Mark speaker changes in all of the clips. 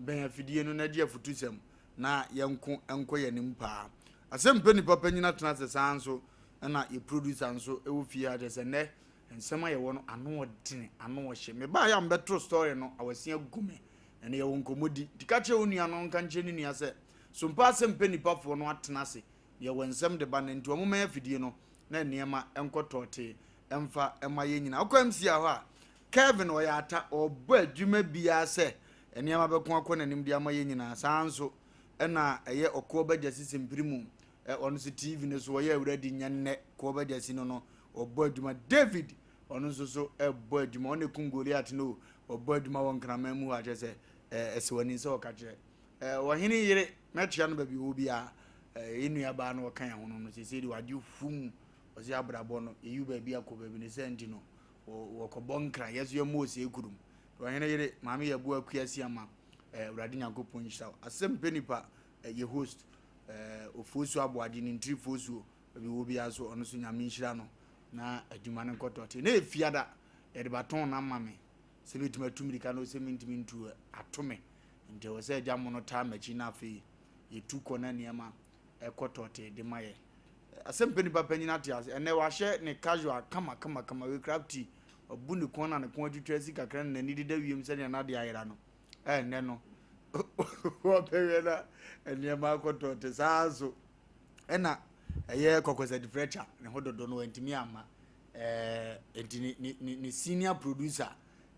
Speaker 1: Bɛn afidie no na gye afutusɛm na yɛnko nkɔ yɛn anim paa. Asɛm pɛ nipa panyin atena ase saa nso ɛna yɛ producer nso ɛwɔ fie ha kyerɛ sɛ nnɛ nsɛm a yɛwɔ no ano ɔdene ano ɔhye. Mebaa yɛ a mbɛtoro story no awasi agu me ɛne yɛwɔ nkɔmmɔdi. Nti ka kyerɛ wo nua no nka nkyerɛ ne nua sɛ sompa asɛm pɛ nipafoɔ no atena ase yɛwɔ nsɛm de ba no nti wɔn mmɛn afidie no na nneɛma nkɔ tɔɔtee mfa mma yɛn nyinaa. Wokɔ MC hɔ a Kevin ɔyɛ ata ɔbɔ adwuma biara sɛ nneɛma bɛko akɔ n'anim de ama yɛn nyinaa. Saa nso ɛna ɛyɛ ɔkoɔ bɛgyasi simpiri mu ɔno nso TV no so ɔyɛ awuradi nyɛ nnɛ koɔ bɛgyasi no no ɔbɔ adwuma. David ɔno nso so ɛbɔ adwuma ɔno ekum Goliath no ɔbɔ adwuma wɔ nkraman mu hɔ akyerɛ sɛ ɛsɛ w'ani sɛ ɔka kyerɛ ɔhene yere mɛkyea no baabi wɔ biara yɛn nuabaa no ɔka yɛn ho no no sɛsɛ de wagye fum ɔsɛ abrabɔ no yɛyi baabi akɔ baabi ne sɛ nti no wɔkɔbɔ nkra yɛ so yɛ mmɔ ɔsɛ kurom ɔhene yere maame yɛ boa akua si ama awurade nyankopɔn nhyira wo asɛm pɛ nipa yɛ host ofosuo aboagye ne ntiri fosuo baabi wɔ biara so ɔno so nyame nhyira no na adwuma no nkɔtɔ te na efiada yɛde batɔn no ama me sɛ mɛtumi atu mirika no sɛ mentumi ntu ato me nti ɛwɔ sɛ agya mo no taa m'akyi na afei yɛtu kɔ na nneɛma ɛkɔ tɔte de ma yɛ asɛm pɛ nipa panyin ate ase ɛnɛ wahyɛ ne casual kama kama kama wei crab tea wabu ne kɔn na ne kɔn atwitwa asi kakra na n'ani deda wiem sɛdeɛ n'ade ayera no ɛnɛ no wɔbɛhwɛ na nneɛma akɔ tɔte saa nso ɛna ɛyɛ kɔkɔsɛdi frɛkya ne ho dodo no wantumi amma ɛɛ nti ne ne ne senior producer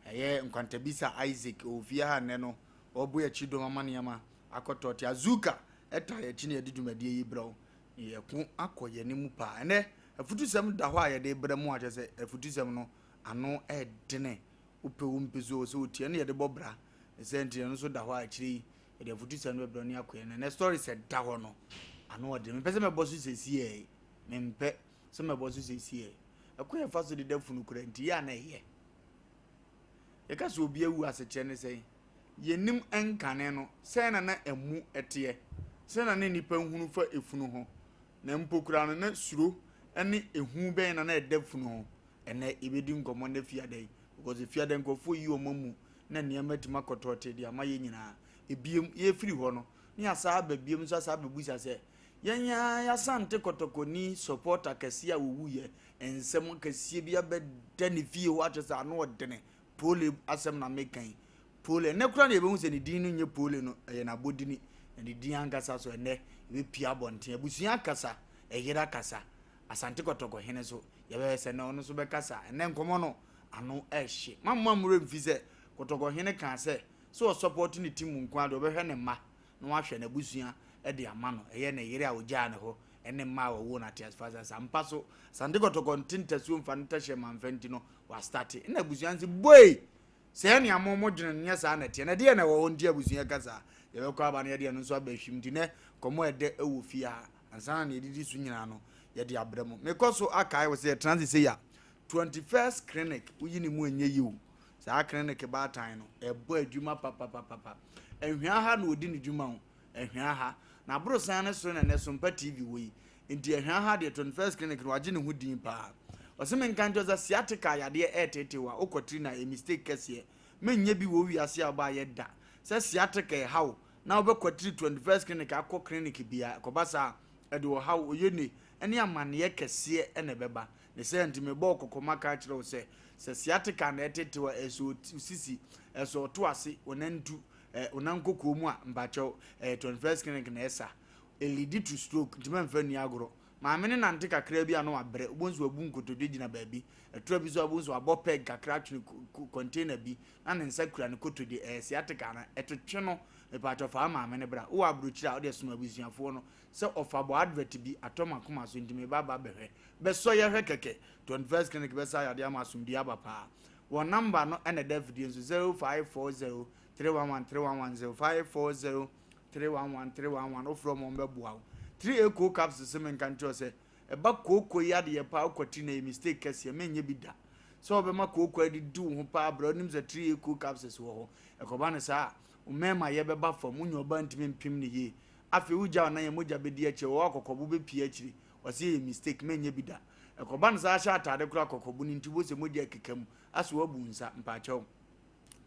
Speaker 1: ɛyɛ nkwantabisa Isaac ɔwɔ fie ha nnɛ no ɔbɔ akyi dɔm ama nneɛma akɔtɔ te azuka ɛta yɛkyi na yɛde dwumadie yi brɛ wo yɛko akɔ yɛn mu paa. Ɛnɛ afutusɛm da hɔ a yɛde brɛ mu akyɛ sɛ afutusɛm no ano ɛdene wopɛ wo mpɛ so sɛ wotie no yɛde bɔ bra sɛ nti ɛno nso da hɔ a akyire yi yɛde afutusɛm no bɛbrɛ ne akɔ yɛn. Ɛnɛ story sɛ da hɔ no ano ɔdene mepɛ sɛ mɛbɔ so sɛsiɛ mempɛ sɛ mɛbɔ so sɛsiɛ ɛkɔ yɛfa so deda funu kora nti yɛ a na ɛyɛ yɛka sɛ obi awu asekyerɛ ne sɛn yɛnim nkane no sɛn na na ɛmu ɛteɛ sɛn na ne nnipa nhunu fa efunu ho na mpo koraa no na suro ne ehu bɛn na na ɛda funu ho. Ɛnɛ yɛbɛdi nkɔmmɔ na fiada yi because fiada nkurɔfoɔ yi wɔn amu na nneɛma atumi akɔtɔɔte de ama yɛn nyinaa. Ebiem yɛfiri hɔ no ne yɛasa aba biem nso asa abɛbusa sɛ yɛn ara yɛasante kɔtɔkɔni supporter kɛseɛ a wɔwuiɛ nsɛm kɛseɛ bi abɛda ne fie hɔ akyɛ sɛ ano ɔdene pole asɛm na meka yi pole ɛnɛ koraa na yɛbɛhu sɛ ne din no nyɛ pole no ɛyɛ n'abɔdini na ne din ankasa so ɛnɛ yɛbɛpia abɔnten abusua akasa ɛyere akasa asante kɔtɔkɔ hene so yɛbɛyɛ sɛ na ɔno nso bɛkasa ɛnɛ nkɔmmɔ no ano ɛhye mamma mmerɛ mfi sɛ kɔtɔkɔ hene kaa sɛ sɛ ɔsɔpɔto ne team nko ara deɛ ɔbɛhwɛ ne mma na wahwɛ n'abusua de ama no ɛyɛ ne yere a ɔgyaa ne hɔ ɛne mma a wɔwɔ no ateasefoɔ asase ampa so asante kɔtɔkɔ nte ntasuo mfa no tɛhyɛ mamfa nti no wastate ɛna abusua nse boi sɛ ɛne amo mo dwene nyɛ saa na ɛteɛ na ɛdeɛ na ɛwɔ hɔ nti abusua ka saa yɛbɛkɔ aba no yɛde ɛno nso aba ahwim nti nɛ kɔmmɔ ɛdɛ ɛwɔ fie ha ansa na nea ɛdidi so nyinaa no yɛde abrɛ mo mekɔ so akae wɔ sɛ yɛtena ase sɛ yɛ 21st clinic woyi ne mu ɛnyɛ yi o saa clinic baatan no ɛbɔ adwuma papapapapa ahwia ha na ɔdi ne dwuma o ahwia ha na aborosan no soro na ɛnɛ sompa tv wɔ yi nti ahwia ha deɛ 21st clinic no wagye ne ho din paa ɔsɛ menka nkyerɛ sɛ sciatica yadeɛ ɛɛtete wa wokɔ tiri na ɛyɛ mistake kɛseɛ menyɛ bi wɔ wiase a ɔbaayɛ da sɛ sciatica ɛha wo na wobɛkɔ tiri 21st clinic akɔ clinic bia ɛkɔba saa ɛde ɔhaw oyɛ ne ɛne amanneɛ kɛseɛ ɛna ɛbɛba ne sɛ nti mebɔɔ kɔkɔma ka kyerɛ wo sɛ sɛ sciatica na ɛtete wa ɛsɛ osisi ɛsɛ ɔto ase ɔnantu ɛ ɔnankokoo mu a mpakyɛw ɛyɛ 21st clinic na ɛsa ɛlead to stroke nti mɛmfa nni agorɔ maame ne nante kakra bi a na wabrɛ wobɛhu sɛ wabu nkotodwe gyina baabi ɛtura bi so a wobɛhu sɛ wabɔ peg kakra atwene container bi na ne nsa kura ne kotodwe ɛyɛ sciatica no ɛtwetwe no mepakyɛw fa maame no bra wowɔ aburokyire a wode soma abusuafoɔ no sɛ ɔfa bɔ advert bi atɔ makoma so nti meba ba bɛhwɛ bɛsɔ yɛhwɛ kɛkɛ 21st clinic bɛsa yadeɛ ama asomdue aba paa wɔn number no ɛna ɛda afidie nso 0540 311 311 0540 311 311 wofrɛ wɔn bɛboa wo 3 a co capsules sɛ menka nkyerɛ sɛ ɛba kooko yi adeɛ paa wokɔtiri na ɛyɛ mistake kɛseɛ menyɛ bi da sɛ wɔbɛma kooko adidi wo ho paa brɛ wonim sɛ 3 a co capsules wɔ hɔ ɛkɔba no saa mmarima yɛbɛba fam wonya ɔba ntumi mpem no yie afei wogya wo nan yɛ mogya bɛdi akyire wɔwɔ akɔkɔbo bɛpie akyire ɔsɛ yɛ mistake menyɛ bi da ɛkɔba no saa ahyɛ atade koraa kɔkɔbo no nti wo sɛ mogya keka mu asɛ wabu nsa mpaakyɛw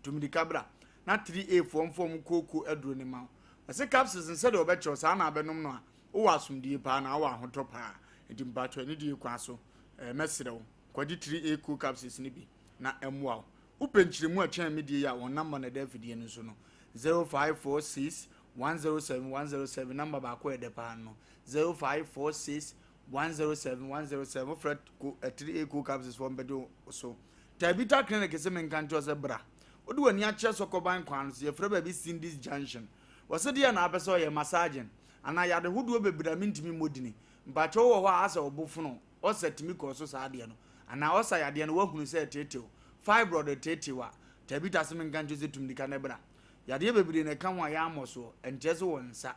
Speaker 1: tumidika bra. na 3A foɔ mfa wɔn kooko aduro no ma wo. Ɔse capsules no sɛdeɛ wɔbɛkyerɛ wo saa na abɛnom no a wowɔ asomdie paa na wowɔ ahotɔ paa. Nti mpakyɛw anidie kwan so eh, mɛsrɛ wo kɔgye 3A cool capsules no bi na ɛmmoa wo. Wopɛ nkyerɛmu a ɛkyɛn me deɛ yi a wɔn number na ɛda afidie no so no 0546 107 107 number baako a ɛdɛ paa no 0546 107 107 wofrɛ 3A cool capsules foɔ mbɛgye wo so. Tabitha Clinic se menka nkyerɛ wo sɛ bra. Wode w'ani akyerɛ Sɔkɔban kwan no so, yɛfrɛ baabi Cindy's Junction. Wɔse deɛ na apɛ sɛ ɔyɛ massaging anaa yade hodoɔ bebree a mentumi mmɔ dini. Mpakyɛw wowɔ hɔ a asɛ wo bo fono, ulcer tumi kɔɔ so saa adeɛ no anaa ulcer yadeɛ no woahunu sɛ ɛteetew, fibroid reteetew a, Tabitha se menka nkyerɛ wo sɛ tu mirika na bra. Yadeɛ bebree na ɛka ho a yɛammɔ soɔ, ɛnkyerɛ sɛ wɔ nsa.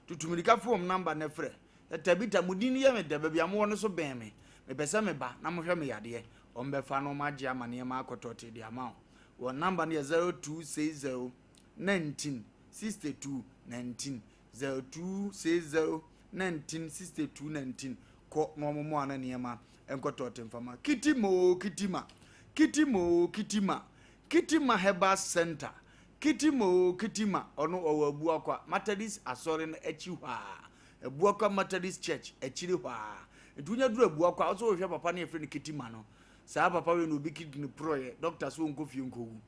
Speaker 1: Tutu mirika fa wɔn number na frɛ. Tabita, mo din yɛ me dɛ, baabi a mowɔ no nso bɛn me. Mepɛ sɛ meba na mohwɛ me yadeɛ. Wɔbɛfa na wɔagye ama nneɛma akɔ tɔtee de ama wo. Wɔn namba no yɛ 0260 19 62 19, 0260 19 62 19. Kɔ na wɔmmoa na nneɛma nkɔ tɔtee mfa ma. Kitima oo Kitima, Kitima oo Kitima, Kitima Herbal Center, Kitima oo Kitima, ɔno ɔwɔ Abuakwa Methodist Asɔre no akyi hɔ ara. Abuakwa Methodist Church akyiri hɔ ara. Nti wonya duru Abuakwa a, wo sɛ wohwɛ papa no yɛfrɛ no Kitima no. Saa papa wei na obi kidney porɔeɛ, dɔkta sɛ ɔnkɔ fie nkɔwu.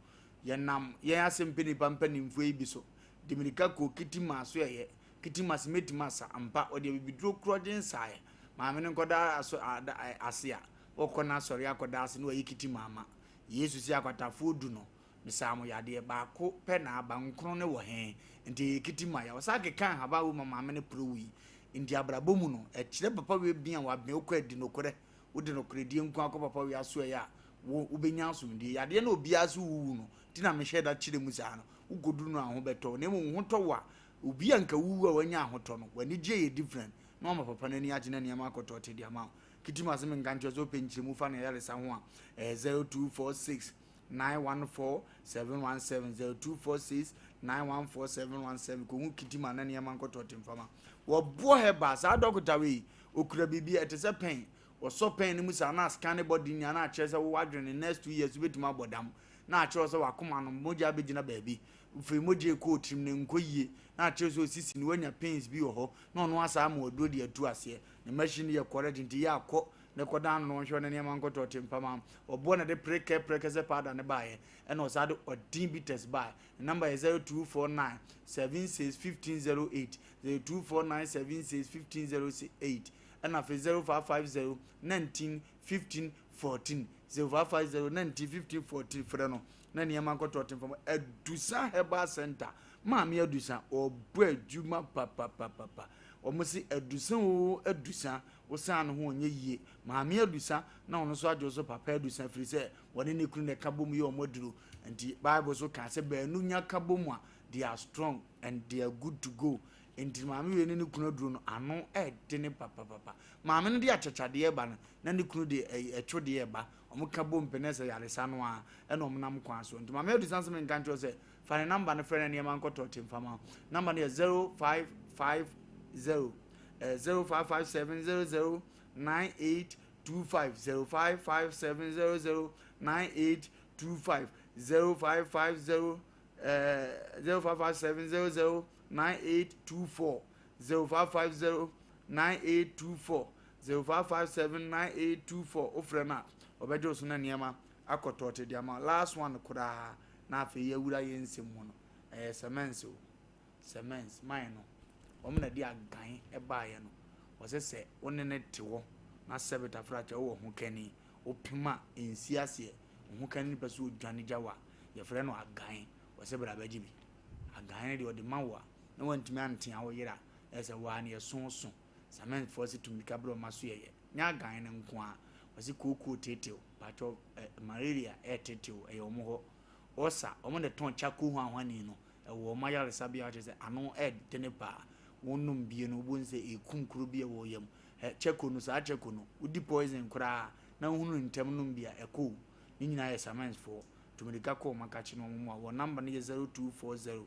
Speaker 1: Yɛnam yɛn asɛmpɛ nipa mpanimfoɔ yi bi so de mirika kɔɔ Kitima so ɛyɛ. Kitima se mɛtumi asa, ampa ɔde abibiduro korɔgye nsaeɛ. Maame no nkɔda aso, ada, ase a, wɔkɔ n'asɔre akɔda ase na wayi Kitima ama. Yesu se akwatafoɔ du no, Mesaa mo yadeɛ, baako pɛ na aba, nkron no wɔ he? Nti ɛyɛ kiti ma ya. Ɔsan kekaa nhaban wei ma maame no pere wui. Nti abrabɔ mu no, ɛkyerɛ papa wei ben a waben, wokɔ adi nokorɛ, wode nokorɛdie nko ara kɔ papa wei asoɛeɛ a, wo, wobɛnya asomdwie. Yadeɛ no a obiara se wowu no, nti na mehyɛ da kyerɛ mu saa no, wokɔduru no a wo ho bɛtɔ wo. Na mmom wo ho tɔ wo a, obi a nka wowu a wanya ahotɔ no, w'anigyeɛ yɛ different, na wama papa no ani agye na nneɛma akɔ tɔɔte de ama wo. Kiti ma se menka nkyerɛ wo sɛ wopɛ nkyerɛmu fa ne ayaresa ho a, ɛyɛ 0246 914 717 0246 914 717 kɔhu kitima na nneɛma nkɔtɔ te mfama wɔboɔ hɛba saa dɔkota wei okura biribi ɛte sɛ pɛn wɔsɔ pɛn no mu saa na ascan ne body nyinaa na akyerɛ sɛ wowɔ adwene next 2 years wobɛtumi abɔ dam na akyerɛ sɛ wakoma no mogya bɛgyina baabi firi mogya ɛkɔ otirim no nkɔ yie na akyerɛ sɛ osisi no wanya pains bi wɔ hɔ na ɔno asaa ma waduro de atu aseɛ ne machine yɛ correct nti yɛ akɔ ne kɔdan no na ɔnhwɛ ne nneɛma nkɔtɔ te mpama ɔboɔ na de prekɛ prɛkɛsɛ powder ne baeɛ ɛna ɔsaa de ɔden bitters baeɛ. Ne number yɛ 0249 76 1508, 0249 76 1508, ɛna afei 0550 19 15 14, 0550 19 15 14. Frɛ no na nneɛma nkɔtɔ te mpama. Adusa Herbal Center, Maame Adusa ɔbɔ adwuma papapapapa. Wɔn se Adusa o Adusa, Wosan ne ho ɔnyɛ yie. Maame adusa na ɔno nso agye wo so papa adusa ɛfiri sɛ wɔne ne kunu na ɛka bom yɛ wɔn aduro. Nti Bible so kaa sɛ baanu nya ka bom a they are strong and they are good to go. Nti maame wei ne ne kunu aduro no ano ɛdene papapapa. Maame no de akyakyadeɛ ba no na ne kunu de ɛtwo deɛ ɛba. Wɔn ka bom pɛ na ɛsɛ yaresa no ara ɛna wɔn nam kwan so. Nti maame adusa nso menka nkyerɛ sɛ fa ne namba no frɛ no nneɛma nkɔtɔ te mfama. Namba no yɛ 0550 0557 00 9825, 0557 00 9825, 0550 0557 00 9824, 0550 9824, 0557 9824. Wofrɛ no a ɔbɛgye wo so na nneɛma akɔtɔ te de ama. Last one koraa na afei yɛawura yɛn nsɛm mu no, ɛyɛ sɛmɛnse o Semens man no, wɔn na ɛde agan baeɛ no. Wɔsɛ sɛ wo ne no te hɔ na sɛbe tafrakyɛ wowɔ ho kani, wopem a ɛnsi aseɛ, wo ho kani no pɛ sɛ ɔdwane gya wo a, yɛfrɛ no agan. Wɔsɛ bra bɛgye bi. Agan no deɛ ɔde ma wo a, na wantumi antea wo yere a, ɛyɛ sɛ waa no yɛso so. Semensfoɔ se tu mmirika berɛ ɔma so yɛyɛ. Nyɛ agan no nko ara. Wɔse kookoo tetew, pakyɛ eh, malaria ɛretetew, ɛyɛ wɔn hɔ. Ɔsa, wɔn na ɛtɔn charcoal hwanhwani no. Ɛwɔ wɔn ayaresabea hɔ kyerɛ sɛ ano ɛdene paa. Wonom bie no wobɛhu sɛ ɛkum kuro bi a ɛwɔ yam. Ɛ kyɛko no saa kyɛko no wodi poison koraa na wohunu no ntɛm nom bi a ɛkɔ o. Ne nyinaa yɛ Samensfoɔ. Tu mirika kɔ wɔn akakye no wɔn mmoa. Wɔn number no yɛ 0240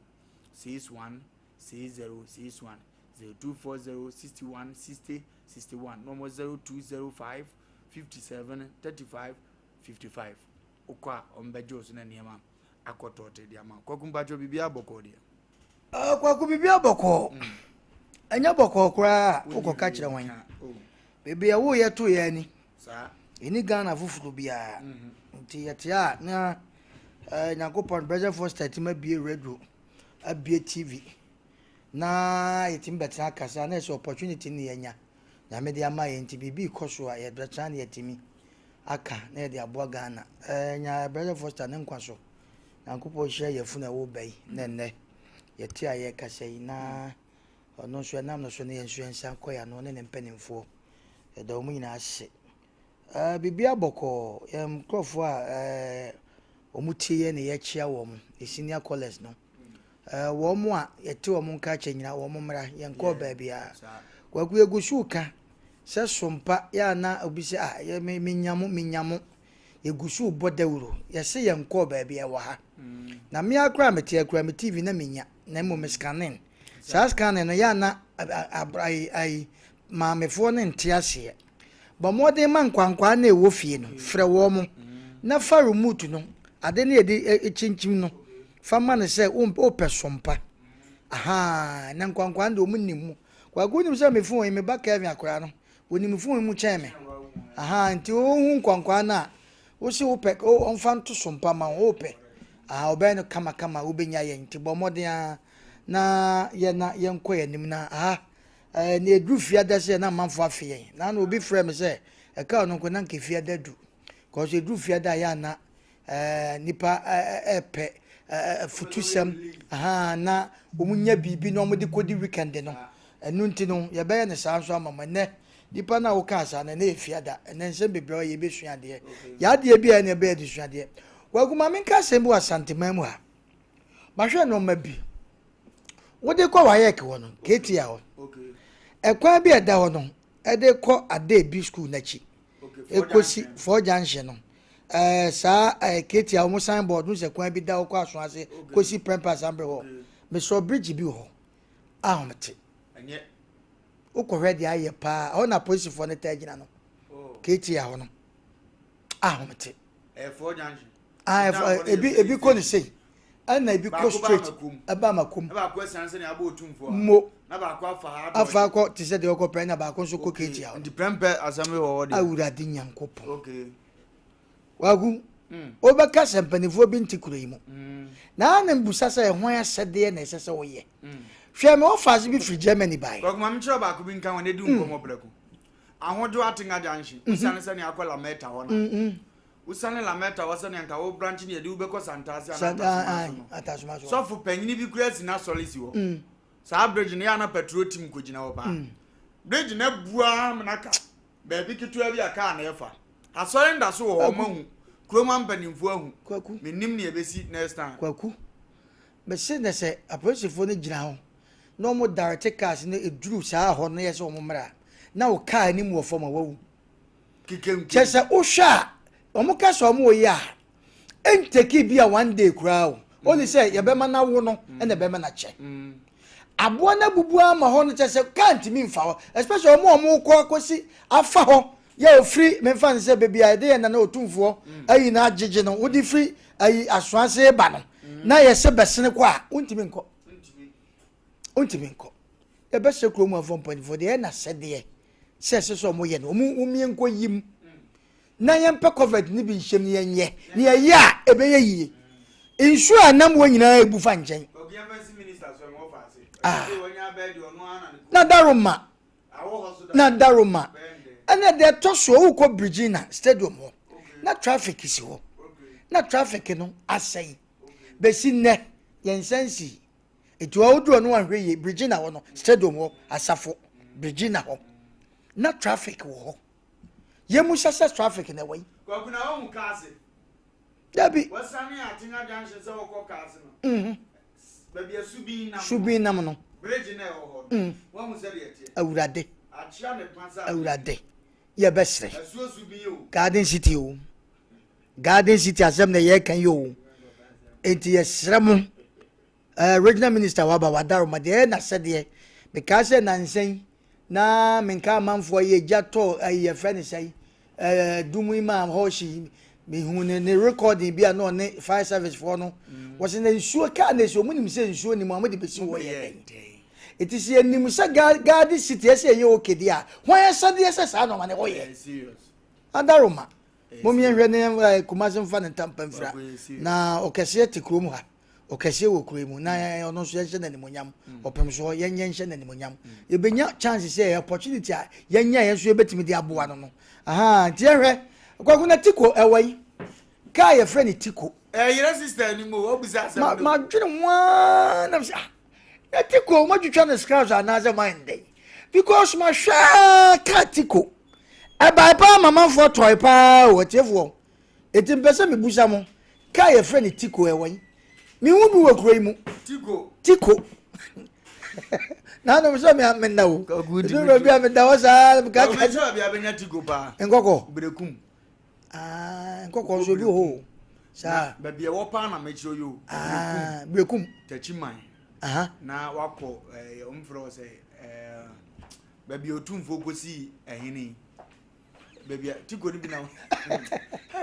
Speaker 1: 61 60 61, 0240 61 60 61, na wɔn 0205 57 35 55. Wokɔ a wɔbɛgye wo so na nneɛma. akɔ tɔɔte de ama. Kwaku mpakyɛ biribiara bɔkɔɔ deɛ?
Speaker 2: Kwaku, biribiara bɔkɔɔ. Ɛnyɛ bɔkɔɔ koraa a wokɔka kyerɛ wɔn. Baabi a woyɛ to yɛ ani. Ɛni Ghana foforɔ biara. Nti yɛte a na Nyankopɔn President Foster tumi abie radio, abie TV na yɛtumi bɛtena akasa na ɛsɛ opportunity ne yɛnya. Nyame de ama yɛn nti biribi kɔ so a yɛbɛtena na yɛtumi aka na yɛde aboa Ghana. Nya President Foster ne nkwa so. Nyankopɔn hyira yɛfunu a ɛwɔ ba yi na ɛnnɛ yɛte a yɛrekasa yi na ɔno nso ɛnam no so ne yɛn nso yɛn nsa kɔ yɛn ano ne ne mpanimfoɔ. Yɛda wɔn nyinaa ase. Biribiara bɔkɔɔ. Yɛn nkurɔfoɔ a wɔn tie yɛn na yɛkyia wɔn, yɛ senior callers no. Wɔn a yɛte wɔn nka kyɛ nyinaa wɔn mmra, yɛn kɔɔ baabiara. Kwaku, yɛgu so ka sɛ sompa yɛ a na obi sɛ ah yɛ me menya mo menya mo. Yɛgu so bɔ dawuro. Yɛse yɛn kɔɔ baabi ɛwɔ ha. Na mmea koraa mete akura me TV na menya na mmom me scanning. Saa scanning no yɛ a na ayi ayi maamefoɔ no nte aseɛ. Bɔ mmɔden ma nkwankwaa no a ɛwɔ fie no, frɛ wɔn na fa remote no, ade no yɛde kyinkyim no, fa ma no sɛ wopɛ sompa. Ahaa, na nkwankwaa no deɛ wɔn nim mu. Kwaku wonim sɛ me phone yi, me ba Kevin akwadaa no, wɔnim me phone yi mu kyɛn me. Ahaa, nti wohu nkwankwaa no a, wose wopɛ, ɔmfa nto sompa ma wo, wopɛ. Ahaa, ɔbɛyɛ no kamakama, wobɛnya yɛn. Nti bɔ mmɔden ara na yɛ na yɛnkɔ yɛn anim na aha. Ɛɛ, nea eduru fiada sɛ na amanfo afe yɛn. Na na obi frɛ me sɛ ɛka ɔno nko na nka fiada du. Kɔso eduru fiada a yɛ ana ɛɛ nipa ɛɛpɛ ɛɛ afutusɛm ahaa na wɔn nya biribi na wɔn de kɔdi weekend no. Ɛno nti no yɛbɛyɛ no saa nso ama mo. Ɛnɛ nipa no a wokaa saa no ɛnɛ yɛ fiada. Ɛnɛ nsɛm bebree a yɛbɛsua adeɛ. Yɛ adeɛ bi a ɛna ɛbɛyɛ de sua adeɛ. Kwaku ma menka asɛm bi wɔ Asanteman mu ha. Mahwɛ nneɛma bi. Wode kɔ WAEC hɔ no, KTI hɔ. Ɛkwan bi a ɛda hɔ no, ɛde kɔ Adebi school n'akyi. Ekosi Four Junction no. Ɛɛ saa ɛɛ KTI wɔn sign board no sɛ kwan bi da hɔ kɔ aso ase kosi Prempeh Assembly hɔ. Mesɔ bridge bi wɔ hɔ a wɔn te. Wokɔhwɛ deɛ ayɛ paa ɛhɔ na apolisifoɔ no taa gyina no. KTI hɔ no a wɔn te. Ah, ebi ebi kɔ ne sei ɛna ebi kɔ straight ɛba amakom mo afa akɔ te sɛ deɛ ɔkɔ pɛ ɛna baako nso kɔ keeti ahɔ.
Speaker 1: Nti prɛmpɛ asɛm wɔ hɔ deɛ.
Speaker 2: Awurade Nyankopɔn. Wagu wobɛka sɛ mpanimfoɔ bi nte kuro yi mu na ana mbusa sɛ ɛho asɛdeɛ na ɛsɛ sɛ woyɛ. Hwɛ me ɔfaase bi firi Germany bae.
Speaker 1: Kwaku ma menkyerɛ baako bi nka ho na ɛdi nkɔmmɔ prɛko. Ahodwo Atenga Junction, wosiane sɛnea akɔ Lameta hɔ no. Wosiane Lamɛta hɔ sɛnea nka wo branch ne yɛde wo bɛkɔ Santase anaa Atasoma so no. Sɔfo panyini bi koraa si n'asɔre si hɔ. Mm. Saa bridge no yɛ ana patrol team kɔgyina hɔ paa. Mm. Bridge no abu ara mena ka baabi ketewa bi a kaa na ɛfa. Asɔre nda so wɔ hɔ mahu. Kurom mpanimfoɔ ahu.
Speaker 2: Kwaku.
Speaker 1: Menim nea ɛbɛsi next time.
Speaker 2: Kwaku. Mese na sɛ apolisifoɔ no gyina hɔ na wɔn direct cars no eduru saa hɔ no yɛ sɛ wɔn mmra na wo car anim wɔ fam a wawu. Kyɛ sɛ wohwɛ a, wɔn ka sɛ wɔn reyɛ a, ɛntɛki bi a one day koraa o. Only sɛ yɛbɛma no awo no ɛna ɛbɛma no akyɛ. Aboa no abubu ama hɔ no kyɛ sɛ kaa ntumi nfa hɔ, especially wɔn a wɔn kɔ akɔsi afa hɔ yɛ ofiri memfa no sɛ baabi a yɛde yɛn nana otumfoɔ ayi no agyegye no wode firi ayi asoase ba no na yɛsɛ bɛsene kɔ a wontumi nkɔ, wontumi nkɔ. Yɛbɛsrɛ kurom afɔ mpanyinfoɔ deɛ ɛyɛ n'asɛdeɛ sɛ ɛsɛ sɛ wɔyɛ no, wɔn wɔn nkɔ yim na yɛmpɛ covet no bi nhyɛm na yɛnyɛ na yɛyɛ a ɛbɛyɛ yie. Nsuo a nam wɔ nyinaa ebu fa nkyɛn. Ah. Na daroma na daroma ɛna deɛ ɛtɔ soɔ wokɔ Virginia stadium hɔ na traffic si hɔ na traffic no asɛe bɛsi nnɛ yɛn nsa nsi Nti hɔ woduru hɔ no wanhwɛ yie, Brigina hɔ no, stadium hɔ, asafo, Brigina hɔ, na traffic wɔ hɔ. Yɛmu hyɛ sɛ traffic na ɛwɔ yi.
Speaker 1: Kwaku na wahu kaase.
Speaker 2: Dabi.
Speaker 1: Wɔsane Atenga junction sɛ wɔkɔ kaase no.
Speaker 2: Mhm.
Speaker 1: Baabi a subin nam.
Speaker 2: Subin nam no.
Speaker 1: Bridge na ɛwɔ hɔ no. Mm. Wahu sɛ deɛ ɛteɛ.
Speaker 2: Awurade.
Speaker 1: Akyea ne pa sɛ.
Speaker 2: Awurade. Yɛbɛsrɛ.
Speaker 1: Asuo subin o.
Speaker 2: Garden City o. Garden City asɛm na yɛreka yi o. Enti yɛsrɛ mo. Eh, regional minister waba wadaroma deɛ ɛyɛ n'asɛdeɛ. Mekaa sɛ nansa yi na menka amanfoɔ yi egya tɔ ayi yɛfrɛ ne sɛn eh, dum yi ma hɔ hye yi. Mehu ne ne recording bi a na ɔne fire service foɔ no mm. wɔsɛ na nsuo kaa na esi wɔn nim sɛ nsuo nim a wɔde besi hɔ yɛ dɛn eti sɛ yɛnim sɛ garden city ɛsɛ ɛyɛ okay deɛ a wɔn ɛsɛdeɛ sɛ saa nɔɔma ne hɔ yɛ adaroma mom yɛnhwɛ ne eh, Kumasi mfa ne ntampa mfira na ɔkɛseɛ te kurom ha ɔkɛseɛ wɔ kuro yi mu na ɔno nso yɛnhyɛ no animonyam mm. ɔpem soɔ yɛnyɛ nhyɛ no animonyam mm. yɛbɛnya chance sɛ opportunity a yɛnya yɛn nso yɛbɛtumi de aboa no no aha nti yɛhwɛ kwaku na tiko ɛwɔ yi kaa yɛfrɛ no tiko
Speaker 1: ɛyerɛ eh, sister anim o ɔbusa asɛm
Speaker 2: no madwene ho ara nam sɛ ah na tiko matwitwa no scraps anaasɛ mayɛ because mahwɛ kaa tiko ɛbae paa mamanfoɔ tɔe paa o atiefoɔ Enti mepɛ sɛ mebusa mo, kaa yɛfrɛ no Tiko ɛwɔ yi? Mehu bi wɔ kuro yi mu.
Speaker 1: Tiko.
Speaker 2: Tiko. Nanom sɛ me menda o. Ɛduru baabi a meda hɔ saa meka
Speaker 1: ka. Ɔbɛkyerɛ baabi a bɛnya Tiko paa.
Speaker 2: Nkɔkɔ.
Speaker 1: Berekum.
Speaker 2: Ah, nkɔkɔ nso bi wɔ hɔ o. Saa.
Speaker 1: Baabi ɛwɔ paa na mɛkyerɛ yi o.
Speaker 2: Ah, Berekum.
Speaker 1: Takyiman.
Speaker 2: Aha.
Speaker 1: Na wakɔ ɛɛ ɔmfrɛ wɔ sɛ ɛɛ baabi a otumfoɔ kɔsii ɛhene yi. baabi a tiko no bi na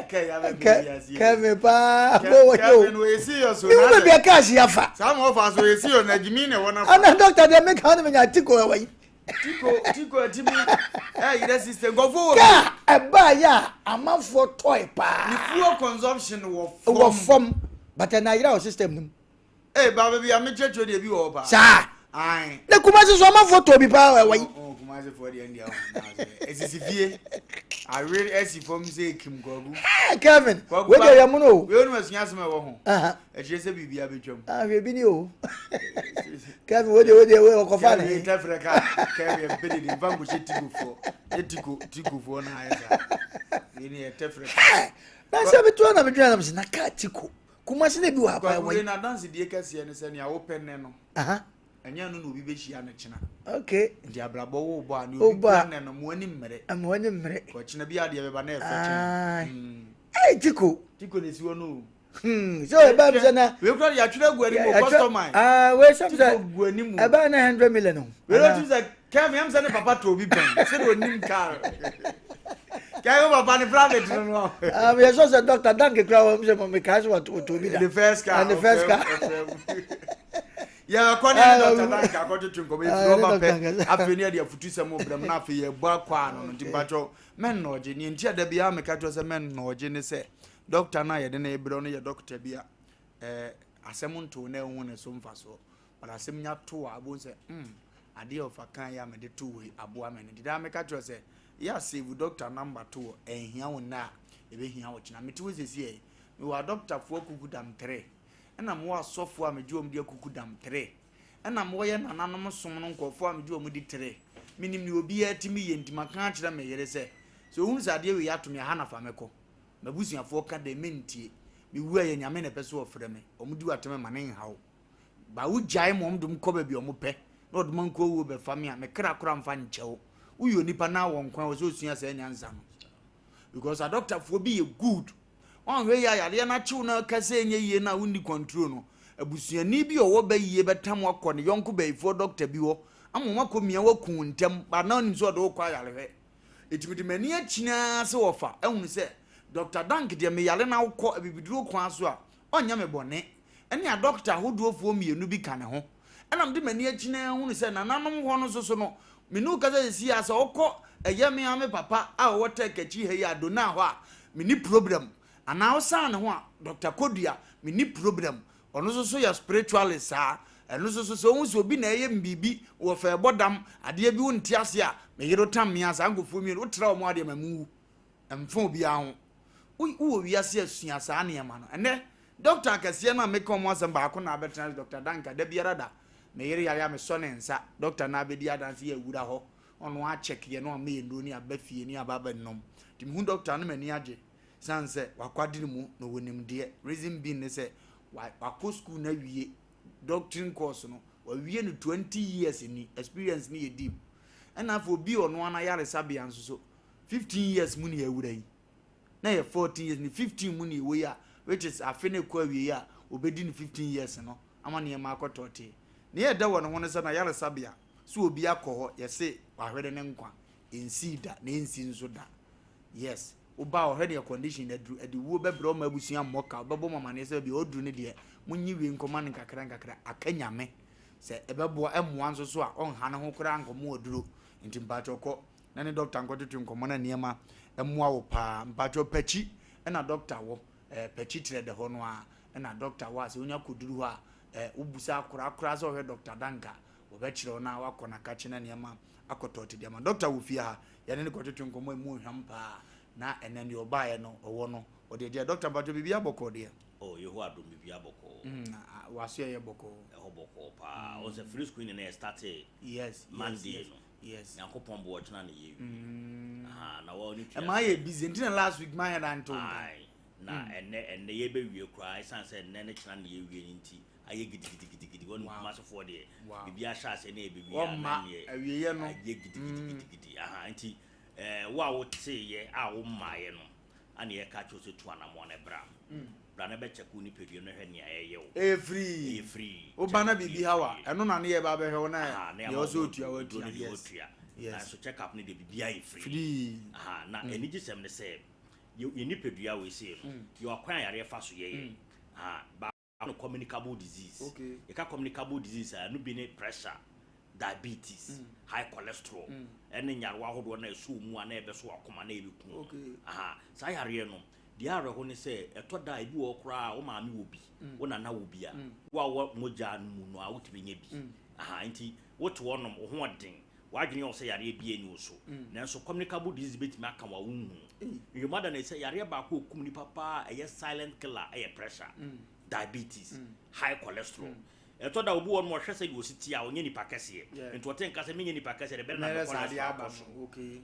Speaker 2: kɛmi paa bó wɔ yɛ o mi wo baabi a kaa si afa.
Speaker 1: saa ma ɔfa so yɛ serious na gyimi na ɛwɔ
Speaker 2: nafa. ana dɔkita deɛ mi kan mi nya tiko ɛwɔ yi.
Speaker 1: tiko tiko ɛti mi ɛ yɛrɛ system nkɔfo wɔ.
Speaker 2: kaa ɛbaa yɛ a amanfoɔ tɔɛ paa.
Speaker 1: ne fuel consumption wɔ fam.
Speaker 2: wɔ fam but ɛna ayira wɔ system no mu.
Speaker 1: Ee ba baabi a mekyerɛkyerɛ deɛ bi wɔ hɔ paa.
Speaker 2: Saa.
Speaker 1: Ae.
Speaker 2: Na Kumasi so amanfoɔ tɔ bi paa ɛwɔ yi.
Speaker 1: Oh, Kumasi foɔ deɛ ndeɛ ɔho esisi fie. Awe asi fam sɛ ekim kwaku.
Speaker 2: Hey, Kevin, wei deɛ yɛ mono o.
Speaker 1: Wei onum asua asɛm ɛwɔ ho. Ɛkyerɛ sɛ biribi abɛtwam.
Speaker 2: Ahwɛ bi ni o. Kevin, wei deɛ wei deɛ wei ɔkɔfa ne.
Speaker 1: Kevin tɛfrɛ ka Kevin mpɛ dede nfa nkɔhyɛ tigo foɔ. Yɛ tigo tigo foɔ na ayɛ saa. Wei ni yɛ tɛfrɛ ka.
Speaker 2: Na sɛ mi to na mi dwena na mi sɛ na kaa tiko. Kumasi na ebi wɔ ha paa
Speaker 1: wɔ yi. N'adansedie kɛseɛ ne sɛ nea wopɛ nnɛ no, ɛnyɛ ɛno na obi bɛhyia no kyena.
Speaker 2: Okay.
Speaker 1: Nti abrabɔ wo bɔ a nea obi pɛ nnɛ no, mo ani mmere.
Speaker 2: Mo ani mmere.
Speaker 1: Ɔkyena bi adeɛ bɛba na ɛfɛ kyɛn.
Speaker 2: Hmm. Ɛyɛ tiko.
Speaker 1: Tiko na esi hɔ no o.
Speaker 2: Hmm. So ɛbaa mi sɛ na.
Speaker 1: Wei kura de yɛatwerɛ agu anim o customer.
Speaker 2: Ah wei sɛ
Speaker 1: sɛ. Tiko gu anim o.
Speaker 2: Ɛbaa na 100 million o.
Speaker 1: Wei ló ti sɛ Kevin ɛm sɛ ne papa tɔ obi pɛn sɛ de onim car. Kevin papa ne private no no.
Speaker 2: Um, yɛ sɔ sɛ doctor dank kura wɔn sɛ mo kaa sɛ wɔtɔ obi da.
Speaker 1: The first car.
Speaker 2: The first car.
Speaker 1: Yɛ kɔ ne ne doctor dank akɔtwetwe nkɔmɔ efiri ɔba pɛ afei ne yɛde afutu sɛm brɛ mu na afei yɛ bɔ akɔ ano no nti mpatsɔ mɛnnɔɔgye ne nti a dabi a meka kyerɛ sɛ mɛnnɔɔgye ne sɛ doctor no a yɛde ne brɛ no yɛ doctor bi a ɛɛ asɛm nto na ɛho ne so mfasoɔ. But asɛm nya to a, wobɛhu sɛ mm, adeɛ a ɔfa kan yɛ a mede to wei aboa me no. Nti daa meka kyerɛ sɛ, yɛ a save doctor number to hɔ, ɛnhia wo nnɛ a, ɛbɛhia wo kyena. Mete hɔ seesei yi, mewɔ adɔktafoɔ akukudam tre, ɛna mewɔ asɔfoɔ a megye wɔn di akukudam tre, ɛna mewɔ yɛ nananom som no nkurɔfoɔ a megye wɔn di tre. Menim deɛ obiara tumi yɛ nti maka akyerɛ me yere sɛ, sɛ ɔhunu sɛ adeɛ wei ato me a, ha na fa me kɔ. M'abusuafoɔ ka dɛn mentie. Mewu a ɛyɛ Nyame na ɛpɛ sɛ ɔfrɛ me. Wɔn di w'atɛm mma no nha wo. Ba wo gyae ma wɔn de kɔ baabi a wɔn pɛ na wɔde ma nko owuo bɛfa me a me kra kora mfa nkyɛ wo. Woyɛ onipa na wɔ nkwa wɔ sɛ osua saa nyansa no. Because adɔktafoɔ bi yɛ good. Wɔnhwɛ yie a yareɛ no akyew na aka sɛ ɛnyɛ yie no a wonni control no. Abusuani bi a ɔwɔ bɛ yie bɛtam akɔ ne yɔnko bayifoɔ dɔkta bi hɔ ama wɔn akɔ mia waku wo ntɛm ba na ɔnim sɛ ɔde wo kɔ ayarehwɛ. Enti mede m'ani akyini ara sɛ wɔfa ahunu sɛ Dɔkta Dank deɛ meyare na wokɔ abibiduro kwan so a ɔnyɛ me bɔne. Ɛne adɔkta ahodoɔfoɔ mmienu bi ka ne ho. Ɛna mede m'ani akyini ara hunu sɛ nananom hɔ no nso so no, me ne wo kasa seesei ara sɛ wokɔ ɛyɛ me ara me papa a ɔwɔ Turk akyi ha yi Adonai hɔ a, menni problem. Anaa wosan ne ho a, Dɔkta Kodua, menni problem. Ɔno nso so yɛ spiritualist saa. Ɛno nso so sɛ wohu sɛ obi na ɛyɛ me biribi wɔ fɛ ɛbɔ dam, adeɛ bi wonte ase a, me yere tam me a, saa nkurɔfoɔ mmienu, wotra wɔn adeɛ ma mu wu. Ɛmfa obiara ho. Wowɔ wiase a sua saa nneɛma no. Ɛnnɛ, dɔkta akɛseɛ no a meka wɔn asɛm baako na abɛtena ase, Dɔkta Danka, da biara da, me yere yare a mesɔ ne nsa, dɔkta no abɛdi adanse yɛ awura hɔ, ɔno akyɛke yɛ na wama yɛ nnuro ne aba fie ne aba abɛnom. Nti mehu dɔkta no m'ani agye, sane sɛ wakwadere mu na ɔwɔ nimdeɛ. Reason being ne sɛ, wakɔ school no awie, doctoring course no, wawie no 20 years ni, experience no yɛ deep. Ɛna afei obi a ɔno ara n'ayaresabea nso so, 15 years mu ne awura yi. Na yɛ 14 years ne 15 mu ne ɛwɔ yi a which is afe no ɛkɔ awie a obɛdi ne 15 years no ama nneɛma akɔ tɔɔtee. Ne yɛ dɛ wɔ ne ho ne sɛ n'ayaresabea so obi akɔ hɔ yɛse wahwere ne nkwa ɛnsii da na ɛnsi nso da. Yes. Woba a ɔhwɛ deɛ condition no aduru, ɛde wuo bɛbrɛ wo ma abusua mmɔ ka, wobɛbɔ mo amaneɛ sɛ baabi a ɔduru no deɛ monyi wei nkɔma no nkakra nkakra, aka Nyame sɛ ɛbɛboa, ɛmmoa nso so a ɔnha ne ho koraa nkɔmo aduro, nti mpakyɛw kɔ na ne doctor nkɔtwetwe nkɔmmɔ na nneɛma mmoa wo paa, mpakyɛw pakyi na doctor wɔ, eh, pakyi trɛ dɛ hɔ no ara na doctor wɔ a sɛ wonya kɔduru hɔ a eh, wobusa koraa koraa sɛ ɔhwɛ doctor Danka wɔbɛkyerɛ wo na wakɔ n'akakye na nneɛma akɔtɔ te deɛ ma doctor wɔ fie ha Yɛne no kɔtwetwe nkɔmmɔ a ɛmu ɔhwam paa, na ɛnnɛ deɛ ɔbaeɛ no, ɔwɔ no, ɔde agyae. Dɔkta, mpakyɛ biribiara bɔkɔɔ deɛ?
Speaker 3: Oh, Yehowa adom, biribiara bɔkɔɔ.
Speaker 1: Mm, w'aso ɛyɛ bɔkɔɔ.
Speaker 3: Ɛhɔ bɔkɔɔ paa. Mm. Ɔsɛ free screening na yɛ startee
Speaker 1: yes,
Speaker 3: Monday
Speaker 1: yes,
Speaker 3: no.
Speaker 1: Yes.
Speaker 3: Nyankopɔn bo ɔkyena na yɛ wie. Mm. Aha, na wɔn ne tua.
Speaker 1: Ɛma yɛ busy, nti na last week maa yɛ da nto nka.
Speaker 3: Aye. Na mm. ɛnɛ ɛnɛ yɛbɛwie koraa, ɛsan sɛ ɛnɛ ne kyena na yɛwie no nti. ayɛ gidigidigidi wɔn kumasefoɔ deɛ biribi ahyɛ aseɛ na ɛbɛwie a na neɛ
Speaker 1: awieɛ no
Speaker 3: ayɛ gidigidigidi aha nti ɛɛ wo a woteeɛ a wommaeɛ no ana yɛka kyerɛ sɛ tu anammɔn na bra bra na bɛkyɛke wo nipadua no hwɛ nea ɛyɛ wo
Speaker 1: ɛyɛ free
Speaker 3: ɛyɛ free
Speaker 1: woba na biribi ha wa ɛno na ne yɛ ba bɛhwɛ wo na deɛ ɔsɛ otua watua
Speaker 3: yes
Speaker 1: yes
Speaker 3: nanso check up no deɛ biribi ayɛ free
Speaker 1: free
Speaker 3: aha na anigyesɛm ne sɛ yɛ nipadua wei sei no yɛ ɔkwan a yareɛ fa so yɛyɛ aha ba no communicable disease.
Speaker 1: Okay.
Speaker 3: Yɛka communicable disease a, ɛno bi ne pressure, diabetes, high cholesterol, ɛne nyarewa ahodoɔ na ɛso mu a na ɛbɛso akoma na ɛbɛku.
Speaker 1: Okay.
Speaker 3: Aha, saa yareɛ no, deɛ awerɛho ne sɛ ɛtɔ da a ebi wɔ hɔ koraa a wo maame wɔ bi, wo nana wɔ bi a, wo a wɔ mogya no mu no a wotumi nya bi. Aha, nti wote hɔnom, wo ho ɔden, w'adwene yɛ wo sɛ yareɛ bi ani wo so, nanso communicable disease bɛtumi aka wo a wonhunu. Nhwehwɛmu ada no adi sɛ yareɛ baako a ɛkum nipa paa a ɛyɛ silent killer yɛ pressure, diabetes, high cholesterol. Ɛtɔ da obi wɔ hɔ nom ɔhwɛ sɛdeɛ ɔsi te a ɔnyɛ nipa kɛseɛ. Nti ɔte nka sɛ menyɛ nipa kɛseɛ de bɛn na me cholesterol akɔ so.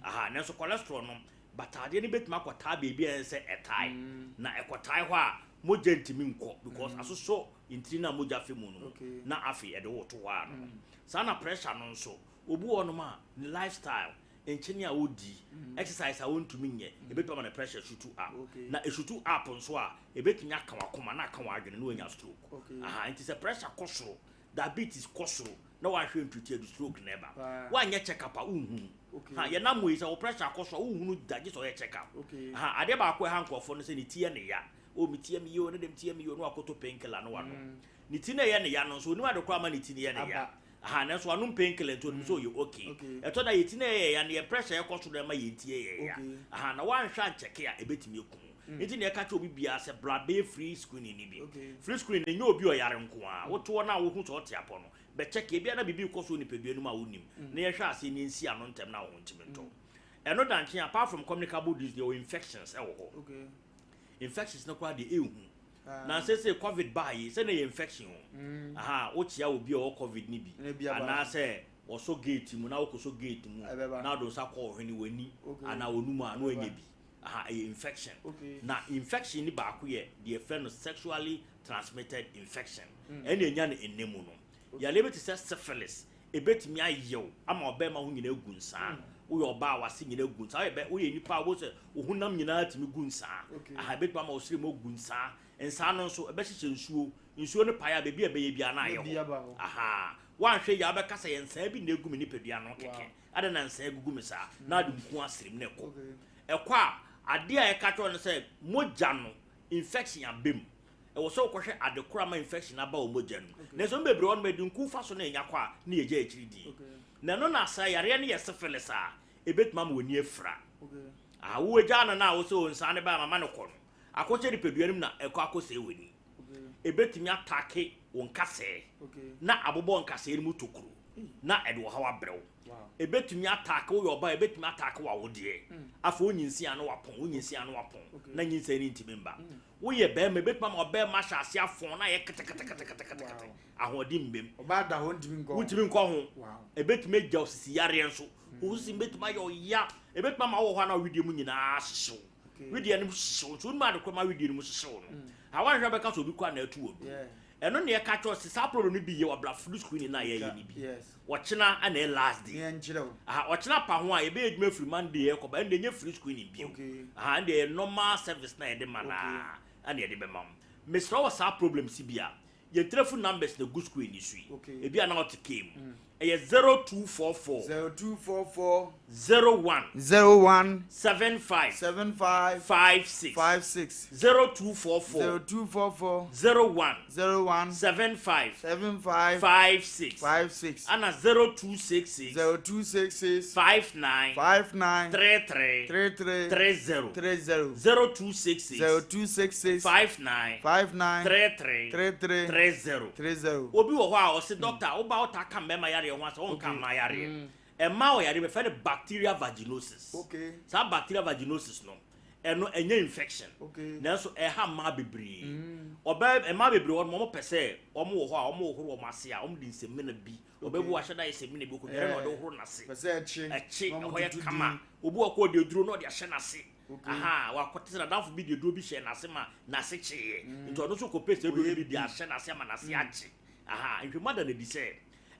Speaker 3: Aha, nanso cholesterol no, bataadeɛ no bɛtumi akɔtaa baabi a ɛnsɛ sɛ ɛtae. Na ɛkɔtae hɔ a, mogya ntumi nkɔ because asosɔ ntini no a mogya fa mu no mu na afei ɛde wo to hɔ a no. Saa na pressure no nso, obi wɔ hɔnom a ne lifestyle, nkyene a odi, exercise a ontumi nyɛ, ebetumi ama ne pressure shoot up. Na eshoot up nso a, ebetumi aka w'akoma na aka w'adwene na wanya stroke. Aha, nti sɛ pressure kɔ soro, diabetes kɔ soro, na w'anhwɛ ntreat a, ɛde stroke na ɛba. Woanyɛ check up a, wonhunu. Ha, yɛnam wei sɛ wo pressure akɔ soro a, wonhunu da gye sɛ ɔyɛ check up. Aha, adeɛ baako a ɛha nkurɔfoɔ no sɛ ne ti yɛ ne ya. Oh, me ti yɛ me yie o, ne deɛ me ti yɛ me yie o, na wakɔtɔ painkiller na wanom. Ne ti no a ɛyɛ ne ya no nso, onim ade koraa ma ne ti no yɛ ne ya. Aha, nanso wanom painkiller nti onim sɛ ɔyɛ okay. Ɛtɔ da yɛn ti no yɛ ya no, yɛn pressure ɛkɔ soro na ɛma yɛn ti yɛ ya. Aha, na woanhwɛ ankyɛke a, ɛbɛtumi aku wo. Nti na yɛka kyerɛ obi biara sɛ bra bɛyɛ free screening no bi. Free screening no, ɛnyɛ obi a ɔyare nko ara. Wote hɔ no a wohu sɛ ɔte apɔ no, bɛkyɛke. Ebia na biribi rekɔ so wɔ nipadua no mu a wonnim. Na yɛnhwɛ aseɛ na yɛnsi ano ntɛm na wo ho ntumi ntɔ wo. Ɛno da nkyɛn, apart from communicable disease, yɛwɔ infections wɔ hɔ. Infections no koraa deɛ ɛnhu. Na sese covid baa yi sɛ na yɛ infection o. Mm. Aha, wokyia obi a ɔwɔ covid no bi. Anaasɛ wɔsɔ gate mu na wokɔsɔ gate mu na wode nsa kɔ ɔhwene w'ani anaa w'anum a na wanya bi. Aha, ɛyɛ infection. Na infection ni baako yɛ deɛ yɛfrɛ no sexually transmitted infection. Mm. Ɛna ɛnya no ɛnɛ mu no. Yareɛ bi te sɛ syphilis, ɛbɛtumi ayɛ wo ama ɔbɛrima ho nyinaa gu nsaa. Mm. Woyɛ ɔbaa a w'ase nyinaa gu nsaa. Woyɛ bɛ woyɛ nipa a wobɛhu sɛ wo honam nyinaa tumi gu nsaa. Aha, ɛbɛtumi ama wo srɛ mu agu nsaa. Nsaa no nso, ɛbɛhyehyɛ nsuo. Nsuo no pae a, baabi a ɛbɛyɛ biara na ayɛ hɔ. Aha, woanhwɛ yie a wobɛka sɛ yɛ nsaa bi na ɛgu me nipadua no kɛkɛ. Adɛn na nsaa gugu me saa? Na ade nku asrem na ɛkɔ. Ɛkɔ a, adeɛ a ɛka kyerɛ wo ne sɛ mogya no, infection aba mu. Ɛwɔ sɛ wokɔhwɛ ade koro ama infection aba wɔ mogya no mu. Nanso emu bebree wɔ hɔ nom a, ɛde nku fa so na ɛnya kɔ a, na yɛgya akyiri die. Na ɛno na sɛ yareɛ no yɛ syphilis a, ɛbɛtumi ama w'ani afira. Aha, wowagyaa no no a wosɛ o nsaa no bɛyɛ ama ma no kɔ no, akɔhyɛ nipadua no mu na ɛkɔ akɔsɛe w'ani. Ɛbɛtumi atake wo nkasɛɛ na abobɔ nkasɛɛ no mu tokuro na ɛde ɔhaw abrɛ wo. Ɛbɛtumi atake woyɛ ɔbaa, ɛbɛtumi atake w'awodeɛ. Afei wonyinsen a na wapɔn, wonyinsen a na wapɔn na nyinsɛn no ntumi mba. Woyɛ barima, ebetumi ama ɔbarima ahyɛ ase afɔn na ayɛ keteketeketekete, ahoɔden mbam.
Speaker 1: Ɔbaa da hɔ ntumi nkɔ ho.
Speaker 3: Wontumi nkɔ ho. Ebetumi agya wo sisi yareɛ nso. Wo sisi betumi ayɛ ɔya. Ebetumi ama wowɔ hɔ a na wedeɛ mu nyinaa hyehye wo. Wedeɛ no mu hyehye wo nso wonim ade korɔ ma wedeɛ no mu hyehye wo no. Awanhwɛ a bɛka sɛ obi kɔ a na atu wɔ duro. Ɛno na yɛka kyerɛ wo sɛ saa problem no bi yɛ wɔ abra flu screening no a yɛyɛ no bi. Ɔkyena na ɛyɛ last day. Aha, ɔkyena pa ho a yɛbɛyɛ adwuma firi Monday ɛkɔ ba, ɛnde ɛnyɛ free screening bio. Aha, ɛnde ɛyɛ normal service na yɛde ma naa ɛna yɛde bɛma mo. Mesrɛ wɔ saa problems bi a, yɛn telephone numbers na gu screen ni so yi. Ebi a na ɔte kaa mu, Ɛyɛ 0244.
Speaker 1: 0244.
Speaker 3: 01.
Speaker 1: 01.
Speaker 3: 75.
Speaker 1: 75.
Speaker 3: 56.
Speaker 1: 56.
Speaker 3: 0244.
Speaker 1: 0244.
Speaker 3: 01.
Speaker 1: 01.
Speaker 3: 75.
Speaker 1: 75.
Speaker 3: 56.
Speaker 1: 56.
Speaker 3: Ana 0266.
Speaker 1: 0266.
Speaker 3: 59.
Speaker 1: 59.
Speaker 3: 33.
Speaker 1: 33.
Speaker 3: 30.
Speaker 1: 30.
Speaker 3: 0266.
Speaker 1: 0266.
Speaker 3: 59.
Speaker 1: 59.
Speaker 3: 33.
Speaker 1: 33.
Speaker 3: 30.
Speaker 1: 30.
Speaker 3: Obi wɔ hɔ a ɔse, "Doctor, woba wota ka mmarima yareɛ ho asɛ wonka mmaa yareɛ." Ɛma wɔ yareɛ bɛfɛ no bacterial vaginosis. Saa bacterial vaginosis no, ɛno ɛnyɛ infection, nanso ɛha mmaa bebree. Ɔbɛ mmaa bebree wɔ no, wɔn pɛ sɛ wɔn wɔ hɔ a wɔn hohoro wɔn ase a, wɔn de nsɛmina bi, ɔbɛbu ahyɛ da yɛ sɛmina bi okonyere na ɔde hohoro n'ase.
Speaker 1: Pɛ sɛ ɛkye.
Speaker 3: Ɛkye.
Speaker 1: Na wɔn
Speaker 3: Ɛhɔ yɛ
Speaker 1: tutu
Speaker 3: kama.
Speaker 1: din.
Speaker 3: Obi wɔ kɔ, ɔde aduro na ɔde ahyɛ n'ase. Aha wakɔte sɛ n'adamfo bi de aduro bi hyɛ n'ase ma n'ase kyeeɛ, nti ɔno nso kɔpɛ sɛ aduro no bi de ahyɛ n'ase ama n'ase akye. Aha nhwɛmu ada n'adi sɛ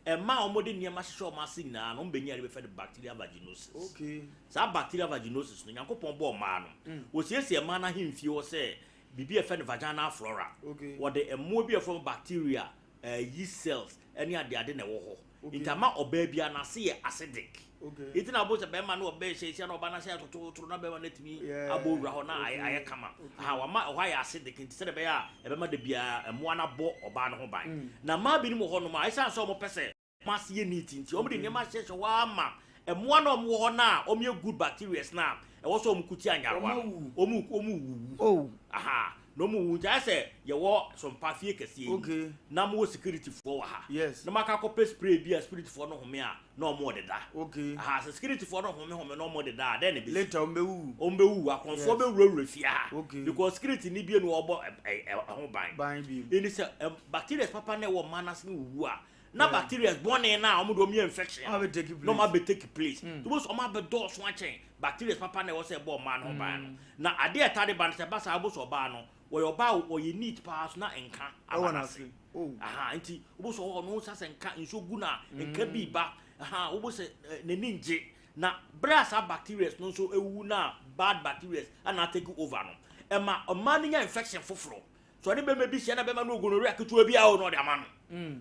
Speaker 3: ɛma a wɔde nneɛma hyehyɛ wɔn ase nyinaa no, wɔn bɛnya yɛde bɛfɛ no bacterial vaginosis. Saa bacterial vaginosis no, Nyankopɔn bɔɔ mmaa no, wɔsiesie mmaa no ahemfie hɔ sɛ biribi a yɛfrɛ no vaginal flora. Wɔde mmoa bi a yɛfrɛ no bacteria, yeast cells ɛne adeade na ɛwɔ hɔ. Nti ama ɔbaa bi n'ase yɛ acidic. Nti na abo sɛ bɛrima no ɔbɛɛ hyɛ esia na ɔbaa n'ase ayɛ tototoro na bɛrima no atumi abɔ owura hɔ na ayɛ kama. Aha wama ɛhɔ ayɛ acidic, nti sɛdeɛ ɛbɛyɛ a ɛbɛma de biara mmoa no abɔ ɔbaa no ho ban. Na mmaa binom wɔ hɔnom a, ɛsiane sɛ wɔn pɛ sɛ wɔn ase yɛ neat nti, wɔn de nneɛma ahyehyɛ hɔ ama mmoa no a wɔn wɔ hɔ na wɔn yɛ good bacteria na ɛwɔ sɛ wɔn kuti anyarewa no, wɔn wuwu. Aha na wɔn wuwu, nti ayɛ sɛ yɛwɔ sɔmpa fie kɛseɛ yi na mo wɔ security foɔ wɔ ha na mo aka akɔpɛ spray bi a security foɔ no home a na wɔn deda. Aha sɛ security foɔ no home home na wɔn deda a, dɛn na ebesi?
Speaker 1: Later wɔn bɛwu.
Speaker 3: Wɔn bɛwu, akorɔmfoɔ bɛwurawura fie ha because security ni bie no wɔbɔ ɛ ɛ ɛho ban.
Speaker 1: Ban bi.
Speaker 3: Ɛni sɛ bacteria papa na ɛwɔ mmaa n'ase no wuwu a, na bacteria bɔne na wɔn de wɔn yɛ infection
Speaker 1: Wɔn abɛ take
Speaker 3: na wɔn abɛ take place, to bɔ so wɔn abɛ dɔɔso akyɛn bacteria papa na ɛwɔ sɛ ɛbɔ ɔmaa no ho ban no. Na adeɛ ɛta de ba no, sɛ ɛba saa, abɔ so ɔbaa no wɔyɛ ɔbaa a ɔyɛ neat paa so na nka
Speaker 1: ɛwɔ
Speaker 3: aba
Speaker 1: n'ase.
Speaker 3: n'ase. Aha nti wobɔ sɛ ɔno nsa sɛ nka nsuo gu na nka bi ba aha, wobɔ sɛ n'ani ngye. Na bere a saa bacteria no nso ewu na bad bacteria ana take over no, ɛma ɔmaa no nya infection foforɔ. So ɔne bɛrima bi hyia na bɛrima no gonorrhea ketewa bi a ɔno ɔde ama no,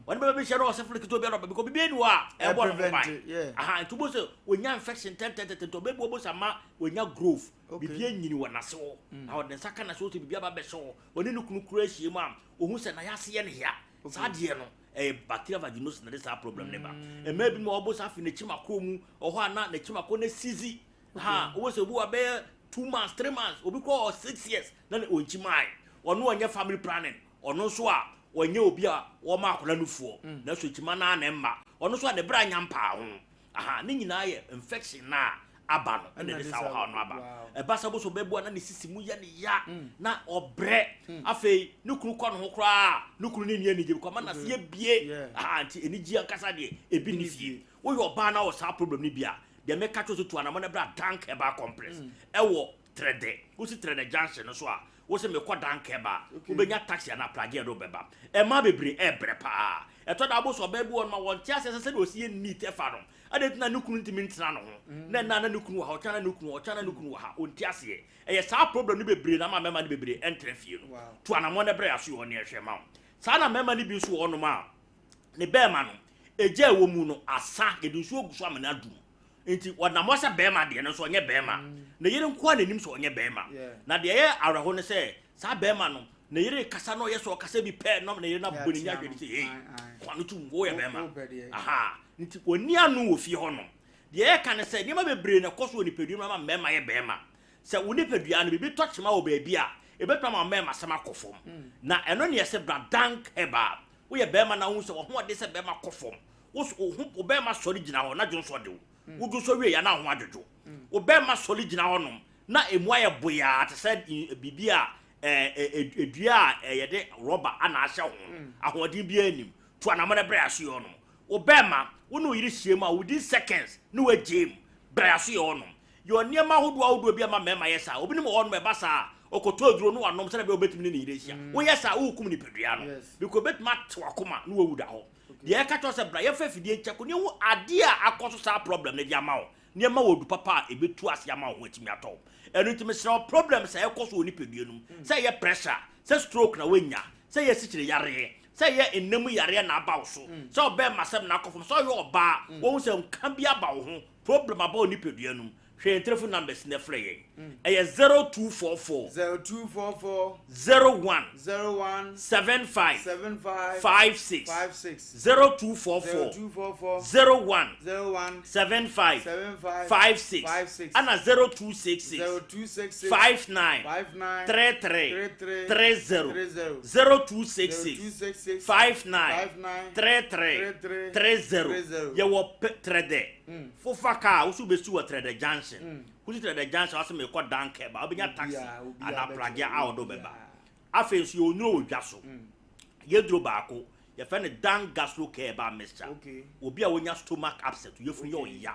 Speaker 3: ɔne bɛrima bi hyia na ɔsyphilis ketewa bi a ɔde, because bibi eni hɔ a ɛbɔ ne ho
Speaker 1: prevent
Speaker 3: ban.
Speaker 1: it, yeah.
Speaker 3: Aha nti wobɔ sɛ onya infection tɛntɛntɛntɛ, nti ɔbɛbi wɔbɔ sɛ ama onya growth, bibi enyini wɔ n'ase hɔ na ɔde nsa ka n'ase hɔ sɛ bibi aba bɛhyɛ hɔ. Ɔne ne kunu kura ahyia mu a, ohun sɛ n'ayase yɛ ne ya. Saa deɛ no ɛyɛ bacterial vaginosis na de saa problem ne ba. Mmaa bi mu a wɔbɔ sɛ afi n'akyi makoro mu ɔhɔ a na n'akyi makoro ne sisi ha, wɔbɔ sɛ obi wa bɛyɛ 2 months, 3 months, obi kɔ wɔ 6 years na ne ɔnkyi maa ɔno ɔnyɛ family planning, ɔno nso a ɔnyɛ obi a wɔma akwadaa nufoɔ nanso kyima naa na ɛmma ɔno nso a ne bere anya mpaa ho. Aha ne nyinaa yɛ infection na aba no ɛna ɛde saa ɔhaw no aba. Ɛba sɛ boso bɛbu a na ne sisi mu yɛ ne ya na ɔbrɛ. Afei ne kunu kɔ ne ho koraa, ne kunu ne ni anigye kɔ ama n'ase yɛ bie. Aha nti anigye ankasa deɛ ebi ne fie. Woyɛ ɔbaa na wɔ saa problem no bi a, deɛ mɛka kyerɛ so, tu anamɔ na bra Dank Herbal Complex ɛwɔ Trɛdɛ. Wosi Trɛdɛ junction no so a, wosi mekɔ Dank Herbal, wobɛnya taxi anaa pragye ɛde wobɛba. Ɛma bebree ɛɛbrɛ paa. Ɛtɔ da abo sɛ ɔbaa bi wɔ no ma wɔnte aseɛ sɛ sɛdeɛ ɔsi yɛ neat ɛfa no, ɛde tena ne kunu ntumi ntena ne ho na ɛna na ne kunu wɔ ha, ɔkyɛn na ne kunu, ɔkyɛn na ne kunu wɔ ha, ɔnte aseɛ. Ɛyɛ saa problem no bebree na ama mmarima no bebree ɛntena fie no. Tu anamɔ no brɛ aso yɛ hɔ ne ɛhwɛ ma wo. Saa na mmarima no bi nso wɔ hɔnom a ne bɛrima no egya a ɛwɔ mu no asa, yɛde nsuo gu so ama no adum, nti ɔnam hɔ sɛ bɛrima deɛ no nso ɔnyɛ bɛrima. Ne yere nko a n'anim sɛ ɔnyɛ bɛrima. Na deɛ ɛyɛ awerɛho ne sɛ saa bɛrima no ne yere kasa na ɔyɛ sɛ ɔkasa bi pɛ na ne yere no abɔ ne nya hwɛ ne sɛ, "Hey, kwan tum, woyɛ bɛrima." Aha nti ɔni ano wɔ fie hɔ nom. Deɛ ɛka ne sɛ nneɛma bebree na ɛkɔ so wɔ nipadua mu ama mmarima yɛ bɛrima. Sɛ wo nipadua no biribi tɔ kyema wɔ baabi a, ɛbɛtumi ama mmarima asɛm akɔ fam. Na ɛno ne yɛsɛ bra Dank Herbal. Woyɛ bɛrima na wohu sɛ wɔhoɔden sɛ bɛrima kɔ fam, wo wo bɛrima sɔre gyina hɔ na dwonsɔ de wo, wo dwonsɔ wie ya na ho adwodwo wo, bɛrima sɔre gyina hɔ nom na emu ayɛ boyaa te sɛ biribi a ɛɛ edua a yɛde rɔba ana ahyɛ ho, ahoɔden biara nim, to anamɔ na brɛ aso yɛ hɔ nom. Wo bɛrima wo ne wo yere hyia mu a, within seconds ne wagye mu, brɛ aso yɛ hɔ nom. Yɛ nneɛma ahodoɔ ahodoɔ bi ama mmarima yɛ saa. Obi ne mu wɔ hɔ nom, ɛba saa, ɔkɔtɔ aduro no wanom sɛdeɛ bɛyɛ obɛtumi ne ne yere ahyia. Woyɛ saa, wokum nipadua no because obɛtumi ate wakoma na wawu da hɔ. Deɛ ɛka kyerɛ sɛ bra yɛmfa afidie nkyɛ ko ne ehu adeɛ a akɔ so saa problem no de ama wo, nneɛma wɔ du papa a ɛbɛtu ase ama wo ho atumi atɔ wo. Ɛno nti mesrɛ wo, problem sɛ ɛkɔ so wɔ nipadua no mu, sɛ ɛyɛ pressure, sɛ stroke na woanya, sɛ ɛyɛ sikyire yareɛ. Sɛ ɛyɛ nna mu yareɛ na aba wo so, sɛ ɔbɛɛmasɛm na akɔ fam, sɛ ɔyɛ ɔbaa, woahu sɛ nka bi aba wo ho, problem aba wo nipadua no mu, Hwɛ yɛn telefon numbers na frɛ yɛn. Ɛyɛ 0244.
Speaker 1: 0244.
Speaker 3: 01.
Speaker 1: 01.
Speaker 3: 75.
Speaker 1: 75.
Speaker 3: 56.
Speaker 1: 56.
Speaker 3: 0244.
Speaker 1: 0244.
Speaker 3: 01.
Speaker 1: 01.
Speaker 3: 75.
Speaker 1: 75.
Speaker 3: 56.
Speaker 1: 56.
Speaker 3: Ana 0266.
Speaker 1: 0266.
Speaker 3: 59.
Speaker 1: 59.
Speaker 3: 33.
Speaker 1: 33.
Speaker 3: 30.
Speaker 1: 30.
Speaker 3: 0266.
Speaker 1: 0266.
Speaker 3: 59.
Speaker 1: 59.
Speaker 3: 33.
Speaker 1: 33.
Speaker 3: 30.
Speaker 1: 30.
Speaker 3: Yɛwɔ trɛdɛ. Fofa kaa woso bɛsi wɔ Trɛdɛ junction. Wosi Trɛdɛ junction wase mekɔ Dankɛ ba wobɛnya taxi anaa pragea a ɔde bɛba. Afei nso yɛwɔ nnuro wɔ dwa so. Yɛduro baako yɛfrɛ no Dan Gastro Care ba mixture. Obi a wonya stomach upset yɛfunu yɛ ɔya.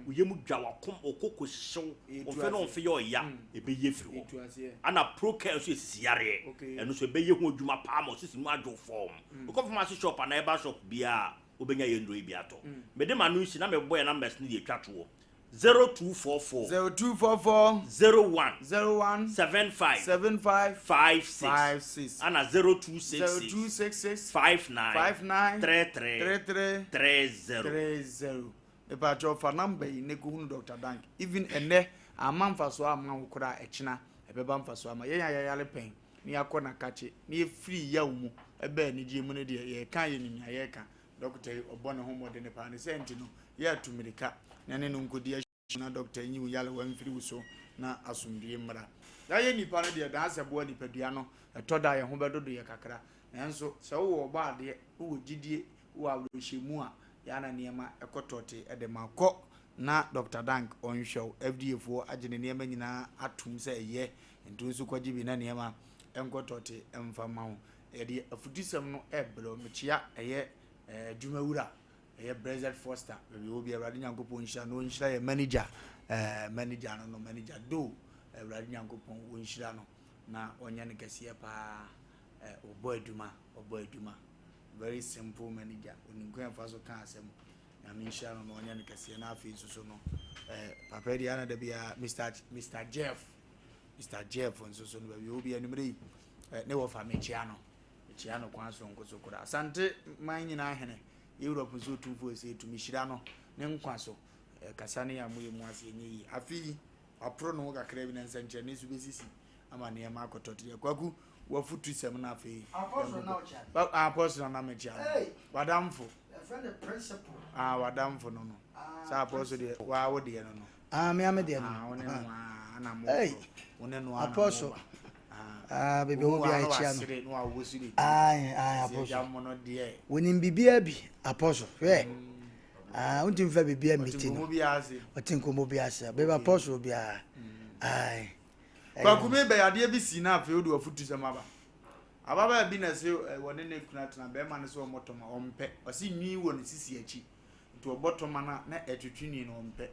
Speaker 3: Woyɛ mu dwa wakom okoko hyew ɔmfe no ɔmfe yɛ ɔya ɛbɛyɛ firi hɔ. Ana Pro Care nso yɛ sisi yareɛ. Ɛno nso ɛbɛyɛ ho adwuma paa ma ɔsisi mu adwo fɔm. Wokɔ pharmacy shop anaa herbal shop biara wobɛnya yɛn nnuro yi bi atɔ. Mede m'ano nsi na mebɔ yɛn numbers no de atwa toɔ. 0244.
Speaker 1: 0244.
Speaker 3: 01.
Speaker 1: 01.
Speaker 3: 75.
Speaker 1: 75.
Speaker 3: 56.
Speaker 1: 56.
Speaker 3: Ana 0266.
Speaker 1: 0266.
Speaker 3: 59.
Speaker 1: 59.
Speaker 3: 33.
Speaker 1: 33.
Speaker 3: 30.
Speaker 1: 30. Mepakyɛw fa number yi na kɔhunu Dr. Dank. Even ɛnɛ ama mfasoɔ amma wo koraa ɛkyena ɛbɛba mfasoɔ ama yɛn a yɛyare pɛn na yɛakɔ nakakye na yɛfiri yaw mu ɛbaa anigyeɛ mu no deɛ yɛka yɛnim nea yɛreka. Dɔkta yi ɔbɔ ne ho mmɔdene paa ne sɛ nti no yɛatu mmirika na ne no nkɔdi ahyia na dɔkta yi nyi wo yarewa mfiri wo so na asomdwie mmra. Yɛayɛ nnipa no deɛ daa sɛ boa nipadua no ɛtɔ da a yɛn ho bɛdodo yɛ kakra nanso sɛ wowɔ ɔbɔadeɛ wowɔ gyidie wowɔ awerɛhyɛmu a yɛ a na nneɛma kɔ tɔɔtee de ma. Kɔ na Dɔkta Dank ɔnhwɛ wo. FDA foɔ agye ne nneɛma nyinaa atom sɛ ɛyɛ nti wo nso kɔgye bi na nneɛma nkɔ tɔɔtee mfa mma wo. Yɛde afutusɛm no rebrɛ wo. Mekyea ɛyɛ adwuma wura, ɛyɛ Brexit Foster, baabi ɔwɔ bi Awurade Nyankopɔn nhyira no, ɔnhyira yɛ manager, ɛɛ manager no no, manager Do, Awurade Nyankopɔn ɔnhyira no na ɔnyɛ no kɛseɛ paa, ɛɛ ɔbɔ adwuma, ɔbɔ adwuma, very simple manager, ɔnim kwan ɛfa so ka asɛm, Nyame nhyira no na ɔnyɛ no kɛseɛ, na afei nso so no, ɛɛ papa yi deɛ ana da biara, Mr. Mr. Jeff, Mister Jeff nso so no baabi ɔwɔ bi anwummerɛ yi ne wɔfa mekyea no mekyea no kwan soronko so koraa Asante man nyinaa hene Europe nso otumfoɔ ɛsɛ ɛtumi hyira no ne nkwa so kasa ne yɛ amoyɛ mu ase ɛnyɛ yie afe yi waporo ne ho kakra bi na nsɛnkyerɛnne nso bɛsisi ama nneɛma akɔtɔ te deɛ kwaku wafutu sɛm no afei apɔsoro na mekyea no wadamfo ah wadamfo no no sɛ apɔsoro deɛ waa wo deɛ no no
Speaker 2: Ah, me ame deɛ no.
Speaker 1: Ah, wo ne no ah, na mo.
Speaker 2: Hey.
Speaker 1: Wo ne no ah,
Speaker 2: Apostle.
Speaker 1: Ah,
Speaker 2: Ah, baby, wo bi a ekyia no.
Speaker 1: No a wo si de.
Speaker 2: Ah, ah, apostle.
Speaker 1: Mo no deɛ.
Speaker 2: Wonim bibia bi, apostle. Hwɛ. Ah, wontim fa bibia miti no.
Speaker 1: Ɔte bi ase.
Speaker 2: Ɔte nkɔmmɔ bi ase. Baby, apostle bi a. Ah.
Speaker 1: Kwaku me bɛyɛ adeɛ bi si na afei wode wafutu sɛm aba. Ababaa bi na se wɔne ne kunu atena bɛrima no sɛ ɔmmɔ tɔma ɔmpɛ. Ɔse nwi wɔ ne sisi akyi. Nti ɔbɔ tɔma no a na ɛtwetwe nwi no ɔmpɛ.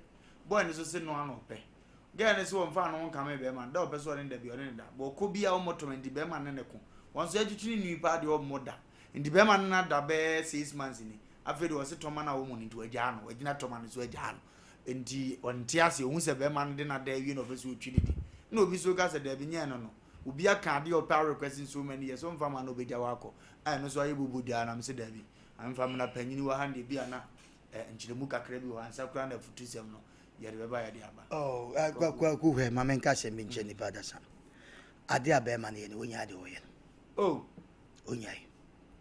Speaker 1: Boy no nso se noa na ɔpɛ. Girl no se wɔmfa ne ho nkame bɛrima no, da ɔpɛ sɛ ɔne no da biara ɔne no da. But ɔkɔ biara ɔmmɔ tɔma nti bɛrima no ne no ko. Wɔn nso ɛtwetwe ne nwi paa deɛ ɔmmɔ da. Nti bɛrima no ne no ada bɛyɛ 6 months ni. Afei deɛ ɔse tɔma no a ɔwɔ mu no nti wagyaa no, wagyina tɔma no so agyaa no. Nti ɔnte aseɛ, ɔhu sɛ bɛrima no de no ada awie na ɔpɛ sɛ ɔtwi ne di. Ɛna obi nso ka sɛ daabi nyɛ ɛno no. Obi aka adeɛ a ɔpɛ a request so many years ɔmfa ma no ɔbɛgya hɔ akɔ. A ɛno nso ayɛ bobo daa na mese daabi. Amfa mmra panyini wɔ ha no deɛ bi a na nkyerɛmu kakra bi wɔ hɔ ansa koraa na afutusɛm no yɛde bɛba yɛde aba.
Speaker 2: Oh, kwaku hwɛ ma menka asɛm bi nkyerɛ nipa adasa. Ade a bɛrima no yɛ no, onyaa deɛ ɔyɛ no.
Speaker 1: Oh.
Speaker 2: Onyae.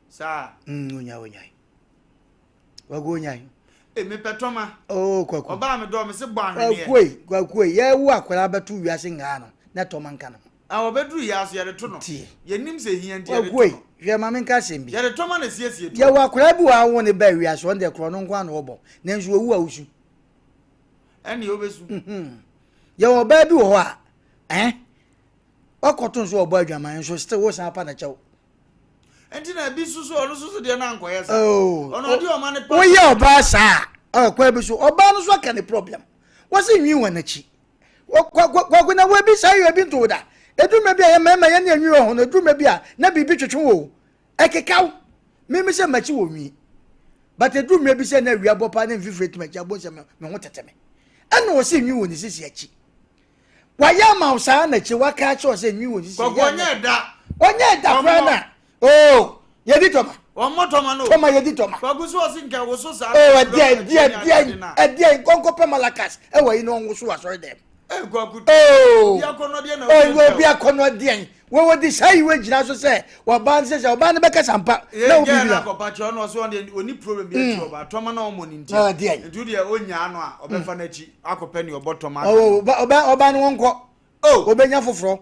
Speaker 1: Saa.
Speaker 2: Onyae, onyae. Kwaku onyae.
Speaker 1: E mepɛ tɔma.
Speaker 2: Oh, kwaku.
Speaker 1: Ɔbaa me dɔ me se bɔ ahweneɛ.
Speaker 2: Kwaku ei, kwaku ei, yɛwo akwadaa bɛto wiase ngaa no, na tɔma nka no.
Speaker 1: A ɔbɛduru yɛ aso yɛde to no.
Speaker 2: Tie.
Speaker 1: Yɛnim sɛ hia nti yɛde
Speaker 2: Kwaku ei,
Speaker 1: to no.
Speaker 2: hwɛ ma menka asɛm bi.
Speaker 1: Yɛde tɔma na siesie to.
Speaker 2: Yɛwɔ akwadaa bi wɔ awo ne baa wiase, ɔno deɛ korɔ no nko ano ɔbɔ, nanso owu a osu.
Speaker 1: Ɛne obesu.
Speaker 2: Yɛwɔ ɔbaa bi wɔ hɔ a, ɛn, wakɔto nso ɔbɔ adwaman nso still wosan pa ne kyɛw.
Speaker 1: Nti na ebi soso ɔno soso deɛ na ankɔyɛ saa.
Speaker 2: Oh.
Speaker 1: Ɔno ɔde ɔma ne pa.
Speaker 2: Woyɛ ɔbaa saa a, ɔkwan bi so ɔbaa no so aka ne problem. Wɔsi nwi wɔ n'akyi. Kwaku na wɔbi saa yɛ ebi nto da. Eduruma bi a yɛ mmarima yɛ ne enwi wɔ ho no eduruma bi a na biribi twetwe wɔ ɛkekaw. Mímí sɛ m'akyi wɔ nwi. But eduruma bi sɛ na awia bɔ paa na mfifire ti m'akyi abɔ nsɛ me ho tete me. Ɛna ɔsi nwi wɔ ne sisi akyi. Wayɛ ama wo saa n'akyi waka akyerɛ sɛ nwi wɔ ne sisi.
Speaker 1: Kwaku ɔnyɛ ɛda.
Speaker 2: Ɔnyɛ ɛda koraa na. Oh, yɛdi tɔma.
Speaker 1: Wɔmmɔ tɔma no.
Speaker 2: Tɔma yɛdi tɔma.
Speaker 1: Kwaku so ɔse nka woso saa.
Speaker 2: Oh ɛdeɛn ɛdeɛn ɛdeɛn ɛdeɛn nkɔnkɔ pɛ malakas ɛwɔ yi na ɔnwoso wɔ asɔre dɛm.
Speaker 1: Ee kwaku.
Speaker 2: Oh
Speaker 1: obi akɔnɔ deɛ na
Speaker 2: oh obi akɔnɔ deɛn wɔwɔ di saa yi wɔ gyina so sɛ ɔbaa no sɛ sɛ ɔbaa no bɛkasa mpa na obi
Speaker 1: bi la. Akɔpa kyerɛ ɔno ɔso ɔno deɛ oni problem bi akyi ɔbaa tɔma na ɔmɔ ne nti.
Speaker 2: Ɛdeɛn
Speaker 1: nti deɛ onyaa no a ɔbɛfa n'akyi akɔpɛ ne ɔbɔ tɔma.
Speaker 2: Oh ɔbaa ɔbaa no wɔnkɔ.
Speaker 1: Oh
Speaker 2: obenya foforɔ.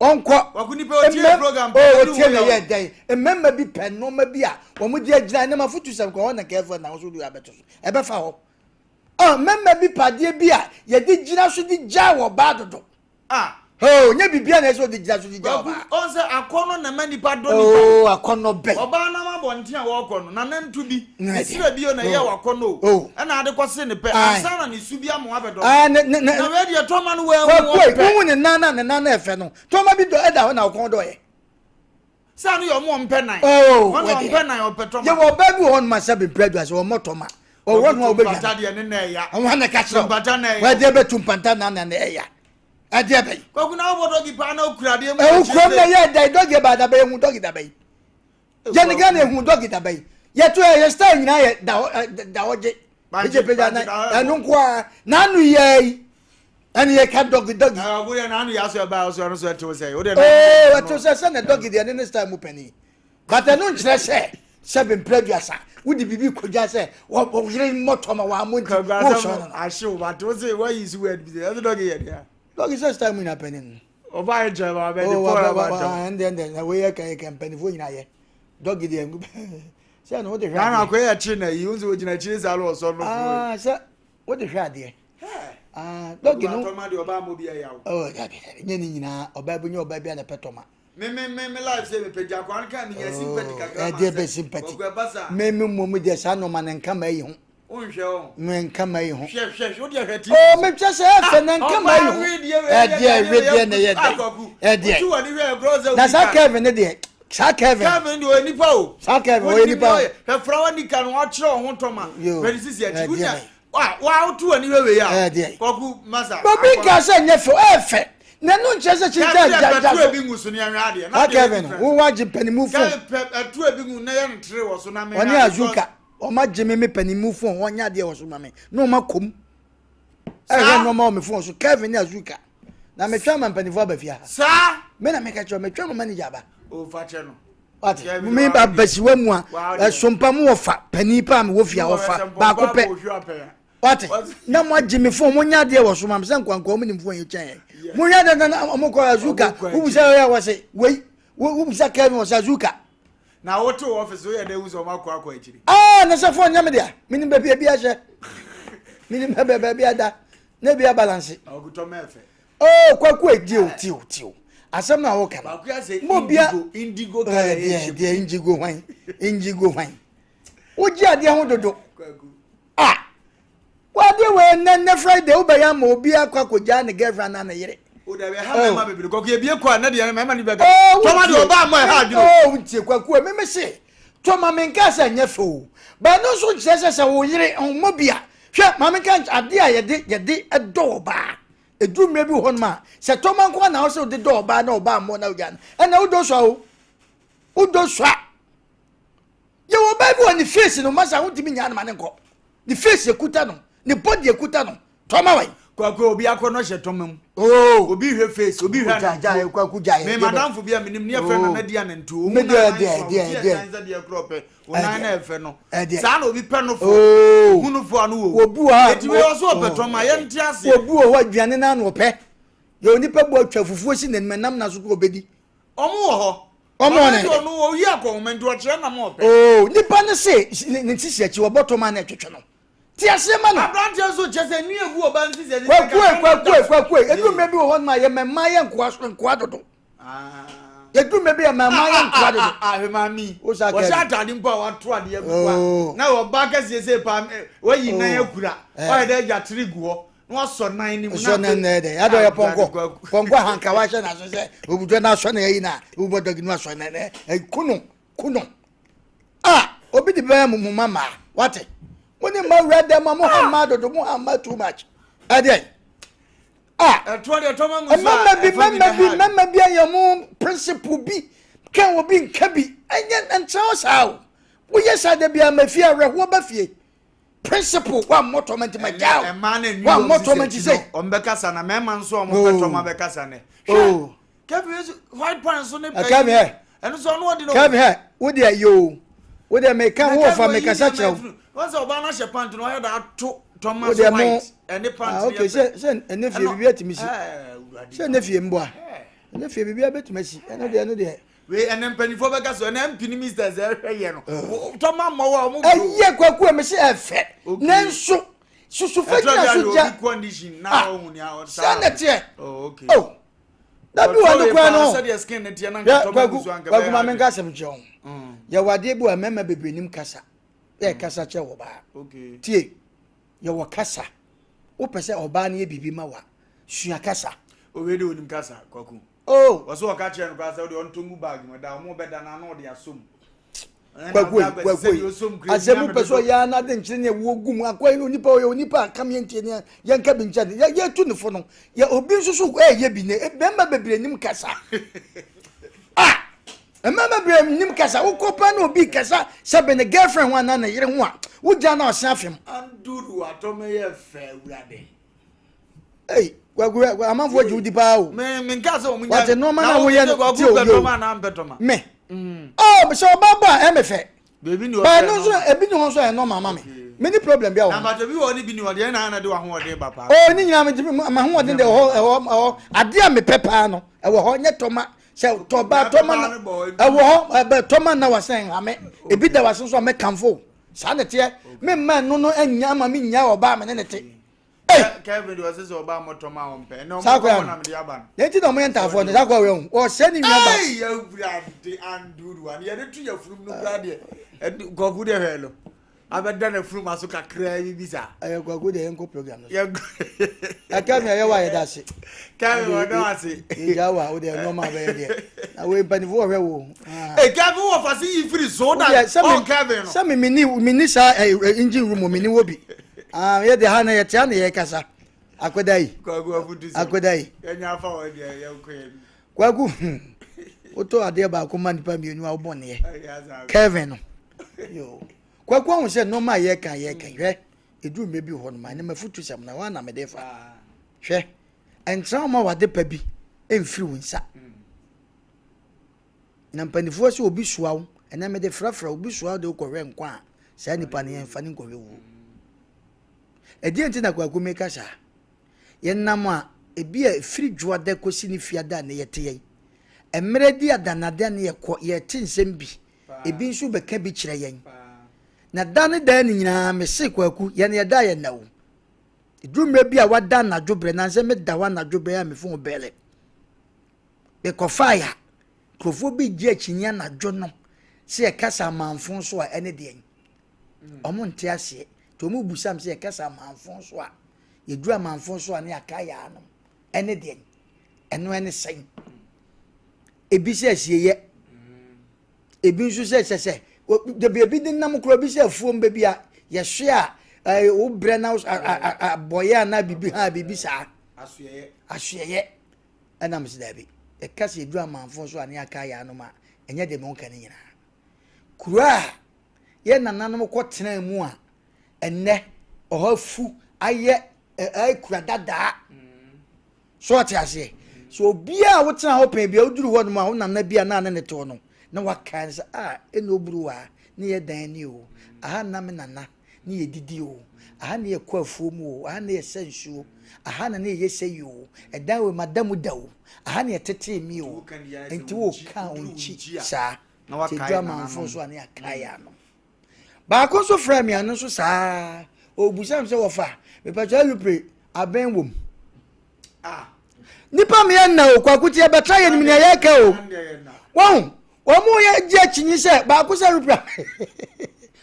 Speaker 2: Ɔnkɔ.
Speaker 1: Kwaku nipa otie program
Speaker 2: pɛ. Oh otie na yɛ dɛn. Mmarima bi pɛ nneɛma bi a wɔn de agyina ne ma fotu sɛm kɔ hɔ na kɛfɛ na ahosuo de abɛto so. Ɛbɛfa hɔ. Oh mmarima bi pɛ adeɛ bi a yɛde gyina so de gya wɔ baa dodo.
Speaker 1: Ah.
Speaker 2: Oh nye biribi a na ɛsɛ ɔde gyina so de gya ɔbaa.
Speaker 1: Kwaku ɔn sɛ akɔnɔ na ɛma nipa dɔ nipa.
Speaker 2: Oh akɔnɔ bɛn.
Speaker 1: Ɔbaa nam abɔnten a wɔkɔ no na nantu bi. Ne srɛ bi o na ɛyɛ wakɔnɔ o.
Speaker 2: Oh.
Speaker 1: Ɛna ade kɔ se ne pɛ. Ansa na ne su bi ama wabɛdɔ no.
Speaker 2: Ah ne ne ne.
Speaker 1: Na wei deɛ tɔma no wɔahu wɔn pɛ.
Speaker 2: Kwaku wohu ne nan na ne nan na ɛfɛ no. Tɔma bi dɔ ɛda hɔ na ɔkɔn dɔ yɛ.
Speaker 1: Sɛ ano yɛ ɔmo ɔmpɛ nan.
Speaker 2: Oh
Speaker 1: Wɔn na ɔmpɛ nan ɔpɛ tɔma.
Speaker 2: Yɛ wɔ ɔbaa bi wɔ hɔ nom a sɛ bempere aduase wɔmmɔ tɔma. Ɔwɔ no a ɔbɛdwa.
Speaker 1: Mpata deɛ ne na ɛya.
Speaker 2: Wɔn na ɛka kyerɛ wo.
Speaker 1: Mpata na ɛya.
Speaker 2: Wɔde bɛtu mpanta na na na ɛya. Ɛdeɛ bɛyi.
Speaker 1: Kwaku na wobɔ dɔgi paa na okura adeɛ mu.
Speaker 2: Ɛwɔ kurom na yɛ da dɔgi ba da bɛyɛ hu dɔgi da bɛyi. Yɛ ne Ghana ehu dɔgi da bɛyi. Yɛto yɛ yɛ style nyinaa yɛ da hɔ da hɔ gye. Pagye pagya na ɛno nko ara n'ano yɛ yi ɛne yɛ ka dɔgi dɔgi.
Speaker 1: Ɛwɔ yɛ n'ano yɛ aso ɛba ɔso ɛno so ɛtew sɛ.
Speaker 2: Oo ɛtew sɛ sɛ na dɔgi deɛ ne ne style mu panyin. But ɛno nkyerɛ sɛ sɛ bempere aduasa wode biribi kɔgya sɛ wɔyere mmɔtɔ ma wɔammɔ nti wosɔre no no.
Speaker 1: Ahyew but wo se wayi si word bi sɛ ɛsɛ dɔgi yɛ deɛ.
Speaker 2: Dɔgi sɛ style mu nyinaa panyin no.
Speaker 1: Ɔba yɛ kyerɛ ma bɛ de pɔn aba ntɛm.
Speaker 2: Ɛnde ɛnde na wei yɛ kan yɛ kan mpanimfoɔ nyinaa yɛ dɔgi deɛ ngu sɛ na wode hwɛ adeɛ.
Speaker 1: Nana akɔyɛ akyi na yi nso ogyina akyiri saa na ɔsɔ no.
Speaker 2: Aa sɛ wode hwɛ adeɛ. Aa dɔgi no.
Speaker 1: Tɔma deɛ ɔbaa mo bi ɛya o.
Speaker 2: Ɔ dabi dabi nyɛ ne nyinaa ɔbaa bi nyɛ ɔbaa bi a na pɛ tɔma.
Speaker 1: Me me me me life sɛ mepɛ gya kwan kan menya sympathy kakra ma
Speaker 2: ɛdeɛ bɛ sympathy
Speaker 1: ɔkɔ ɛba saa.
Speaker 2: Me me mmom deɛ saa nneɛma no nka ma ayi ho.
Speaker 1: Wonhwɛ o.
Speaker 2: Me nka ma yi ho.
Speaker 1: Hwɛ hwɛ hwɛ wodeɛ hwɛ TV.
Speaker 2: Oh me twɛ sɛ ɛfɛ na nka ma yi ho. Ɛdeɛ wedeɛ na ɛyɛ dɛ. Ɛdeɛ. Na saa Kevin ne deɛ saa Kevin.
Speaker 1: Kevin deɛ ɔyɛ nipa o.
Speaker 2: Saa Kevin ɔyɛ nipa o.
Speaker 1: Hwɛ furawa nika no wakyerɛ ɔho tɔma. Hwɛ ne sisi akyi. Wonya wa wa wotu wani hwɛ wei a. Kwaku masa.
Speaker 2: Obi nka sɛ nyɛ fɛ ɛfɛ. Na ɛno nkyerɛ sɛ kyinkyɛn gya gya so.
Speaker 1: Ebi ngu so ne ɛhwɛ adeɛ.
Speaker 2: Saa Kevin wo wa gye mpanimu fon.
Speaker 1: Kevin pɛ ɛtu ebi ngu na yɛ no tere wɔ so na mehwɛ.
Speaker 2: Ɔne Azuka. Wɔn agye me me panin mu fon wɔn nyɛ adeɛ wɔ so ma me na wɔn akɔ mu ɛhwɛ nneɛma wɔ me fon so Kevin ne Azuka na metwa ma mpanimfoɔ aba fie ha
Speaker 1: saa
Speaker 2: me na meka kyerɛ metwa ma manager aba
Speaker 1: o fa kyɛ no
Speaker 2: wate me ba basiwa mu a ɛsompa mu wɔfa panin paa me wɔ fie a wɔfa baako pɛ wate na mo agye me fon mo nyɛ adeɛ wɔ so ma me sɛ nkwankwa mo nim fon yi kyɛn yɛn mo hwɛ dɛ na mo kɔ Azuka wobisa yɛ wɔ se wei wobisa Kevin wɔ sɛ Azuka
Speaker 1: Na wote wɔ ɔfis woyɛ dɛ hu sɛ ɔmo akɔ akɔ akyiri.
Speaker 2: Ah na sɛ fon nyɛ me dea menim baabi ebi ahyɛ menim baabi baabi ada na ebi abalanse.
Speaker 1: Ɔkutɔ mɛfɛ.
Speaker 2: Oh kwaku edi o ti o ti o asɛm na ɔka no.
Speaker 1: Kwaku ase
Speaker 2: mo bia
Speaker 1: indigo indigo kala yɛ
Speaker 2: hyɛ. Deɛ indigo hwan indigo hwan wogye adeɛ ho dodo.
Speaker 1: Kwaku.
Speaker 2: Ah Wade wei nnɛ nnɛ Friday wobɛyɛ ama obi akɔ akɔgyaa ne girlfriend anaa ne yere.
Speaker 1: O dabi ɛha mmarima bebree kɔkɔ ebie kɔ a ne deɛ mmarima no bɛka.
Speaker 2: Oh,
Speaker 1: Tɔma deɛ ɔbaa mɔ ɛha adwene o.
Speaker 2: Oh, ntie kwaku emi me se tɔma me nka sɛ nyɛ fɛ o. Ba ɛno nso nkyerɛ sɛ sɛ wo yere mmɔ bi a hwɛ maame nka adeɛ a yɛde yɛde dɔ ɔbaa ɛduru mmerɛ bi wɔ hɔnom a sɛ tɔma nko na wo sɛ wode dɔ ɔbaa na ɔbaa mmɔ na wogya no ɛna wodɔ sua o wodɔ sua yɛwɔ ɔbaa bi wɔ ne face no masa wontumi nyaa no ma ne nkɔ ne face ekuta no ne body ekuta no tɔma wɛn.
Speaker 1: Kwaku obi akɔ no hyɛ tɔma mu.
Speaker 2: Oo.
Speaker 1: Obi hwɛ face obi hwɛ
Speaker 2: anantuo. Gya kwaku gya yɛ.
Speaker 1: Me madamfo bi a menim ne yɛfrɛ nana di anantuo.
Speaker 2: Me deɛ deɛ deɛ deɛ.
Speaker 1: Sɛ deɛ korɔ pɛ onan na ɛfɛ no. Saa na obi pɛ no fo.
Speaker 2: Oo.
Speaker 1: Hu no fo ano wɔ.
Speaker 2: Obi wɔ ha.
Speaker 1: Eti wei ɔso ɔpɛ tɔma yɛn ti aseɛ.
Speaker 2: Obi wɔ hɔ aduane na ano ɔpɛ. Yɛ onipa bu atwa fufuo si n'anim ɛnam na so kɔ obedi.
Speaker 1: Ɔmo wɔ hɔ.
Speaker 2: Ɔmo wɔ ne.
Speaker 1: Ɔno oyi akɔnhoma nti ɔkyerɛ nam ɔpɛ.
Speaker 2: Oo nipa no se ne sisi akyi wɔbɔ tɔma na ɛtwetwe no. Te aseɛ ma no.
Speaker 1: Aberanteɛ nso kyɛ sɛ nwi egu ɔbaa no sisi akyi.
Speaker 2: Kwakue kwakue kwakue edu mmerɛ bi wɔ hɔ nom a yɛ mɛ mmaa yɛ nkoa nkoa dodo. Edu mmerɛ bi yɛ mɛ mmaa yɛ nkoa dodo.
Speaker 1: Ahwɛ maame wɔhyɛ ataade mpo a wato adeɛ gu hɔ a na ɔbaa kɛseɛ sɛ paa wayi nan akura ɔyɛ dɛ agya tiri gu hɔ. na wasɔ nan ne mu
Speaker 2: sɔ nan na ɛdɛ yadɔ yɛ pɔnkɔ pɔnkɔ ahanka wahyɛ n'aso sɛ obudɔ n'asɔ na ɛyi na obudɔ dɔgi no asɔ na ɛ kuno kuno a obi de bɛyɛ mu mu ma maa wate mo ne mma wura dɛm a mo ha mma dodo mo ha mma too much ɛdɛ a
Speaker 1: ɛtoɔ deɛ tɔma ngu so
Speaker 2: a mmarima bi mmarima bi mmarima bi ayɛ mo principle bi. Ka obi nka bi. Ɛnyɛ nkyerɛ wo saa o. Woyɛ saa da biara ma fie awerɛhoɔ ba fie. Principle wa mmɔ tɔma nti ma gya o. Wa mmɔ tɔma nti sɛ.
Speaker 1: Wɔn bɛkasa na mmarima nso a wɔn pɛ tɔma bɛkasa nɛ.
Speaker 2: Oh.
Speaker 1: Kevin nso white pants so ne.
Speaker 2: Kevin hɛ.
Speaker 1: Ɛno nso ɔno ɔdi no.
Speaker 2: Kevin hɛ wo deɛ yoo wo deɛ meka wo fa mekasa kyerɛ wo.
Speaker 1: Wɔn sɛ ɔbaa no ahyɛ pant no ɔyɛ da ato tɔma so white ɛne pant
Speaker 2: ah, okay sɛ sɛ ɛne fie biribi atumi si sɛ ɛne fie mboa ɛne fie biribi abɛtumi asi ɛno deɛ ɛno deɛ.
Speaker 1: Wei ɛnɛ mpanyinfoɔ bɛka so ɛnɛ MP ne ministers ɛhwɛ yɛ no tɔma mmɔ wɔ a wɔn.
Speaker 2: Ɛyɛ kwaku ɛmɛ sɛ ɛfɛ nanso susu fɛ gyina so gya
Speaker 1: sɛ
Speaker 2: na teɛ oh dabi wɔ ne kwan no yɛ kwaku kwaku maame nka asɛm kyerɛ ho yɛ wɔ adeɛ bi wɔ mmarima bebree nim kasa yɛ kasa kyerɛ wɔ baa tie yɛ wɔ kasa wopɛ sɛ ɔbaa no yɛ biribi ma wa sua kasa.
Speaker 1: Owe de onim kasa kwaku.
Speaker 2: Oh.
Speaker 1: Wɔsɛ ɔka kyerɛ no koraa sɛ ɔde ɔntɔ ngu bag mu da ɔmo bɛda no ano ɔde asɔ mu.
Speaker 2: Kwaku yi kwaku yi asɛm pɛ sɛ ɔyɛ ara n'ade nkyerɛ ne ɛwoɔ gu mu akɔ yi onipa ɔyɛ onipa a kam yɛntie ne yɛnka bi nkyɛn yɛ yɛtu ne fo no yɛ obi nso so ɛyɛ bi ne bɛrima bebree nim kasa ah mmarima bebree nim kasa wokɔ pa na obi kasa sɛ bɛ ne girlfriend ho anaa ne yere ho a wogya na ɔsen afem.
Speaker 1: Anduru atɔmɛ yɛ fɛ awurade.
Speaker 2: Ei, kwaku amanfoɔ gye wo di paa o.
Speaker 1: Me me nka sɛ wɔn
Speaker 2: nya. Wate nneɛma na woyɛ no ti o yo. Me. Oh, sɛ ɔba bɔ a ɛmɛ fɛ.
Speaker 1: Beebi ni ɔfɛ.
Speaker 2: Baa no nso ebi ni hɔ nso ɛyɛ nɔɔma ama me. Me ni problem bi a wɔ.
Speaker 1: Na bàtɛ bi wɔ ne bi ni hɔ deɛ ɛna ana de w'ahoɔden ba paa.
Speaker 2: Oh, ne nyinaa me ma ahoɔden de ɛwɔ ɛwɔ ɛwɔ adeɛ a mepɛ paa no ɛwɔ hɔ nyɛ tɔma sɛ tɔba tɔma na ɛwɔ hɔ ɛbɛ tɔma na wasɛn hame ebi da wase nso a mɛkamfo saa na teɛ me mma ɛno no anya ama me nya ɔbaa me ne ne te.
Speaker 1: Ei! Kevin deɛ ɔsɛ sɛ ɔbaa mmɔtɔm a ɔmpɛ. Ɛnna ɔmo kɔmɔ na mede aba no.
Speaker 2: Na eti na ɔmo yɛ ntaafoɔ no saa kɔ awɛ ho. Ɔsɛ ne nua ba.
Speaker 1: Ei awurade anduruwa no yɛde to yɛfurum no kura deɛ. Ɛdi kwaku deɛ hwɛ no. Abɛda na furum aso kakraa bi bi saa.
Speaker 2: Ɛyɛ kwaku deɛ yɛnkɔ program no so. Yɛnkɔ. Kevin ɛyɛ wa yɛda ase.
Speaker 1: Kevin ɔdɔ ase.
Speaker 2: Yɛgya wa wo deɛ nneɛma abɛyɛ deɛ. Na wei mpanimfoɔ wɔhwɛ wo.
Speaker 1: Ee Kevin wɔ fa se yi firi so na ɔn Kevin no.
Speaker 2: Sɛ me mini mini saa engine room mini wɔ bi. Ah, yɛ de ha na yɛte ha na yɛkasa. Akoda yi.
Speaker 1: Kwaku afutu sɛ.
Speaker 2: Akoda yi.
Speaker 1: Yɛnya afa wɔ deɛ yɛnkɔ yɛ.
Speaker 2: Kwaku, wotɔ adeɛ baako ma nipa mmienu a wobɔ neɛ. Kevin no. Yo. Kwaku ahu sɛ nneɛma a yɛka yɛka hwɛ. Ɛduru mmerɛ bi hɔ no ma ne mafutu sɛm na hɔ na mede fa. Hwɛ. Ɛntra wo ma wade pa bi ɛmfiri wo nsa. Na mpanimfoɔ sɛ obi soa wo, ɛnɛ mede frafra obi soa wo de wokɔhwɛ nkwa a, saa nipa no yɛmfa no nkɔhwɛ wuo. Ɛdeɛ nti na Kwaku meka saa? Yɛnam a ebi a ɛfiri dwoada kɔsi ne fiada a ne yɛte yɛn. Mmerɛ di adanada ne yɛkɔ, yɛte nsɛm bi, ebi nso bɛka bi kyerɛ yɛn. Na da ne da ne nyinaa mese Kwaku, yɛn yɛda yɛn na o. Ɛduru mmerɛ bi a wada anadwo berɛ, nansɛ meda hɔ anadwo berɛ a me fon bɛle. Mekɔfae a, nkurɔfoɔ bi gye akyinnye anadwo no sɛ yɛkasa amanfo so a ɛne deɛn. Wɔn nte aseɛ. Nti wɔn bisa me sɛ yɛkasa amanfo so a, yɛduru amanfo so a ne yɛaka yɛ anom. Ɛne deɛn? Ɛno ɛne sɛn? Ebi sɛ asieyɛ. Ebi nso sɛ sɛ sɛ dabi ebi de nam koraa ebi sɛ afuom baabi a yɛhwe a ɛɛ wobrɛ na abɔyɛ anaa biribi ha biribi saa. Asoɛyɛ. Ɛna mese daabi. Yɛka sɛ yɛduru amanfo so a ne yɛaka yɛ anom a, ɛnyɛ deɛ monka no nyinaa. Kuro a yɛn nananom kɔtenaa mu a ɛnnɛ ɔhɔ afu ayɛ kura dadaa. So ɔte aseɛ? So obiara a wotena hɔ pɛn bia woduru hɔ nom a wo nana bi a na ne ne toɔ no na waka sɛ a ɛna oburu wɔ ha ne yɛ dan ni o aha na me nana ne yɛdidi o, aha ne yɛkɔ afuo mu o, aha ne yɛsa nsuo, aha na ne yɛyɛ sɛyi o, ɛdan wei mada mu da o, aha ne yɛtetee me o, nti woka wo nkyi saa, nti ɛdu amanfo nso a ne yɛakae ano. Baako nso frɛ me ano nso saa, ɔbusa me sɛ wɔfa, mepɛkyɛ alupre abɛn wom.
Speaker 1: Ah.
Speaker 2: Nipa mmiɛ nna o, kwaku ti ɛbɛtra yɛ nim nea yɛka o. Wɔn wɔn yɛ gye akyinyi sɛ baako sɛ arupra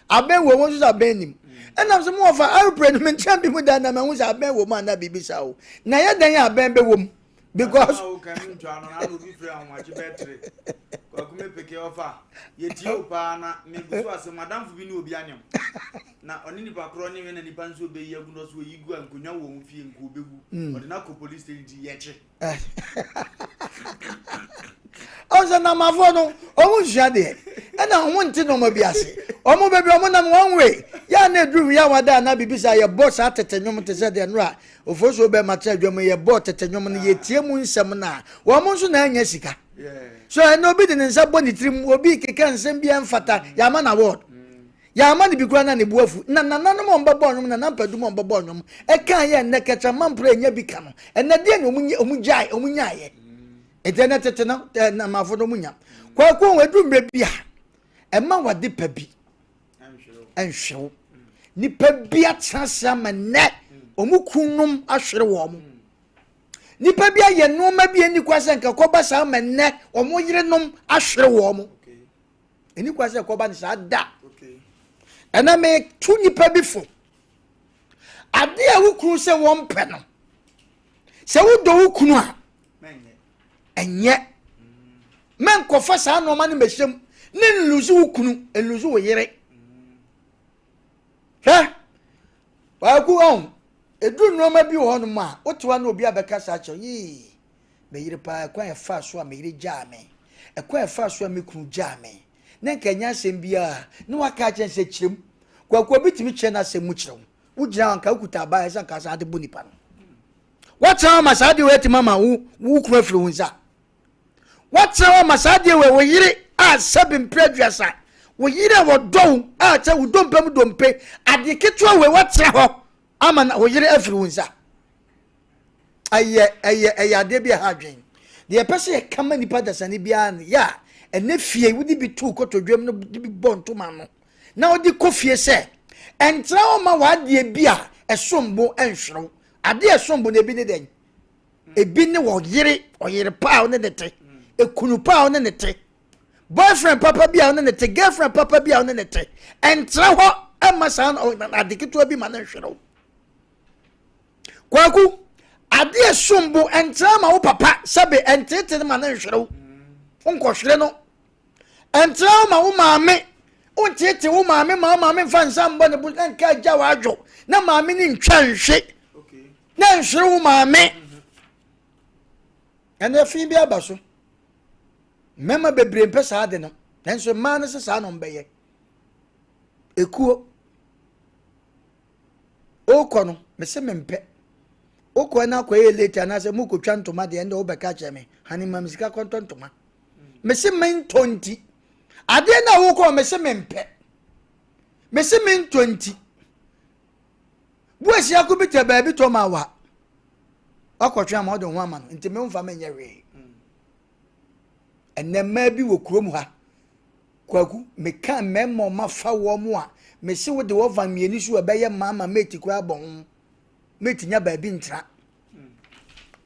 Speaker 2: abɛn wɔ wɔn nso sɛ abɛn nim. Ɛnam sɛ mo wɔfa arupra no mentra bi mu da na mahu sɛ abɛn wɔ mu anaa biribi saa o. Na yɛ dɛn a abɛn bɛwɔ mu because.
Speaker 1: Kwaku me peke ɔfa yɛtie wo paa na megu so asɛm adamfo bi ne obi anyam Na ɔne nipa korɔ ne na nipa nso ɔbɛyi agu no so ɔyi gu a nkonnwa wɔ wɔn fie nka ɔbɛwu mm. Ɔde no akɔ police station nti yɛkye.
Speaker 2: Ɔn sɛ namafoɔ no ɔmo nsua deɛ ɛna ɔmo nte nneɛma bi ase. Ɔmo baabi ɔmo nam one way. Yɛ a na eduru wia wada anaa biribi saa yɛbɔ saa tete nnwom te sɛ deɛ nnora Ofosuo bɛrima tena adwa mu yɛbɔ tete nnwom no yɛtie mu nsɛm no a wɔn nso na anya sika. So ɛnna obi de ne nsa bɔ ne tirim obi keka nsɛm bi ɛmfata yɛama no award. Yɛamma no bi koraa na ne bo afu. Na nananom a wɔbɛbɔɔ nnwom, Nana Mpadum a wɔbɛbɔɔ nnwom, ɛkaa yɛ ɛnnɛ Kɛtrɛma Mporɔ ɛnya bi ka no. Ɛnnɛ deɛ na wɔn gyae, wɔn nyaeɛ. Ɛnti ɛnnɛ tete no, Namafo no wɔn nya. Kwaku, ɛduru mmerɛ bi a, ɛma wade pa bi ɛnhwere wo. Nipa bi atena ase ama nnɛ, wɔn kununom ahwere wɔn. Nipa bi ayɛ nneɛma bi ɛnni kwa sɛ nka kɔba saa ama nnɛ, wɔn yerenom ahwere wɔn. Ɛni kwan sɛ ɛkɔba no saa da. Ɛna metu nipa bi fo. Ade a wo kunu sɛ wɔmpɛ no, sɛ wodɔ wo kunu a, ɛnyɛ. Mɛnkɔfa saa nneɛma no mmɛhyɛ mu ne nluzi wo kunu, nluzi wo yere. Hwɛ, baako ɔn, ɛduru nneɛma bi wɔ hɔnom a, wote hɔ na obi abɛka saa kyerɛ yii. Me yere paa, ɛkwan a ɛfaa so a me yere gyaa me, ɛkwan a ɛfaa so a me kunu gyaa me, na nka ɛnyɛ asɛm biara, na waka akyerɛ no sɛ kyerɛ mu. Kwaku, obi tumi kyerɛ n'asɛm mu kyerɛ wo. Wogyina hɔ anka wokuta abaa ɛsɛ anka saa de bɔ nipa no. Woatena hɔ ma saa adeɛ wei atumi ama wo wo kunu afiri wo nsa. Woatena hɔ ma saa adeɛ wei wo yere a sɛbi mpere aduasa, wo yere a wɔdɔ wo a sɛ wo dompe mu dompe, adeɛ ketewa wei woatena hɔ ama wo yere afiri wo nsa. Ɛyɛ ɛyɛ ɛyɛ adeɛ bi a ɛha adwene. Deɛ yɛpɛ sɛ yɛka ma nipa dasani biara no yɛ a ɛnɛ fie wode bi to kotodwam no de bi bɔ ntoma no na wode kɔ fie sɛ ɛntra hɔ ma w'adeɛ bi a ɛsom bo ɛnhwere wo. Adeɛ a ɛsom bo no ebi ne dɛn? Ebi ne ɔyere ɔyere pa a wo ne ne te, ekunu pa a wo ne ne te, boyfriend papa bi a wo ne ne te, girlfriend papa bi a wo ne ne te. Ɛntra hɔ ɛma saa ade ketewa bi ma no nhwere wo. Kwaku, ade a ɛsom bo ɛntra ma wo papa sɛbe ɛnteete no ma no nhwere wo. Wonkɔhwere no. Ɛntra wo ma wo maame wonteete wo maame ma wo maame mfa nsa mbɔ ne bo na nka agya w'adwo na maame ne ntwa nhwe na nhwere wo maame. Ɛna efi bi aba so. Mmarima bebree mpɛ saa ade no nanso mmaa no sɛ saa na wɔbɛyɛ. Ekuo. Wokɔ no, mese mempɛ. Wokɔ na akɔyɛ late anaasɛ mokɔtwa ntoma deɛ ɛnde wobɛka kyerɛ me. Hane ma me sika kɔntɔ ntoma. Mese mentɔ nti. Adeɛ no a wokɔ mese mempɛ. Mese mentɔ nti. Buasia ko bi tɛ baabi tɔ ma wa. Wakɔtwe ama wode ho ama no nti memfa menyɛ hwee. Ɛnɛ mmaa bi wɔ kurom ha Kwaku, meka mmarima a wɔafa wɔn a, mese wode wɔvan mmieni so a ɛbɛyɛ mmaa ma mate koraa bɔ ho. Mate nya baabi ntra.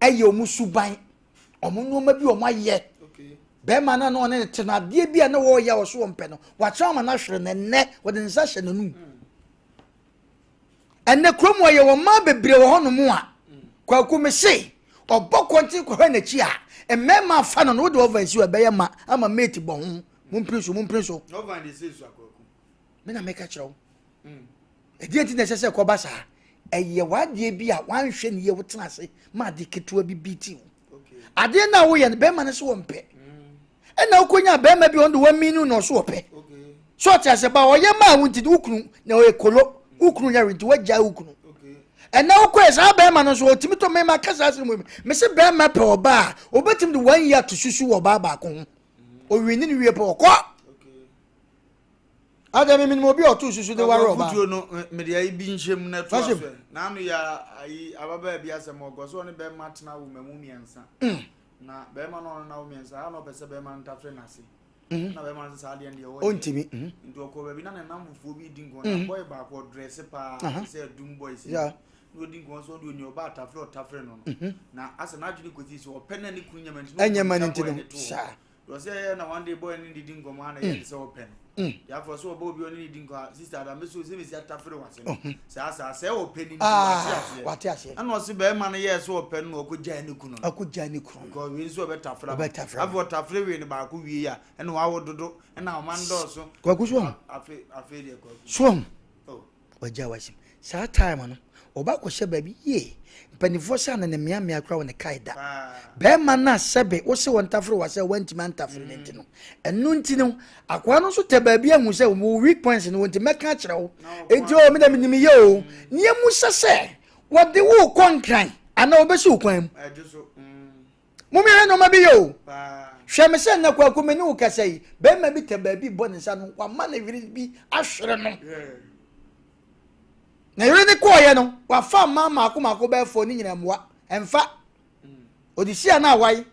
Speaker 2: Ɛyɛ wɔn suban, wɔn nneɛma bi wɔn ayɛ. Bɛrima no a na ɔne ne te no adeɛ bi a na wɔreyɛ a ɔso wɔn pɛ no, wakyerɛ ama no ahwere no ɛnnɛ, wɔde ne nsa hyɛ n'anum. Ɛnnɛ kurom hɔ yɛwɔ mmaa bebree wɔ hɔnom a kwaku me se ɔbɔ kɔnten kɔhwɛ n'akyi a mmarima afa no no wode ɔvan si hɔ ɛbɛyɛ ma ama mate bɔ ho mompere so mompere so me na meka kyerɛ wo mm. ɛdeɛ nti na ɛsɛ sɛ ɛkɔba saa ɛyɛ w'adeɛ bi a wanhwɛ ne yie wotena ase ma ade ketewa bi bi ti wo adeɛ no a woyɛ no bɛrima no so wɔ mpɛ ɛna wokɔnya bɛrima bi ɔno de wamini na ɔso ɔpɛ so ɔte ase ba ɔyɛ maa wo nti wo kunu na ɔyɛ kolo wo kunu yare nti wagyaa wo kunu ɛna wokɔɛ saa bɛrima no nso ɔtumi tɔ mema ka saa asɛm mu mese bɛrima pɛ ɔbaa a ɔbɛtumi de one year to susu wɔ ɔbaa baako ho ɔwini no wie pɛ ɔkɔ ada me menim obi a ɔto susu de ware ɔbaa
Speaker 1: fotuo no mede ayi bi nhyɛ mu na ɛto aso ɛ na ano yɛ ayi ababaa bi asɛm ɔgɔ so ɔne bɛrima tena wo mamu mmiɛnsa mm. Na bɛrima no ɔno na wo mmiɛnsa a na ɔpɛ sɛ bɛrima no tafere n'ase. Mhm. Na bɛrima no sɛ saa adeɛ no deɛ ɔwɔ.
Speaker 2: Ɔntumi. Mhm.
Speaker 1: Nti ɔkɔ baabi na ne namfofoɔ bi di nkɔmɔ. Na mhm. bɔyɛ baako ɔdrɛse paa sɛ adum bɔyɛ si. Na ɔdi nkɔmɔ sɛ ɔde onua ɔba atafere ɔtafere no no. Na asɛ n'adwene kɔsi sɛ ɔpɛ na ne kunu nyɛma nti.
Speaker 2: Ɛnyɛma no nti no saa.
Speaker 1: Ɔsɛ ɛyɛ na one day boy ne ne di nkɔmɔ ana yɛ sɛ ɔpɛ no. Mm. Yàfɔ sɛ ɔbɔ obi ɔne ne di nkɔmɔ sista ada mesi sɛ mesi atafere wase no. Mhm. Saa saa sɛ ɔpɛ ne nti ah, wate aseɛ.
Speaker 2: Wate aseɛ.
Speaker 1: Ɛna ɔse bɛrima no yɛɛ sɛ ɔpɛ no na ɔkɔ gyae ne kunu no.
Speaker 2: Ɔkɔ gyae ne kunu.
Speaker 1: Because wei nso ɔbɛtafere.
Speaker 2: Ɔbɛtafere.
Speaker 1: Afei ɔtafere wei no baako wie a ɛna wawo dodo ɛna ɔman dɔɔso.
Speaker 2: Kwaku so ɔho.
Speaker 1: Afei afei deɛ kwaku.
Speaker 2: So ɔho.
Speaker 1: Oh.
Speaker 2: Wagya wasim. Saa time no. Ɔba akɔhyɛ baabi yie. Mpanimfoɔ sɛ anene mmeammea koraa wɔ ne kae da. Bɛrima no a sɛbe wo se wɔntafere wa sɛ wantumi antafere no nti no, ɛno nti no, akoa no nso tɛ baabi ahu sɛ wo weak points no wɔ nti mɛka akyerɛ wo. Enti o, me dɛ menim yɛ o. Nea mu sɛ sɛ wɔde wo kɔ Nkran anaa wɔbɛsi wo kwan mu. Mommɛhwɛ nneɛma bi yɛ o. Hwɛ me sɛ nnɛ Kwaku me ne wo kasa yi, bɛrima bi tɛ baabi bɔ ne nsa no, wama ne yere bi ahwere no. Na yere ne kɔɔyɛ no, wafa mmaa mmaako mmaako bɛyɛ fɔ ne nyinaa mmoa. Ɛmfa. Ɔde si a na awae.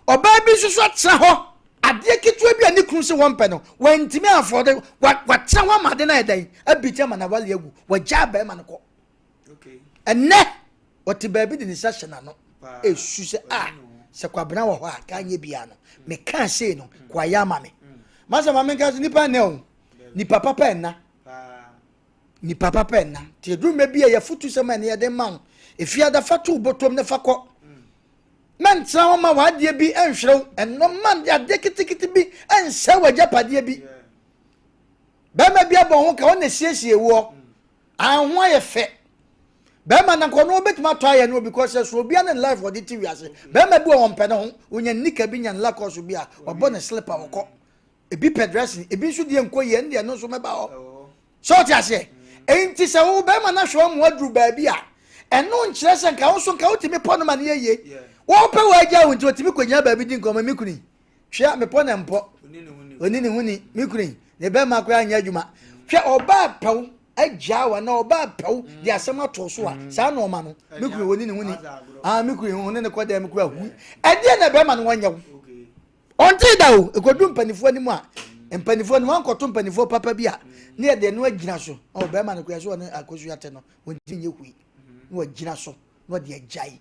Speaker 2: Ɔbaa bi nso so atena hɔ adeɛ ketewa bi a ne kunu sɛ wɔmpɛ no, wantumi afɔde, watena hɔ ama ade no ayɛ dɛn, abiti ama n'awale agu, wagyaa bɛrima no kɔ. Ɛnnɛ, ɔte baabi de ne nsa hyɛ n'ano esu sɛ a sɛ Kwabena wɔ hɔ a ka nyɛ biara no mekaa sei no ko ayɛ ama me. Masa ma menka so nipa nnɛ o nipa papa ɛnna nipa papa ɛnna nti ɛduru mmerɛ bi a yɛfotu sɛm a ɛne yɛde ma wo ɛfi ada fa to bɔtɔm ne fa kɔ mɛntena hɔ ma w'adeɛ bi nhwerew ɛno ma adeɛ ketekete bi nsɛ w'agyapadeɛ bi bɛrima bi abɔ ho ka ɔna siesie woɔ Aah ho ayɛ fɛ. Bɛrima na nka ɔno ɔbɛtumi atɔ ayɛ no because ɛso obia ne life ɔde te wiase. Bɛrima bi wɔ ɔmpɛ ne ho, onya nika bi nya ne lakɔs bi a, ɔbɔ ne slipper ɔkɔ. Ebi pɛ dressing, ebi nso deɛ nkɔ yie, ɛno deɛ ɛno nso mɛba hɔ. Sɛ ɔte aseɛ? Enti sɛ wo bɛrima no ahwɛ ɔmo aduru baabi a, ɛno nkyerɛ sɛ nka wo nso nka wotumi pɔ no ma no yɛ yie. Wɔpɛ wɔ agya wo nti ɔtumi kɔgyina baabi di nkɔmmɔ, me kunu yi. Hwɛ mepɔ na mpɔ. Oni ne ho ni. Me kunu yi, ne bɛrima koraa nyɛ adwuma. Hwɛ ɔbaa pɛw agyaa wa na ɔbaa pɛw de asɛm ato so a saa na ɔma no. Me kunu oni ne ho ni. Ah me kunu yi ho ne ne kɔ dɛm koraa hu. Ɛdeɛ na bɛrima no wɔnyɛ wo. Ɔnte da o. Ekodu mpanimfoɔ anim a mpanimfoɔ no wankɔto mpanimfoɔ papa bi a ne yɛde no agyina so. Ɔ bɛrima no koraa so ɔne akosua te no wɔntumi nyɛ hui. Na wagyina so. na ɔde agyae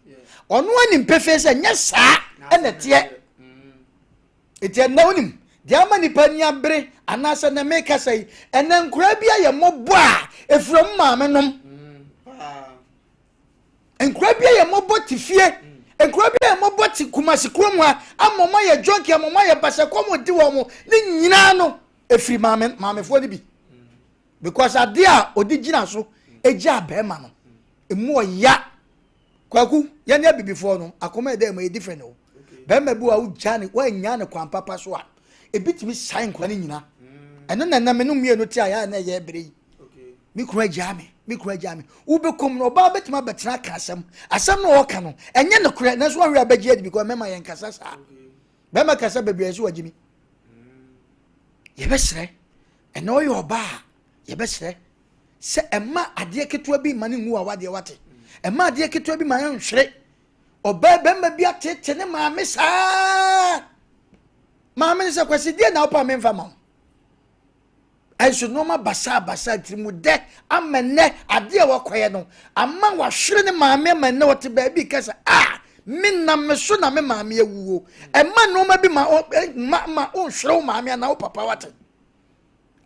Speaker 2: ɔno anim pefee sɛ nyɛ saa ɛna teɛ ɛti ɛnɛ wonim deɛ ama nipa ani abere anaasɛ na mekasa yi ɛnɛ nkoraa bi ayɛ mmɔbɔ a ɛfiri ɔmo maame nom nkoraa bi ayɛ mmɔbɔ te fie nkoraa bi ayɛ mmɔbɔ te kumasi kurom ha ama ɔmo ayɛ jɔnki ama ɔmo ayɛ basɛ kɔm di wɔn ne nyinaa no ɛfiri maame maamefoɔ no bi because adeɛ a ɔde gyina so gyaa bɛrima no emu ɔya kwaku yɛne abibifoɔ no akoma ɛdɛ mu yɛ different o bɛrima bi wa wogya ne woanya ne kwan papa so a ebi tumi sae nkwa no nyina ɛno na ɛnam no mmienu te a yɛa na ɛyɛ bere yi me kunu agyaa me me kunu agyaa me wobɛkɔm no ɔbaa bɛtumi abɛtena aka asɛm asɛm no ɔka no ɛnyɛ nokorɛ nanso wahwɛ abɛgye adi because mɛma yɛn kasa saa bɛrima kasa bebree so wagye mi yɛbɛsrɛ Ɛnɛ ɔyɛ ɔbaa a, yɛbɛsrɛ sɛ ɛma adeɛ ketewa bi ma no ngu awadeɛ wate. Ɛma adeɛ ketewa bi ma no nhwere. Ɔbaa bɛrima bi atete ne maame saa. Maame no sɛ kwasi deɛ na wopɛ a memfa ma wo. Ɛnso nneɛma basaa basaa tirimu dɛ ama nnɛ adeɛ a wakɔyɛ no ama wahwere ne maame ama nnɛ ɔte baabi kasa a me nam me so na me maame awuo. Ɛma nneɛma bi ma ma ma wonhwere wo maame anaa wo papa wate.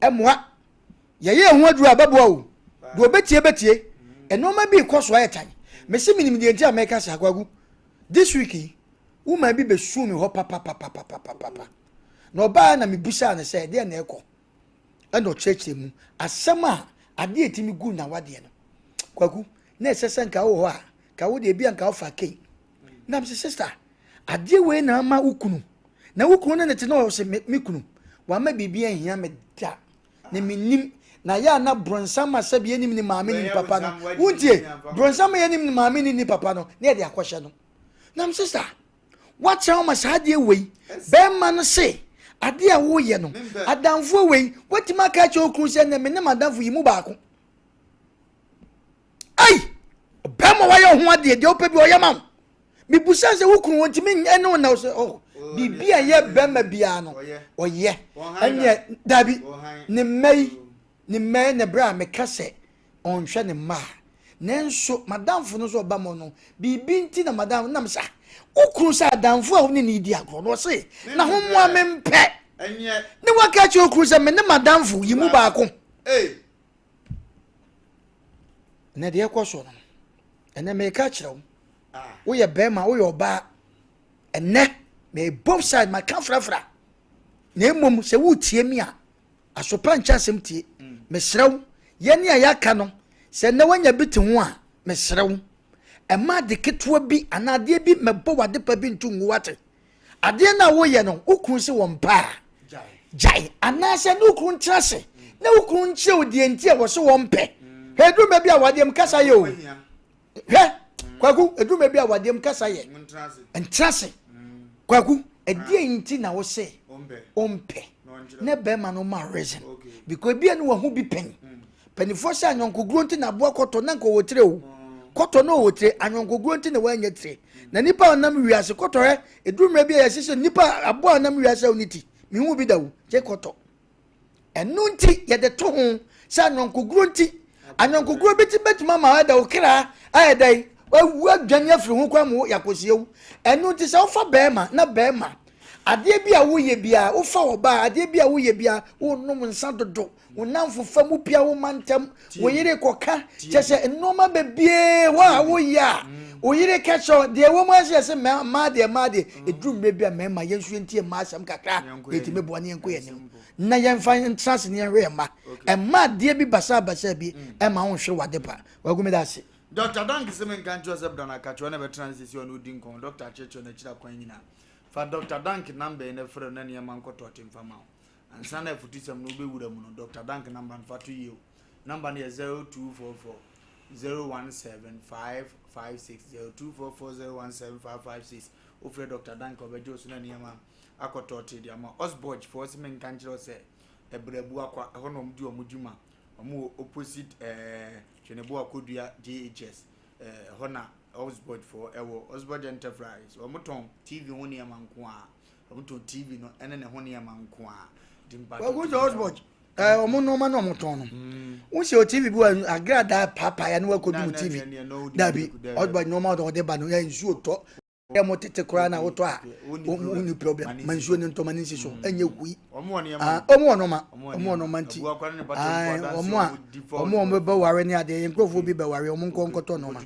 Speaker 2: Ɛmmoa. Yɛyɛ ɛho aduru a ɛbɛboa o. Deɛ ɔbɛtie bɛtie. Nneɛma bi rekɔ so ayɛ tan. Mese menim deɛ nti a mɛka saa Kwaku. This week yi, woman bi bɛsuu me hɔ papapapapapapa. Na ɔbaa na mebusaa no sɛ ɛdeɛ na ɛkɔ. Ɛna ɔkyerɛkyerɛ mu. Asɛm a adeɛ ɛtumi gu n'awadeɛ no. Kwaku, na ɛsɛ sɛ nka wowɔ hɔ a, ka wo deɛ ebi a nka wofa kei. Na mese sister, adeɛ wei na ama wo kunu na wo kunu ne ne te na ɔsɛ me kunu wama biribi anhia me da na menim na yɛ a na bronsam ma sɛbi yɛnim ne maame ne ne papa no wontie bronsam ma yɛnim ne maame ne ne papa no na yɛde akɔhyɛ no na m sista wakyerɛ wo ma saa adeɛ wei bɛrima no se adeɛ a woyɛ no adamfoɔ wei watumi aka akyerɛ wo kunu sɛ nɛ me ne madamfo yi mu baako Ei! Ɔbarima wayɛ ho adeɛ deɛ wopɛ bi ɔyɛ ma wo. Mebusa sɛ wo kunu wɔntumi nyɛ ne wo na sɛ oh biribi a ɛyɛ bɛrima biara no ɔyɛ. Ɛneɛ dabi ne mma yi ne mma yi na berɛ a meka sɛ ɔnhwɛ ne mma a nanso madamfo no nso ɔba mɔ no biribi nti na madamfo nam sɛ wo kunu sɛ adamfo a wo ne ne di agorɔ no ɔse na ho mmoa mempɛ ne waka kyerɛ wo kunu sɛ me ne madamfo yi mu baako. Ɛnɛ deɛ ɛkɔ so no, ɛnɛ meka kyerɛ wo, woyɛ bɛrima, woyɛ ɔbaa, ɛnɛ me both side maka frafra. Na mmom sɛ wotie mi a, asopa nkyɛ asɛm tie. Mm. Mesrɛ wo, yɛne a yɛaka no, Sɛ nnɛ woanya bi te ho a, mesrɛ wo, mma ade ketewa bi anaa adeɛ bi mmɛbɔ w'adepa bi nto ngu wate. Adeɛ no a woyɛ no, wo kunu se wɔmpɛ a, gyae. Anaasɛ ne wo kunu ntena ase na wo kunu nkyerɛ wo deɛ nti a wɔse wɔmpɛ. Hwɛ, ɛduru mmerɛ bi a wadeɛ mu kasa yɛ o. Hwɛ, Kwaku, ɛduru mmerɛ bi a wadeɛ mu kasa yɛ. Ntena ase. Kwaku, ɛdeɛ nti na wo se wompɛ na bɛrima no ma reason. Because ebia ne wahu bi pɛn. Mpanimfoɔ sɛ anyɔnkoguro nti na aboa kɔtɔ na nka ɔwɔ tire o. Kɔtɔ na ɔwɔ tire, anyɔnkoguro nti na wanyɛ tire. Na nipa a ɔnam wiase kɔtɔ hɛ, ɛduru mmerɛ bi a yɛse sɛ nipa aboa a ɔnam wiase a ɔni ti, mehu bi da o, gye kɔtɔ. Ɛno nti yɛde to ho sɛ anyɔnkoguro nti, anyɔnkoguro bi ti bɛtumi ama ɛda wo kra ayɛ dɛn, wawu adwane afiri ho kwan mu yɛakɔsie wo. Ɛno nti sɛ wofa bɛrima na bɛrima adeɛ bi a woyɛ biara, wofa ɔbaa adeɛ bi a woyɛ biara, wonom nsa dodo, wo nnamfofa mu pia wo ma ntɛm, wo yere kɔka, kyɛ sɛ nneɛma bebree hɔ a woyɛ a mm. wo yere ka kyerɛ deɛ ɛwɔ mu ɛsɛ sɛ mmaa deɛ mmaa deɛ mm. ɛduru mmerɛ bi a mmarima yɛn nso yɛntie mmaa asɛm kakra yɛtumi boa ne yɛnkɔ yɛn anim na yɛmfa ntena ase ne yɛnhwɛ yɛn mma ɛmma adeɛ bi basabasa bi mm. ɛma wo nhwere wade pa wagu da ase.
Speaker 1: Dr. Dank sɛ menka nkyerɛ sɛ bra no akakyerɛ na bɛtena ne sɛsi ɔne ɔdi nkɔmmɔ Dr. akyerɛkyerɛ no akyiri akwan nyinaa fa Dr. Dank namba yi na frɛ no na nneɛma nkɔtɔ ɔte mfa ma wo Ansa na afutusɛm no wobɛwura mu no, Dɔkta Dank namba no fa to yie o. Namba no yɛ 0244 017 556, 0244 017 556. Wofrɛ Dɔkta Dank a ɔbɛgye wo so na nneɛma akɔ tɔɔtee de ama. Osborge foɔ se menka nkyerɛ wo sɛ Ɛbrɛbu Akwa, ɛhɔ na wɔn di wɔn dwuma. Wɔn wɔ opposite ɛɛ eh, Twenebo Akodua JHS. Eh, ɛhɔ na Osborge foɔ ɛwɔ. Osborge Enterprise, wɔn tɔn TV ho nneɛma nko ara. Wɔn tɔn TV no ɛne ne ho nneɛma nko a. Di mpatsɔ.
Speaker 2: Wɔn sɛ Osborg ɛɛ wɔn nneɛma na wɔn tɔn no. Wɔn sɛ TV bi wɔ agradaa paapaa ya ne wɔakɔ dum TV. Dabi Osborg nneɛma ɔde ɔde ba no yɛ nsuo tɔ. Yɛ mo tete koraa na wotɔ a wɔn ni problem ma nsuo ne ntɔma ne nsi so ɛnyɛ hui.
Speaker 1: Wɔn wɔ nneɛma.
Speaker 2: Wɔn wɔ nneɛma wɔn wɔ nneɛma nti wɔn a wɔn a wɔn bɛ ware ne adeɛ yɛn nkurɔfoɔ bi bɛ ware wɔn nkɔ nkɔtɔ nneɛma.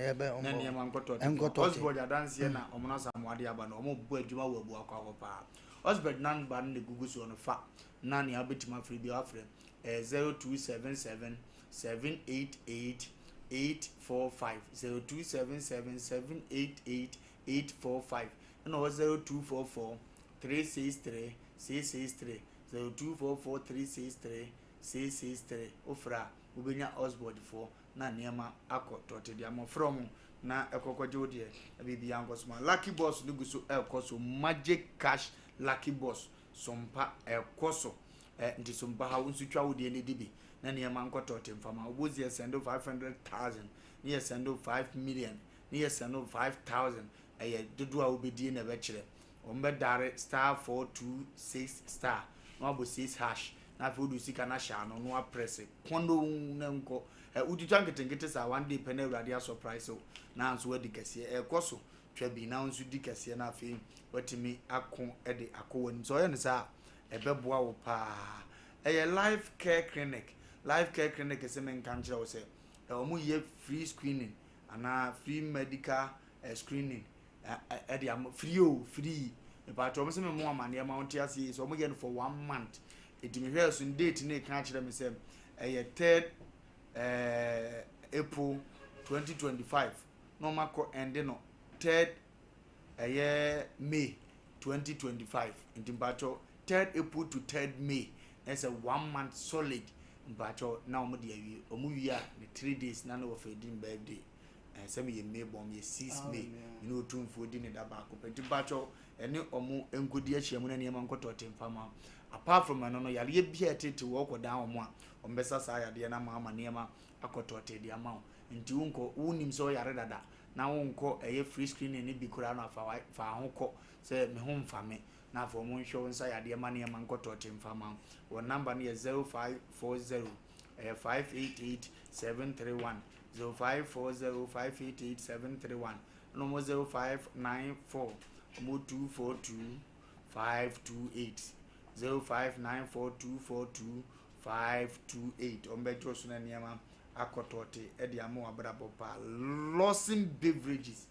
Speaker 2: Yɛ bɛ
Speaker 1: wɔn
Speaker 2: nkɔtɔ.
Speaker 1: Osborg adanseɛ na wɔn asamoah de aba no wɔn bɔ adwuma wɔ abuakwa hɔ paa Osborg namba no na egugu soɔ no fa na nea wobɛtumi afrɛ bi afrɛ ɛyɛ 0277 788 845 0277 788 845 ɛna ɔwɔ 0244 363 663 0244 363 663 wofrɛ a wobɛnya Osborg foɔ na nneɛma akɔ tɔte deɛ mmɔfra ɔmo na ɛkɔ kɔgye wo deɛ na biribiara nkɔ so ma lucky boss no gu so ɛrekɔ so magic cash lucky boss sompa ɛrekɔ so ɛ nti sompa ha wo nso twa wo deɛ ne di bi na nneɛma nkɔ tɔte mfama wobɔ si yɛ sɛndo 500,000 ne yɛ sɛndo 5 million ne yɛ sɛndo 5,000 ɛyɛ dodoɔ a wobɛdie na ɛbɛkyerɛ Wɔn bɛ dare star 426 star na wabɔ 6 hash na afei wode sika no ahyɛ ano na waprɛse kɔndoo na nkɔ ɛ wotwitwa nketenkete saa one day pɛ na awurade asɔprise wo na nso wadi kɛseɛ ɛkɔ so twa bi na nso di kɛseɛ na afei watumi ako de akɔ w'anim sɛ ɔyɛ no saa ɛbɛboa wo paa ɛyɛ life care clinic life care clinic sɛ menka nkyerɛ wo sɛ wɔn yɛ free screening anaa free medical screening ɛde ama free o free mepatwa wɔn sɛ me mo amaneɛ ma wɔn te ase yie sɛ wɔn yɛ no for one month eti me hwɛ so date ne kan kyerɛ me sɛ ɛyɛ third ɛɛ april 2025 na wɔn akɔ ɛnde no third ɛyɛ may 2025 nti mpatwa third april to third may ɛsɛ one month solid mpatwa na wɔn de awie wɔn wie a ne 3 days na na wɔfɛ di birthday. Eh, sɛ meyɛ May born, meyɛ 6 May, me ne Otumfoɔ di ne da baako pɛ. Nti mpakyɛw, ɛne ɔmo nkɔdi ahyia mu na nneɛma nkɔtɔ te mfa ma. Apart from ɛno no, yareɛ bi a ɛtete wɔ ɔkɔdan wɔn a, wɔn bɛsa saa yadeɛ no ama ama nneɛma akɔtɔ te de ama wo. Nti wonkɔ, wonim sɛ ɔyare dada, na wonkɔ ɛyɛ free screening no bi koraa no afa fa ho kɔ sɛ me ho mfa me. Na afei wɔn nhwɛ wo nsa yadeɛ ma nneɛma nkɔtɔ te mfa ma wo. Wɔn number no yɛ 0540 ɛyɛ 588 731. 0540 588 731 ɛna ɔmo 0594 ɔmo 242 528 0594 242 528 ɔmo bɛgye so na nneɛma akɔtɔɔte ɛde ama wɔn abrabɔ paa. Lawson Beverages,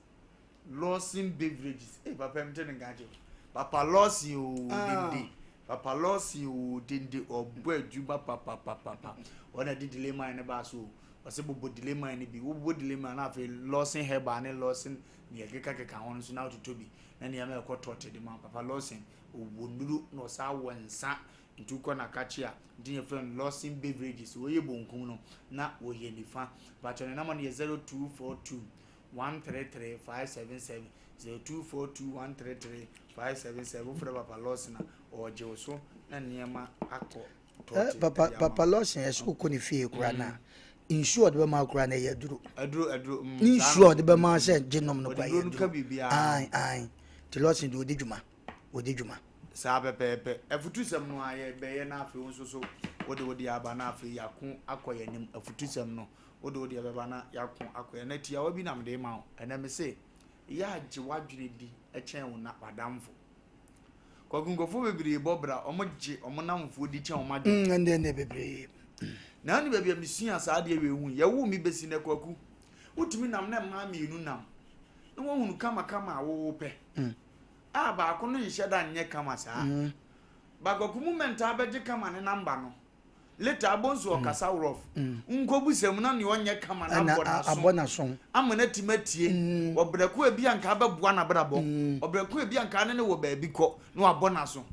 Speaker 1: Lawson Beverages, ee papa mi te ne nka kyerɛ papa Lawson ooo ah. Dende papa Lawson ooo dende ɔbɔ adwuma papapapapa wɔn na de delay man ne ba so. Ɔse bobɔ delay man no bi. Wobobɔ delay man na afei Lawson herbal ne Lawson nea ɛkekakeka ho no nso na wototɔ bi na nneɛma ɛkɔ tɔte de ma Papa Lawson. Ɔwɔ nnuro na ɔsan wɔ nsa nti wokɔ n'akakye a nti na yɛfrɛ no Lawson Beverages. Wɔyɛ bonkum no na wɔyɛ nifa. Pakyɛ ne nama no yɛ 0242 133 577 0242 133 577. Wofrɛ Papa Lawson a ɔregye wo so na nneɛma akɔ
Speaker 2: Eh, papa papa lɔsin ɛsɛ okɔ ne fie kura na mm. nsuo ɔde bɛma kura na ɛyɛ aduro
Speaker 1: aduro aduro
Speaker 2: mm, ne nsuo ɔde bɛma sɛ gye nom no kura yɛ aduro ayi ayi te lɔsin de odi dwuma odi dwuma.
Speaker 1: Saa pɛpɛɛpɛ afutusɛm no a yɛbɛyɛ na afei nso so wode wode aba na afei yɛako akɔ yɛn anim. Afutusɛm no wode wode ɛbɛba na yɛako akɔ yɛn na tiawa bi na mede ma wo ɛnɛ. Me se yɛ agye w'adwene di kyɛn wo na w'adamfo. Kwaku, nkurɔfoɔ bebree bɔ bra, wɔn gye wɔn namfoɔ di kyɛn wɔn adwene.
Speaker 2: Ɛnde ɛnde bebree.
Speaker 1: Na ɛne baabi a mesua saa adeɛ wei hu. Yɛwoo me bɛsi nɛ, Kwaku, wotumi nam na mmaa mmienu nam na woahunu kamakama a wowo pɛ a baako no nhyɛ da nyɛ kama saa. Ba Kwaku mu mɛntaa bɛgye kama ne namba no. Later abɔ nso ɔkasa rough. Nkɔbu mu na nea ɔnyɛ kama no abɔ n'aso ama no atumi atie. Ɔbrɛ ko ebi anka bɛboa n'abrabɔ. Ɔbrɛ ko ebi anka ne ne wɔ baabi kɔ na wabɔ n'aso.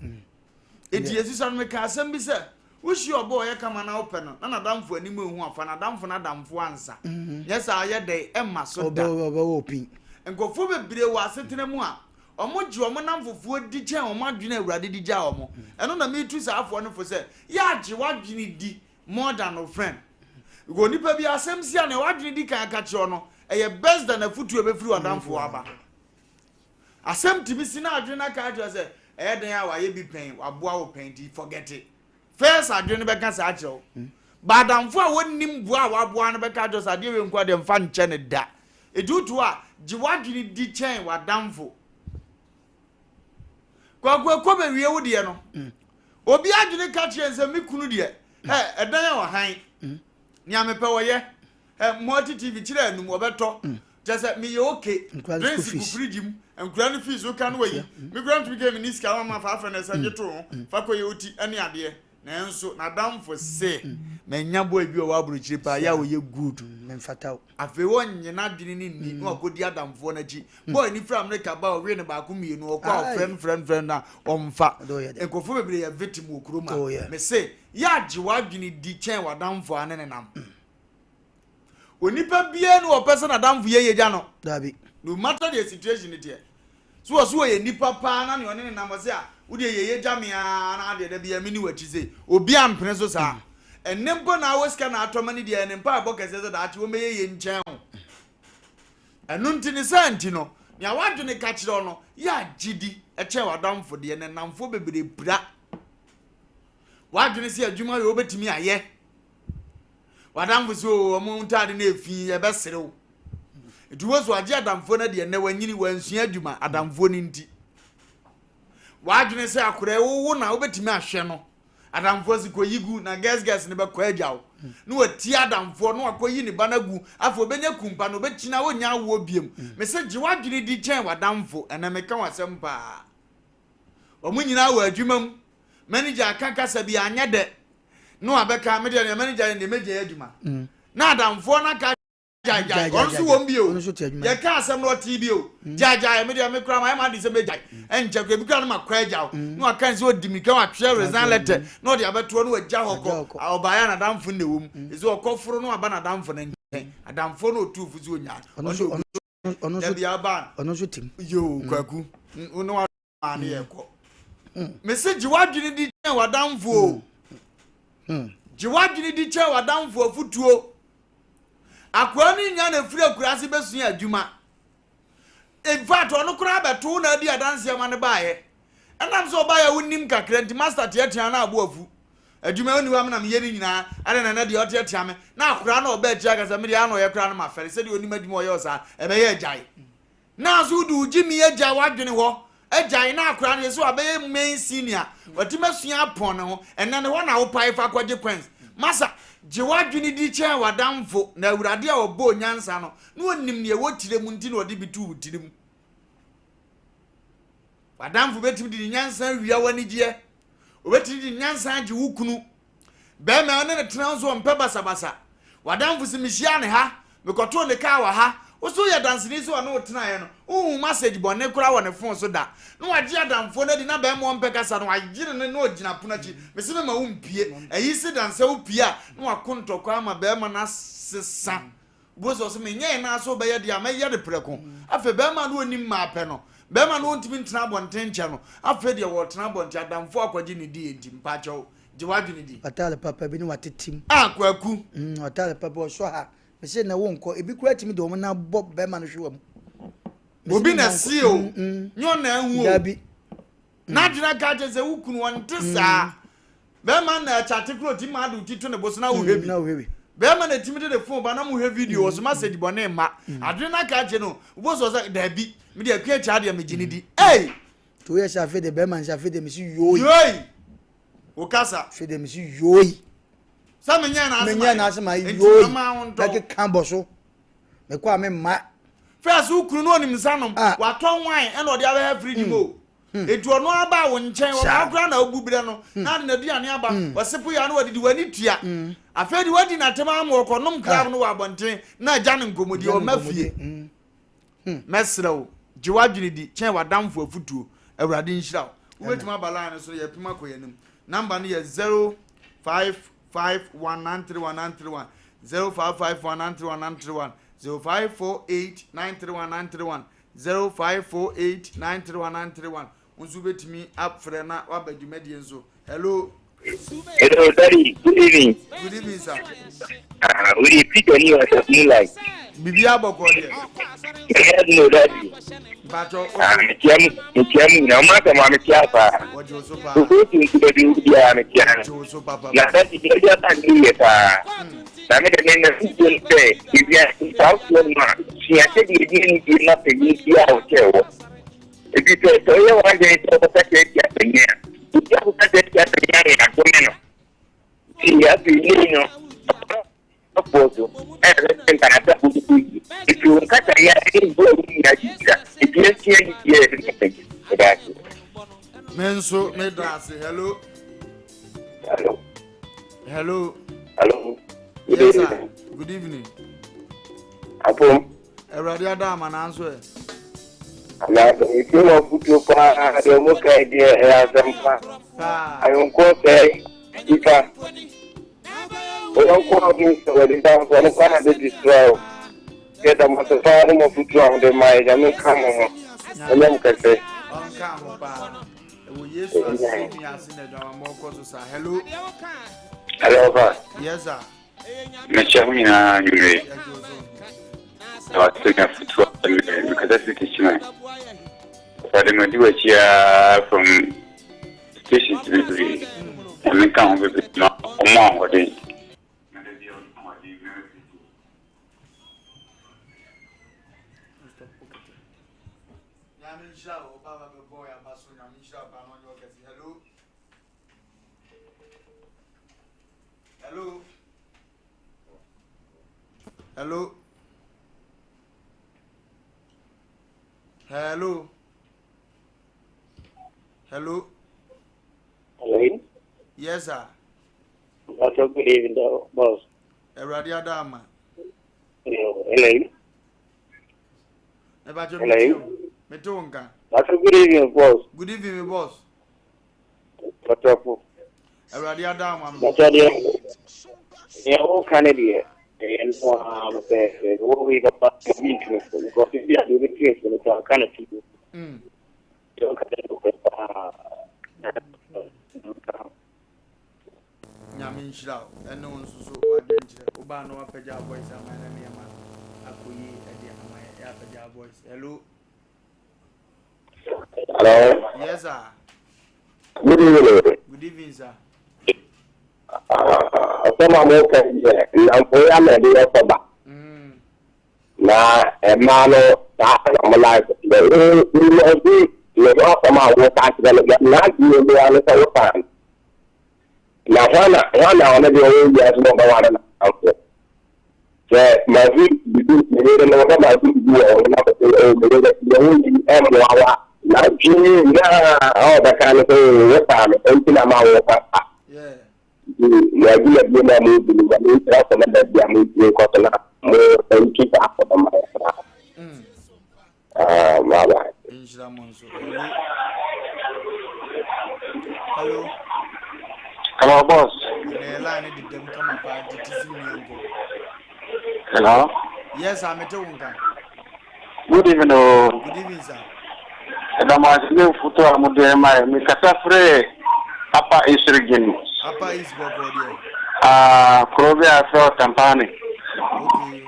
Speaker 1: Eti esisa no, meka asɛm bi sɛ wohyia ɔbɔ ɔyɛ kama na wopɛ no na n'adamfo anim ehu afa n'adamfo n'adamfo ansa. Nyɛ saa ɔyɛ dɛ ɛma so da.
Speaker 2: Ɔbɛwɔ opin.
Speaker 1: Nkurɔfoɔ bebree wɔ asetena mu a wɔn gye wɔn namfofoɔ di kyɛn wɔn adwene a Awurade de gyaa wɔn. Ɛno na metu saa afoɔ no fo sɛ yɛ agye w'adwene di more than wo friend. Because nipa bi asɛm si a nea w'adwene di kan aka kyerɛ no ɛyɛ best than afutuo ebɛfiri w'adamfo aba. Asɛm tumi si na adwene no aka akyerɛ sɛ ɛyɛ den a wayɛ bi pɛn, waboa wo pɛn, nti forget it. First adwene no bɛka saa akyerɛ wo. Ba adamfo a wɔnnim boa a waboa no bɛka akyerɛ sɛ adeɛ wei nko adeɛ mfa nkyɛ ne da. Ɛti woto a gye w'adwene di kyɛn w'adamfo. Kwaku, ɛkɔ bɛwie wo deɛ no, obi adwene ka kyerɛ sɛ me kunu deɛ ɛ ɛdan a ɔhan nea mepɛ wɔyɛ ɛ multi TV kyerɛ anum wɔbɛtɔ kyɛ sɛ meyɛ okay, drinks gu fridge mu, nkura no fees woka no wayi me kura ntumi kɛ me ni sika ma fa afɛ no ɛsɛ gye to ho fa kɔ yɛ oti ɛne adeɛ. Nanso n'adamfo se manya boy bi a ɔwɔ aburokyire paa yɛ a ɔyɛ good. Afei wɔnnye n'adwene no nni na wakɔdi adamfoɔ no akyi. Boy no firi Amerika ba a ɔwee no baako mmienu, ɔkɔ a ɔfrɛ no frɛ no frɛ no na ɔmfa. Nkurɔfoɔ bebree yɛ victim wɔ kurom a mese yɛ agye w'adwene di kyɛn w'adamfo a ne nenam. Onipa biara ni ɔpɛ sɛ n'adamfo yɛ yɛ gya no.
Speaker 2: Dabi.
Speaker 1: No matter the situation teɛ. So wɔ so wɔyɛ nipa paa na nea ɔne ne nam ɔsɛ a wodeɛ yɛ yɛ gya me aa na adeɛ da biara me ni w'akyi sei. Obi ampene so saa. Ɛnɛ mpo na awɔ sika na atɔ ma ne deɛ ɛne mpa ɛbɔ kɛseɛ sɛ daakye wɔmɛyɛ yɛ nkyɛn ho. Ɛno nti ne saa nti no nea w'adwene ka kyerɛ no yɛ agye di ɛkyɛn w'adamfo deɛ ne namfoɔ bebree pira. W'adwene sɛ adwuma yɛ wobɛtumi ayɛ. W'adamfo sɛ o ɔmo ntaade no efi yɛbɛserew. Nti wo so agye adamfoɔ no deɛ nnɛ wanyini wansua adwuma adamfoɔ no nti. W'adwene sɛ akora wowo na wobɛtumi ahwɛ no, adamfoɔ si kɔyi gu na gɛs gɛs no bɛkɔ agya wo na watie adamfoɔ na wakɔyi ne ba no agu. Afei obɛnya kumpa na obɛkyina wonya awoɔ biam. Mesɛ gye w'adwene di kyɛn w'adamfo. Ɛnɛ meka w'asɛm paa. Wɔn nyinaa wɔ adwuma mu, manager aka kasa bi anyɛ dɛ na wabɛka me deɛ nea manager yɛ deɛ mɛgya adwuma na adamfoɔ no aka gyaegyae ɔno nso wɔm bio yɛka asɛm no ɔtee bio gyaegyae me deɛ me kora ma ɛma ade sɛ mɛgyae ɛnkyɛ kora ebi kora no ma kɔ agya wo na waka sɛ ɔdi mirika watwerɛ resign letter na ɔde abɛtoɔ na wagya hɔ kɔ. Ɔbaeɛ a n'adamfo na ɛwɔ mu ɛsɛ ɔkɔ foro na waba n'adamfo no nkyɛn. Adamfoɔ no ɔtuu fo sɛ ɔnya
Speaker 2: ɔno
Speaker 1: dabi aba
Speaker 2: ɔno nso tim.
Speaker 1: Yoo Kwaku wo ne wa ne yɛ kɔ. Mese gye w'adwene di kyɛn w'adamfo o. Gye w'adwene di kyɛn w'adamfo afutuo. Akoa no nya na efiri akuraase bɛsua adwuma. In fact, ɔno koraa bɛto na adi adanseɛ ma no baeɛ. Ɛnam sɛ ɔbaeɛ a wonim kakra nti, master teatea na abo afu. Adwuma ɔni hɔ a me na meyɛ ne nyinaa. Adɛn na ɛnɛ deɛ ɔteatea me? Na akoraa na ɔba akyiri aka sɛ me deɛ ano ɔyɛ koraa no mafɛre sɛdeɛ ɔnim adwuma ɔyɛ ɔsaa ɛbɛyɛ agyae. Nanso wode wo gyimi agyae w'adwene hɔ agyae na akora no yɛ sɛ wabɛyɛ main senior, watumi asua apɔn ne ho. Ɛnɛ ne hɔ na wopae fa kɔgye coins. Masa, gye w'adwene di kyɛn w'adamfo, na Awurade a ɔbɔɔ nyansa no na ɔnim nea ɛwɔ tire mu nti na ɔde bi too wo tirim. W'adamfo bɛtumi de ne nyansa awia w'anigyeɛ, obɛtumi de ne nyansa agye wo kunu. Bɛrima a ɔne ne tena nso ɔmpɛ basabasa. W'adamfo se mehyiaa no ha, mekɔtoo ne kaa wɔ ha. Wo so woyɛ danseni sɛ ɔne wo tenaeɛ no, wonhuu masage bɔne koraa wɔ ne fon so da. Na wagye adamfoɔ no adi na bɛrima a ɔmpɛ kasa no, wayere no na ɔgyina pono akyi. Mese mema wo mpue. Ayi se dan sɛ wopue a, na wako ntɔkwa ama bɛrima no asesa. Wobɛhu sɛ ɔse menyɛɛ no ara sɛ wobɛyɛ deɛ a, mɛyɛ no prɛko. Afei bɛrima no ɔnnim mmaa pɛ no, bɛrima no ɔntumi ntena abɔnten nkyɛ no, afei deɛ wɔretena abɔnten, adamfoɔ akɔgye ne die nti, mpakyɛw, Gye w'adwene di.
Speaker 2: W'ataade papa bi ne w'atete mu.
Speaker 1: Ah Kwaku.
Speaker 2: Mm, w'ataade papa ɔsɔ ha. Mese na wo nkɔ. Ebi koraa tumi de wɔn nan bɔ bɛrima no hwewa mu.
Speaker 1: Obi na sie o. Mm, mm. Nyɛ ɔna ahu o.
Speaker 2: Dabi.
Speaker 1: N'adwene aka akyerɛ sɛ wo kunu ɔnte saa. Bɛrima na ɛkyate koro ti ma ade wo ti to ne bo so na wohwɛ bi.
Speaker 2: Na wohwɛ bi.
Speaker 1: Bɛrima na etimi de ne phone ba na mo hwɛ video wɔ so message bɔne mma. Adwene no aka akyerɛ no. Wobɔ so sɛ dabi. Me de akua akyi adeɛ megye ne di. Ei!
Speaker 2: To yɛ sɛ afei de bɛrima nsa afei de mesi yoi.
Speaker 1: Yoi! Wo kasa.
Speaker 2: Afei de mesi yoi.
Speaker 1: Sɛ menyɛ n'ase ma
Speaker 2: menyɛ n'ase ma yoi. Bɛkeka bɔ so. Mekɔ a me mma.
Speaker 1: First wo kunu no onim nsa nom. Ah. Watɔ wine ɛna ɔde abɛhɛ fridge mu o. Hmm. Eti ɔno aba wo nkyɛn ɔbaa koraa na obu brɛ no hmm. na ade n'aduane aba hmm. ɔsepo ya na wadidi w'ani tua. Afei de wadi n'atɛm ama ɔkɔ nom club ah. no wɔ abɔnten na agya ne nkɔmmɔdi ɔma fie. Mɛsrɛ wo, gye w'adwene di kyɛn w'adamfo afotuo. Awurade nhyira wo. Wobɛtumi aba line no so, yɛpem akɔ yɛn anim. Number no yɛ 0551931931, 0551931931, 0548931931, 0548931931. Wo nso wobɛtumi afrɛ na waba dwumadie nso. Hello.
Speaker 4: Hello, Daddy. Good evening.
Speaker 1: Good evening, sir.
Speaker 4: We Peter ni wa Moonlight.
Speaker 1: Bibi abɔkɔ deɛ.
Speaker 4: Ɛyɛ no, Daddy.
Speaker 1: Mpatsɔ.
Speaker 4: Ah, metia mu, metia mu nyinaa. Ɔmo asɛm a metia paa.
Speaker 1: Wɔgye wo so paa.
Speaker 4: Koko tu nti baabi wo biara metia no.
Speaker 1: Wɔgye wo so papa.
Speaker 4: Na Daddy, deɛ ɔde aba ne yɛ paa. Na me de me na futuo no sɛ, ewia nsa wosoɔ no a, sua sɛdeɛ ɛdi anidie ma panyin biara a ɔkyɛɛ wɔ. Efisɛ sɛ woyɛ w'adwene sɛ wobɛkasa atia panyin a, obi a wokasa tia panyin a na yɛadome no. Nti afei nnɛ yi no, ɔbrɛfoɔ so ɛna ɛbɛsɛ nkanasɛfoɔ de kɔ yie. Nti wo nkasayɛ ne wo a wo nua gyina nti yɛnsua anidie a yɛde ma panyin. Meda ase.
Speaker 1: Me nso meda ase. Hello.
Speaker 4: Hello.
Speaker 1: Hello.
Speaker 4: Hello. Good
Speaker 1: yes,
Speaker 4: evening.
Speaker 1: Sir. Good evening.
Speaker 4: Apom.
Speaker 1: Awurade ada ama nanso ɛ.
Speaker 4: Na metie mo afotuo paa deɛ mo kae deɛ ɛyɛ asɛm pa. Ayɔnkoɔ sɛe nipa. Oyɔnko a ɔde sɛ wɔde da nso ɔno koraa na bɛdi sra o. Yɛda mo ase paa ne mo afotuo a mode ma yɛ. Nyame nka mo ho. Ɔnyɛ mo kɛse.
Speaker 1: Ɔnka ho paa. Ɛwɔ Yesu aseni ase na adwamammɔ kɔ so saa. Hello.
Speaker 4: Hello, pa.
Speaker 1: Yes, sir.
Speaker 5: Mekyia mo nyinaa anwummere. Na wate me afotu a mekasa firi Techiman. Awurade madi w'akyi ara from stations bebree. Nyame nka ho bebree ma ɔmo ahoɔden.
Speaker 1: Nyame nhyira wo ɔba ba bɛbɔ yɛ aba so nyame nhyira wo paa na ɔnyɛ ɔkɛse hello Hello. Hello. Hello. Hello.
Speaker 4: Hello.
Speaker 1: Yes, sir.
Speaker 4: Doctor, good evening, boss.
Speaker 1: Awurade Adama.
Speaker 4: Hello.
Speaker 1: Hello. Mete wo nka.
Speaker 4: Doctor, good evening, boss.
Speaker 1: Good evening, my boss.
Speaker 4: Ɔtɔfo.
Speaker 1: Awurade ada ama me.
Speaker 4: Bàtà deɛ deɛ ɔka ne deɛ ɛyɛ no ara pɛpɛɛpɛ wɔ wei papa obi ntumi fo because ebi a deɛ obetumi fo no kora ɔka no ti deɛ ɔka ne no pɛ paa.
Speaker 1: Nyame nhyira wo ɛne wo nso so wadwenkyerɛ wobaa na wapagya voice ama na nneɛma akɔ yie ɛde ama yɛ apagya voice hello.
Speaker 4: Hello.
Speaker 1: Yes, sir.
Speaker 4: Good evening.
Speaker 1: Good evening, sir.
Speaker 4: Asɛm a moka yi yɛ nnamfo yi ama ɛde yɛ sɔba. Na mmaa no saa na mo life yɛ. Wo ne ho asɛm a woka akyerɛ no n'adwene mu ara ne sɛ wotaa no. Na hwan na hwan na ɔno deɛ ɔwɔ wiase na ɔbɛware n'adamfo? Sɛ mahu biribi me yere no na mahu biribi wɔ ho na mese oh me yere deɛ woyi mmoa wa n'adwene nyinaa a ɔbɛka ne sɛ oh wotaa me ɛnti na ma woka saa. Mo adwumadie no a moredi no, Nyame nhyira so na baabi a montumi nkɔ so na mo ntu saa akɔ no ma yɛ paa. Ah, bye bye.
Speaker 1: Nhyira mo nso. Hello. Hello.
Speaker 5: Hello, boss.
Speaker 1: Ɛnna line no dedam kama paa tete si mu yɛnkɔ.
Speaker 5: Hello.
Speaker 1: Yes, sir, mete wo nka.
Speaker 5: Good evening. Oh.
Speaker 1: Good evening, sir.
Speaker 5: Ɛda mo ase ne mfoto a mode ma yɛ. Mekasa frɛ Upper East Region.
Speaker 1: Upper East bɔkɔ deɛ.
Speaker 5: Ah, kuro bi a yɛfrɛ Tampane.
Speaker 1: Okay.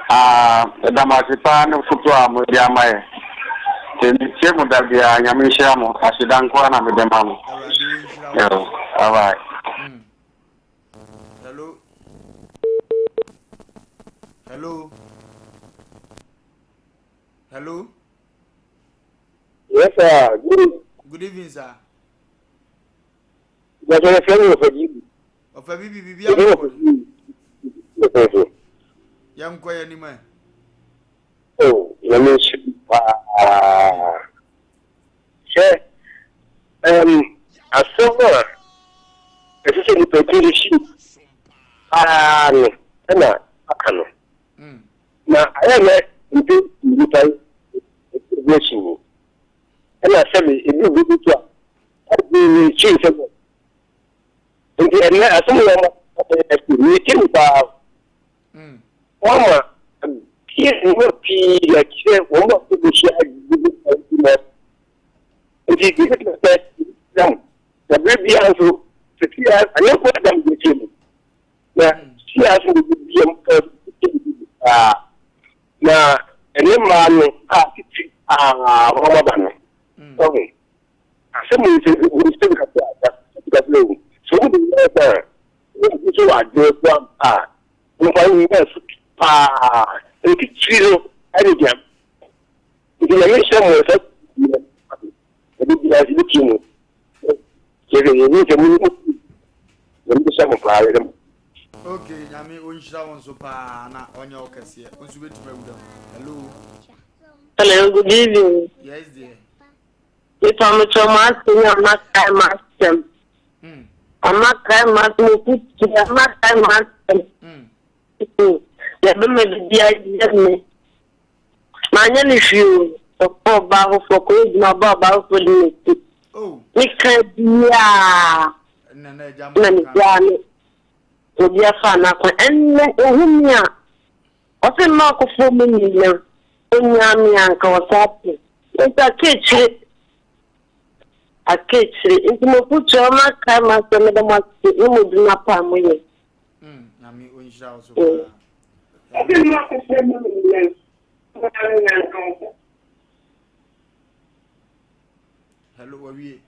Speaker 5: Ah, ɛda mo ase paa ne mfoto a mode ama yɛ. Nti metie mo da biara, Nyame nhyira mo. Aseda nko ara na mede ma mo.
Speaker 1: Awurade nhyira
Speaker 5: wo. All right.
Speaker 1: Hello. Hello. Hello.
Speaker 4: Yes, sir. Good.
Speaker 1: Good evening, sir.
Speaker 4: Gbàtọ́ fẹ́ mi ọ̀fẹ́ bíbí.
Speaker 1: Ọ̀fẹ́ bíbí bíbí àbọ̀kọ̀. Yẹn nkɔ yẹn nim ẹ.
Speaker 4: Oh, yẹn mi nso paa. Ṣé asɛm a ɛsɛ sɛ nipa tiri si paa no ɛna aka no. Na ayɛ nɛ mpe nipa ebi akyi ni. Ɛna sɛbi ebi obi bi to a ɛbi ne kyi nsɛm. Nti ɛnɛ asɛm yɛ ɔmo ɛsi ne ti mu paa. Wɔn ma pie nneɛma pii akyerɛ wɔn a wɔbɛhyia bi na nti bi bi sɛ dam na bere biara nso sisi a anyɛnko adam de akyire mu na si a so bi bi mu paa na ɛne mmaa no a titi a wɔn aba no ɔho asɛm yi sɛ wɔn kasa kasa ewu so wɔn de yɛ sɛ wɔn nso wɔ adeɛ so a wɔn fa yi yɛ so paa nti tiri no ɛne deɛ nti nyame hyɛ mo sɛ ɛde bi ase bi ti mu kyerɛ yɛ ní sɛ mo ní nyame hyɛ mo paa yɛrɛ mo.
Speaker 1: Ok, nyame ɔnhyira wo nso paa na ɔnyɛ wo kɛseɛ. Wo nso bɛtumi awura mu. Hello.
Speaker 6: Hello, good evening.
Speaker 1: Yes, dear.
Speaker 6: Nipa mo kyerɛ mo ase ne ɔma kae mo asɛm. Ɔma kae mo asɛm okutu ɔma kae mo asɛm. Yɛbɛma bibi ayɛ me. Manyɛ ne hwee o. Ɔkɔ ɔbaa foforɔ kɔ adwuma ɔba ɔbaa foforɔ di n'akyi. Meka biaa na megyaa no. Obi afa n'akwan. Ɛnnɛ ohu me a ɔse mma akɔfoɔ mu nyina onyaa me a nka ɔsa te. Nti aka akyire. Aka akyire. Nti mo fotuo ɔma kae mo asɛm meda mo ase ne mo dwuma pa a moyɛ.
Speaker 1: Nyame ɔnhyira wo so paa.
Speaker 4: Ɔse mma akɔfoɔ mu nyina
Speaker 1: Hello, wawie.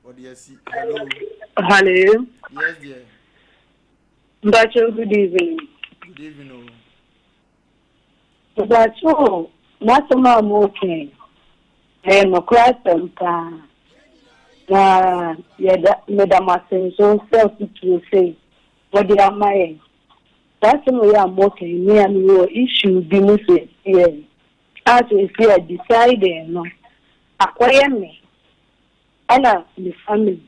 Speaker 1: Ɔde asi. Hello.
Speaker 6: Hello.
Speaker 1: Yes, dear.
Speaker 6: Mbacho, good evening.
Speaker 1: Good evening. Oh.
Speaker 6: Mbacho, n'asɛm a mo ka ɛyɛ nokorɛ asɛm paa. Na yɛda meda mo ase nso sɛ afotuo sei wɔde ama yɛn. Saa asɛm yi a mo ka yi, me a mewɔ issue bi mu seesei a seesei a deciding no akɔyɛ me ɛna me family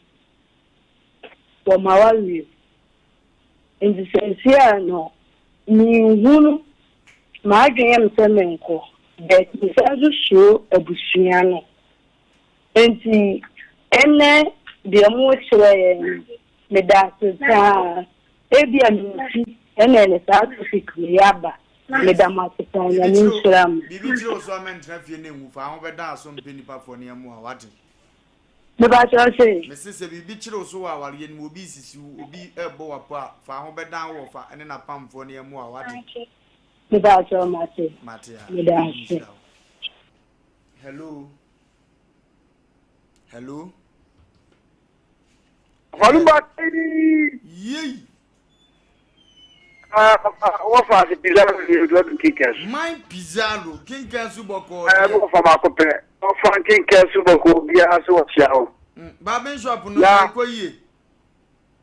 Speaker 6: wɔ ma wawie. Nti seesei a no menhunu m'adwene yɛ me sɛ menkɔ but mesan nso suro abusua no. Nti ɛnɛ deɛ mo kyerɛ yɛn no meda ase paa. Ebi a menti ɛna ɛne saa topic wei aba. Meda mo ase paa, Nyame nhyira mo.
Speaker 1: Biribi kyerɛ wo so a mɛntena fie na nwu fa ho bɛda aso mpɛ nipa foɔ ne ɛmmoa wate.
Speaker 6: Mepa kyerɛ sɛ.
Speaker 1: Mese sɛ biribi kyerɛ wo so wɔ awareɛ no mu, obi sisi wo, obi ɛbɔ wapo a, fa ho bɛdan wo wɔfa ne n'apamfoɔ ne ɛmmoa wate.
Speaker 6: Mepa kyerɛ mate.
Speaker 1: Mate a.
Speaker 6: Meda ase.
Speaker 1: Hello. Hello.
Speaker 4: Ɔlumba
Speaker 1: Yei.
Speaker 4: Wɔfa ase Pizarro ni odu kinkɛn so.
Speaker 1: Man Pizarro kinkɛn so bɔkɔɔ.
Speaker 4: Ɛɛ wɔfa baako pɛ. Wɔfa kinkɛn so bɔkɔɔ biara so wɔhyia hɔ.
Speaker 1: Barbing shop no ɛkɔ yie.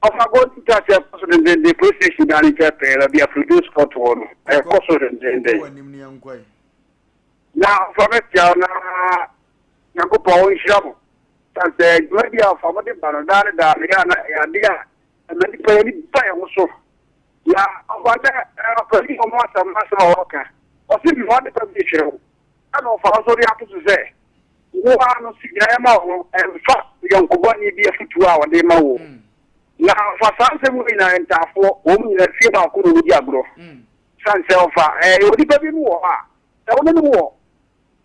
Speaker 4: Ɔfa golden touch ɛkɔ so dendenden police station dan ne nkyɛn pɛɛ baabi a Fredo spot wɔ no ɛkɔ so dendenden.
Speaker 1: Kɔ anim ne yɛnkɔ yi.
Speaker 4: Na ɔfa bɛtia na Nyankopɔn ɔnhyira mo. Sɛ dwumadi a ɔfa mo de ba no daa ne daa no yɛ ana ɛyɛ ade a Ɛma nnipa yɛn ani ba yɛn ho so. Na ɔfa dɛ ɔpanyin wɔ mu asɛm n'asɛm a ɔreka. Ɔse mmoa adepa bi rekyerɛ wo. Ɛna ɔfa nso de ato so sɛ wo ara no si gyinaeɛ ma wo ho, ɛmfa yɔnko bɔne bi afotuo a ɔde rema wo. Na ɔfa saa nsɛm wei nyinaa ntaafoɔ, wɔn nyinaa fie baako na wɔdi agorɔ. Sane sɛ ɔfa ɛyɛ onipa bi mu wɔ hɔ a, sɛ wo ne no wɔ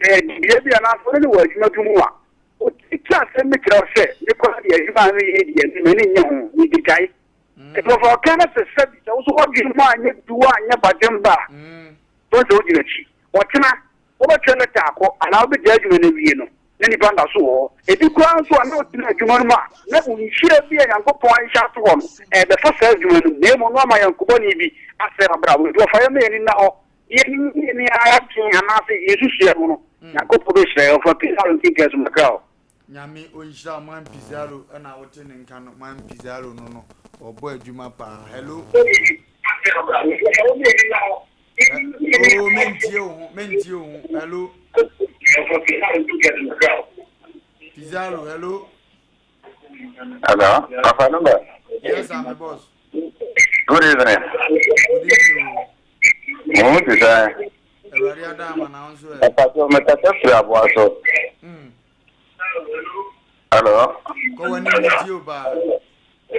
Speaker 4: dibea bi anaasɛ wo ne no wɔ adwuma bi mu a, ɔtumi ka asɛm bi kyerɛ wo sɛ, me koraa deɛ adwuma a meyɛ yi deɛ m'ani nnye ho, megyae. Nti ɔfa ɔka no sɛ sɛbi sɛ wo so w'adwene mu anyɛ du anyɛ badwemba a, wohu sɛ wogyina akyi. Ɔkyena wobɛtwerɛ lɛta akɔ anaa wobɛgyae adwuma no awie no, na nnipa nda so wɔ hɔ. Ebi koraa nso a na wotena adwuma no mu a, na wo nhyira bi a Nyankopɔn ahyehyɛ ato hɔ no, ɛrebɛfa saa adwuma no mu, na mmom na wama yɔnko bɔne bi asɛe w'abrabɔ. Nti ɔfa yɛn ma yɛn ani nna hɔ, na yɛn ani yɛn anaasɛ yɛn nsusuiɛ ho no, Nyankopɔn bɛhyira yɛn. Ɔfa Pizarro nkenkan so makra o.
Speaker 1: Nyame onhyira wo man Pizarro na wote ne nka no man Pizarro no no ɔbɔ adwuma paa hello. Oh mentie wo ho mentie wo ho hello. Pizarro hello.
Speaker 5: Hello, Papa Number.
Speaker 1: Yes, I'm the boss.
Speaker 5: Good evening.
Speaker 1: Good evening.
Speaker 5: Mo ti sɛ.
Speaker 1: Awurade adama na nso ɛ.
Speaker 5: Papa so mekasa firi aboa so. Hello.
Speaker 1: Kɔ w'anim metie o paa.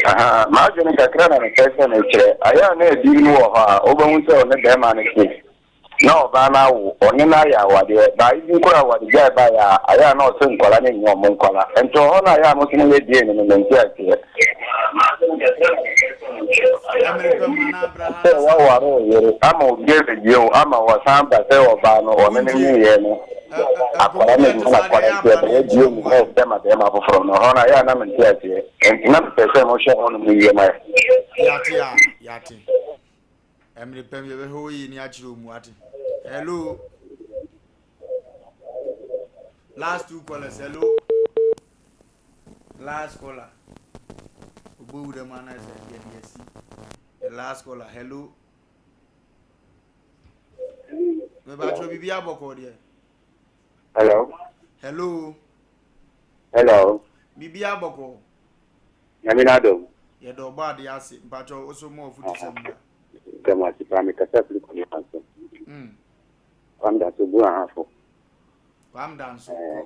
Speaker 5: Aha, m'adwene kakra na mepɛ sɛ mekyerɛ. Ayɛ a na ebi mu wɔ hɔ a, wobɛhu sɛ ɔne bɛrima no te na ɔbaa no awo, ɔne no ayɛ awadeɛ. Baa ebi koraa awadegyae baeɛ a, ayɛ a na ɔse nkwadaa no nyɛ ɔmo nkwadaa. Nti wɔ hɔ no ayɛ a mo nso moyɛ DNA no, mente aseɛ.
Speaker 1: Ɛmere pɛ mu anaa bra ha
Speaker 5: Sɛ
Speaker 1: na saa.
Speaker 5: woaware wo yere ama obi abɛdie wo ama wasan ba sɛ ɔbaa no ɔne no
Speaker 1: Wontie.
Speaker 5: nwieɛ no,
Speaker 1: Ɛ ɛ nkɔmmɔ
Speaker 5: akwadaa
Speaker 1: bi
Speaker 5: no
Speaker 1: a ɛte
Speaker 5: nnya
Speaker 1: saa deɛ
Speaker 5: n'akwadaa
Speaker 1: ɛyɛ
Speaker 5: nti
Speaker 1: abra na
Speaker 5: ɛbɛyɛ
Speaker 1: yɛnkyerɛ
Speaker 5: DNA
Speaker 1: mu
Speaker 5: na
Speaker 1: wae.
Speaker 5: ɛsɛ ma bɛrima foforɔ no hɔ no ayɛ a na mente aseɛ nti na mepɛ sɛ mohwɛ hɔ nom yie ma yɛ.
Speaker 1: Yɛate a yɛate. Ɛmere pɛ mu yɛbɛhwɛ wo yie ni akyerɛ wo mu ate. Hello. Last two callers hello. Last caller. Obo wura mu anaasɛ yɛde asi. The last caller hello. Mebatro biribi abɔkɔ deɛ.
Speaker 5: Hello.
Speaker 1: Hello.
Speaker 5: Hello.
Speaker 1: Biribi abɔkɔ.
Speaker 5: Nyame n'adom.
Speaker 1: Yɛda ɔbɔ adeɛ ase mpakyɛw wo so ma ɔfotu sɛm bra.
Speaker 5: Dɛm ase paa mekasa firi Kwame Danso. Kwame Danso bu ahafo.
Speaker 1: Kwame Danso kɔ.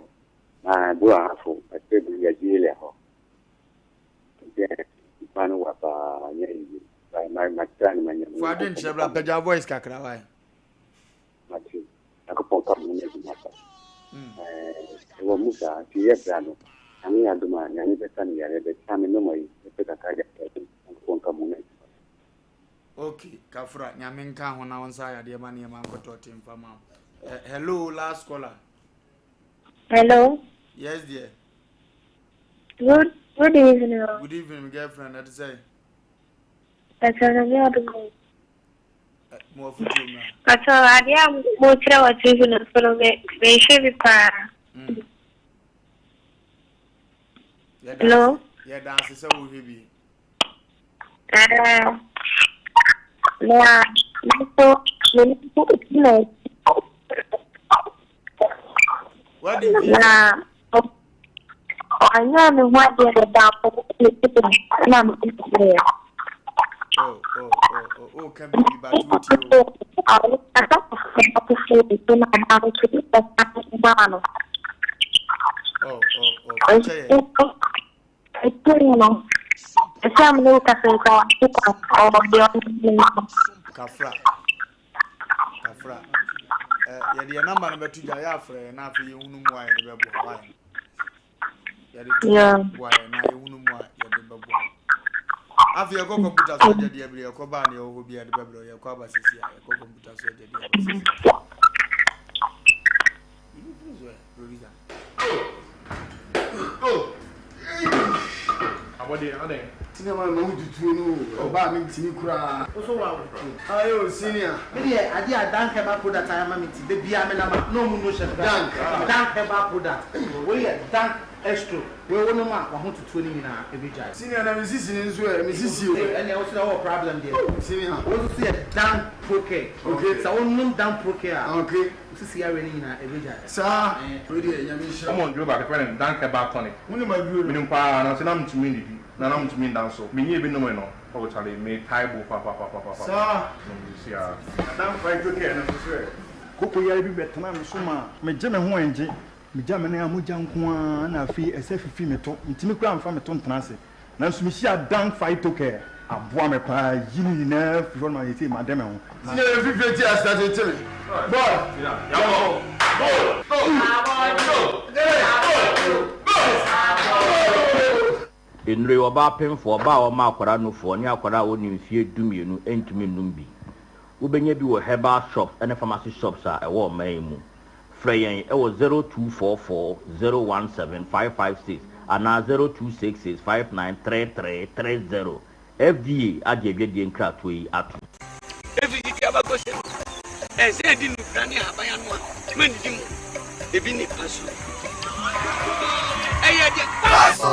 Speaker 5: Ah, bu ahafo ɛsɛ bu yɛ gyele hɔ. Nti nipa no wa paa nyɛ yiye. Ba ma ma try no ma nyɛ.
Speaker 1: Fa adwenkyerɛ bra pagya voice kakra wae.
Speaker 5: Mate. Nyankopɔn ka mo ne adwuma pa. Ɛwɔ mu saa nti yɛ bra no. Nyame yɛ adom a Nyame bɛsa no yareɛ bɛ saa me nɔma yi mɛpɛ kakra de aka atum. Nyankopɔn ka mo ne adwuma pa.
Speaker 1: Ok kafra Nyame nka ho na ɔnsa yadeɛ ma nneɛma nkɔtɔ te mfa ma wo. Hello last caller.
Speaker 7: Hello.
Speaker 1: Yes dear.
Speaker 7: Good good evening.
Speaker 1: Good evening my girlfriend ɛte sɛ.
Speaker 7: Ɛsɛ Nyame adom o.
Speaker 1: Mo afutuo mmra.
Speaker 7: Pacho adeɛ a mokyerɛ wɔ TV no so no me mehwɛ bi paa. Hello.
Speaker 1: Yɛda ase sɛ wohwɛ bi.
Speaker 7: Na na me nso me nso na
Speaker 1: Wadi mfie
Speaker 7: na ɔnyɛ me ho adeɛ deda na me yɛ.
Speaker 1: Oh, oh, oh, oh, oh, ka biribi ba to tie o. Oh, oh, oh, fakyɛ yɛ. Kafra. Kafra. Eh, yɛde yɛn namba no bɛto dwa yɛ afrɛ yɛn na afei yɛhunu mu a yɛde bɛboa wae. Yɛde to boa yɛn na yɛhunu mu a yɛde bɛboa. Afei yɛkɔ kɔmputa so agya deɛ bere yɛkɔ baa ne ɛwɔ hɔ bi yɛde bɛbrɛ yɛkɔ aba sisi a yɛkɔ kɔmputa so agya deɛ aba sisi a. Producer.
Speaker 8: Oh! Abɔdeɛ, adɛn?
Speaker 1: Senior man ma wo tutuo no o, ɔbaa me ntimi koraa.
Speaker 9: Wo so wa wo.
Speaker 1: Aye o senior.
Speaker 9: Me deɛ adeɛ a Dank herbal product ayɛ ama me nti da biara me nam a na ɔmo no hyɛ me
Speaker 1: Dank.
Speaker 9: Dank herbal product wei yɛ Dank Estro wei wo nom a wahotutuo no nyinaa ɛbɛgyae.
Speaker 1: Senior na me sisi no nso ɛ, me sisi o.
Speaker 9: Ɛnneɛ wo so deɛ wowɔ problem deɛ.
Speaker 1: Senior.
Speaker 9: Wei nso so yɛ Dank Procare.
Speaker 1: Okay.
Speaker 9: Sɛ wo nom Dank Procare a.
Speaker 1: Okay.
Speaker 9: Wo sisi yareɛ no nyinaa ɛbɛgyae.
Speaker 1: Saa. Wei deɛ Nyame nhyira wo.
Speaker 8: Wɔn duro baako yɛfrɛ no Dank herbal tonic.
Speaker 1: Wonim aduro no?
Speaker 8: Menim paa nanso na mentumi nnidi. Na na mentumi nda nso. Menyɛɛ bi nomee no. Oh Charlie, metae bo papapapapapa.
Speaker 9: Saa.
Speaker 8: Nom seesei ara.
Speaker 9: Adamfo a ɛdwo kɛɛ no nso so ɛ?
Speaker 10: Koko yare bi bɛtenaa me so maa megye me ho ɛngye. Megya me nan a mogya nko ara na afei ɛsɛ fifi me to. Mentumi koraa mfa me to ntena ase. Nanso mehyiaa Dan Phytocare. Aboa me paa yi ne nyinaa firi hɔ no ma seesei made me ho.
Speaker 1: Ti yɛ fifire ti asa tete me. Boy, yɛnkɔ. Go, go, go, go, go.
Speaker 3: Nnuro yi, ɔbaa pemfoɔ, ɔbaa a ɔma akwadaa nufoɔ, ne akwadaa a ɔnni mfeɛ dumienu ntumi nnom bi. Wobɛnya bi wɔ herbal shops ne pharmacy shops a ɛwɔ ɔman yi mu. Frɛ yɛn wɔ 0244 017 556 anaa 0266 5933 30. FDA agye adwadie nkratoɔ yi atom.
Speaker 11: Efi tete abakɔsɛm mu, ɛsɛ yɛde nnubra ne ahaban ano a ma nnidi mu ebi ne paso. Ɛyɛ deɛ paso.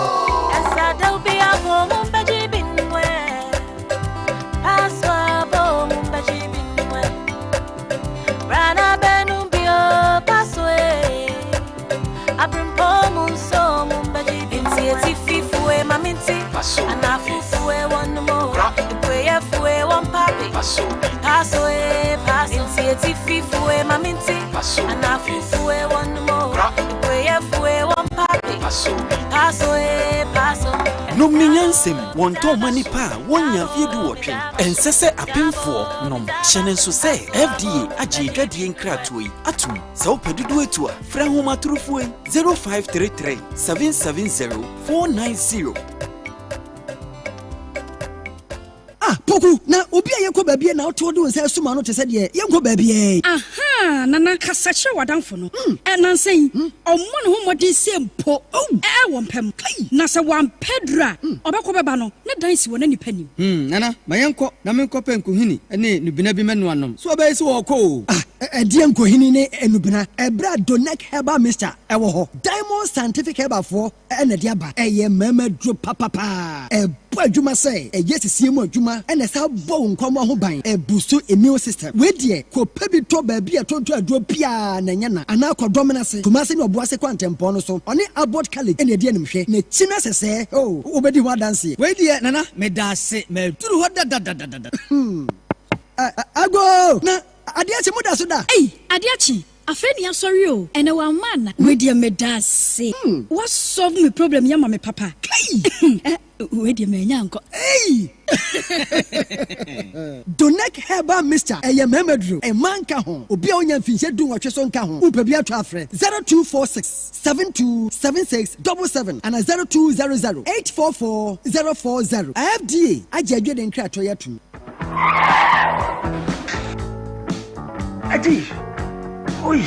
Speaker 12: Nom ne nyansam, wɔntɔn mma nnipa a wɔnnya mfeɛ duwɔtwe. Ɛnsɛ sɛ apemfoɔ nom. Hyɛ no nso sɛ FDA agye adwadie nkratoɔ yi atom. Sɛ wopɛ dodoɔ atu a, frɛ ahomatorofoɔ yi, 0533 770 490.
Speaker 13: Ah, Poku, na obi a yɛnkɔ baabiara na wote wode wo nsa asum ano te sɛ deɛ yɛnkɔ baabiara yi.
Speaker 14: Ahaa, Nana, kasa kyerɛ w'adamfo no. Ɛ, nnansa yi, ɔmmɔ ne ho mmɔden sɛ mpo ɛ, wɔ mpa mu. Na sɛ wampɛ aduru a, ɔbɛkɔ bɛba no, ne dan si wɔ n'anipa nim.
Speaker 15: Hmm, Nana, ma yɛnkɔ na menkɔpɛ nkohini ne nnubena bi mmɛnoa nnom. So ɔbɛyɛ sɛ wɔrekɔ o?
Speaker 13: Ah, ɛdeɛn nkohini ne nnubena? Ɛberɛ a Donec Herbal Mixture wɔ hɔ. Diamond Scientific Herbalfoɔ na ɛde aba. Ɛyɛ mmarima aduro papapaa. Ɛbɔ adwuma sɛ ɛyɛ sisie mu adwuma na ɛsan bɔ wo nkwammoa ho ban. Ɛbusu immune system. Wei deɛ kɔpɛ bi tɔ baabi a ɛtontɔn aduro biara na ɛnyɛ na. Anaa kɔ Dɔmena ase, Kumasi ne Ɔboase kwantempɔn no so. Ɔne Abbot College na ɛdi animhwɛ. N'akyi no sɛsɛɛ oh, wobɛdi ho adanseɛ.
Speaker 15: Wei deɛ Nana, meda ase. Maduru hɔ dadadadada.
Speaker 13: Hmm. Agoo! Na adeɛ akye moda so da?
Speaker 14: Ei, adeɛ akye. Afei na yasɔre o, ɛnɛ wamma ana? Wei deɛ medaase, wa solve me problem yi ama me papa.
Speaker 13: Kai!
Speaker 14: Eh, wei deɛ manya ankɔ.
Speaker 13: Ei! Donec Herbal Mixture, ɛyɛ mmarima duro, mmaa nka ho, obi a ɔnya mfinhyia dunwɔtwe so nka ho. Wopɛ bi atɔ a frɛ 0246 72 76 77 anaa 0200 844 040. FDA agye adwene nkratoɔ yi atom.
Speaker 16: Adi! Oi!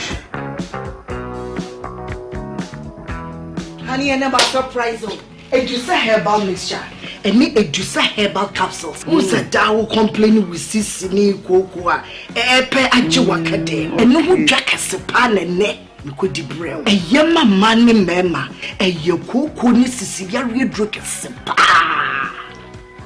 Speaker 17: Honey, ɛnɛ ma surprise o. Edusa herbal mixture ɛne Edusa herbal capsules. Wo sɛ daa wo complain wo sisi ne kooko a ɛɛpɛ agye waka dɛm. Ɛno ho dwa kɛse paa na ɛnɛ mekɔdi brɛ wo. Ɛyɛ ma mmaa ne mmarima. Ɛyɛ kooko ne sisi yareɛ duro kɛse paa.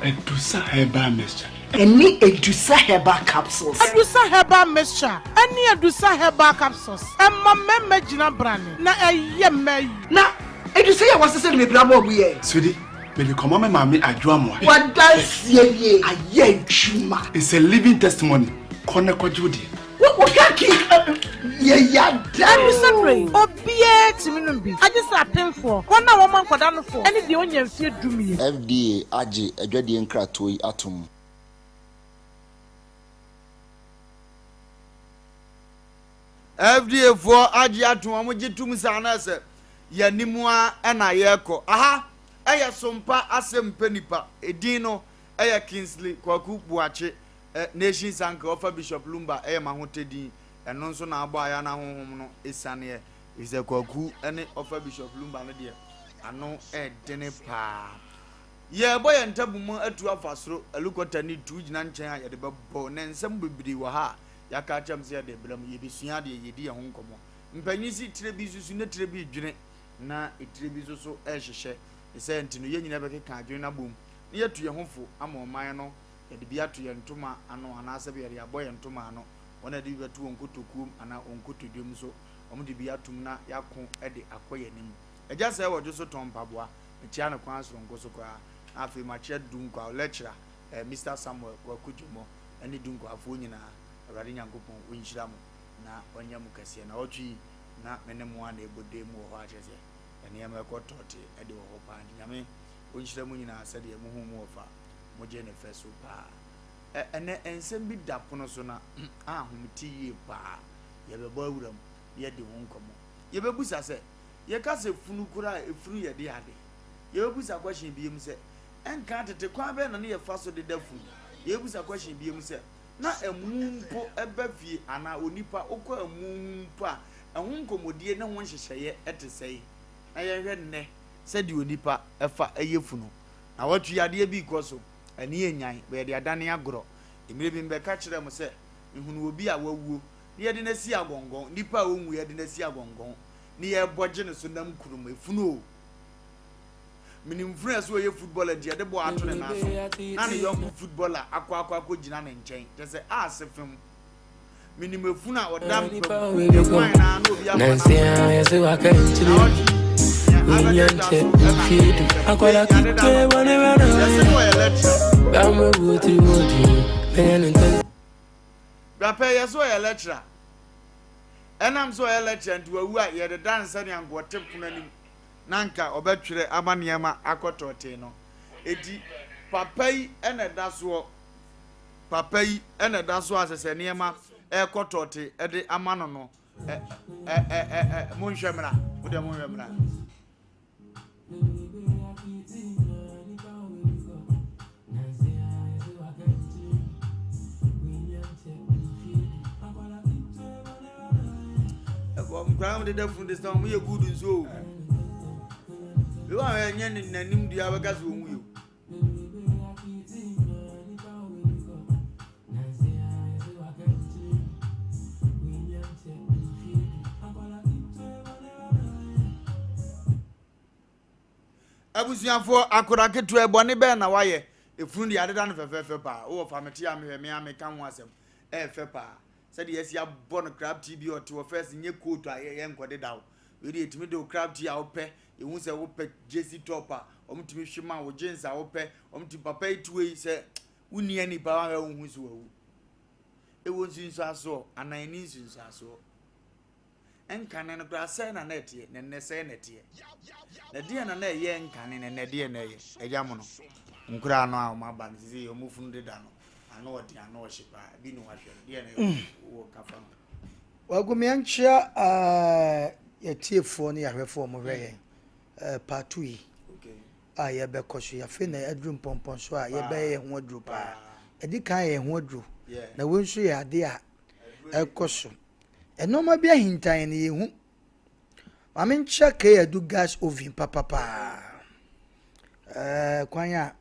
Speaker 16: Adusa Herbal Mixture.
Speaker 17: Ɛne Adusa Herbal Capsules.
Speaker 9: Adusa Herbal Mixture ɛne Adusa Herbal Capsules ɛma mmarima gyina brane na ɛyɛ mmaa yie.
Speaker 17: Na Adusa yi a wɔasesa no bebree ama wɔn yɛ.
Speaker 16: Sweetie, mede kɔma me maame Adwo Amoah.
Speaker 17: W'adanseɛ nie, ayɛ adwuma.
Speaker 16: It's a living testimony, kɔ na kɔgye wo deɛ.
Speaker 17: Woka ki yɛ yada o.
Speaker 9: Ɛno sɛ berɛ yi, obiara tumi nom bi, agye sɛ apemfoɔ, wɔn a wɔma nkwadaa nofoɔ, ne deɛ ɔnnya mfeɛ dumien.
Speaker 18: FDA agye adwadie nkratoɔ yi atom.
Speaker 1: FDA foɔ agye atom, wɔn gye tom saa na sɛ yɛnim a ɛna yɛkɔ. Aha ɛyɛ sompa asɛm pɛ nipa. Edin no ɛyɛ Kingsley Kwaku Boakye. Ɛ Nations Uncle ɔfa Bishop Lumba ɛyɛ m'ahotɛ din ɛno nso na abɔ aya na honhom no ɛsianeɛ efisɛ Kwaku ɛne ɔfa Bishop Lumba no deɛ ano ɛdene paa. Yɛɛbɔ yɛn ntabu mu atu afa soro ɛlukɔta ne tu gyina nkyɛn a yɛde bɛbɔ na nsɛm bebree wɔ ha a yɛaka akyerɛ mo sɛ yɛde rebrɛ mo yɛbɛsua adeɛ yɛdi yɛn ho nkɔmmɔ mpanyin si tire bi susu ne tire bi dwene na etire bi nso so ɛrehyehyɛ ne sɛ nti no yɛn nyinaa bɛkeka adwene no abom na yɛatu yɛn ho fo ama ɔman no yɛde bi ato yɛn ntoma ano anaasɛ yɛde abɔ yɛn ntoma ano, wɔn a yɛde bi bɛto wɔn kotokuom anaa wɔn kotodwam nso, wɔde bi atom na yɛako de akɔ yɛn anim. Agya sɛɛ wɔ dwo so tɔn mpaboa, mekyea no kwan soronko so koraa. Na afei makyerɛ Dunkwa lecturer eh, Mister Samuel Kwaku Dwomoh ne Dunkwafoɔ nyinaa. Awurade Nyankopɔn ɔnhyira mo na ɔnyɛ mo kɛseɛ. Nawɔtwe yi na me ne mo ara na ɛbɔ dan mu wɔ hɔ a kyerɛ sɛ nneɛma ɛkɔ tɔɔte de wɔ hɔ paa nti Nyame ɔnhyira mo nyinaa sɛdeɛ mo hu mo wɔfa mo gye ne fɛ so paa. Ɛ ɛnɛ nsɛm bi da pono so na ahomete yie paa yɛbɛbɔ awura mu na yɛadi ho nkɔmmɔ. Yɛbɛbusa sɛ yɛka sɛ funu koraa a efunu yɛ de ade? Yɛbɛbusa question biom sɛ ɛnka tete kwan bɛn na ne yɛfa so deda funu? Yɛbɛbusa question biom sɛ na amu mpo ba fie anaa onipa wokɔ amu ho mpo a, ɛho nkɔmmɔdie ne ho nhyehyɛeɛ te sɛn? Na yɛnhwɛ nnɛ sɛdeɛ onipa fa yɛ funu. Nawɔtwe yi adeɛ bi rekɔ so, ani yɛ nyan, but yɛde adane agorɔ. Mmerɛ bi mebɛka kyerɛɛ mo sɛ mehunuu obi a wawuo na yɛde no asi agɔngɔn, nipa a ɔnwuiɛ yɛde no asi agɔngɔn na yɛrebɔ gye no so nam kurom, efunu o. Menim funu a ɛsɛ ɔyɛ footballer nti yɛde bɔɔl ato ne nan so na ne yɔnko footballer akɔ akɔ akɔ gyina ne nkyɛn kyɛ sɛ a se fam. Menim efunu a ɔda mpa mu ne kwan na na obi afa na ɔtwe abɛdeda so ɛna wei yɛadeda no yɛse no ɔyɛ lecturer. Brapɛ yɛ so ɔyɛ lecturer. Ɛnam sɛ ɔyɛ lecturer nti wawu a yɛdeda no sɛnea nka ɔte pono anim. na anka ɔbɛtwerɛ ama nneɛma akɔ tɔɔtee no. Enti papa yi na ɛda soɔ, papa yi na ɛda so a sɛ sɛ nneɛma ɛrekɔ tɔɔtee de ama no no, ɛ ɛ ɛ ɛ monhwɛ mmra, mo deɛ monhwɛ mmra. Nkwadaa wɔn deda funu de sɛ wɔn yɛ good nso o. Ebi wɔn a ɛnyɛ n'anim dua bɛka sɛ wɔn yɛ o. Abusuafoɔ, akwadaa ketewa yi, bɔne bɛn na wayɛ? Efunu deɛ adeda no fɛfɛɛfɛ paa. Wowɔ fa mete a mehwɛ me a meka ho asɛm. Ɛyɛ fɛ paa. Sɛdeɛ yɛasi abɔ no crab tea bi ɔte hɔ first nyɛ coat a yɛ nkɔ deda wo. Wei deɛ yɛtumi de wo crab tea a wopɛ, yɛhu sɛ wopɛ jersey top a, wɔtumi hwe ma wo jeans a wopɛ, wɔtumi papa yi tuo yi sɛ wonni ani paa wanhwɛ wonhu so wawu. Ɛwɔ nsunsuansoɔ anaa ɛnni nsunsuansoɔ? Nkane no koraa sɛn na na ɛteɛ, na ɛnnɛ sɛn na ɛteɛ? Na deɛ na na ɛyɛ nkane na ɛnnɛ deɛ na ɛyɛ? Agya mo no, nkoraa no a wɔn aba no sisi wɔn funu deda no, ano ɔden ano ɔhye paa, bi na wahwɛ no, deɛ na mm. wɔ kafa ho.
Speaker 2: Wagumia nkyia eh, yɛtiefoɔ ne yɛahwɛfoɔ wɔn hwɛ yɛn eh, part yi a yɛbɛkɔ so yɛafei na aduru mpɔmpɔn so a yɛbɛyɛ yɛn ho aduru paa. Ɛdi kan yɛ yɛn ho aduru na wei nso yɛ adeɛ a ɛkɔ so. Nnoɔma bi ahinta yɛn na yɛnhu. Ma menkyerɛ Kay Adu gas oven papapaa. Ɛɛ kwan a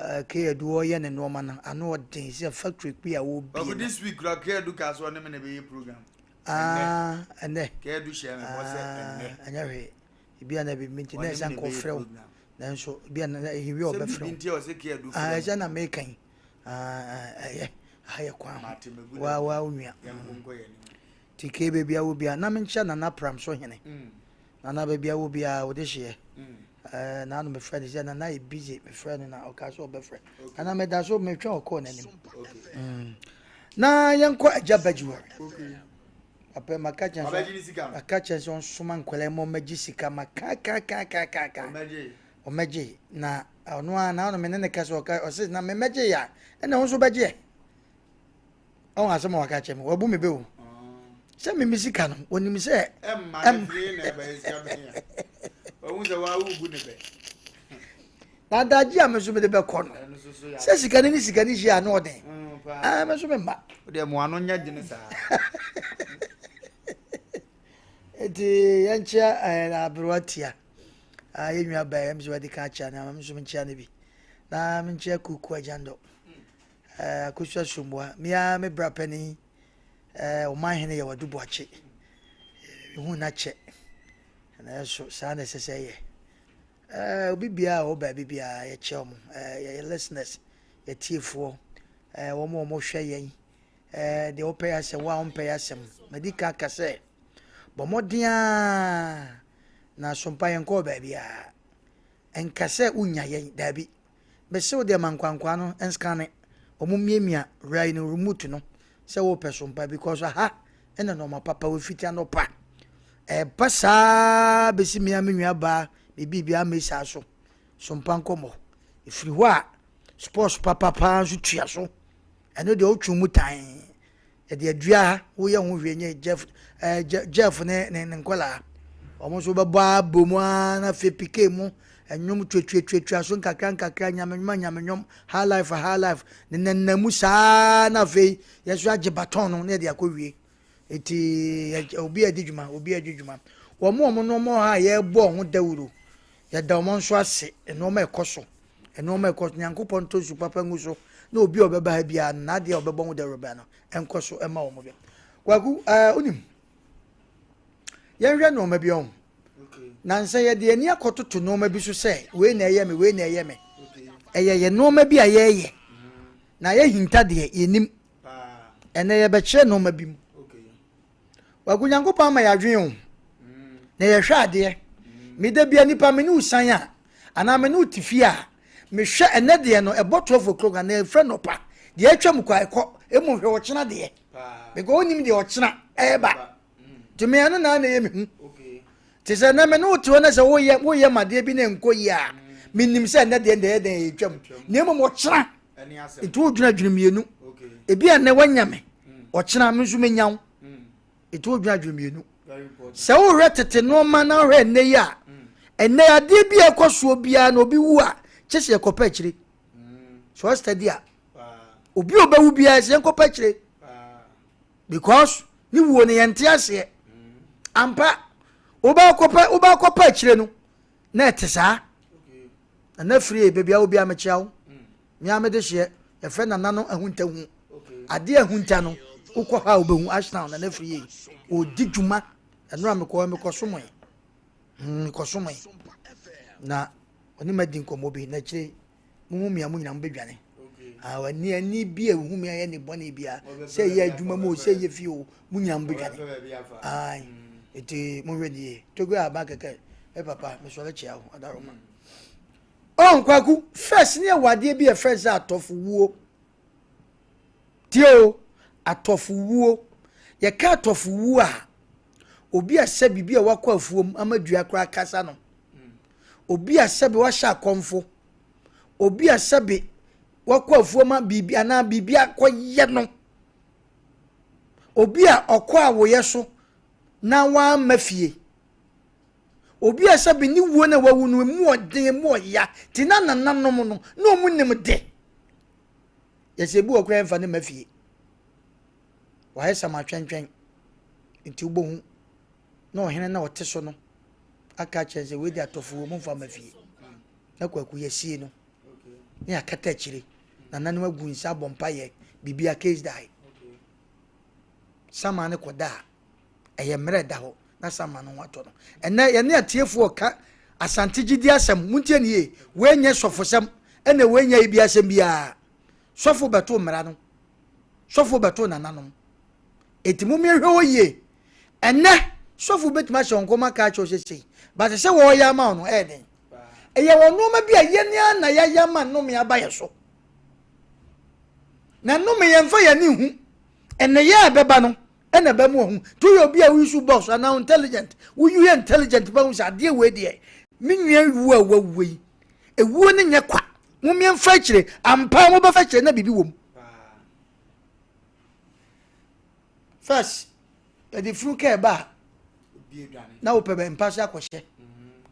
Speaker 2: ɛɛ Kay Adu ɔyɛ ne nnoɔma no ano ɔden sɛ factory kpi a wɔbie no.
Speaker 1: Ɔbi this week kura Kay Adu kaa sɛ ɔne me na ɛbɛyɛ program.
Speaker 2: Ah, ɛnɛ.
Speaker 1: Kay Adu hyɛ me bɔ sɛ ɛnɛ.
Speaker 2: Ɛnyɛ hwee. Ebi a na ebi nti na ɛsɛ nka ɔfrɛ wo. Nanso ebi a na ebi a ɔbɛfrɛ wo. Ah, ɛsɛ na meka yi. ɛyɛ aha yɛ kwan ho waa waa onua ti kee baabi a wɔ bia na menkyɛ nana pram so hene mm. nana baabi a wɔ bia wode hyeɛ mm. eh, na ano mefrɛ no sɛ nana yɛ busy mefrɛ no na ɔka sɛ ɔbɛfrɛ nana meda so metwɛn ɔkɔɔ n'anim mm. na yɛnkɔ agya bagyiware papa maka kyɛn sɛ maka kyɛn sɛ ɔnsoma nkwadaa mu ɔmɛgye sika maka ka ka ka ka ka Ɔmmɛgye na ɔno ara na ɔno me ne ne kasa ɔka ɔse na me mmɛgye ya ɛna wo nso bɛgye ɛ ɔho asɛm a waka kyerɛ me wabu me bɛ o sɛ me me sika no onim sɛ
Speaker 1: ɛmma ne fie na ɛbɛyɛ sika bɛn a ɔhu sɛ wawo bu ne bɛ
Speaker 2: na adagye a me nso mede bɛkɔ no sɛ sika no ne sika no hyia a na ɔden mm, me nso memma
Speaker 1: wodeɛ mo ano nyɛ dene saa
Speaker 2: nti yɛnkyea eh, aberewa tia Ah, yɛn nua baa yɛm sɛ wadi kan akyea no ama me nso menkyea no bi. Na menkyea Kuku Agyandɔ, eh, Akosua Somboa, me ara me bra panin, eh, ɔman hene yɛ Wadu Boakye. Mehu no akyɛ. Nanso saa na ɛsɛ sɛ ɛyɛ. Eh, obi biara a ɔwɔ baabi biara yɛkyɛ wɔn, eh, yɛyɛ listeners, yɛtiefoɔ, eh, wɔn a wɔhwɛ yɛn, eh, deɛ wɔpɛ yɛ asɛm, wɔn a wɔmpɛ yɛ asɛm. Madi kan aka sɛ, bɔ mmɔden ara na sompa yɛnkɔɔ baabiara. Nka sɛ wonya yɛn, daabi. Mese wo deɛ ma nkwankwaa no nskane, wɔn mmiamia wura yi no remote no sɛ wopɛ so mpa because aha ɛna nneɛma papa wɔ fiti anɔpa. Ɛba saa bɛsi me a me nua baa me biribi amesa so so mpa nkɔmmɔ. Ɛfiri hɔ a sports papapaa nso tua so. Ɛno deɛ wotwe mu tan. Yɛde adua ha, woyɛ ho hwee nyɛ Jeff ɛɛ eh, Jeff ne ne ne nkwadaa. Wɔn nso bɛbɔ abɔ mu ara na afei pike mu ɛnwom tuatuatuatua so nkakra nkakra nyamenwom anyamenwom high life high life ne nenam mu saa na afei yɛn nso agye baton no na yɛde akɔ wie. Eti obi a ɛdi dwuma obi a ɛdi dwuma. Wɔn a wɔn nneɛma ha a yɛrebɔ ho dawuro yɛda wɔn nso ase nneɛma ɛkɔ so nneɛma ɛkɔ so nyankopɔn ntɔ nsu papa ngu so na obi a ɔbɛba ha biara no n'adeɛ a ɔbɛbɔ ho dawuro biara no ɛnkɔ so ɛma wɔn bi kwaku ɛɛ onim yɛnhwɛ nneɛma bi ɔho na nsɛ yɛde ani akɔtoto nneɛma bi so sɛ wei na ɛyɛ me wei na ɛyɛ me ɛyɛ yɛ nneɛma bi a yɛreyɛ na yɛhinta deɛ yɛnim ɛnɛ yɛbɛkyerɛ nneɛma bi mu Kwaku Nyankopɔn ama yɛadwen o na yɛhwɛ adeɛ meda bia nipa me ne wo san a anaa me ne wo te fie a mehwɛ ɛnɛ deɛ no ɛbɔ 12 o'clock anaa ɛfrɛ nɔpa deɛ atwa mu kɔ a ɛkɔ ɛmu hwɛ ɔkyena deɛ because wonim deɛ ɔkyena ɛɛba nti me ɛno na na ɛyɛ me hu te sɛ na me ne wo te hɔ na sɛ woyɛ woyɛ madeɛ bi na ɛnkɔ yie a menim sɛ ɛnɛ deɛ deɛ ɛdɛn ɛtwa mu na mmom ɔkyena nti wodwene adwene mmienu ebi a nnɛ wanya me ɔkyena me nso menya wo nti wodwene adwene mmienu sɛ wohwɛ tete nneɛma na wohwɛ nnɛ yi a ɛnnɛ adeɛ bi a ɛkɔ soɔ biara na obi wu a kyɛ sɛ yɛkɔpɛ akyire sɛ ɔstadi a obi a ɔbɛwu biara sɛ yɛnkɔpɛ akyire because ne wuo no yɛnte aseɛ ampa wobɛkɔpɛ wobɛkɔpɛ akyire no na ɛte saa nana firi baabi a obi a mekyia wo me a mede hyeɛ yɛfrɛ nana no ahuntahu adeɛ ahunta no wokɔ ha a wobɛhu ashtown nana firi yei ɔdi dwuma ɛno a mekɔ mekɔsomoe hmm, mekɔsomoe na ɔne madi nkɔmmɔ bi na akyire Mohu me a, mo nyinaa mobɛdwane. Ani ani bi a ɛhu me ayɛ ne bɔne biara, sɛ ɛyɛ adwuma mu o, sɛ ɛyɛ fie o, mo nyinaa mobɛdwane. Ae, nti monhwɛ ne yie. Togo a aba kɛkɛ, me papa, mesɔre kyea wo, adaroma. Oh, Kwaku, first ne ɛwɔ adeɛ bi a ɛfrɛ sɛ atɔfo wuo. Tie o, atɔfo wuo. Yɛka atɔfo wuo a, obi a sɛ biribi a wakɔ afuom ama dua koraa kasa no. Obi a sɛbe wahyɛ akɔmfo, obi a sɛbe wakɔ afuo ma biribi anaa biribi akɔyɛ no, obi a ɔkɔ awoyɛ so na wamma fie, obi a sɛbe ne wuo na wawu no emu ɔden emu ɔya te na nananom no na wɔn nim de yɛsɛ ebi wɔ koraa mfa ne ma fie wayɛ samatwɛntwɛn nti wobɛhu na ɔhene na ɔte so no aka akyerɛ sɛ wei de atɔfo wɔ mu mfa ma fie na kwaku yɛsie no ne akata akyire nananom agu nsa abɔ mpayɛ biribi a case die sama ne kɔda a ɛyɛ mmerɛ da hɔ na sama no ho atɔ no ɛnɛ yɛne atiefoɔ ka asante gyidi asɛm montie ne yie wei nyɛ sɔfosɛm ɛna wei nyɛ ibi asɛm biara sɔfo bɛto mmara no sɔfo bɛto nananom Enti mommie hwɛ hɔ yie. Ɛnnɛ, sɔfo bɛtumi ahyɛ wo nkɔm aka akyerɛ wo sɛ sei, but sɛ wɔreyɛ ama wo no, ɛyɛ den. Ɛyɛ wɔ nneɛma bi a yɛn ara na yɛayɛ ama nnome aba yɛ so. Na nnome yɛmfa yɛn ani nhu. Nneyɛɛ a ɛbɛba no, ɛna ɛbɛma wahu. Nti woyɛ obi a woyi so box anaa intelligent, woyi intelligent bɛhu sɛ adeɛ wei deɛ, me nua wu a wawu yi, ewuo no nyɛ kwa. Mommie mfa akyire, ampa mobɛfa akyire na biribi wɔ mu. First, yɛde funu kaa ba a, na wopɛ bɛ mpa so akɔhyɛ.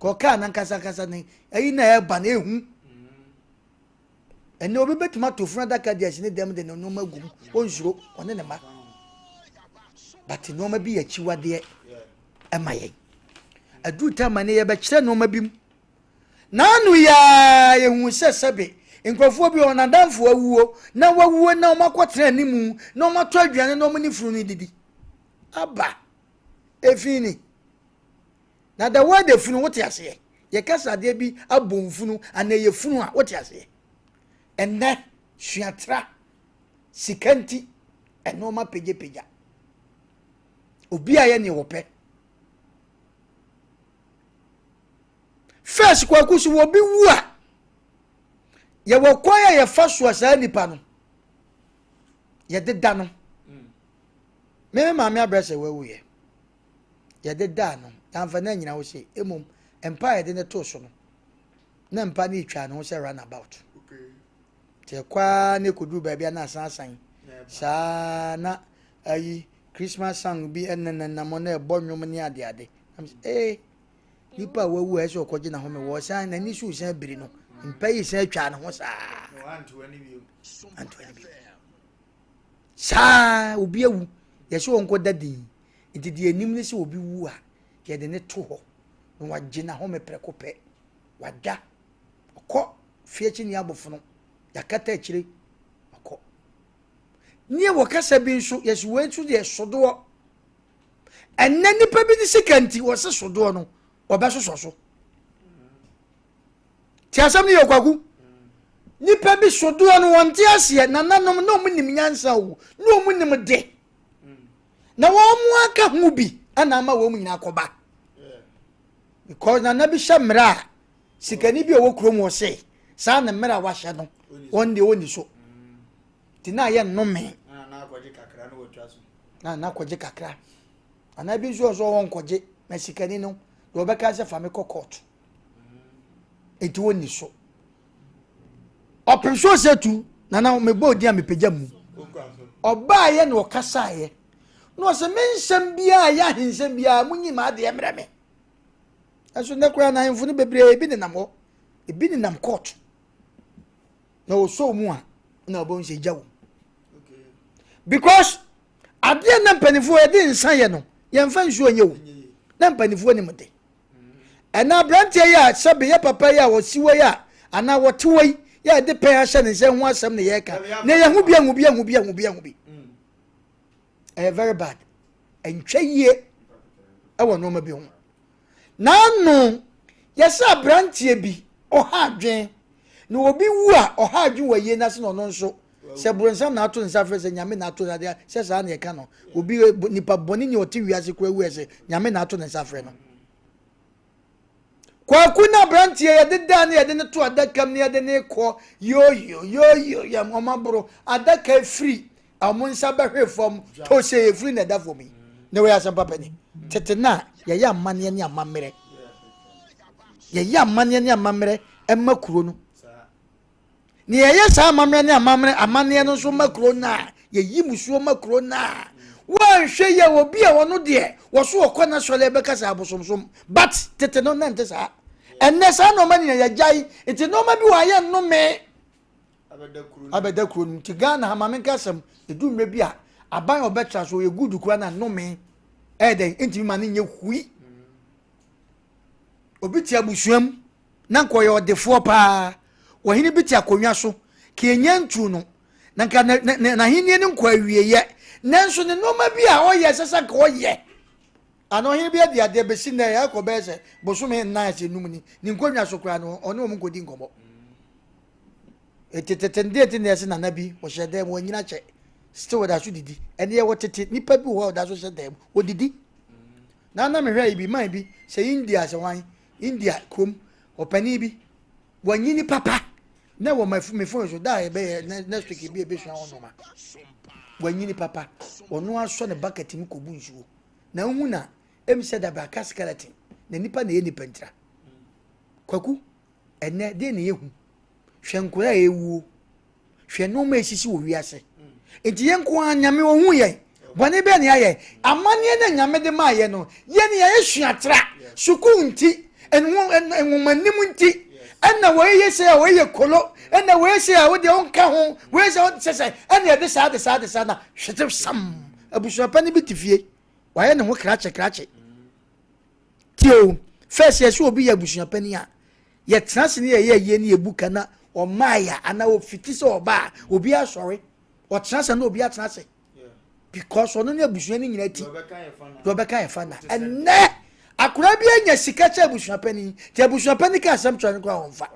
Speaker 2: Kɔ kaa nankasa ankasa ne ɛyi na ɛba na ehu. Ɛnna obi bɛtumi ato funu adaka de asi ne dɛm de ne nneɛma agu mu, ɔnsuro, ɔne ne mma. But nneɛma bi yɛ akyiwadeɛ ɛma yɛn. Aduru time ne yɛbɛkyerɛ nneɛma bi mu. N'ano yi ara yɛhuu sɛ sɛbe nkurɔfoɔ bi wɔn adamfo awuo na wawuo na wɔakɔtena anim na wɔatɔ aduane na wɔn ne funu no didi. Aba efi ni. Na the word efunu wote aseɛ. Yɛka sɛ adeɛ bi abɔ mfunu anaa ɛyɛ funu a wote aseɛ. Ɛnnɛ suatra sika nti ɛnoɔma pagyapagya. Obi a yɛ neɛ wɔpɛ. First kwaku so obi wu a yɛwɔ kwan a yɛfa so a saa nipa no yɛde da no. Me me maame abrɛ sɛ wawuyɛ. Yɛde daa no yɛamfa no anyina hɔ sei mmom mpa a yɛde no too so no na mpa no retwa ne ho sɛ run about. Nti ɛkɔ ara na ɛkɔduru baabi a na asan asan saa na ayi Christmas song bi ɛnenenam na ɛbɔ nnwom ne adeade. Na mesɛ ee nipa a wawu a ɛsɛ ɔkɔgye n'ahome wɔ san n'ani so san biri no mpa yi san atwa ne ho saa. Antoa ne bio. Saa obi awu yɛsɛ ɔnkɔ da din nti deɛ anim ne sɛ obi wu a yɛde ne to hɔ na wagye n'ahome prɛko pɛ wada ɔkɔ fie akyi ne abofono yɛakata akyire ɔkɔ ne wɔ kasa bi nso yɛsɛ wei nso deɛ sodoɔ ɛnɛ nipa bi ne sika nti wɔse sodoɔ no wɔbɛsosɔ so Te asɛm no yɛ kwaku. Nipa bi sodoɔ no wɔn te aseɛ nananom na wɔn nim nyansa o na wɔn nim de na wɔn mu aka ho bi ɛna ama wɔn nyinaa kɔba because nana bi hyɛ mmerɛ a sikani bi a ɔwɔ kurom wɔ se saa ne mmerɛ a wahyɛ no wɔn deɛ wɔn ni so te na ayɛ nnome na na akɔgye kakra anaa bi nso wɔ so wɔn nkɔgye na sikani no deɛ ɔbɛka sɛ fa me kɔ court. Enti wɔnni so. Ɔpem so sɛ tu na na mebɔ odin a mepagya mu. Ɔbaeɛ na ɔkasaeɛ na ɔsɛ me nsɛm biara yɛ ahensɛm biara monyi m'adeɛ mmerɛ me. Ɛnso nnɛ koraa na ahemfo no bebree ebi nenam hɔ, ebi nenam court. Na ɔsɔ mu a na ɔbɛhu sɛ gya wɔ mu. Because adeɛ na mpanimfoɔ yɛde nsa yɛ no yɛmfa nsuo nyɛ o na mpanimfoɔ nim de. Ɛna aberanteɛ yi a sɛbe yɛ papa yi a ɔsi hɔ yi a anaa wɔte hɔ yi yɛ a yɛde pɛn ahyɛ ne nsa ho asɛm na yɛreka na yɛho bi ahu bi ahu bi ahu bi ahu bi ɛyɛ very bad ɛntwa yie ɛwɔ nneɛma bi ho n'ano yɛsɛ aberanteɛ bi ɔha adwen na obi wu a ɔha adwen wɔ yie n'ase na ɔno nso sɛ boronsam na ato nsa frɛ sɛ nyame na ato adeɛ sɛ saa na ɛka no obi nipa bɔne ni ɔte wiase kora wu ɛsɛ nyame na ato ne nsa frɛ no kwaku na aberanteɛ yɛde daa ne yɛde ne to adaka mu ne yɛde ne kɔ yoyo yoyo yɛ wɔn aboro adaka efiri wɔn nsa bɛhwe fam to sɛ efiri na ɛda fam yi na wɔyɛ asɛm papa ni tete na yɛyɛ amanneɛ ne amammerɛ yɛyɛ amanneɛ ne amammerɛ ɛma kuro no Na yɛyɛ saa amammerɛ ne amammerɛ amanneɛ no nso ma kuro no a, yɛyi musuo ma kuro no a, woanhwɛ yɛ obi a ɔno deɛ wɔso ɔkɔ n'asɔre ɛbɛka sɛ abosomsom but tete no na nte saa ɛnnɛ saa nneɛma nyina yɛgyae nti nneɛma bi wɔ ayɛ nnome abɛda kuro no nti Ghana ha maame nka asɛm ɛdu mmerɛ bi a aban a ɔbɛtra so ɔyɛ good kura na nnome ɛyɛ dɛn ntumi ma no nyɛ hui obi te abusua mu na nka ɔyɛ ɔdefoɔ paa. Ɔhene bi te akonnwa so, ka ɛnya ntuu no, na nka n'ahennie no nkɔ awieeɛ. Nanso ne nneɛma bi a ɔyɛ ɛsɛ sɛ nka ɔyɛ. Ana ɔhene bi adi adeɛ bɛsi nnɛ ɛkɔ bɛyɛ sɛ bosome nnan sɛ num ni, ne nkonnwa so koraa no ɔne wɔn nkɔdi nkɔmmɔ. Etetete ndeɛ nti na yɛse nana bi ɔhyɛ dan mu wanyini akyɛ still ɔda so didi. Ɛne yɛwɔ tete nipa bi wɔ hɔ a ɔda so hyɛ dan mu ɔdidi. Na na mehwɛ yi bi man bi sɛ India sɛ wan India kurom ɔpanin bi wanyini papa na wɔ me phone so da a yɛbɛyɛ next week bi ebesua ho nneɛma wanyini papa ɔno asɔ ne bucket mu kɔbu nsuo na nhu na emi sɛ dabraka skeleton na nipa na ɛyɛ nipa ntira kwaku ɛnɛ deɛ na yɛhu hwɛ nkora a ɛwuo hwɛ nneɛma a esisi wɔ wiase nti yɛn nko ara nyame ohun yɛn bɔne bɛɛ ne ayɛ amanneɛ na nyame de maa yɛ no yɛn yɛyɛ suatra sukuu nti nwomanim nti ɛna wɔyɛ sɛ a wɔyɛ kolo ɛna wɔyɛ sɛ a wodeɛ wonka ho wɔyɛ sɛ sɛ sɛ ɛna yɛde saa de saa de saa na hwete sam abusuapa no bi te fie wɔayɛ ne ho krakye krakye Tie o, first yɛsɛ obi yɛ abusua panin a, yɛtena ase ne yɛyɛ ayie ne yɛbu ka na ɔmaa ya anaa ofiti sɛ ɔba a, obi asɔre, ɔtena ase na obi atena ase. Because ɔno ne abusua no nyinaa ti. Deɛ ɔbɛka yɛ fa na. Ɛnɛ, akwadaa bi anya sika kyɛ abusua panin, nti abusua panin ka asɛm kyerɛ no koraa ɔmfa.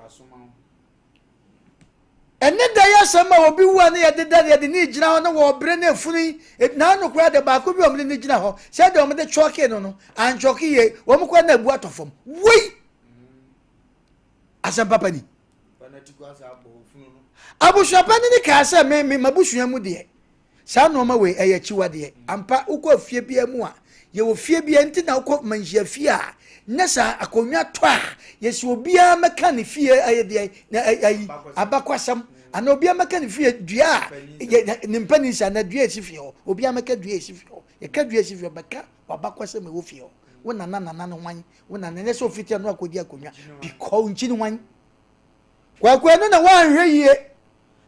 Speaker 2: Ɛne da yi asɛm a obi wu a ne yɛde da ne yɛde ne gyina hɔ na wɔbrɛ ne afunu yi n'ano koraa de baako bi a wɔde ne gyina hɔ sɛ deɛ wɔde kyɔke no no ankyɔke yie wɔn koraa na abu atɔ fam wei. Asɛm papa ni. Abusuapanin no kaa sɛ, Me, me, m'abusua mu deɛ, saa nnoɔma wei, ɛyɛ akyiwadeɛ. Ampa, wokɔ fie biara mu a, yɛwɔ fie biara nti na wokɔ manhyia fie a, na sɛ akonnwa tɔ a, yɛsi obiara mɛka ne fie ɛyɛ deɛ, na ayi, abakwasɛm, anaa obiara mɛka ne fie dua a, ne mpanin sɛ, anaa dua a ɛsi fie hɔ, obiara mɛka dua a ɛsi fie hɔ. Yɛka dua a ɛsi fie hɔ, bɛka w'abakwasɛm ɛwɔ fie hɔ. Wo nana nana no hwan? Wo nana, ɛnyɛ sɛ ofiti ano akɔdi akonnwa, because nkyini hwan? Kwaku ɛno na woanhwɛ yie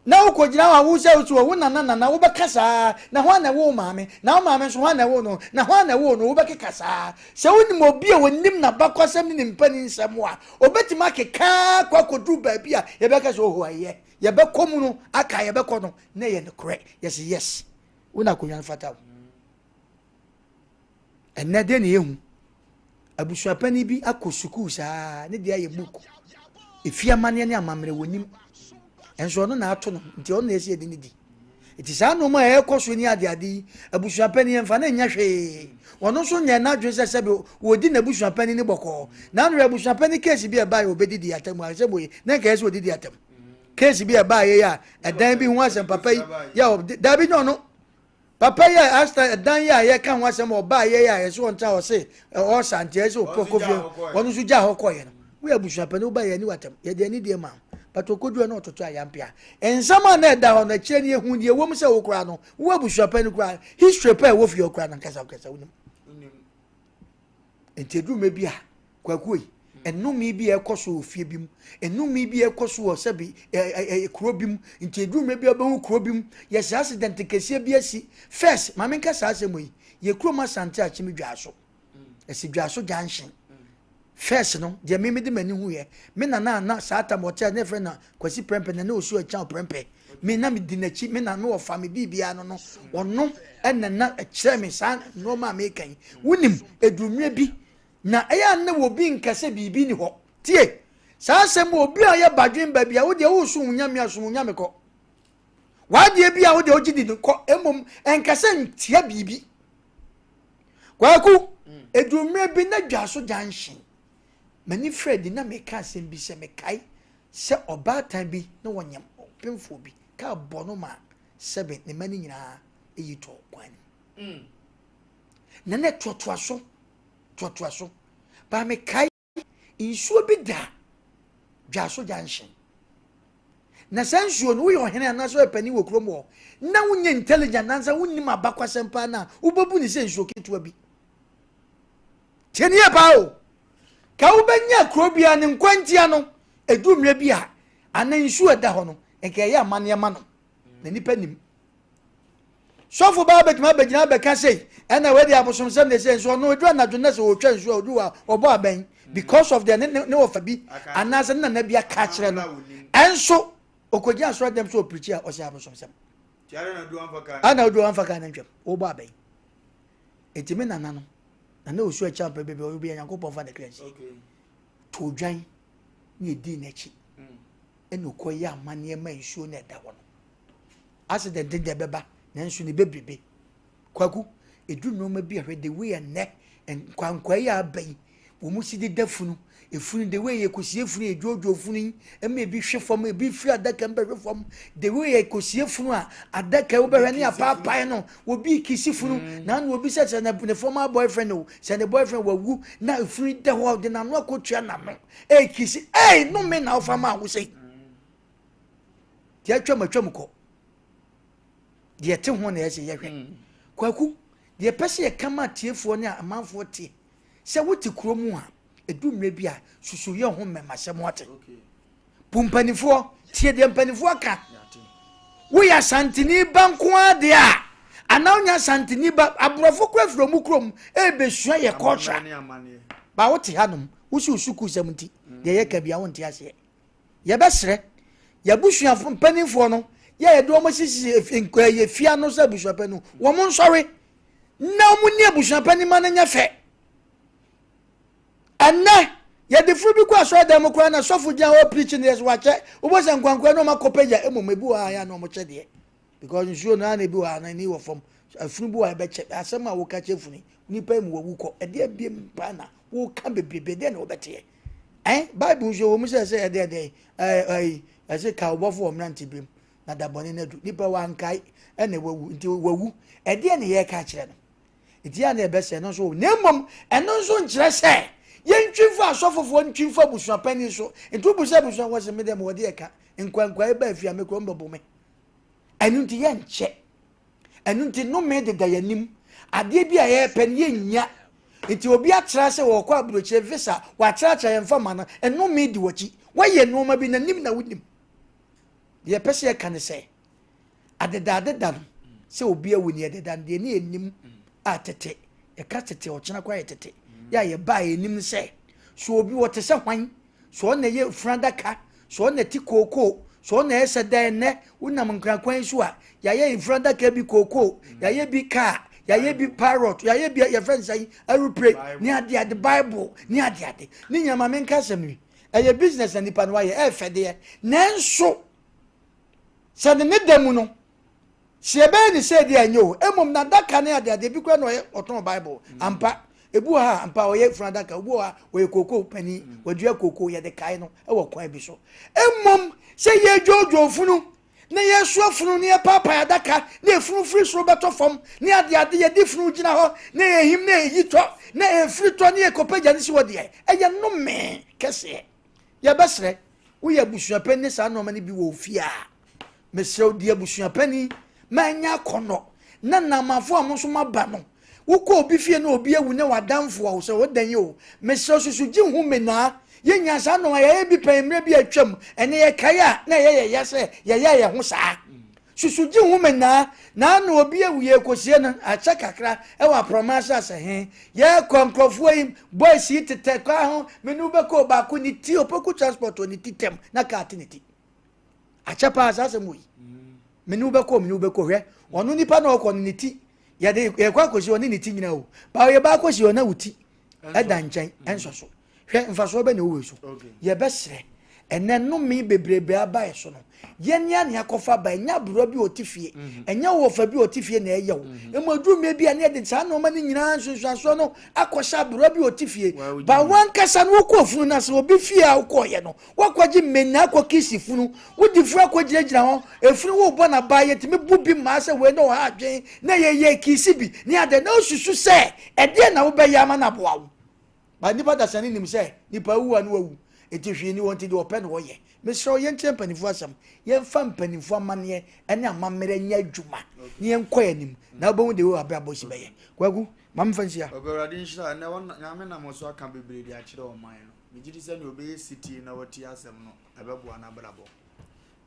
Speaker 2: na wokɔgyina hɔ a wo sɛ wosi hɔ wo nana nana wobɛka saa na hwan na ɛwo wo maame na wo maame nso hwan na ɛwo no na hwan na ɛwo no wobɛkeka saa sɛ wonim obi a onim n'abakɔsɛm ne ne mpanin nsɛm a obɛtumi akeka akɔ akɔduru baabi a yɛbɛka sɛ oho ɛyɛ yɛbɛkɔ mu no aka yɛbɛkɔ no na ɛyɛ nokorɛ yɛsɛ yes wo na akonnwa no fata wo. Ɛnnɛ deɛ na yɛhu abusuapanin bi akɔ sukuu saa ne deɛ ayɛ book efi amanneɛ ne amammerɛ wɔnim nso ɔno na ato no nti ɔno na ɛsɛ yɛde ne di nti saa nneɛma a ɛrekɔ so ne adeade yi abusuapanin yɛmfa no nyɛ hwee ɔno nso nyɛ n'adwene sɛ sɛbi wɔdi n'abusuapanin ne bɔkɔɔ na ano abusuapanin keesi bi a ɛbaeɛ ɔbɛdidi atam a sɛ boye na nka ɛsɛ ɔdidi atam keesi bi a ɛbaeɛ yi a ɛdan bi ho asɛm papa yi yɛ dabi nyɛ ɔno Papa yi a asta ɛdan yi a yɛka ho asɛm ɔbaa yɛ a yɛsɛ wɔn tra ɔse ɔsa nti ɛsɛ ɔpɔ kɔ fie wɔn nso gya hɔ kɔyɛ no woyɛ abusua pɛ no woba yɛ ani watam yɛde ani deɛ ma but okodu ɛna ɔtoto ayampea nsɛm a na ɛda hɔ no akyerɛ ne ehu deɛ ɛwɔ mu sɛ wo koraa no wo abusua pɛ no koraa history pɛ ɛwɔ fie hɔ koraa no nkasa nkasa wonim Nti ɛduru mmerɛ bi a, kwakuo yi, nnome bi a ɛkɔ so wɔ fie bi mu, nnome bi a ɛkɔ so wɔ sɛbi ɛ ɛ kuro bi mu, nti ɛduru mmerɛ bi a wobɛhu kuro bi mu, yɛsɛ accident kɛseɛ bi asi. First, ma menka saa asɛm yi, yɛ kurom Asante Akyem Dwaso, ɛsi Dwaso junction. First no, deɛ me mede m'ani huiɛ, me nana a na saa tam ɔte a na yɛfrɛ no Kwasi Prɛmpɛ na na ɔsu Akyang Prɛmpɛ. Me na medi n'akyi, me na me wɔfa me biribiara no no, ɔno na na ɛkyerɛ me saa nneɛma a meka yi. Wonim, ɛduru mmerɛ bi, na ɛyɛ a na obi nka sɛ biribi ni hɔ. Tie, saa asɛm obi a ɔyɛ badwen ba bi a, wo deɛ woresom wo nyame a, som wo nyame kɔ. W'adeɛ bi a wo deɛ wogye di no kɔ, mmom ɛnka sɛ ntia biribi. Kwaku, ɛduru mmerɛ bi na Dwaso junction, m'ani frɛ di na meka asɛm bi sɛ mekae sɛ ɔbaatan bi na wɔnyam ɔpemfoɔ bi kaa bɔ no ma sɛbe ne mma no nyinaa yi tɔɔ kwan no mu. Na na ɛtoatoa so, toatoa so. Baa mekae nsuo bi da Dwaso junction. Na saa nsuo no, woyɛ ɔhene anaasɛ woyɛ panin wɔ kurom hɔ, na wonyɛ intelligent anaasɛ wonnim abakwasɛm paa no a, wobɛbu ne sɛ nsuo ketewa bi. Tie ne yie paa o. Ka wobɛnya kuro biara ne nkwantia no, ɛduru mmerɛ bi a, ana nsuo ɛda hɔ no, nka ɛyɛ amanneɛ ma no, na nipa nim. Sɔfo baa bɛtumi abɛgyina abɛka sei, ɛna wei de abosomsɛm de sei, nso ɔno ɛduru anadwo na sɛ ɔtwa nsuo a ɔduru a ɔbɔ abɛn because of deɛ ne ne ne wɔfa bi anaasɛ ne nana bi aka akyerɛ no, ɛnso ɔkɔgyina asɔre dɛm sɛ ɔpirikyi a ɔsɛ abosomsɛm. Ana odu amfa kaa no ntwam, wɔbɔ abɛn. Enti me nana no, nana osu akyi ampɛ baabi ɔyɛ obi a Nyankopɔn fa ne kra nsie. To odwan ne edii n'akyi. Ɛna ɔkɔyɛ amanneɛ ma nsuo na ɛda hɔ no. Accident deɛ ɛbɛba nanso ne bebrebe. Kwaku, ɛduru nneɛma bi a hwɛ the way ɛnnɛ nkwankwaa yi a aba yi wɔn si deda funu efunu the way yɛkɔsie funu yɛdwoodwoo funu yi ɛma ebi hwe fam ebi firi adaka mu bɛhwe fam the way yɛkɔsie funu a adaka yi wobɛhwɛ ne apaapae no obi kisi funu mm. na ano obi sɛ sɛ ne former boyfriend o sɛ ne boyfriend wawu na efunu yi da hɔ de n'ano akɔtua n'ano ɛkisi ɛy nome na ɔfa ma awosɛ deɛ atwam atwam kɔ deɛ ɛte ho na ɛsɛ yɛhwɛ mm. Kwaku deɛ ɛpɛ sɛ yɛka ma atiefoɔ ne amanfoɔ te sɛ wote kuro mu a ɛdu mmerɛ bi a susu yɛ ho mmɛmasɛm ate po mpanimfoɔ tie deɛ mpanimfoɔ aka woyɛ asanteni ba nko ara deɛ a anaa wonya asanteni ba aborɔfo kora firi ɔmo kurom ɛrebɛsua yɛ culture ba wote hanom wosi wo sukuu sɛm nti deɛ yɛka bia wonte aseɛ Yɛbɛsrɛ yɛabusuafo mpanimfoɔ no yɛ yɛde wɔn asisi yɛ fie ano sɛ abusuapɛ no wɔn nsɔre na wɔn ni abusuapɛ no ma no nyɛ fɛ. Ɛnɛ yɛde furu bi kɔ asɔre dan mu koraa na sɔfo gyina hɔ pirikyi no yɛ so wakyɛ wobɔ sɛ nkwankwa no wɔn akɔpagya mmom ebi wɔ ha yɛ na wɔn kyɛ deɛ because nsuo no ana ebi wɔ ha na ani wɔ fam afunu bi wɔ ha ɛbɛkyɛ asɛm a woka kyɛ funu nipa mu wawu kɔ ɛdeɛ biem paa na woka bebrebe ɛdeɛ na wɔbɛteɛ. Ɛn, Bible nso ɛwɔ mu sɛ ɛsɛ yɛde ɛdɛn ɛɛ ɛyi ɛsɛ ka ɔbɔfo wɔ mmerante birim na da bɔne no adu. Nipa wankae ɛna wawu nti wawu. Ɛdeɛ na yɛreka akyerɛ no. Nti yɛ a na yɛbɛsɛ ɛno nso na mmom ɛno nso nkyerɛ sɛ yɛntwi mfa asɔfofoɔ ntwi mfa abusuapanin so. Nti wobu sɛ abusua wɔ sɛ me deɛ mewɔ deɛ ɛka nkwankwae ba afie a me kura mbɛbo me. Ɛno nti yɛnkyɛ. Ɛno nti nnome deda yɛn anim. Adeɛ bi a yɛrepɛ no yɛnnya. Nti obi atra sɛ wɔkɔ aburokyire visa, watratra yɛn fa ma no, nnome di w'akyi. Woayɛ nneɛma bi na nim na wonim. Deɛ yɛpɛ sɛ yɛka ne sɛ, adeda adeda no, sɛ obi awu ne yɛdeda no, deɛ ne yɛnim a tete, yɛka tete ɔkyena koraa yɛ tete, yɛ a yɛbaa yɛnim sɛ, so obi wɔte sɛ hwan Sɛ ɔna ɛyɛ funu adaka, sɛ ɔna ɛte kookoo, sɛ ɔna ɛyɛ sɛ dɛn nnɛ wonam nkran kwan so a, yɛayɛ funu adaka bi kookoo, yɛayɛ bi kaa, yɛayɛ bi parrot, yɛayɛ bi yɛfrɛ no sɛn aeroplane ne ade ade bible ne ade ade ne nyinaa ma menka asɛm yi ɛyɛ business na nipa no wayɛ ɛyɛ fɛ deɛ nanso sɛ ne ne da mu no Sɛ yɛbɛyɛ no sei deɛ a, ɛnyɛ o. Mmom n'adaka ne adeade, ebi koraa na ɔyɛ ɔtɔn Bible. Mm. Ampa, ebi wɔ ha a, ampa ɔyɛ funu adaka, obi wɔ ha ɔyɛ kooko panin, mm. wadua kooko, yɛde kae no wɔ kwan bi so. Mmom sɛ yɛdwoodwoo funu na yɛsoa funu na yɛpaapae adaka na efunu firi soro bɛtɔ fam ne adeade yɛde funu gyina hɔ na yɛhim na ɛyi tɔ na ɛfiri tɔ ne yɛkɔpagya ne si hɔ deɛ ɛyɛ nnome kɛseɛ. Yɛbɛsrɛ woyɛ abusuapanin ne saa nneɛma no bi wɔ wo fie a, mesrɛ wo di abusuapanin ma ɛnyɛ akɔnnɔ na nnamafo a mo nso moaba no wokɔ obi fie na obi awu na w'adamfo a wo sɛ wodan yi o mesrɛ susu gye ho menaa yɛnya saa nneɛma yɛyɛ bi pɛn mmerɛ bi atwam ɛnɛ yɛkae a na ɛyɛ yɛyɛ sɛ yɛyɛ yɛn ho saa Susu gye nhoma nyinaa na ano obi awu yɛrekɔsie no akyɛ kakra wɔ aprɔma ase asɛ he yɛrekɔ nkurɔfoɔ yi boys yi tetɛ kwan ho me ne wobɛkɔ baako ne ti opoku transport wɔ ne ti tɛm na kaa te ne ti akyɛ paa saa asɛm wɔ yi me ne wobɛkɔ me ne wobɛkɔ hwɛ ɔno nipa na ɔkɔ no ne ti yɛde yɛkɔ akɔsi ɔne ne ti nyina o ba ɔyɛ ba akɔsi ɔna wo ti ɛda nkyɛn ɛnsɔ so Hwɛ mfasoɔ bɛ na ɛwɔ wei so. Yɛbɛsrɛ, ɛnɛ nnome bebrebe aba yɛ so no, yɛn a na yɛakɔfa ba, ɛnyɛ aberewa bi a ɔte fie, mhm. ɛnyɛ wɔfa bi a ɔte fie na ɛyɛ wo. Mhm. Mmom aduru mmerɛ bi a ne yɛde saa nneɛma no nyinaa nsunsuansoɔ no akɔhyɛ aberewa bi a ɔte fie. Ba wankasa no wokɔ funu no ase, obi fie a wokɔɔyɛ no, woakɔgye mmena akɔ kisi funu, wode funu akɔgyinagyina hɔ, efunu wobɔ n'aba, yɛtumi bu bi mmaa sɛ wei na ɔha adwen, na yɛyɛ kisi bi ne adɛ, na wosusu sɛ ɛdeɛ na wobɛyɛ ama no aboa wo. But nipa dasani nim sɛ nipa awu a na wawu nti hwee ni hɔ nti deɛ ɔpɛ na ɔyɛ. Mesrɛ wo yɛntie mpanimfoɔ asɛm, yɛmfa mpanimfoɔ amanneɛ ne amammerɛ nyɛ adwuma na yɛnkɔ yɛn anim na wobɛhu deɛ wei abrabɔ si bɛyɛ. Kwaku, ma memfa nsia.
Speaker 1: Kwaku Awurade nhyira wo. Ɛnnɛ wo Nyame nam wo so aka bebree de akyerɛ ɔman no. Megye di sɛ nea ɔbɛyɛ setie na watie asɛm no, ɛbɛboa n'abrabɔ.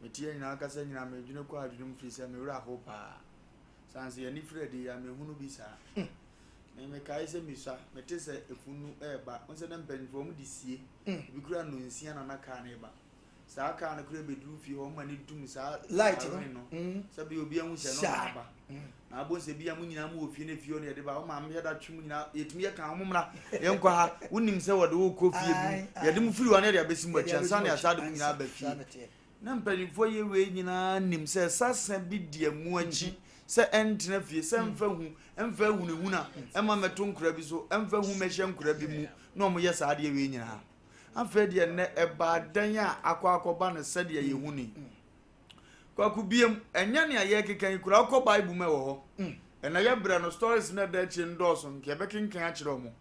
Speaker 1: Metie nyinaa kasa nyinaa medwene kɔ adwene mu firi sɛ me werɛ ahow paa. Sane sɛ yɛn ani firi adi yi a mehunu bi saa. Me mekae sɛ mesua, mete sɛ efunu reba. Wohu sɛ na mpanyinfoɔ wɔn de sie. Mm. Ebi kura nnɔnsia na na kaa no reba. Saa kaa no kura ebeduru fie hɔ, wɔn ani dum saa
Speaker 2: light no.
Speaker 1: No. Mm. Sɛ bi obi ahu sɛ no na aba. Mm. Na abɔ sɛ bi a mo nyinaa mo wɔ fie na fie hɔ na yɛde ba. Wɔn maame yɛ da twe mo nyinaa yɛtumi yɛ kan wɔn mmra yɛn kɔ ha. Wonim sɛ wɔde wo kɔ fie bi. Yɛde mo firi hɔ na yɛde abɛsi mo akyi ansa na yɛasa de mo nyinaa ba fie. Na mpanyimfoɔ yɛ wei nyinaa nim sɛ sasa bi di amu akyi sɛ ɛntena fie, sɛ ɛmfa hu, ɛmfa ahunahuna ɛma mmɛto nkora bi so, ɛmfa hu mmɛhyɛ nkora bi mu, na wɔyɛ saa adeɛ wei nyinaa. Afei deɛ nnɛ ɛbaa dɛn a akɔ akɔba no sɛdeɛ yɛhu ni. Kwaku biem, ɛnyɛ nea yɛrekeka yi koraa, wokɔ Bible mu ɛwɔ hɔ. Ɛnna yɛbrɛ no stories no ɛda akyire no dɔɔso, nka yɛbɛkenkan akyerɛ wɔn.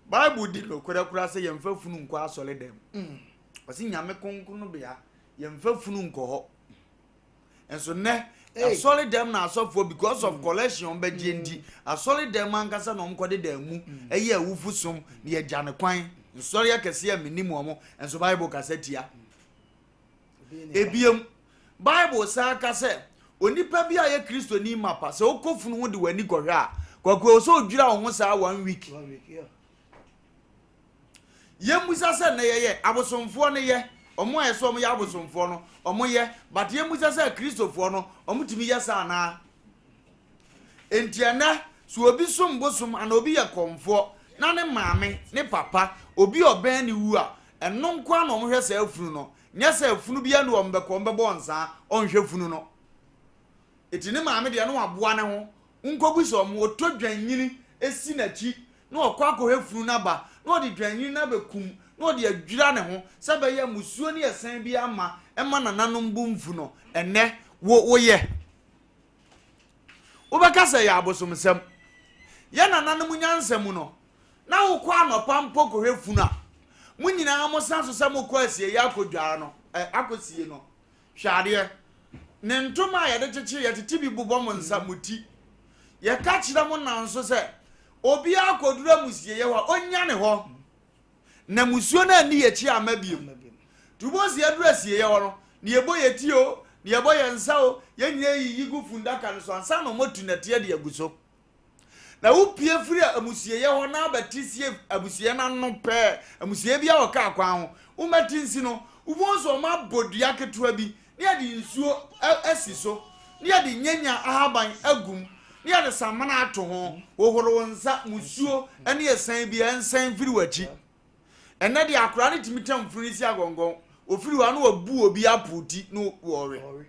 Speaker 1: Bible di nokorɛ koraa sɛ yɛmfa funu nkɔ asɔre dɛm. Ɔsi nyame kronkron bea yɛmfa funu nkɔ hɔ. Nso nnɛ asɔre dɛm na asɔfoɔ because of mm. collection wɔn bɛgye mm. nti asɔre dɛm ankasa na wɔn kɔde dɛm mu mm. ɛyɛ awufo som na yɛgya ne kwan nsɔre akɛseɛ a menim wɔn nso Bible kasa tia. Ebiem Bible saa ka sɛ onipa bi a yɛ Kristoni mapa sɛ wokɔ funu ho de w'ani kɔhwɛ a kwakuo sɛ odwira wo ho saa one week. One week yeah. Yɛmmisa sɛ nnɛ yɛyɛ? Abosomfoɔ no yɛ. Wɔn a ɛsɛ wɔn yɛ abosomfoɔ no, wɔn yɛ. But yɛmmisa sɛ Kristofoɔ no, wɔn tumi yɛ saa anaa? Enti ɛnnɛ, sɛ obi som bosom anaa obi yɛ kɔmfoɔ na ne maame, ne papa, obi a ɔbɛn ne wu a, ɛno nko ara na wɔhwɛ saa funu no. Nyɛ sɛ funu biara ni wɔn bɛkɔ, wɔn bɛbɔ nsaa, ɔnhwɛ funu no. Eti ne maame deɛ no waboa ne ho Nkɔbisa wɔn, ɔtɔ dwannini si n'akyi na ɔkɔ akɔhwɛ funu no aba, na ɔde dwannini no abɛkum, na ɔde adwira ne ho sɛ ɛbɛyɛ a mmusuo ne ɛsɛn bi amma ɛmma nananom bo mfu no. Ɛnnɛ, wo woyɛ. Wobɛka sɛ ɛyɛ abosomsɛm. Yɛn nananom nyansa mu no, na wokɔ anɔpa mpo kɔhwɛ funu a, mo nyinaa mosan so sɛ mokɔ asieeɛ akɔdware no, ɛ, akɔsie no. Hwɛ adeɛ. Ne ntoma a yɛde kyekyere, yɛtete bi bobɔ mo nsa, mo ti. Yɛka kyerɛ mo nanso sɛ, obiara kɔduru amusieeɛ hɔ a, ɔnnya ne hɔ. Na musuo no anni yɛn akyi amma bio. Nti wobɛhu sɛ yɛduru asieeɛ hɔ no, na yɛbɔ yɛn ti o, na yɛbɔ yɛn nsa o, yɛn nyinaa yiyi gu fundaka no so ansa na wɔatu nnɛteɛ de agu so. Na wopue firi amusieeɛ hɔ na abɛte sie amusieeɛ no ano pɛɛ, amusieeɛ biara wɔ kaa kwan ho, wommɛte nsi no, wobɛhu sɛ wɔabɔ dua ketewa bi na yɛde nsuo asi so, na yɛde nyanya ahaban agu mu, na yɛde samena ato ho. Hohoro wo nsa, musuo ne ɛsɛn biara nsan mfiri w'akyi. Ɛnnɛ deɛ akwadaa no tumi tam funu no si agɔngɔn, ɔfiri hɔ a na wabu obi apoo ti na ɔrewe.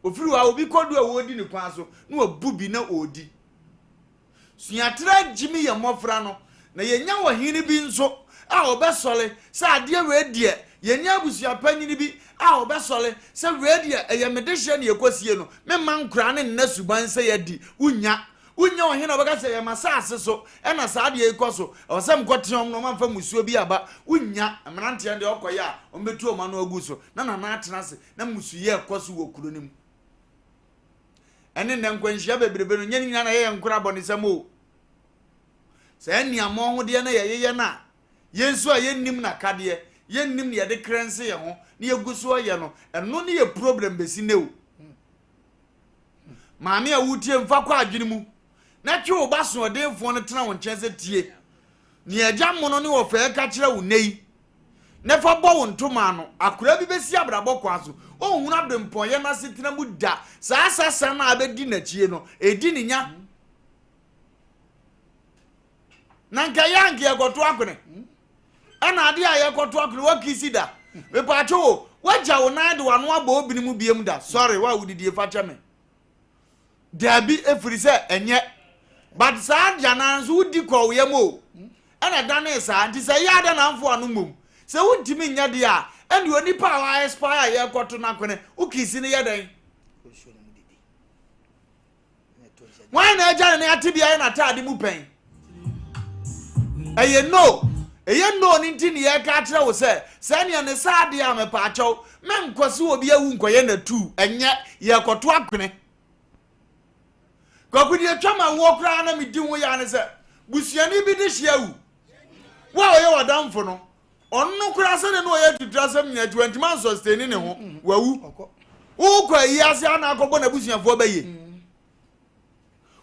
Speaker 1: Ɔfiri hɔ a obi kɔdu a wɔredi ne kwan so na wabu bi na ɔredi. Suatrɛ gyimi yɛ mmɔfra no, na yɛnya ɔhene bi nso a ɔbɛsɔre sɛ adeɛ wei deɛ, yɛnya abusua panyini bi a ɔbɛsɔre sɛ wei deɛ ɛyɛ me dehyeɛ na yɛkɔsie no, memma nkoraa no nna suban sɛ yɛadi, wonnya. Wonnya ɔhene a ɔbɛka sɛ ɛyɛ m'asase so na saa adeɛ yi kɔ so, ɛwɔ sɛ mekɔtea wɔn na wɔamfa mmusuo bi aba, wonnya. Mmeranteɛ no deɛ wɔkɔyɛ a, wɔbɛtu wɔn ano agu so, na Nana atena ase na mmusuyɛ rekɔ so wɔ kuro no mu. Ɛne nnɛ nkwanhyia bebrebe no, nyɛ ne nyinaa na ɛyɛ yɛn nkora abɔnesɛm o. Saa aniammɔnhodeɛ no yɛyeyɛ no a, yɛn nso a yɛnnim n'akadeɛ, yɛnnim deɛ yɛde krɛnse yɛn ho na yɛgu so yɛ no, ɛno ne yɛ problem bɛsi nnɛ o. Maame a wotie mfa kɔ adwene mu na twe wo ba soɔdenfoɔ no tena wo nkyɛn sɛ tie nea agya mono ne ɔfɛɛ ka kyerɛ wo nnɛ yi na fa bɔ wo ntoma ano. Akwadaa bi bɛsi abrabɔ kwan so, ɔnhunu abempɔnyɛ no asetena mu da. Saa sasa no a abɛdi n'akyie no, ɛdi ne nya. Na nka ɛyɛ anka yɛkɔto akone. Ɛna adeɛ a yɛkɔto akone, wakisi da. Mepatwo wo, wagya wo nan de w'ano abɔ obi no mu biem da. Sorry, wo a wodidie fa kyɛ me. Daabi ɛfiri sɛ ɛnyɛ but saa agyanan nso wodi kɔ wo yam o ɛna ɛdanee saa nti sɛ ɛyɛ ada na amfo ano mmom sɛ wontumi nyɛ deɛ a ɛne onipa a wa expire a yɛrekɔto no akone wo kisi no yɛ dɛn Hwan na agya ne ne atebea yɛ n'ataade mu pɛn? Ɛyɛ no. Ɛyɛ no no nti ne yɛreka akyerɛ wo sɛ, sɛ nea ne saa adeɛ a mepaakyɛw, menkɔ sɛ obi awu nkɔyɛ n'atuu. Ɛnyɛ, yɛrekɔto akwene. Kwaku deɛ atwa ma woɔ koraa na medi ho yaa ne sɛ, busuani bi de hye awu. Wo a ɔyɛ w'adamfo no, ɔno koraa sɛdeɛ na ɔyɛ atuturasɛm nyinaa akyi, wantumi ansɔsteni ne ho, wawu. Wokɔ ayi ase a na akɔbɔ n'abusuafoɔ bɛyɛ.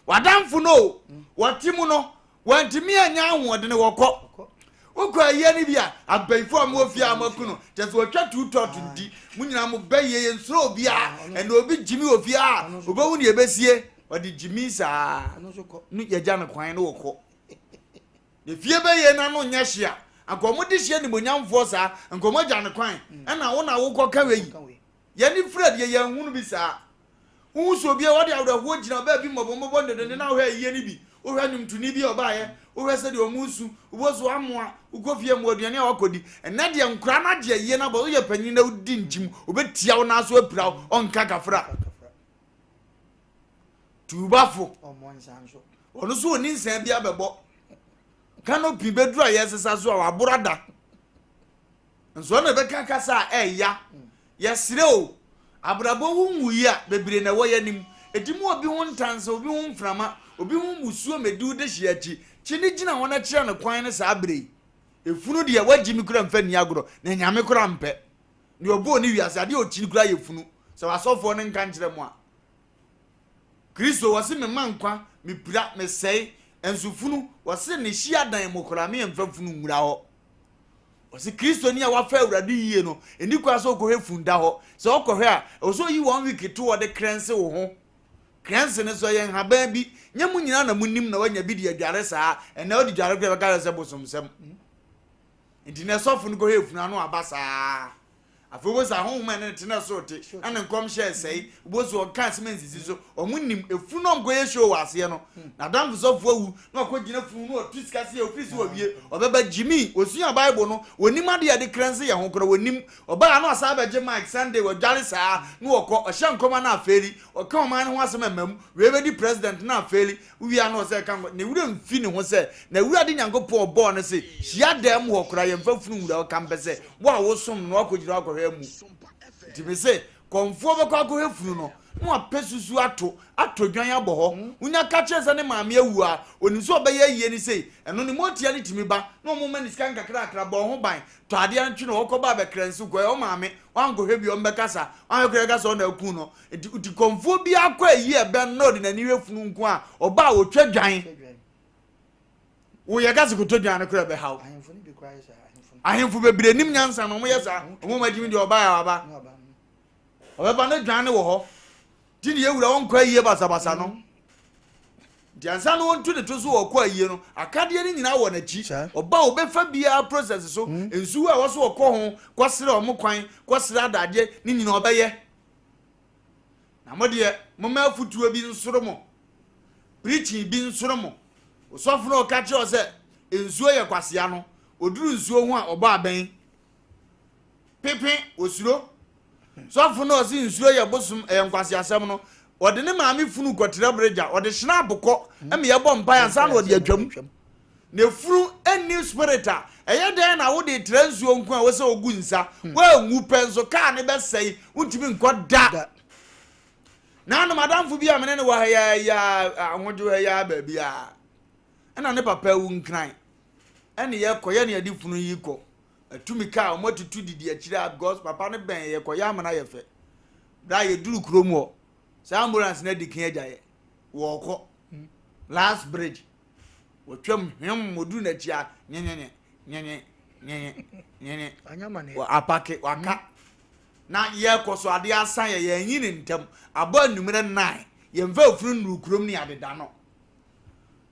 Speaker 1: W'adamfo no o, wɔte mu no, wantumi anya ahoɔdene wɔkɔ. Wokɔ ayie no bi a, ampanyinfoɔ a mowɔ fie a moaku no, kyɛ sɛ wɔtwa tuu tɔt nti, mo nyinaa mo bɛyɛ yɛn nsuro obiara, ɛna obi gyimi wɔ fie a, obehu deɛ ɛbɛsie, ɔde gyimi saa, no yɛgya no kwan no wɔkɔ. Ne fie bɛyɛ no ano nyɛ hye a, anka wɔn de hyɛ nimonyamfoɔ saa, anka wɔn agya no kwan, ɛna wo na wokɔ ka wei. Yɛne fira deɛ yɛn hunu bi saa. Wohu sɛ obi a ɔde awerɛhoɔ gyina baabi mmɔbɔmmɔbɔ ndɛdɛndɛ na wohwɛ ayie no bi, wohwɛ nnwomtoni bi a ɔbaeɛ, wohwɛ sɛdeɛ wɔn resu, wobɔ so amoa, wokɔ fie mmoa aduane a wakɔdi. Ɛnnɛ deɛ nkoraa no agye ayie no abɔ, woyɛ panyin na wodi nkyim, obɛtia wo nan so apira wo, ɔnka kafra. Tuubafo, ɔno nso ɔni nsa bi abɛbɔ. Canopy bɛduru a yɛsesa so a waboro ada. Nso ɔno na ɛbɛka kasa a ɛya. Yɛsrɛ o, abrabɔ wo nwui a, bebree na ɛwɔ yɛanim. Enti mu obi ho ntansa, obi ho mframa, obi ho mmusuo mmɛdi wo dehyeɛ akyi. Kye no gyina hɔ na kyerɛ no kwan no saa berɛ yi. Efunu deɛ, woagye me kura mfa nni agorɔ, na Nyame koraa mpɛ. Deɛ ɔbɔɔ ne wiase, adeɛ a ɔkyiri koraa yɛ funu. Sɛ w'asɔfoɔ no nka nkyerɛ mo a. Kristo, wɔse mema nkwa, mepira, mesɛe, nso funu, wɔse ne hyiadan mu koraa, me yɛmfa funu nwura hɔ. Ɔse Kristoni a wafa Awurade yie no, ɛni kwan sɛ ɔkɔhwɛ funda hɔ. Sɛ ɔkɔhwɛ a, ɛwɔ sɛ ɔyi one week to hɔ de krɛnse wo ho. Krɛnse no nso, ɛyɛ nhaban bi. Nyɛ mo nyinaa na monim na wanya bi de adware saa. Ɛnɛ wode dware koraa bɛka sɛ bosomsɛm. Nti na sɔfo no kɔhwɛ funu ano aba saa. Afei wobɛhu sɛ ahonhom a ɛne no te no ɛsoro te, na ne nkɔmhyɛ resɛe. Wobɛhu sɛ ɔka asɛm a nsisi so. Wɔn nim efunu na ɔnkɔyɛ show wɔ aseɛ no. N'adamfo sɔfo awu na ɔkɔgyina funu na ɔtu sika sɛ ofiri so wawie. Ɔbɛba Jimmy, ɔsua Bible no, ɔnim adeɛ a yɛde cleanse yɛn ho koraa, ɔnim. Ɔbaeɛ a na ɔsan bɛgye mic Sunday, wadware saa na ɔkɔ. Ɔhyɛ nkɔm a na afeeli. Ɔka ɔman no ho asɛm a ɛmma mu. Wei bɛdi president na afeeli. Wowie a na ɔsɛ ɛka nkɔ. Ne werɛ mfi ne ho sɛ n'Awurade Nyankopɔn a ɔbɔɔ no se, hyia dan mu hɔ koraa yɛmfa funu nwura hɔ kampɛsɛ wo a wosom no na woakɔgyina hɔ akɔhwɛ amu. Nti mese, kɔmfoɔ bɛkɔ akɔhwɛ funu no na wapɛ susu ato, atɔ dwan abɔ hɔ. Wonya ka kyerɛ sɛ ne maame awu a, ɔnim sɛ ɔbɛyɛ ayie no sei. Ɛno ne motia no tumi ba na wɔma no sika nkakrakra, bɔ wo ho ban, tɔ adeɛ no twe no hɔ kɔba abɛkrɛnse kɔ, ɛyɛ wo maame, woankɔhwɛ bi a ɔmbɛkasa, woanhwɛ koraa ɛka sɛ ɔna aku no. Nti nti kɔmfoɔ biara kɔ ayie a ɛbɛn no na ɔde n'ani hwɛ funu nko a, ɔba a ɔtwa dwan. Woyɛ ka sɛ kɔtɔ dwan no koraa ɛbɛha wo. Ahemfo bebree nim nyansa no wɔyɛ saa. Wɔn agyimi deɛ ɔbaa a waba. Ɔbɛba ne dwan no wɔ hɔ. Ti ne yɛwura wɔnkɔ ayie basabasa no. Nti ansa na wɔntu ne to so wɔkɔ ayie no, akadeɛ no nyinaa wɔ n'akyi. Ɔba a ɔbɛfa biara process so, nsuo a ɛwɔ so ɔkɔ ho, kɔsrɛ wɔn kwan, kɔsrɛ adadeɛ, ne nyinaa ɔbɛyɛ. Na mo deɛ, momma afotuo bi nsoro mo, preaching bi nsoro mo. Osɔfo no ɔka kyerɛ sɛ nsuo yɛ kwasea no, ɔduru nsuo ho a ɔbɔ abɛn. Pepe, osuro. Sɔfo no ɔse nsuo yɛ bosom, ɛyɛ nkwaseasɛm no, ɔde ne maame funu kɔtena bregya, ɔde hyena abokɔ ma yɛbɔ mpae ansa na ɔde atwam. Na efunu nni spirit a, ɛyɛ dɛn na wode tra nsuo nko a ɛwɔ sɛ ogu nsa? Woanwu pɛ nso kaa no bɛsɛe, wontumi nkɔ da. Nanom adamfo bi a mene ne wɔ ha yi ara ahodwo ha yi ara baabi a, ɛna ne papa awu nkran. Ɛne yɛkɔ, yɛne yɛde funu yi kɔ. Atumi kaa wɔn atutu didi akyire a because papa no bɛn yɛkɔ yɛ amena yɛ fɛ. Berɛ a yɛduru kurom hɔ, saa ambulance no adi kan agya yɛ. Wɔkɔ. Last bridge. Wɔtwam hwem wɔduru n'akyi a nyenyenye nyenye nyenye nyenye. Wɔ apake waka. Hmm. Na yɛkɔ so adeɛ asa yɛ yɛn nyi ne ntam abɔ anwummerɛ nnan yɛmfa ofunu nnuru kurom ne adeda no.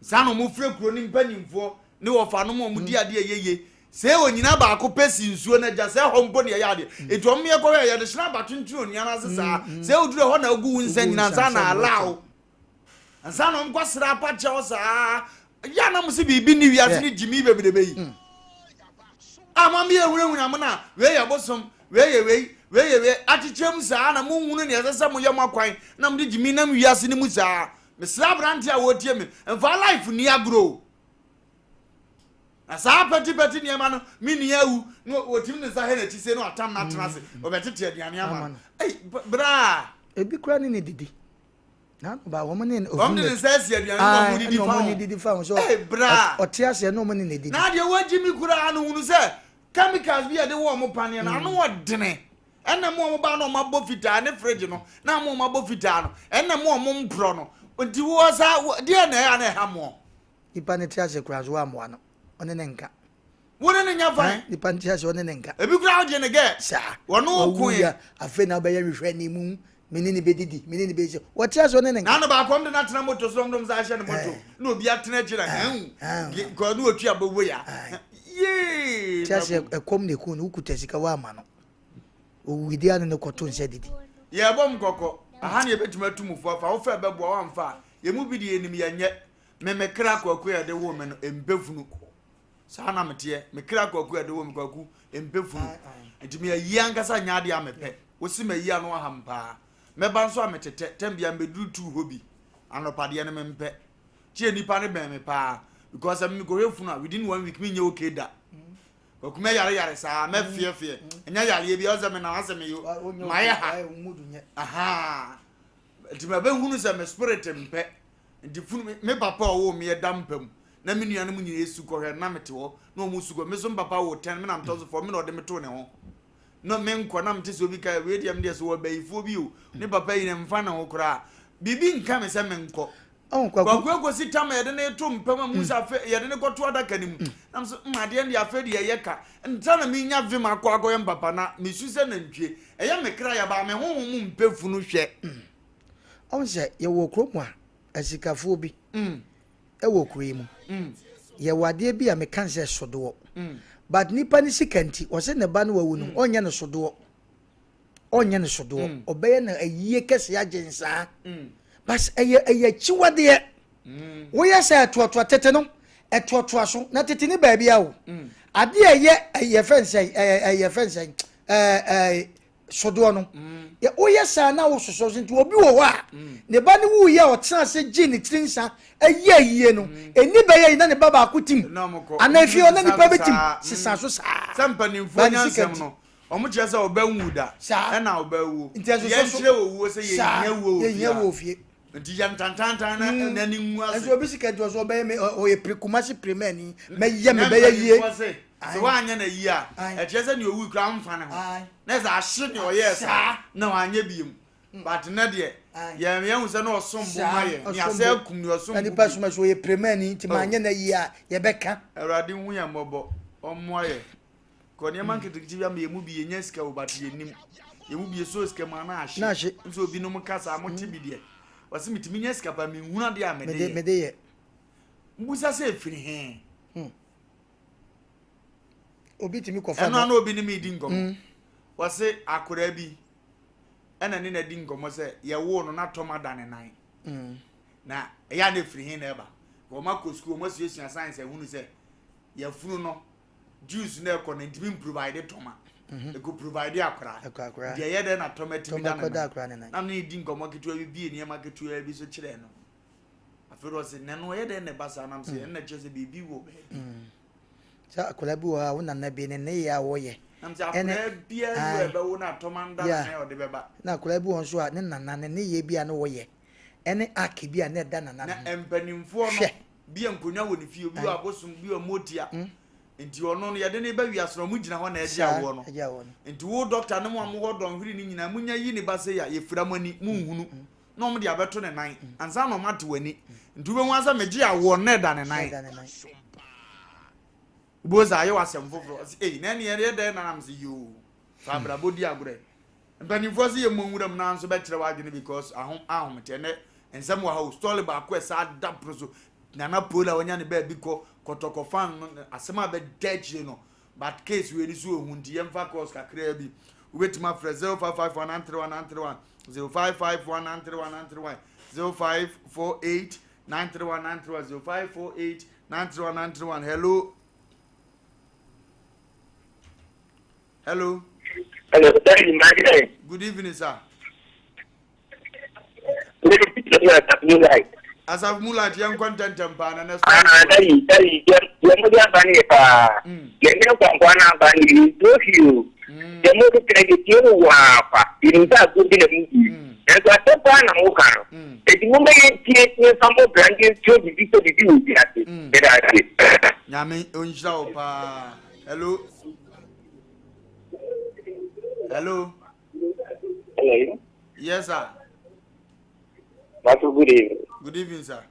Speaker 1: Saa na wɔfrɛ kuro no mpanimfoɔ ne wɔfanom a wɔdi adeɛ yɛye sɛ onyina baako pɛ si nsuo no agya sɛ ɛhɔ mpo ne ɛyɛ adeɛ nti wɔn yɛ kɔhwɛ yɛde hyena aba tentene onua no ase saa sɛ oduru ɛhɔ na ogu wo nsa nyina nsa na allow nsa na wɔn kɔ sra apakyɛw saa yɛ anam sɛ biribi ne wiase ne gyimi bebrebe yi a mo ameyɛ hunahuna mo na wei yɛ bosom wei yɛ wei wei yɛ wei akyekyɛ mu saa na mo nhunu nea ɛsɛ sɛ mo yɛ mo akwan na mo de gyimi nam wiase no mu saa. Mesrɛ aberante a wɔretie me, mfa life nni agorɔ o. Na saa pɛtipɛti nneɛma no, me nua awu, na wɔtumi ne nsa hɛ n'akyi sei na watam no atena ase, mm. wɔbɛtete aduane ama no. Ei, braa.
Speaker 2: Ebi kura ne ne didi. Na ano ba wɔn ne
Speaker 1: wɔn de ne nsa asi aduane na wɔn didi fa ho.
Speaker 2: Wɔn didi fa ho so. Ei, braa. Ɔte aseɛ na wɔn ne ne didi.
Speaker 1: Na adeɛ wɔagye mi koraa no hunu sɛ chemicals bi a yɛde wɔ wɔn paneɛ no ano wɔ dene. Ɛna mo a wɔba na wɔabɔ fitaa ne fridge no na mo a wɔabɔ fitaa no ɛna mo a wɔmporɔ no nti wɔ saa deɛ na ɛyɛ na ɛha moɔ.
Speaker 2: Nipa ne te ase koraa so woammoa no ɔne ne nka.
Speaker 1: Wo ne ne nya fan.
Speaker 2: Nipa ne te ase ɔne ne nka.
Speaker 1: Ebi koraa wogye ne gɛ.
Speaker 2: Saa.
Speaker 1: Wɔne wo ko yɛ.
Speaker 2: Afei na wobɛyɛ hwehwɛ ne mu me ne ne bɛdidi me ne ne bɛsi wɔte ase ɔne ne nka.
Speaker 1: Na ano baako ɔmo de no atena moto so ɔmo de ɔmo nsa ahyɛ ne moto na obi atena akyire a hɛn kɔ ne otua bobo ya. Yee.
Speaker 2: Te ase ɛkɔm na eku no wokuta sika woama no. Owuidi ano no kɔto nsa didi.
Speaker 1: Yɛrebɔ mo kɔkɔ, aha na yɛbɛtumi atu mo fo afa, wofa ɛbɛboa, woamfa a, yɛn mu bi deɛ yɛnim yɛnyɛ. Me me kra Kwaku a yɛde woo me no, ɛmpɛ funu. Saa na meteɛ, me kra Kwaku a yɛde woo me Kwaku, ɛmpɛ funu. Nti me ayie ankasa nyɛ adeɛ a mepɛ. Wosi m'ayie ano aha me paa. Mɛba nso a metetɛ, tɛm biara mebɛduru tuu hɔ bi. Anɔpa deɛ no mempɛ. Kyeɛ nnipa no bɛn me paa. Because sɛ mekɔhwɛ funu a, within one week menyɛ okay da. Kwaku mɛ yare yare saa mɛ feɛ feɛ ɛnyɛ yareɛ bi ɔsɛ me nam asɛ me yo mayɛ ha aha nti mɛ bɛ hunu sɛ me spirit mpɛ nti funu me papa ɔwɔ me ɛda mpa mu na me nuanom nyinaa esu kɔhwɛ na me te hɔ na wɔn su kɔ me so me papa wɔ tɛn me na metɔ so fɔ me na ɔde me to ne ho na me nkɔ na me te sɛ obi ka wei deɛ me deɛ so wɔ bayifoɔ bi o ne papa yi ne mfa ne ho koraa biribi nka me sɛ me nkɔ
Speaker 2: Ɔn kwaku.
Speaker 1: Kwaku ekosi tam a yɛde no to mpa mu a muhu sɛ afei yɛde no kɔto adaka no mu. Na me so mm adeɛ no deɛ afei deɛ ɛyɛ ka. Ntra na menya vim akɔ akɔyɛ mpapa na mesu sɛ nantwie. Ɛyɛ me kra yabaa me honhom mpɛ funu hwɛ.
Speaker 2: Ɔn sɛ yɛwɔ kurom a asikafoɔ bi wɔ kuro yi mu. Yɛwɔ adeɛ bi a meka no sɛ sodoɔ. But nipa no sika nti ɔse ne ba no wawu no ɔnyɛ no sodoɔ. Ɔnyɛ no sodoɔ. Ɔbɛyɛ no ayie kɛseɛ agye nsaa. But ɛyɛ ɛyɛ akyiwadeɛ. Woyɛ sɛ ɛtoatoa tete no, ɛtoatoa so na tete ne baabi a o. Adeɛ a ɛyɛ ɛyɛ fɛn sɛn ɛyɛ ɛyɛ fɛn sɛn ɛɛ ɛɛ sodoɔ no. Yɛ woyɛ saa na wososɔ so nti obi wɔ hɔ a ne ba no wuiɛ a ɔtena ase gye ne tiri nsa ɛyɛ ayie no ɛni bɛyɛ yi na ne ba baako tim anaa efie hɔ na nipa bi tim sesa so saa.
Speaker 1: Sɛ mpanimfoɔ
Speaker 2: Ba ne sika
Speaker 1: nyansɛm
Speaker 2: nti.
Speaker 1: no, wɔn kyerɛ sɛ ɔba nwu da ɛna ɔba wuo.
Speaker 2: Nti ɛsosɔ
Speaker 1: Yɛn
Speaker 2: so
Speaker 1: kyerɛ wɔ wuo sɛ yɛn
Speaker 2: saa
Speaker 1: hia wuo wɔ
Speaker 2: yɛn hia
Speaker 1: fie
Speaker 2: wuo fie.
Speaker 1: Nti yɛn tantantan na n'ani ngu ase.
Speaker 2: Nso obi sika nti ɔsɛ ɔbɛyɛ me ɔyɛ pere Kumasi piremani mɛyɛ me
Speaker 1: Na
Speaker 2: bɛyɛ yie.
Speaker 1: mpanimfoɔ se sɛ woanyɛ no yie a ɛkyerɛ sɛ nea owui koraa mfa ne ho na ɛsɛ ahye nea ɔyɛɛ saa na wanyɛ biom but nnɛ deɛ yɛn yɛhu sɛ na ɔsom bo ma yɛn nea sɛ akum nea ɔsom bo
Speaker 2: nipa soma so ɔyɛ piremani nti manyɛ no yie a yɛbɛka.
Speaker 1: Awurade hu yɛn mmɔbɔ ɔmmoa yɛn kɔ nneɛma nketenkete bi ama yɛn mu bi yɛnya sika o but yɛnim yɛn mu bi yɛsɔ sika mu ana ahye nso obinom ka saa mote bi deɛ wɔse metumi nya sika pa menhunu adeɛ a mede
Speaker 2: yɛ
Speaker 1: mbusa sɛ ɛfiri he
Speaker 2: obi tumi kɔfa
Speaker 1: ɛno ano obi ne me di nkɔmmɔ mm. wɔse akoraa bi ɛna ne na di nkɔmmɔ sɛ yɛwoo no na tɔm ada ne nan mm. na ɛyɛ a na ɛfiri he na ɛba wɔn akɔ sukuu wɔn asuasua science ahunu sɛ yɛfunu no juice na ɛkɔ no ntumi mprovide tɔma mhm. ɛkɔ provide akora deɛ ɛyɛ dɛ na tɔma tumi da ne nan na ne di nkɔmmɔ ketewa bi bie nneɛma ketewa bi so kyerɛ no afei dɛ ɔse nɛ no ɔyɛ dɛn na ɛba saa nam sɛ mm. ɛnna kyerɛ sɛ biribi wɔ baabi mm.
Speaker 2: sɛ akwadaa bi wɔ hɔ a wo nana bi ne ne yɛ a wɔyɛ
Speaker 1: nam sɛ akwadaa biara bi wɔ ɛbɛwo no atɔma nda na ɔde bɛba
Speaker 2: na akwadaa bi wɔ nso a ne nana ne ne yɛ bi a ne wɔyɛ ɛne ak bi a ne ɛda nana
Speaker 1: no na mpanimfoɔ no bi a nkonnwa wɔ ne fie obi wɔ abosom bi wɔ motia mm. nti ɔno no yɛde ne ba wiase no ɔmo gyina hɔ na ɛgye awoɔ no nti wo dɔkta ne mo a mowɔ dɔnhwere ne nyinaa munya yi ne ba sɛ yɛ yɛfira mo ani mo nhunu mm. na wɔn de abɛto ne nan ansa na wɔn ate w'ani nti wobɛhu asɛ megye awoɔ na ɛda ne nan wobɛhu sɛ ayɛ w'asɛm foforɔ ɔsɛ ei na ɛneɛ ɛyɛ dɛn na nam sɛ yoo fa abrabɔ di agorɔ mpanimfoɔ sɛ yɛ mmɔ nwura mu nanso bɛkyerɛ w'adwene because ahom ahometeɛ nɛ nsɛm wɔ ha o stɔle baako ɛsa da pono so nana pole a wanya ne baabi kɔ kɔtɔkɔ fan no asɛm a bɛda akyire no But case wei ni so ohu nti yɛmfa course kakraa bi. Wobɛtumi afrɛ 0551931931, 0551931931, 0548931931, 0548931931. Hello. Hello.
Speaker 4: Hello, Daddy, my
Speaker 1: Good evening, sir. Asafo Moonlight yɛn nkɔ ntɛntɛm paa na next
Speaker 4: Ah, daddy, daddy, deɛ deɛ mo de aba no yɛ paa. Deɛ ne nkwankwa no aba no yɛ nsuo hwee o. Deɛ mo de kyerɛ yɛ tie no waa kwa. Yɛnim sɛ agorɔ bi na mo di. Nanso asɛm paa na mo ka no. Enti mo mma yɛn tie ne yɛn fa mo bra ne yɛn sua biribi sɛ biribi wɔ wiase. Yɛda ase.
Speaker 1: Nyame ɔnhyira wo paa. Hello. Hello.
Speaker 4: Hello.
Speaker 1: Yes, sir.
Speaker 4: Pastor, good evening.
Speaker 1: Good evening, sir.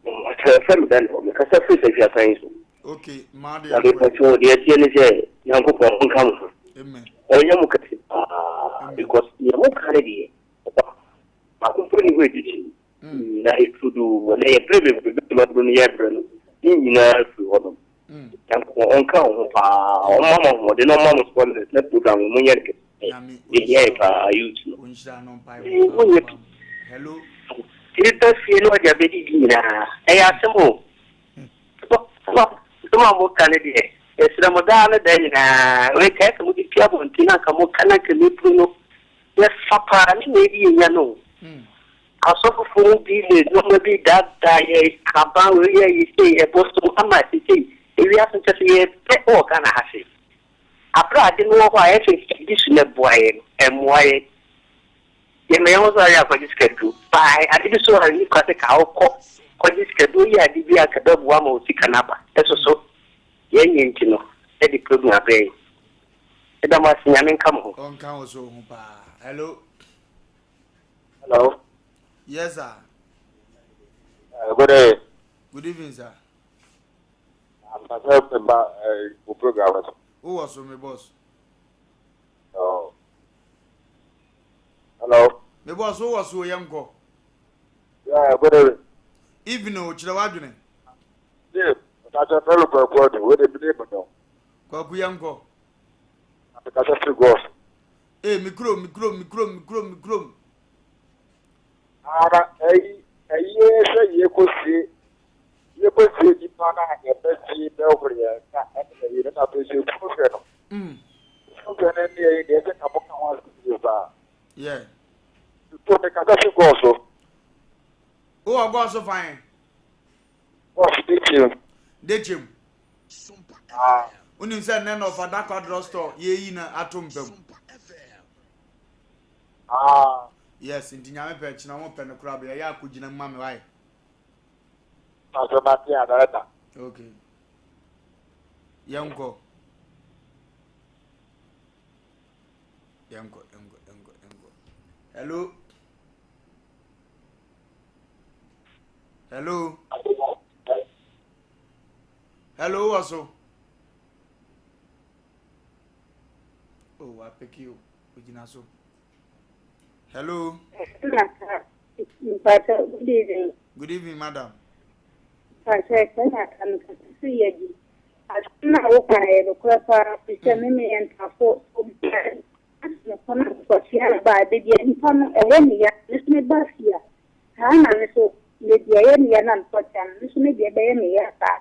Speaker 4: Fẹ́ mi dání, mi kasa firi sɛ fi asan yi so.
Speaker 1: Okay, maa de
Speaker 4: Na mi pàtó deɛ ɛteɛ ne sɛ Nyankopɔn nka mo ho.
Speaker 1: Amen.
Speaker 4: Ɔnyɛ mo kɛse paa because deɛ mo ka ne deɛ ɔba baako mpo ni hɔ edi kyi. Na etudu na yɛ bere bebree bi ma duro no yɛ bere no ne nyinaa firi hɔ nom. Nyankopɔn ɔnka wo ho paa, ɔmma mo ahoɔden na ɔmma mo sponsors na program no monyɛ no kɛse. Yɛhia yɛ paa youth no. Monyɛ bi. Tiri ba fie na ɔde abɛdidi nyinaa ɛyɛ asɛm o. Asɛm a moka no deɛ yɛsrɛ mo daa ne daa nyinaa wei kae sɛ mode pie abɔnten na anka moka na anka mɛpuru no yɛfa paa ne na ɛdi yɛnya no o. Asɔfofo no bi de nneɛma bi daadaa yɛn, aban wei yɛ yi sei, ɛbosom ama seesei ewiase nkyɛ sɛ yɛpɛ wɔ Ghana ha sei. Abere a ade no wɔ hɔ a ɛsɛ sɛ yɛdi so na ɛboa yɛn no, ɛmmoa yɛn. Yɛma yɛn ho so ayɛ akɔgye sikaduro. Bae, ade bi so a ɛnni kwa sɛ ka wokɔ kɔgye sikaduro yɛ ade bi a ka bɛboa ma wo sika no aba. Ɛso so yɛnyɛ nti no, ɛde problem abrɛ yɛn. Meda mo ase, Nyame nka mo ho.
Speaker 1: Ɔnka wo so ho paa. Hello.
Speaker 4: Hello.
Speaker 1: Yes, sir.
Speaker 5: Good day.
Speaker 1: Good evening, sir.
Speaker 5: I'm Pastor Pemba, uh, program.
Speaker 1: Who was my boss?
Speaker 5: Oh. Hello.
Speaker 1: Me boss, who was who yanko?
Speaker 5: Yeah, good evening.
Speaker 1: Evening, o kyerɛ w'adwene.
Speaker 5: Yeah, Pastor Pemba Kwaku Adu, where the name no.
Speaker 1: Kwaku yanko.
Speaker 5: Pastor Free Golf.
Speaker 1: Ee, me kurom, me kurom, me kurom, me kurom, me kurom.
Speaker 19: Ara ɛyi ɛyie sɛ yɛkɔsie yɛkɔsie nipa no a yɛbɛsie bɛhoro yɛn nsa ɛne ɛyi no na afei nso efunu hwɛ no. Efunu hwɛ no ne ɛyi deɛ ɛsɛ ka mo ka ho asɛm yie paa.
Speaker 1: Yeah.
Speaker 19: So mekasa fi gɔɔ so.
Speaker 1: Wowɔ gɔɔ so fan?
Speaker 19: Gɔɔ so dekyem.
Speaker 1: Dekyem. Wonim sɛ nnɛ na ɔfa Dakwa drugstore yɛyi no ato mpa mu.
Speaker 19: Ah.
Speaker 1: Yes, nti nyame pɛ kyena wɔn pɛ no koraa bɛ yɛ akɔgyina mu ma me wae.
Speaker 19: Pastor Mate a director.
Speaker 1: Okay. Yɛnkɔ. Yɛnkɔ, yɛnkɔ, yɛnkɔ, yɛnkɔ. Hello. Hello. Hello, wɔ so. Oh, wapeke o. Ogyina so. Hello.
Speaker 6: Mpakyɛ, good evening.
Speaker 1: Good evening, madam.
Speaker 6: Mpakyɛ, sɛ na aka no kasa sɛ yɛ di. Asɛm no a woka no yɛ nokorɛ paa firi sɛ me meyɛ ntafo obiara mekɔ na mekɔkyea no baa baabi a nipa no ɛyɛ me ya me so meba fie a saa na me so baabi a ɛyɛ me ya na mekɔkyea no me so me deɛ ɛbɛyɛ me ya saa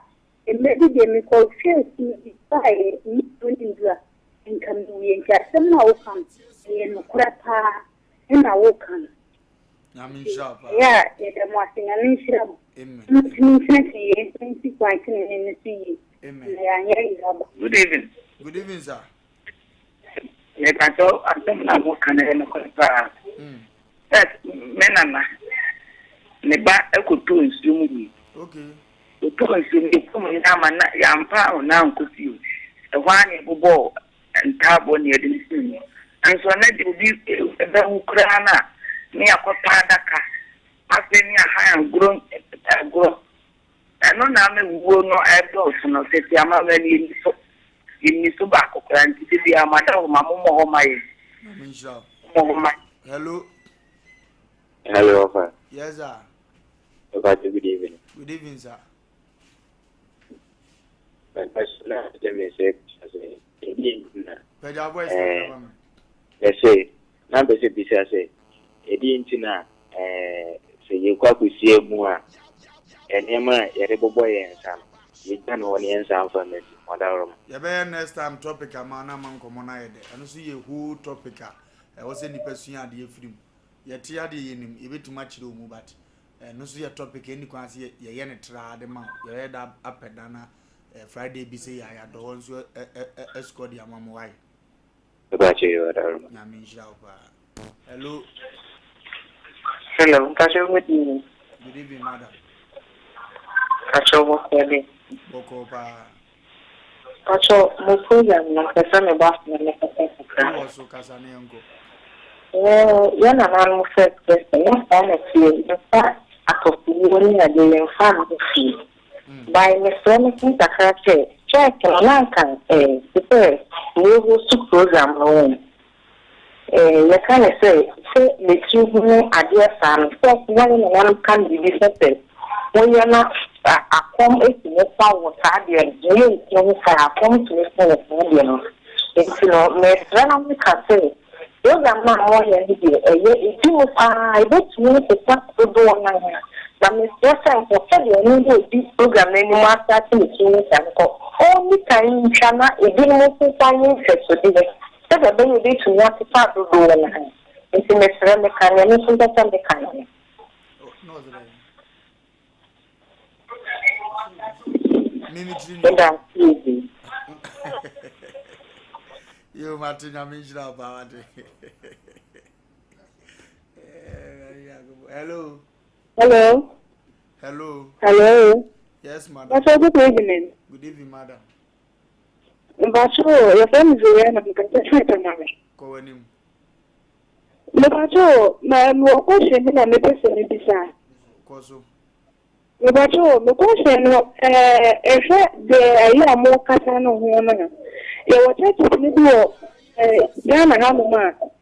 Speaker 6: mmerɛ bi deɛ mekɔhwɛɛ sini bi baeɛ me kunu ne nduru a nka mewuiɛ nti asɛm no a woka no ɛyɛ nokorɛ paa ɛna woka no
Speaker 1: Nyame nhyira wo paa.
Speaker 6: Ɛyɛ a yɛda mo ase Nyame nhyira mo.
Speaker 1: Amen.
Speaker 6: Na montumi ntenetene yɛn nsa nsi kwan tenenee no so yie.
Speaker 1: Amen.
Speaker 6: Na yɛanyɛ yera ba.
Speaker 4: Good evening.
Speaker 1: Good evening sir.
Speaker 4: Mepakyɛw asɛm no a moka no yɛ nokware paa. First me nana ne ba kɔtɔɔ nsuo mu wui. Ɔtɔɔ nsuo mu yɛkum no ama na yɛampa ɔno ankɔ fie o. Ɛhɔ ara na yɛbobɔɔ ntaaboo na yɛde no sii mu. Nso ɛnɛ deɛ obi bɛwu koraa no a ne yɛakɔtɔ adaka afei ne yɛahan agorɔ agorɔ. Ɛno na ama wuo no ɛredɔɔso no. Tete amammerɛ no yɛnni so. Yɛnni so baako koraa nti da biara mo adawoma mommɔ hɔ ma yɛn.
Speaker 1: Nyame nhyira wo.
Speaker 4: Mommɔ hɔ ma.
Speaker 1: Hello.
Speaker 5: Hello, Ofa.
Speaker 1: Yes, sir.
Speaker 5: Ofa, good evening.
Speaker 1: Good evening, sir. Pagya voice kakra ma me.
Speaker 5: Mese, na mpɛ sɛ bisa sɛ, ɛdeɛn nti na sɛ yɛkɔ akɔsi amu a, nneɛma a yɛde bobɔ yɛn nsa no, yɛgya no hɔ na yɛnsan mfa mma bio? Ɔdawuroma.
Speaker 1: Yɛbɛyɛ next time topic ama na ama nkɔmmɔ no ayɛ dɛ. Ɛno nso yɛ whole topic a ɛwɔ sɛ nnipa sua adeɛ firi mu. Yɛte adeɛ yɛnim, yɛbɛtumi akyerɛ wo mu but Ɛno nso yɛ topic ɛnni kwan sɛ yɛyɛ no traa de ma wo. Yɛyɛ da apɛ da na eh, Friday bi sɛ yɛ ayɛadɔ hɔ nso ɛsukɔ de ama mo wae.
Speaker 5: Mepakyɛ yi ɔdaroma.
Speaker 1: Nyame nhyira wo paa. Hello.
Speaker 20: Hello, mpakyɛ good evening.
Speaker 1: Good evening, madam.
Speaker 20: Mpakyɛ bɔkɔɔ de.
Speaker 1: Bɔkɔɔ paa.
Speaker 20: Mpakyɛ mo program no mpɛ sɛ me ba so na me kasa kakra.
Speaker 1: Wowɔ so kasa ne yɛnkɔ.
Speaker 20: Yɛn yɛn nananom first person na saa na ɛteɛ yɛmfa atɔfowuo ne adeɛ yɛmfa mma fie. By mesrɛ me ho kakra sɛ church no na anka eh, te sɛ mo host program no wɔn. Eh, yɛka no sɛ, sɛ metiri hunu adeɛ saa no, first na yɛn nananom ka no biribi sɛ sɛ woyɛ na akɔm tumi fa wo saa adeɛ no, woyɛ wo tiri ho saa a, akɔm tumi fa wo saa adeɛ no. Nti no, mesrɛ na meka sɛ, program no a moyɛ no deɛ, ɛyɛ, ɛdi mu pa ara, ɛbɛtumi asesa dodoɔ no ara. Na mesrɛ sɛ nka sɛdeɛ ɔno na ɔdi program no anim astate ne tiri ho saa no, nka ɔnni kan ntwa na ebinom nso mfa nyɛ nhwɛsodeɛ. Sɛdeɛ ɛbɛyɛ yɛbɛtumi asesa dodoɔ no ara. Nti mesrɛ meka deɛ me nso mpɛ sɛ meka no no. Meda ase bebree.
Speaker 1: Yo, mate nyame nhyira wo paa wate. Hello.
Speaker 7: Hello.
Speaker 1: Hello.
Speaker 7: Hello.
Speaker 1: Yes, madam.
Speaker 7: Pastor, good evening.
Speaker 1: Good evening, madam.
Speaker 7: Mpacho, yɛfrɛ me Zuria na mekasa firi Tamale.
Speaker 1: Kɔ w'anim.
Speaker 7: Mepacho, ma mewɔ question bi na mepɛ sɛ mebisa.
Speaker 1: Kɔ so.
Speaker 7: Mepacho, me question no, ɛɛ ɛhwɛ deɛ ɛyɛ a mokasa no ho no a, yɛwɔ churches no bi wɔ ɛɛ Ghana hanom a,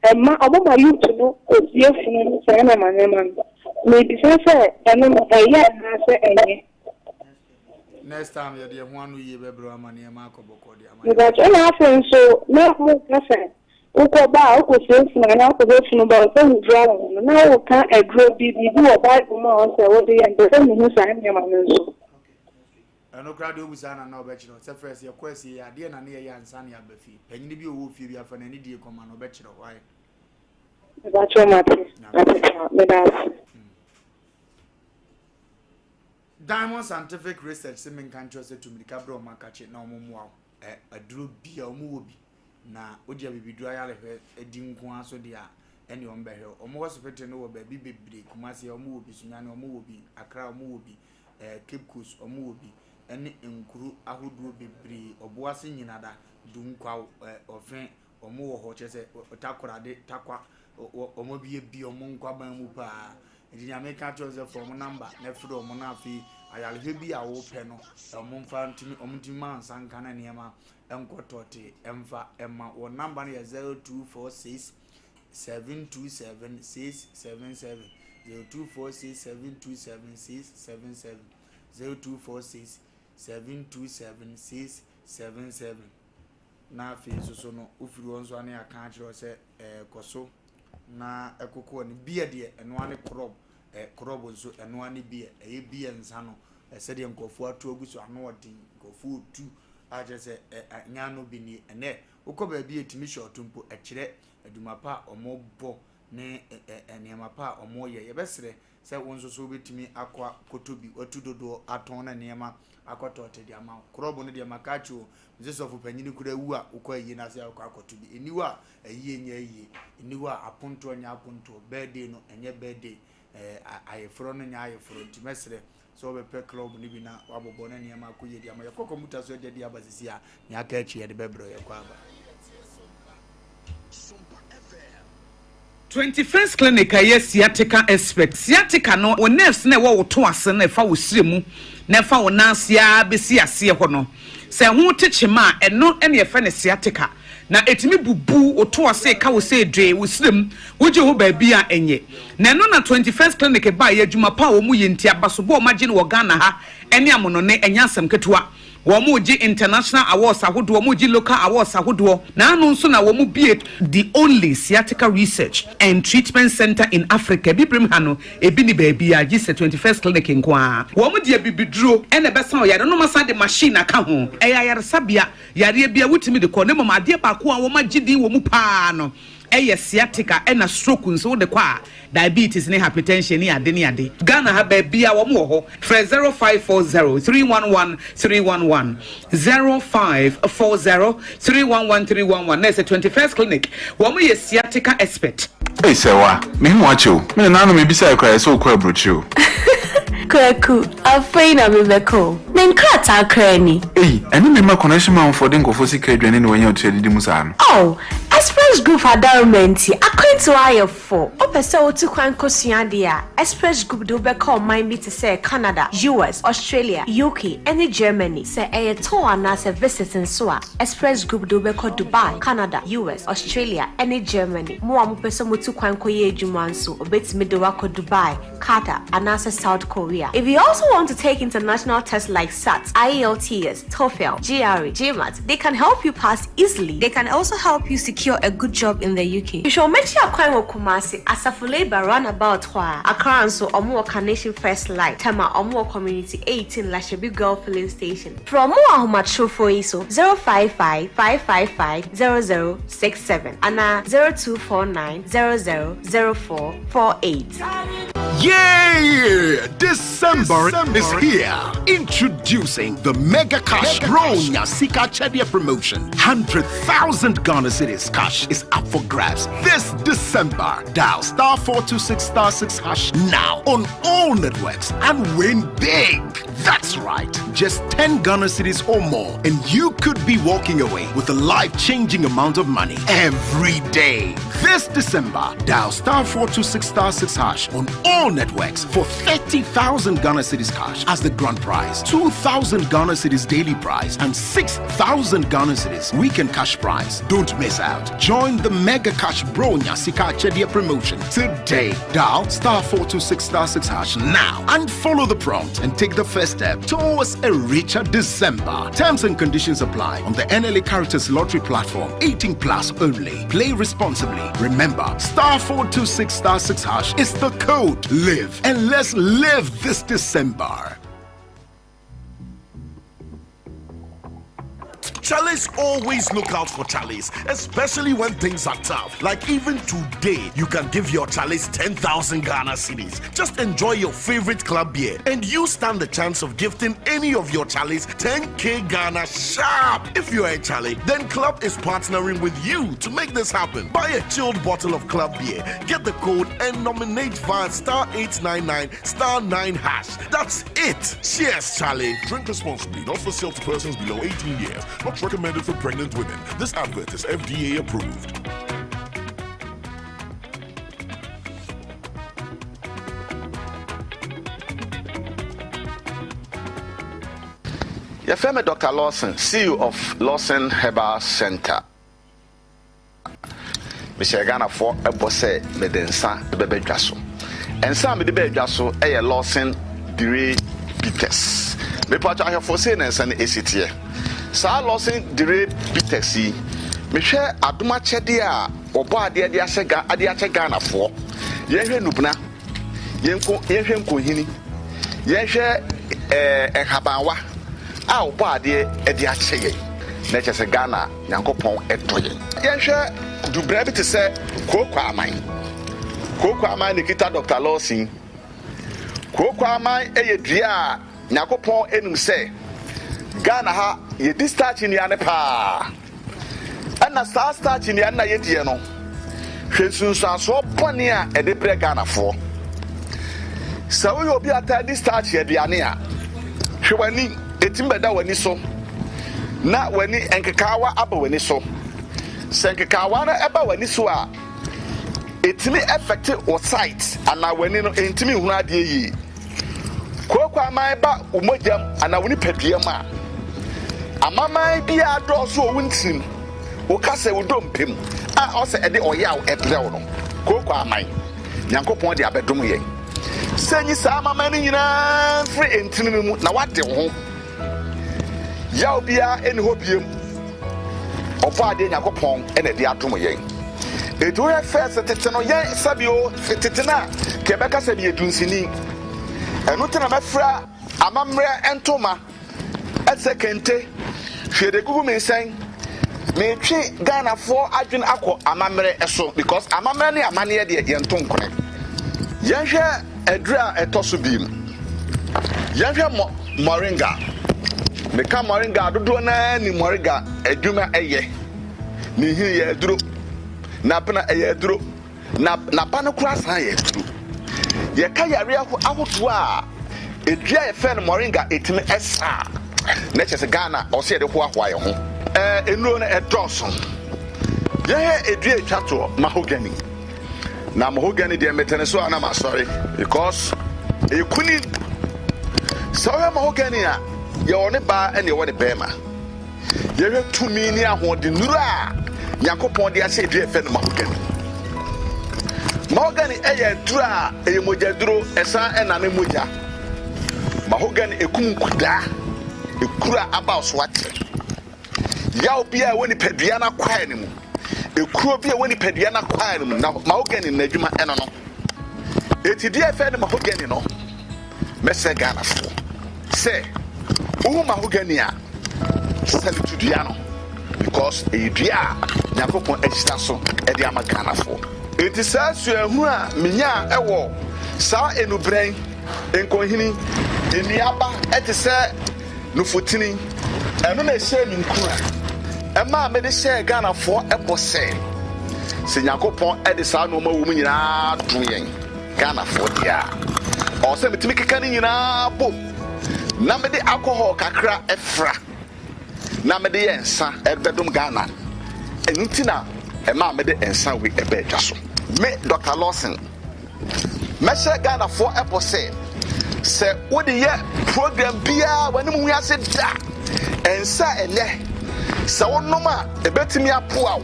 Speaker 7: ɛma ɔmo ma youth no kɔsie funu no saa nneɛma nneɛma no. Mebisa sɛ ɛno no ɛyɛ anaasɛ ɛnyɛ?
Speaker 1: Next time yɛde ɛho ano yie bɛbrɛ ama nneɛma akɔ bɔkɔɔ de ama.
Speaker 7: Mepakyɛ ɛna afei nso na mo ka sɛ Wokɔ ba a, wokɔsie funu anaa wokɔbɔ funu ba a, ɔsɛ wodwira wo ho no, na woka aduro bi, biribi wɔ Bible mu a ɔsɛ wode yɛ. Mepɛ sɛ mehu saa nneɛma no nso.
Speaker 1: Ɛno koraa deɛ wobu saa na na ɔbɛkyerɛ wo sɛ first yɛkɔ asie yɛ adeɛ na ne yɛyɛ ansa na yɛaba fie. Panyini bi a ɔwɔ fie bi afa n'ani die kɔma no ɔbɛkyerɛ wo. Why?
Speaker 7: Mepakyɛw mate, mate paa, meda ase.
Speaker 1: Diamond Scientific Research se menka nkyerɛ wo sɛ tu mirika brɛ wɔn akakye na wɔn mmoa wo. Ɛ aduro bi a wɔn wɔ bi na wogye abibiduro ayarehwɛ di nko ara so deɛ a ɛne wɔn bɛhwɛ wo. Wɔn hospital no wɔ baabi bebree, Kumasi wɔn wɔ bi, Sunyani wɔn wɔ bi, Accra wɔn wɔ bi, eh, Cape Coast wɔn wɔ bi, ɛne nkuro ahodoɔ bebree, Ɔboase Nyinada, Dunkwaw, eh, Ɔfe, wɔn wɔ hɔ, kyerɛ sɛ Takorade, Takwa, wɔn abiebie wɔn nkwaban mu paa. Nti nea meka kyerɛ sɛ fa wɔn namba na frɛ wɔn na afei ayarehwɛ bi a wɔpɛ no wɔn mfa ntumi wɔn ntumi ma nsa nka na nneɛma nkɔ tɔte mfa ɛma wɔn namba no yɛ 0246 727 677 0246 727 677 0246 727 677 Na afei nso so no, wofiri hɔ nso a na yɛaka akyerɛ wo sɛ ɛɛ kɔ so na ɛkoko no. Beer deɛ ɛno ara ne korɔb, ɛɛ korɔb nso ɛno ara ne beer. Ɛyɛ beer nsa no, sɛdeɛ nkurɔfoɔ ato agu so ano ɔden, nkurɔfoɔ retu a kyerɛ sɛ ɛ ɛnyɛ ano bi nie. Ɛnɛ wokɔ baabi a ɛtumi hyɛ ɔto mpo, ɛkyerɛ adwuma pa a wɔbɔ ne ɛ ɛ nneɛma pa a wɔyɛ. Yɛbɛsrɛ sɛ wo nso so wobɛtumi akɔ akɔtɔ bi, watu dodoɔ atɔn na nneɛma akɔtɔ te de ama wo. Korɔbo no deɛ maka akyerɛ o, mese sɔfo panyini koraa wu a wokɔ ayie no ase a wokɔ akɔto bi. Ɛnni hɔ a ayie nyɛ ayie, ɛnni hɔ a apontoɔ nyɛ apontoɔ, birthday no ɛnyɛ birthday, ɛɛ ayeforɔ no nyɛ ayeforɔ. Nti mɛsrɛ sɛ wobɛpɛ club no bi na wabobɔ na nneɛma akɔ yie de ama. Yɛkɔ kɔmputa so agya di aba sisi a, nea aka akyi yɛde bɛbrɛ yɛkɔ aba.
Speaker 21: 21st Clinic a ɛyɛ sciatica expert. Sciatica no, wo nerves no a ɛwɔ wo to ase no a ɛfa wo srɛ mu na ɛfa wo nan ase ara bɛsi aseɛ hɔ no, sɛ ɛho te kyema a, ɛno na yɛfrɛ no sciatica. Na ɛtumi bubu wo to ase, ɛka wo sɛ dwee, wo srɛ mu, wogye ho baabi a ɛnyɛ. Na ɛno na 21st Clinic baeɛ, adwuma pa a wɔyɛ nti, abasobɔ a wɔagye no wɔ Ghana ha ne amonɔne, ɛnyɛ asɛm ketewa. Wɔregye international awards ahodoɔ, wɔregye local awards ahodoɔ. Naano nso na wɔbue the only sciatica research and treatment centre in Africa. Abibirem ha no, ebi nni baabiara gye sɛ 21st Clinic nko ara. Wɔde abibiduro na ɛbɛsa wo yareɛ na wɔasan de machine aka ho. Ɛyɛ ayaresabea, yareɛ biara wotumi de kɔ na mmom adeɛ baako a wɔagye din wɔ mu pa ara no yɛ sciatica ɛna stroke nso wode kɔ a diabetes ne hypertension ne ade ne ade. Ghana ha baabia wɔn wɔ hɔ frɛ 0540 311 311 0540 311 311 na ɛsɛ 21st clinic wɔn yɛ sciatica expert.
Speaker 22: Ei Sɛwa, mehu wo akyɛ o. Me nananom mebisae koraa yɛ sɛ wokɔ aburokyire o.
Speaker 23: Kwaku, afei na mebɛkɔ o. Me nkrataa koraa ni.
Speaker 22: Ei, ɛne me mma connection manfoɔ de nkurɔfoɔ sika adwane na wɔanya wo tiri adidi mu saa no.
Speaker 23: Oh, Express Group adaworoma nti, akwantuo ayɛ fo. Wopɛ sɛ wotu kwan kɔsua adeɛ a, Express Group de wo bɛkɔ ɔman bi te sɛ Canada, US, Australia, UK, ne Germany. Sɛ ɛyɛ tour anaasɛ visit nso a, Express Group de wo bɛkɔ Dubai, Canada, US, Australia, ne Germany. Mo a mopɛ sɛ motu kwan kɔyɛ adwuma nso, wɔbɛtumi de wo akɔ Dubai, Qatar, anaasɛ South Korea. If you also want to take international tests like SAT, IELTS, TOEFL, GRE, GMAT, they can help you pass easily. They can also help you secure a good job in the UK. Hwehwɛ wɔn akyi akwan wɔ Kumasi, Asafo Labour roundabout hɔ ara. Accra nso, wɔn wɔ Carnation First Light, Tema, wɔn wɔ Community 18, Lashibi Girl Filling Station. Frɛ wɔn wɔ ahomatrofoɔ yi so, 055 555 0067 anaa 0249 00 0448.
Speaker 24: Yay! December, December is here. Introducing the Mega Cash Bronya Sika Chedia promotion. 100,000 Ghana Cedis cash is up for grabs this December. Dial star 426 star 6 hash now on all networks and win big. That's right. Just 10 Ghana cedis or more, and you could be walking away with a life changing amount of money every day. This December, dial star 426 star 6 hash on all networks for 30,000 Ghana cedis cash as the grand prize, 2,000 Ghana cedis daily prize, and 6,000 Ghana cedis weekend cash prize. Don't miss out. Join the Mega Cash Bro Nyasika Chedia promotion today. Dial star 426 star 6 hash now and follow the prompt and take the first step towards a richer December. Terms and conditions apply on the NLA Caritas Lottery platform. 18 plus only. Play responsibly. Remember, star 426 star 6 hash is the code. Live and let's live this December.
Speaker 3: Chalice always look out for Chalice, especially when things are tough. Like even today, you can give your Chalice 10,000 Ghana cedis. Just enjoy your favorite club beer, and you stand the chance of gifting any of your Chalice 10k Ghana sharp. If you're a Charlie, then Club is partnering with you to make this happen. Buy a chilled bottle of Club beer, get the code, and nominate via star 899 star 9 hash. That's it. Cheers, Charlie.
Speaker 8: Drink responsibly, not for sale to persons below 18 years. Not recommended for pregnant women. This advert is FDA approved.
Speaker 10: Yɛfrɛ me Dr. Lawson, CEO of Lawson Herbal Center. Mehyɛɛ Ghanafoɔ bɔ sɛ mede nsa bɛba dwa so. Nsa a mede baa dwa so yɛ Lawson Dire Bitters. Mepatwa ahwɛfoɔ sei na nsa no ɛsi teɛ. Saa Lawson Dire Bitters yi, mehwɛ adom akyɛdeɛ a wɔbɔ adeɛ de ahyɛ Ga de akyɛ Ghanafoɔ. Yɛnhwɛ nubena, yɛnko yɛnhwɛ nkohini, yɛnhwɛ ɛɛ nhabanwa a wɔbɔ adeɛ de akyɛ yɛn. Na ɛkyɛ sɛ Ghana Nyankopɔn dɔ yɛn. Yɛnhwɛ dubena bi te sɛ kooko aman. Kooko aman na ekita Dɔkta Lawson. Kooko aman yɛ dua a Nyankopɔn nim sɛ Ghana ha yɛdi starch nnuane paa. Ɛna saa starch nnuane na yɛdiɛ no, hwɛ nsunsuansoɔ bɔne a ɛde brɛ Ghanafoɔ. Sɛ woyɛ obi a taa di starch aduane a, hwɛ w'ani, ɛtumi bɛda w'ani so na w'ani nkekaawa aba w'ani so. Sɛ nkekaawa no ɛba w'ani so a, ɛtumi affect wo sight anaa w'ani no ɛntumi nhunu adeɛ yie. Kooko aman ba wo mogya mu anaa wo nipadua mu a, amaman biara dɔɔso wɔ wo ntirim, wo kasa, wo dompe mu a ɔsɛ ɛde ɔyaw ɛbrɛ wo no. Kooko aman, Nyankopɔn de abɛdom yɛn sɛ nyi saa amaman no nyinaa mfiri ntini no mu na wade wo ho. Yaw biara nni hɔ biom. Ɔbɔadeɛ Nyankopɔn na ɛde adom yɛn. Enti wohwɛ first tete no, yɛn sɛbi o, tete no a, ka yɛbɛka sɛ meyɛ dunsini. Ɛno nti na mɛfira amammerɛ ntoma ɛte sɛ kente, hwee de gugu me nsɛn. Metwe Ghanafoɔ adwene akɔ amammerɛ so because amammerɛ ne amanneɛ deɛ yɛnto nkone. Yɛnhwɛ aduru a ɛtɔ so biem. Yɛnhwɛ mɔ moringa. Meka moringa a dodoɔ no ara nim moringa adwuma ɛyɛ. Ne nhini yɛ aduro. N'abena ɛyɛ aduro. Na n'aba no koraa san yɛ aduro. Yɛka yareɛ ahodoɔ a edua a yɛfrɛ no moringa ɛtumi ɛsa a, na kyerɛ sɛ Ghana ɔsɛ yɛde hoahoa yɛn ho. Ɛɛ nnuro no ɛdɔɔso. Yɛhwɛ edua etwa toɔ mahogany. Na mahogany deɛ mete ne so a na masɔre because ɛyɛ kunin. Sɛ wohwɛ mahogany a yɛwɔ ne baa ɛne yɛwɔ ne bɛrima. Yɛhwɛ tumi ne ahoɔdennuru a Nyankopɔn de ahyɛ dua a yɛfrɛ no mahogany. Mahogany yɛ aduru a ɛyɛ mogyaduro, ɛsan ɛnane mogya. Mahogany ekum nkudaa, ekuru a aba so akyɛ. Yaw bi a ɛwɔ nipadua no akwaa no mu, ekuro bi a ɛwɔ nipadua no akwaa no mu, na mahogany n'adwuma ɛno no. Eti deɛ yɛfrɛ no mahogany no, Mɛsrɛ Ghanafoɔ sɛ wohu mahogany a salute dua no because ɛyɛ dua a Nyankopɔn ahyira so de ama Ghanafoɔ. Enti saa suahunu a menyaa wɔ saa enubrɛn, nkɔnhini, nnuaba te sɛ nufutini, ɛno na ɛhyɛɛ me nkuran ɛmaa mede hyɛɛ Ghanafoɔ bɔ sɛ, sɛ Nyankopɔn de saa nnoɔma wɔ mu nyinaa dom yɛn. Ghanafoɔ deɛ a, ɔwɔ sɛ metumi keka ne nyinaa bom na mede alcohol kakra fra na mede yɛ nsa bɛdom Ghana. Ɛno nti na ɛmaa mede nsa wei ɛbaa dwa so. Me Doctor Lawson, mɛhyɛ Ghanafoɔ bɔ sɛ, sɛ wode yɛ program biara w'anim ngu ase da. Nsa a ɛnnɛ sɛ wonom a ɛbɛtumi apoa wo.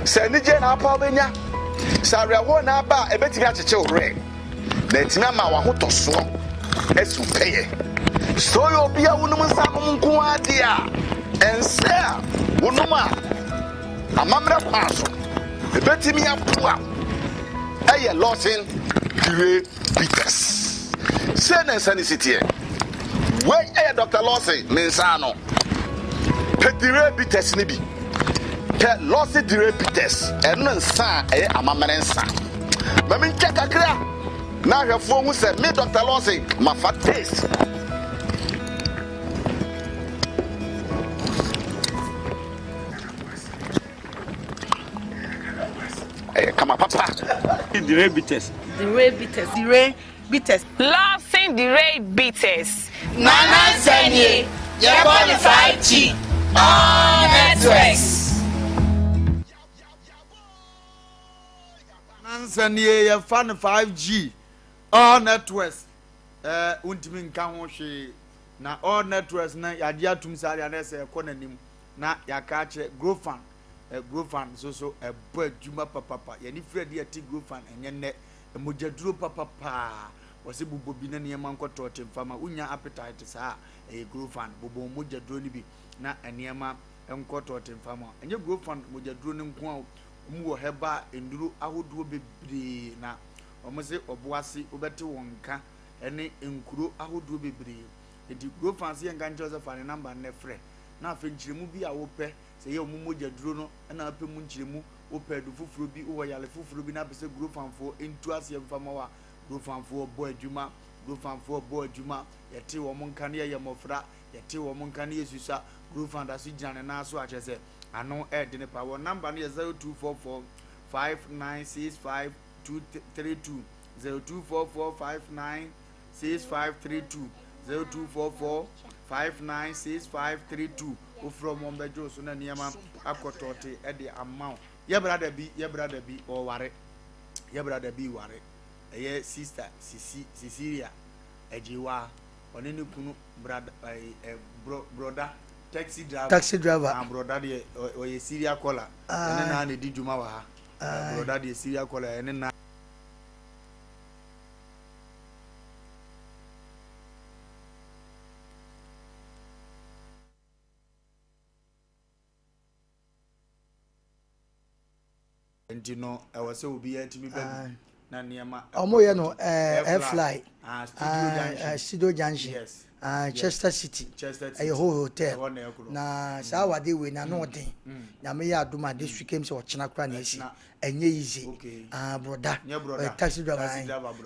Speaker 10: Sɛ anigye na apa a wobɛnya, sɛ awerɛhoɔ na aba a ɛbɛtumi akyekye wo werɛ, na atumi ama w'ahotɔsoɔ asi wo pɛyɛ. Sɛ woyɛ obi a wonom nsa nom nko ara deɛ a, ɛnsɛ a wonom a amammerɛ kwan so ɛbɛtumi aboa wo yɛ Lawson Dire Bitters. Sei na nsa no si teɛ. Wei yɛ Dr. Lawson ne nsa ano. Pɛ Dire Bitters no bi. Pɛ Lawson Dire Bitters, ɛno nsa a ɛyɛ amammerɛ nsa. Ma mentwa kakra. Na ahwɛfoɔ hu sɛ me Doctor Lawson mafa taste. Ɛyɛ kama papa.
Speaker 11: Dire bitters.
Speaker 12: Dire bitters. Dire bitters.
Speaker 14: Lawson Dire bitters.
Speaker 15: Nana Nsɛnie, yɛbɔ ne 5G, all networks.
Speaker 1: Nansa nie yɛfa no 5G all networks eh, wontumi nka ho hwee na all networks no yɛagye atum saa deɛ na ɛsɛ ɛkɔ n'anim na yɛaka akyerɛ Grofan eh, Grofan nso so ɛbɔ adwuma papapa yɛne firi adi ɛte Grofan ɛnyɛ nnɛ mogyaduro papapaa wɔse bobɔ bi na nneɛma nkɔtɔɔte mfama wonya appetite saa ɛyɛ Grofan bobɔ mogyaduro no bi na nneɛma nkɔtɔɔte mfama ɛnyɛ Grofan mogyaduro no nko a Wɔn wɔ herbal nnuro ahodoɔ bebree na wɔn se ɔboase wobɛte wɔn nka ɛne nkuro ahodoɔ bebree. Enti Grofan se yɛnka nkyerɛ wo sɛ fa ne number no frɛ na afei nkyerɛmu bi a wopɛ sɛ ɛyɛ wɔn mogya duro no na wopɛ mu nkyerɛmu, wopɛ adu foforɔ bi, wowɔ yare foforɔ bi na apɛ sɛ Grofanfoɔ ntu aseɛ mfa ma wo a, Grofanfoɔ bɔ adwuma, Grofanfoɔ bɔ adwuma, yɛte wɔn nka no yɛyɛ mmɔfra, yɛte wɔn nka no yɛsusua, Grofan da so gyina ne nan so a kyerɛ sɛ Ano ɛɛdene paa. Wɔn number no yɛ 0244 5965 32 0244 596532 0244 596532 wofrɛ wɔn wɔn bɛgye wo so na nneɛma akɔtɔɔte ɛde ama wo. Yɛ brada bi yɛ brada bi ɔware yɛ brada bi ware ɛyɛ sister sisi Cecilia Agyewa ɔne ne kunu brada ɛɛ ɛ brɔ brɔda Taxi driver.
Speaker 2: Taxi driver.
Speaker 1: Ah, broda deɛ ɔyɛ serial caller. Ɛne naa na ɛdi dwuma wɔ ha. Broda deɛ serial caller ɛne naa. Nti no ɛwɔ sɛ obiara tumi ba bi na nneɛma.
Speaker 2: Ɔmo yɛ no ɛɛ airfly
Speaker 1: ah, studio ah, junction
Speaker 2: eh, studio junction
Speaker 1: yes
Speaker 2: ah, Chester City ɛyɛ whole hotel na saa mm. awade wei na ano mm. ɔden mm. nyame yɛ adum a this weekend sɛ ɔkyena kora na esi ɛnyɛ easy ah broda ɔyɛ taxi driver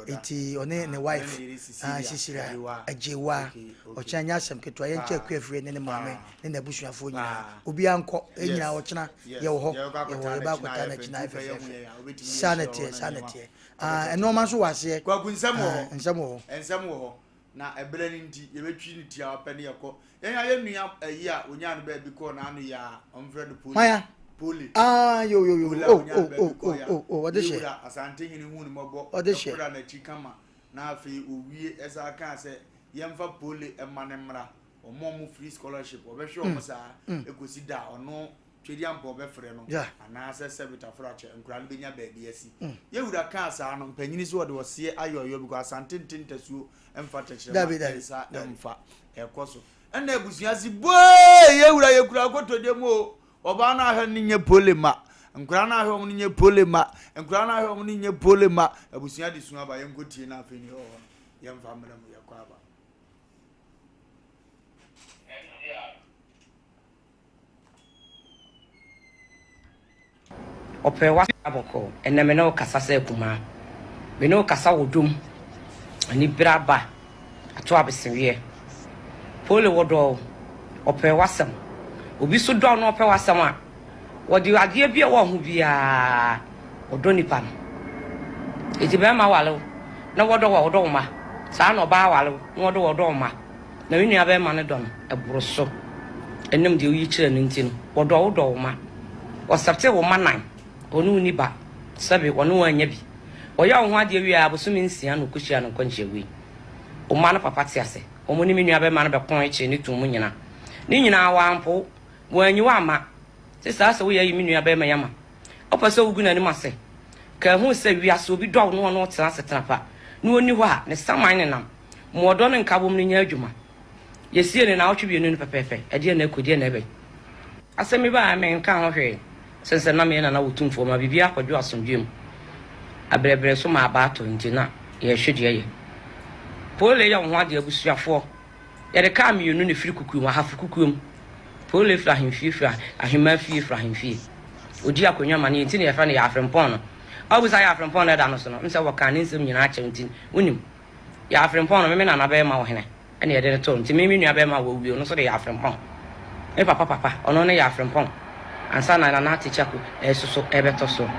Speaker 2: eti ɔne ne wife ah sisira agyewa ɔkyena nyɛ asɛm ketewa yɛn kyɛ akua firi ne ne maame ne n'abusuafoɔ nyinaa obiara nkɔ yɛn nyinaa ɔkyena yɛwɔ hɔ yɛwɔ yɛbɛ akɔtaa n'akyi na ayɛ fɛfɛɛfɛ saa na ɛteɛ saa na ɛteɛ ah nneɛma nso wɔ aseɛ
Speaker 1: kwaku nsɛm wɔ hɔ
Speaker 2: ah, nsɛm wɔ hɔ
Speaker 1: nsɛm wɔ hɔ na ɛberɛ no nti yɛbɛtwi ne tiawa pɛ ne yɛkɔ yɛn ayɛ nua ayi a onyaa no baabi kɔɔ n'ano yɛ a ɔmfrɛ no poli
Speaker 2: Maya.
Speaker 1: poli
Speaker 2: ah yo yo yo
Speaker 1: poli a
Speaker 2: oh
Speaker 1: onyaa no
Speaker 2: oh
Speaker 1: baabi
Speaker 2: oh
Speaker 1: kɔɔ
Speaker 2: oh
Speaker 1: yɛ
Speaker 2: oh oh
Speaker 1: a
Speaker 2: ɔde hyɛ
Speaker 1: yɛwura asante hene hu ne mmɔbɔ
Speaker 2: ɔde hyɛ
Speaker 1: ɛkora n'akyi kama na afei owie ɛsan kaa sɛ yɛmfa poli ɛma ne mmra wɔn a wɔn free scholarship wɔbɛhwɛ wɔn saa ekosi da a ɔno Twediampɔ ɔbɛfrɛ no anaasɛ Sɛbit Aforakyɛ nkwadaa no bɛnya baabi asi. Yɛwura kaa saa no mpanyini sɛ ɔde ɔseɛ ayɛ ɔyɔ because Asante nte ntasuo mfa tɛkyerɛma nsa mfa ɛkɔ so. Ɛna abusua se buee yɛwura yɛkura akotodwe mu o ɔbaa no ahwɛ no nyɛ pole ma nkwadaa no ahwɛ wɔn no nyɛ pole ma nkwadaa no ahwɛ wɔn no nyɛ pole ma abusua de su aba yɛnkɔ tie no afei ne ɛwɔ hɔ no yɛmfa mmerɛ mu yɛkɔ aba.
Speaker 25: Ɔpɛ w'asɛm bɔkɔɔ. Ɛnnɛ me ne wo kasa sɛ akumaa. Me ne wo kasa wɔ dwom. Anibere aba ato abeseweɛ. Pole wɔdɔ wo. Ɔpɛ w'asɛm. Obi so dɔ wo na ɔpɛ w'asɛm a, wɔde adeɛ bi a ɛwɔ ho biara ɔdɔ nipa no. Enti bɛrima ware wo na wɔdɔ wo a, ɔdɔ wo mma. Saa na ɔbaa ware wo na wɔdɔ wo a, ɔdɔ wo mma. Na me nuabarima no dɔ no, ɛboro so. Ɛnam deɛ woyi kyerɛ no nti no, wɔdɔ wo dɔ wo mma. Wɔsɛptee wo mma nan, wɔne wo nni ba, sɛbe wɔne wo annya bi. Wɔyɛɛ wo ho adeɛ wieeɛ ara, bosome nsia na wɔkɔhyiaa no nkwanhyia wui. Wo mma no papa te ase. Wɔn ne me nuabarima no bɛkoe kyee no too mu nyina. Ne nyinaa, wɔampo wo, wɔanyi wo amma. Te saa sɛ woyɛ ayi me nuabarima yi ama. Wopɛ sɛ wogu n'anim ase. Ka hu sɛ wiase obi dɔ wo na ɔne wo tena asetena pa na ɔnni hɔ a, ne saman nenam. Ma ɔdɔ ne nkabom no nyɛ adwuma. Yɛsiee no naawɔtwe bienu no pɛpɛɛpɛ. Ɛdeɛn na ɛkɔ, deɛn na ɛbɛn? Asɛm bi baeɛ a menkaa ho hwee, sɛ sɛ na meyɛ Nana Otumfoɔ ma biribiara kɔdwo asomdwoeɛ mu. Abrɛbrɛ so ma aba atɔ nti na yɛrehwɛ deɛ ɛyɛ. Pole yɛ wo ho adeɛ abusuafoɔ. Yɛde kaa mienu na efiri kukuo mu, ahafo kukuo mu. Pole firi ahemfie firi ahemmaa fie firi ahemfie. Odi akonnwa ma no yɛ nti na yɛfrɛ no Yaafrempɔn no. A wobisa Yaafrempɔn no ɛda no so no, nsɛ wɔkaa ne nsɛm nyinaa kyerɛ nti wonim. Yaafrempɔn no, me me nana bɛrima ɔhene ɛna yɛde no too no nti me me nua bɛrima a wawuo no nso de Yaafrempɔn. Me papa papa, ɔno ne Yaafrempɔn ansa na Nana Atekyako ɛresoso ɛrebɛtɔ soɔ.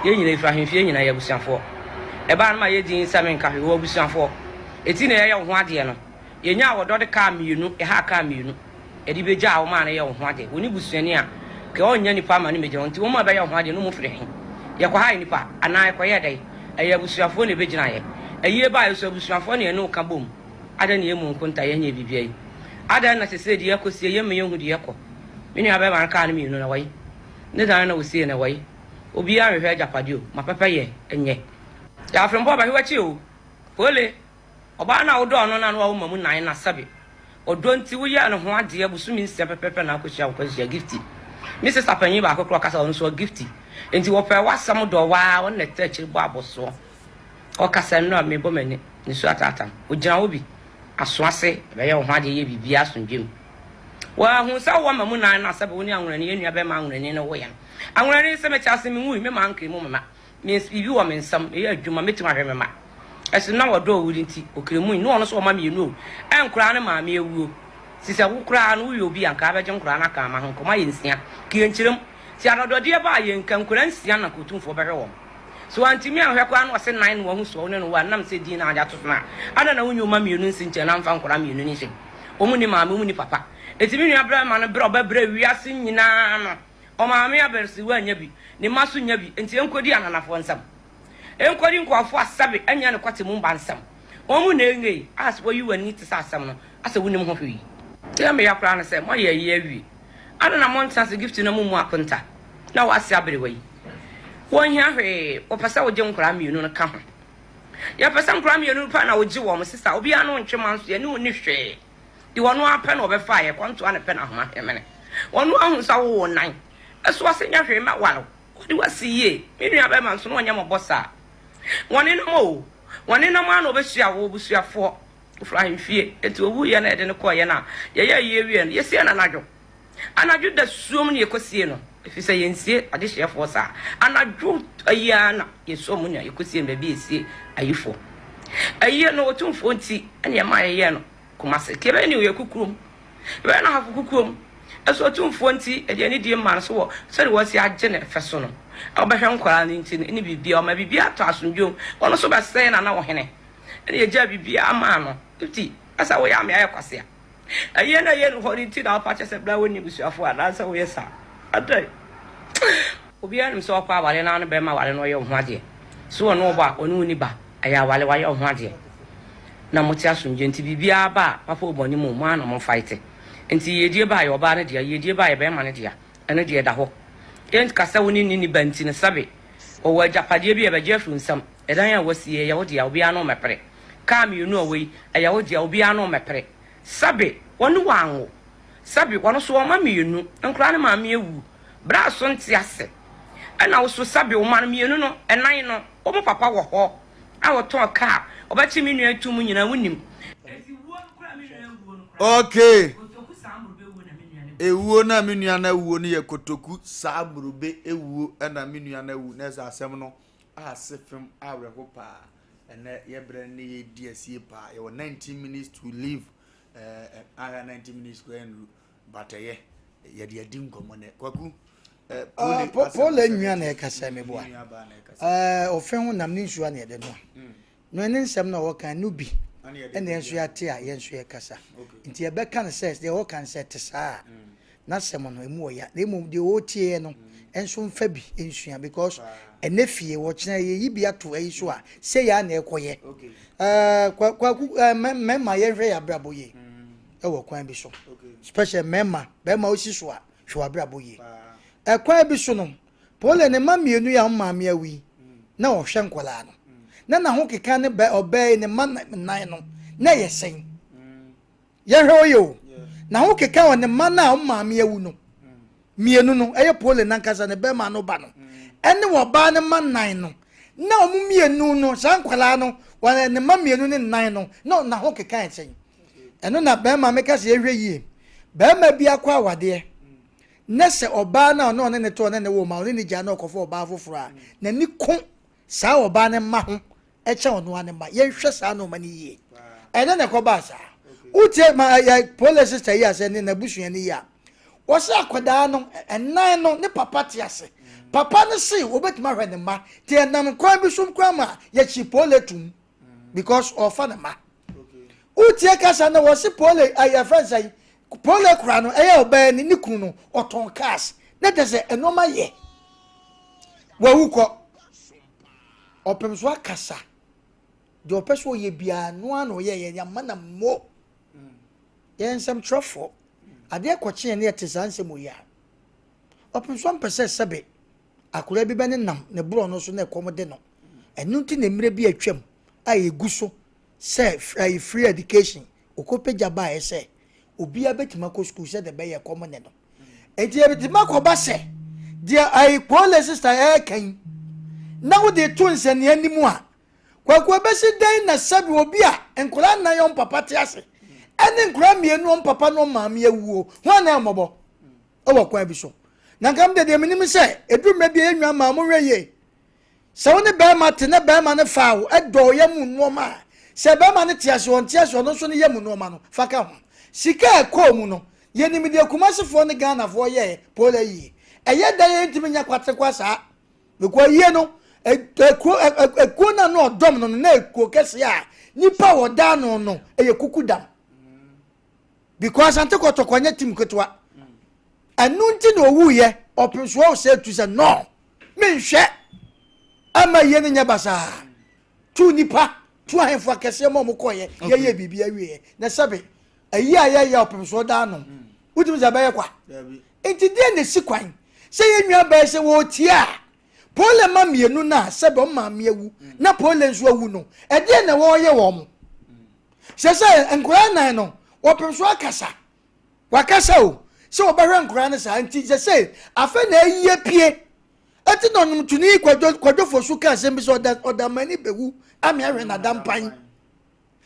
Speaker 25: Yɛn nyinaa yɛfiri ahemfie nyinaa yɛ abusuafoɔ. Ɛbaa no ma yɛ din sɛ menka hwee, wɔ abusuafoɔ. Eti na yɛyɛ wo ho adeɛ no. Yɛnyaa ɔdɔ de kaa mienu, yɛhaa kaa mienu. Yɛde bɛgyaa wo maa no yɛɛ wo ho adeɛ. Wɔnni busuani a, kɛ ɔnnya nipa ama no mmɛgyina hɔ. Nti wɔn a ɛbɛyɛ wo ho adeɛ no wɔn firi he? Yɛkɔhae nipa anaa yɛkɔyɛɛ dɛn? Ɛyɛ abusuafoɔ na ɛbɛgyinaeɛ. Ayie baeɛ nso abusuafoɔ na yɛne wo ka boom. Adɛn na yɛmmu nkonta, yɛnyɛɛ biribiara yi? Adɛn na sesei deɛ ɛrekɔsie yɛmma yɛnhu deɛ ɛrekɔ? Me nua bɛrima no kaa no mienu na wɔye. Ne dan no na wɔsiee no wɔye. Obiara nhwehwɛ agyapadeɛ o, ma pɛpɛyɛ nyɛ. Yɛ afrempɔ bɛhwe w'akyi o. Pole, ɔbaa no a wodɔɔ no no a na wawo mmamu nan na sɛbe ɔdɔ nti woyɛɛ ne ho adeɛ bosome nsia pɛpɛpɛ na akɔhyia wo kwanhyia Gifty. Me sista panyin baako koraa ɔkasa ɔno nso ɔgifty nti wɔpɛɛ w'asɛm dɔɔ wo ara ɔno na ɛtɛ akyiri bɔ abɔsoɔ ɔkasa nnura mebɔ m'ani nisuo ataatam ɔgyina hɔ bi aso ase ɛbɛyɛ wo ho adeɛ yɛ biribiara asomdwe mu wɔahu sɛ wowɔ mmamu nan na sɛbe wo ne anwonani yɛn nua bɛrima anwonani no woyɛ no anwonani sɛ mete ase menwui me maa nkiri mu mema Me biribi wɔ me nsam, meyɛ adwuma, mɛtumi ahwɛ me mma. Ɛso na wɔdɔ owu nti, ɔkiri mu yi, ne ɔno nso ɔma mienu o, ɛnkoraa ne maame awuo. Nti sɛ wo koraa no woyɛ obi a, nka abɛgye nkoraa no aka ama ho, nkɔmɔ ayɛ nsia, ka yɛnkyerɛ mu. Nti adɔdɔdeɛ ba a, yɛnka nkoraa nsia na nka Otumfoɔ bɛhwɛ wɔn. Sɛ wantumi anhwɛ koraa na ɔse nan na wahu soɔ, wo ne no wɔ a, nam sɛ din na ade ato so no a, adɛn na wonyi wo mma mienu nsi nkyɛn na mfa nkoraa mienu no nhyɛ mu? Wɔn nni maame, wɔn nni papa. Nti me nua barima no berɛ a ɔbɛbrɛ wiase nyinaa no, Ɔmaame abersewa nnya bi, ne mma nso nnya bi, enti enkodi ananafoɔ nsam. Enkodi nkurɔfoɔ a sɛbe ɛnyɛ ne kwate mu mma nsam. Wɔn mu na engei a sɛ wɔyi w'ani te sɛ asɛm no, asɛ wonnim ho hwee. Deɛ meya koraa ne sɛ, moayɛ ayi awie. Adɛn na montena ase Gift na mommu akonta na w'ase aberewa yi? Wɔnhia hwee, wɔpɛ sɛ wogye nkwadaa mienu no ka ho. Yɛpɛ sɛ nkwadaa mienu no pɛ na wogye wɔn, sista, obiara ne wo ntwe manso, yɛne wo nni hwee. Deɛ ɔno ara pɛ na ɔbɛfa yɛ kɔntoa ne pɛ na ahoma hwemene. Ɔno ahu sɛ wowɔ nan so ase nyɛ hwee mɛware wo. Ɔde wo asi yie. Me nua bɛrima nso na ɔnyɛ mmɔbɔ saa. Wɔnenam o, wɔnenam ara na ɔbɛhyia wo abusuafoɔ. Ɔfiri ahemfie. Enti ɔwuiɛ na yɛde no kɔeɛ no a, yɛyɛɛ ayie wieɛ no, yɛsiee no anadwo. Anadwo dasuom na yɛkɔsiee no, ɛfiri sɛ yɛnsie adehyeɛfoɔ saa. Anadwo ayi ara na yɛsɔɔ mu na yɛkɔsiee no baabi a yɛsie ayifoɔ. Ayie no, Otumfoɔ nti na ɛmaa yɛyɛɛ no. Kumase. Kebe ne oyɛ kukurom. Ebɛyɛ no ahafo kukurom. Ɛso otumfoɔ nti ɛde anidie maa no so wɔ sɛdeɛ wasi agye no ɛfɛ so no. Ɔbɛhwɛ nkwadaa no nti no ne biribiara ɔma biribiara tɔ asomdwoeɛ mu. Ɔno nso bɛsɛe Nana Ɔhene. Ɛna yɛgyaa biribiara maa no. Nti ɛsɛ woyɛ ame ayɛ kwasea. Ɛyɛ na ɛyɛ no hɔ no nti na wopa kyɛ sɛ bra wonni abusuafoɔ anaasɛ woyɛ saa. Adɛn? Obiara nim sɛ ɔkɔ aware na ne bɛrima ware no ɔyɛ wo ho adeɛ. So ɔne ɔbɔ a ɔne wo ni ba. Ɛyɛ aware wayɛ wo ho adeɛ na mote asomdwie nti biribiara ba a papa o bɔne mu o mo ara na mo fight nti yiedie ba a ɛyɛ ɔbaa no dea yiedie ba a ɛyɛ bɛrima no dea ɛno deɛ ɛda hɔ yɛnka sɛ wo ne nni ne ba nti no sɛbe ɔwɔ agyapadeɛ bi a ɛbɛgye afiri wo nsam ɛdan a wasie ɛyɛ wo dea obiara ne wo mmɛpere kaa mienu a ɔwɔ yi ɛyɛ wo dea obiara ne wo mmɛpere sɛbe wɔne wo anwo sɛbe wɔno nso wɔn mma mienu nkoraa ne maame awu bra so nte ase ɛna wo so sɛbe wo mma no mienu no ɛnan no Wo papa wɔ hɔ a ɔtɔn kaa ɔbɛkye me nua to mu nyinaa wonim.
Speaker 1: Okay. Ewuo na me nua no awuo no yɛ kotoku saa murobe ewuo na me nua no awu na ɛsɛ asɛm no ase fam awerɛho paa ɛnɛ yɛbrɛ ne yɛdi asie paa yɛwɔ 19 minutes to leave ɛɛ ahwɛ 19 minutes kora ɛnuru but ɛyɛ yɛde adi nkɔmmɔ nɛ kwaku
Speaker 2: Ah, Paul nua na ɛkasa mi boa. Ɔfɛ ho nam ne nsuo na yɛde noa. Mm. No ne nsɛm na ɔka no bi ɛna yɛn nso yɛate a yɛn nso yɛkasa. Nti yɛbɛka no sɛ deɛ ɔka no sɛ te saa a mm. n'asɛm no emu wɔ ya na mmom deɛ ɔretie no mm. nso mfa bi nsua because ɛnɛ fie wɔkyerɛ yɛyi bi ato ayi so a sɛ yɛ a na ɛkɔyɛ. Ɛɛ kwaku ɛɛ mmarima yɛnhwɛ yɛ abrabɔ yie ɛwɔ kwan bi so special mmarima bɛrima osi so a. Hwɛ w'abrabɔ yie. Ɛkwan bi so no, Pole ne mma mienu yi a wɔn maame awu yi, na ɔhwɛ nkwadaa no. Na n'ahokeka ne bɛ ɔbaa yi ne mma nan no, na ɛyɛ sɛn? Yɛhwɛ ɔyɛ o. Na ho keka wɔ ne mma no a wɔn maame awu no mmienu no, ɛyɛ Pole nankasa ne bɛrima no ba no, ɛne ɔbaa no mma nnan no. Na wɔn mmienu no, saa nkwadaa no, wɔn ne mma mmienu ne nnan no, na na ho keka yɛ sɛn. Ɛno na bɛrima meka sɛ yɛhwɛ yie. Bɛrima bi akɔ awadeɛ, na sɛ ɔbaa no a ɔne ɔne ne to ɔne ne wo ma ɔne ne gya na ɔkɔfa ɔbaa foforɔ a, n'ani ko saa ɔbaa no mma ho kyɛn ɔno ara ne mma. Yɛnhwɛ saa nneɛma no yie. Ɛdɛn na ɛkɔbaa saa? Wotie ma ɛyɛ police sister yi asɛ ne n'abusuani yi a, wɔsɛ akwadaa no ɛnan no ne papa te ase. Papa no se wɔbɛtumi ahwɛ ne mma. Nti ɛnam kwan bi so koraa ma yɛkyi pole tum because ɔfa ne mma. Wotie kasa no wɔse pole ɛyɛ fɛn sɛ pole kora no ɛyɛ ɔbaa ni ne kunu no ɔtɔn cars ne kyɛ sɛ nneɛma yɛ wawu kɔ. Ɔpem so akasa. Deɛ ɔpɛ sɛ ɔyɛ biara no ara na ɔyɛ yɛ yɛama na mo. Yɛyɛ nsɛmtwerɛfoɔ. Adeɛ kɔkye yɛn ne yɛte saa nsɛm wɔ yi a. Ɔpem so mpɛ sɛ sɛbe akwadaa bi bɛnenam ne borɔ no so na ɛkɔm de no. Ɛno nti na mmerɛ bi atwam a yɛgu so sɛ free education ɔkɔpagya baeɛ sɛ obiara bɛtumi akɔ sukuu sɛdeɛ ɛbɛyɛ ɛkɔm ne no. Enti ebetumi akɔba sɛ deɛ ayi Kole sista ɛreka yi na wode to nsɛnniɛ anim a, Kwaku ebesi dɛn na sɛbi obi a nkwadaa nnan wɔn papa te ase ɛne nkwadaa mmienu wɔn papa ne wɔn maame awuo ho ana ɛmmɔbɔ ɛwɔ kwan bi so. Na nka deɛ deɛ menim sɛ ɛduru mmerɛ bi a yɛn nwa maa mo hwɛ yie. Sɛ wo ne barima te na barima no fa wo dɔ wo yam nnoɔma a, sɛ barima no te ase ɔnte ase ɔno nso ne yam nnoɔma no, fa ka ho. Sika a ɛkɔɔ mu no, yɛnim deɛ Kumasefoɔ ne Ghanafoɔ yɛɛ Paul ayie. Ɛyɛ dɛn a yɛntumi nyɛ kwaterekwa saa? Because ayie no, ekuo ekuo no a na ɔdɔm no no, na ekuo kɛseɛ a nnipa a wɔda ano no, ɛyɛ kukudam. Because Asante Kɔtɔkɔ nyɛ team ketewa. Ɛno nti na owuiɛ, ɔpem so ɔsɛ tu sɛ no, menhwɛ ama yie no nyɛ basaa. Tu nipa, tu ahemfo akɛseɛ ma ɔmo kɔɔyɛ, yɛyɛ biribi awieɛ. Na sɛbe, ayi a yɛyɛ ɔpem so ɔda ano, wotumi sɛ ɛbɛyɛ kwa. Nti deɛ na esi kwan sɛ yɛn nua bɛyɛ sɛ wɔretie a, Pole ma mmienu no a sɛbe ɔmo maame awu na Pole nso awu no, ɛdeɛ na wɔreyɛ wɔn. Sɛ sɛ nkwadaa nan no, wɔpem so akasa. Wakasa o, sɛ wɔbɛhwɛ nkwadaa no saa nti sɛ sɛ afei na ayi apue. Ɛti na ɔnwomtoni Kwadwo Kwadwo Fosu ka asɛm bi sɛ ɔda ɔdamani bɛwu ame ahwɛ n'adampan.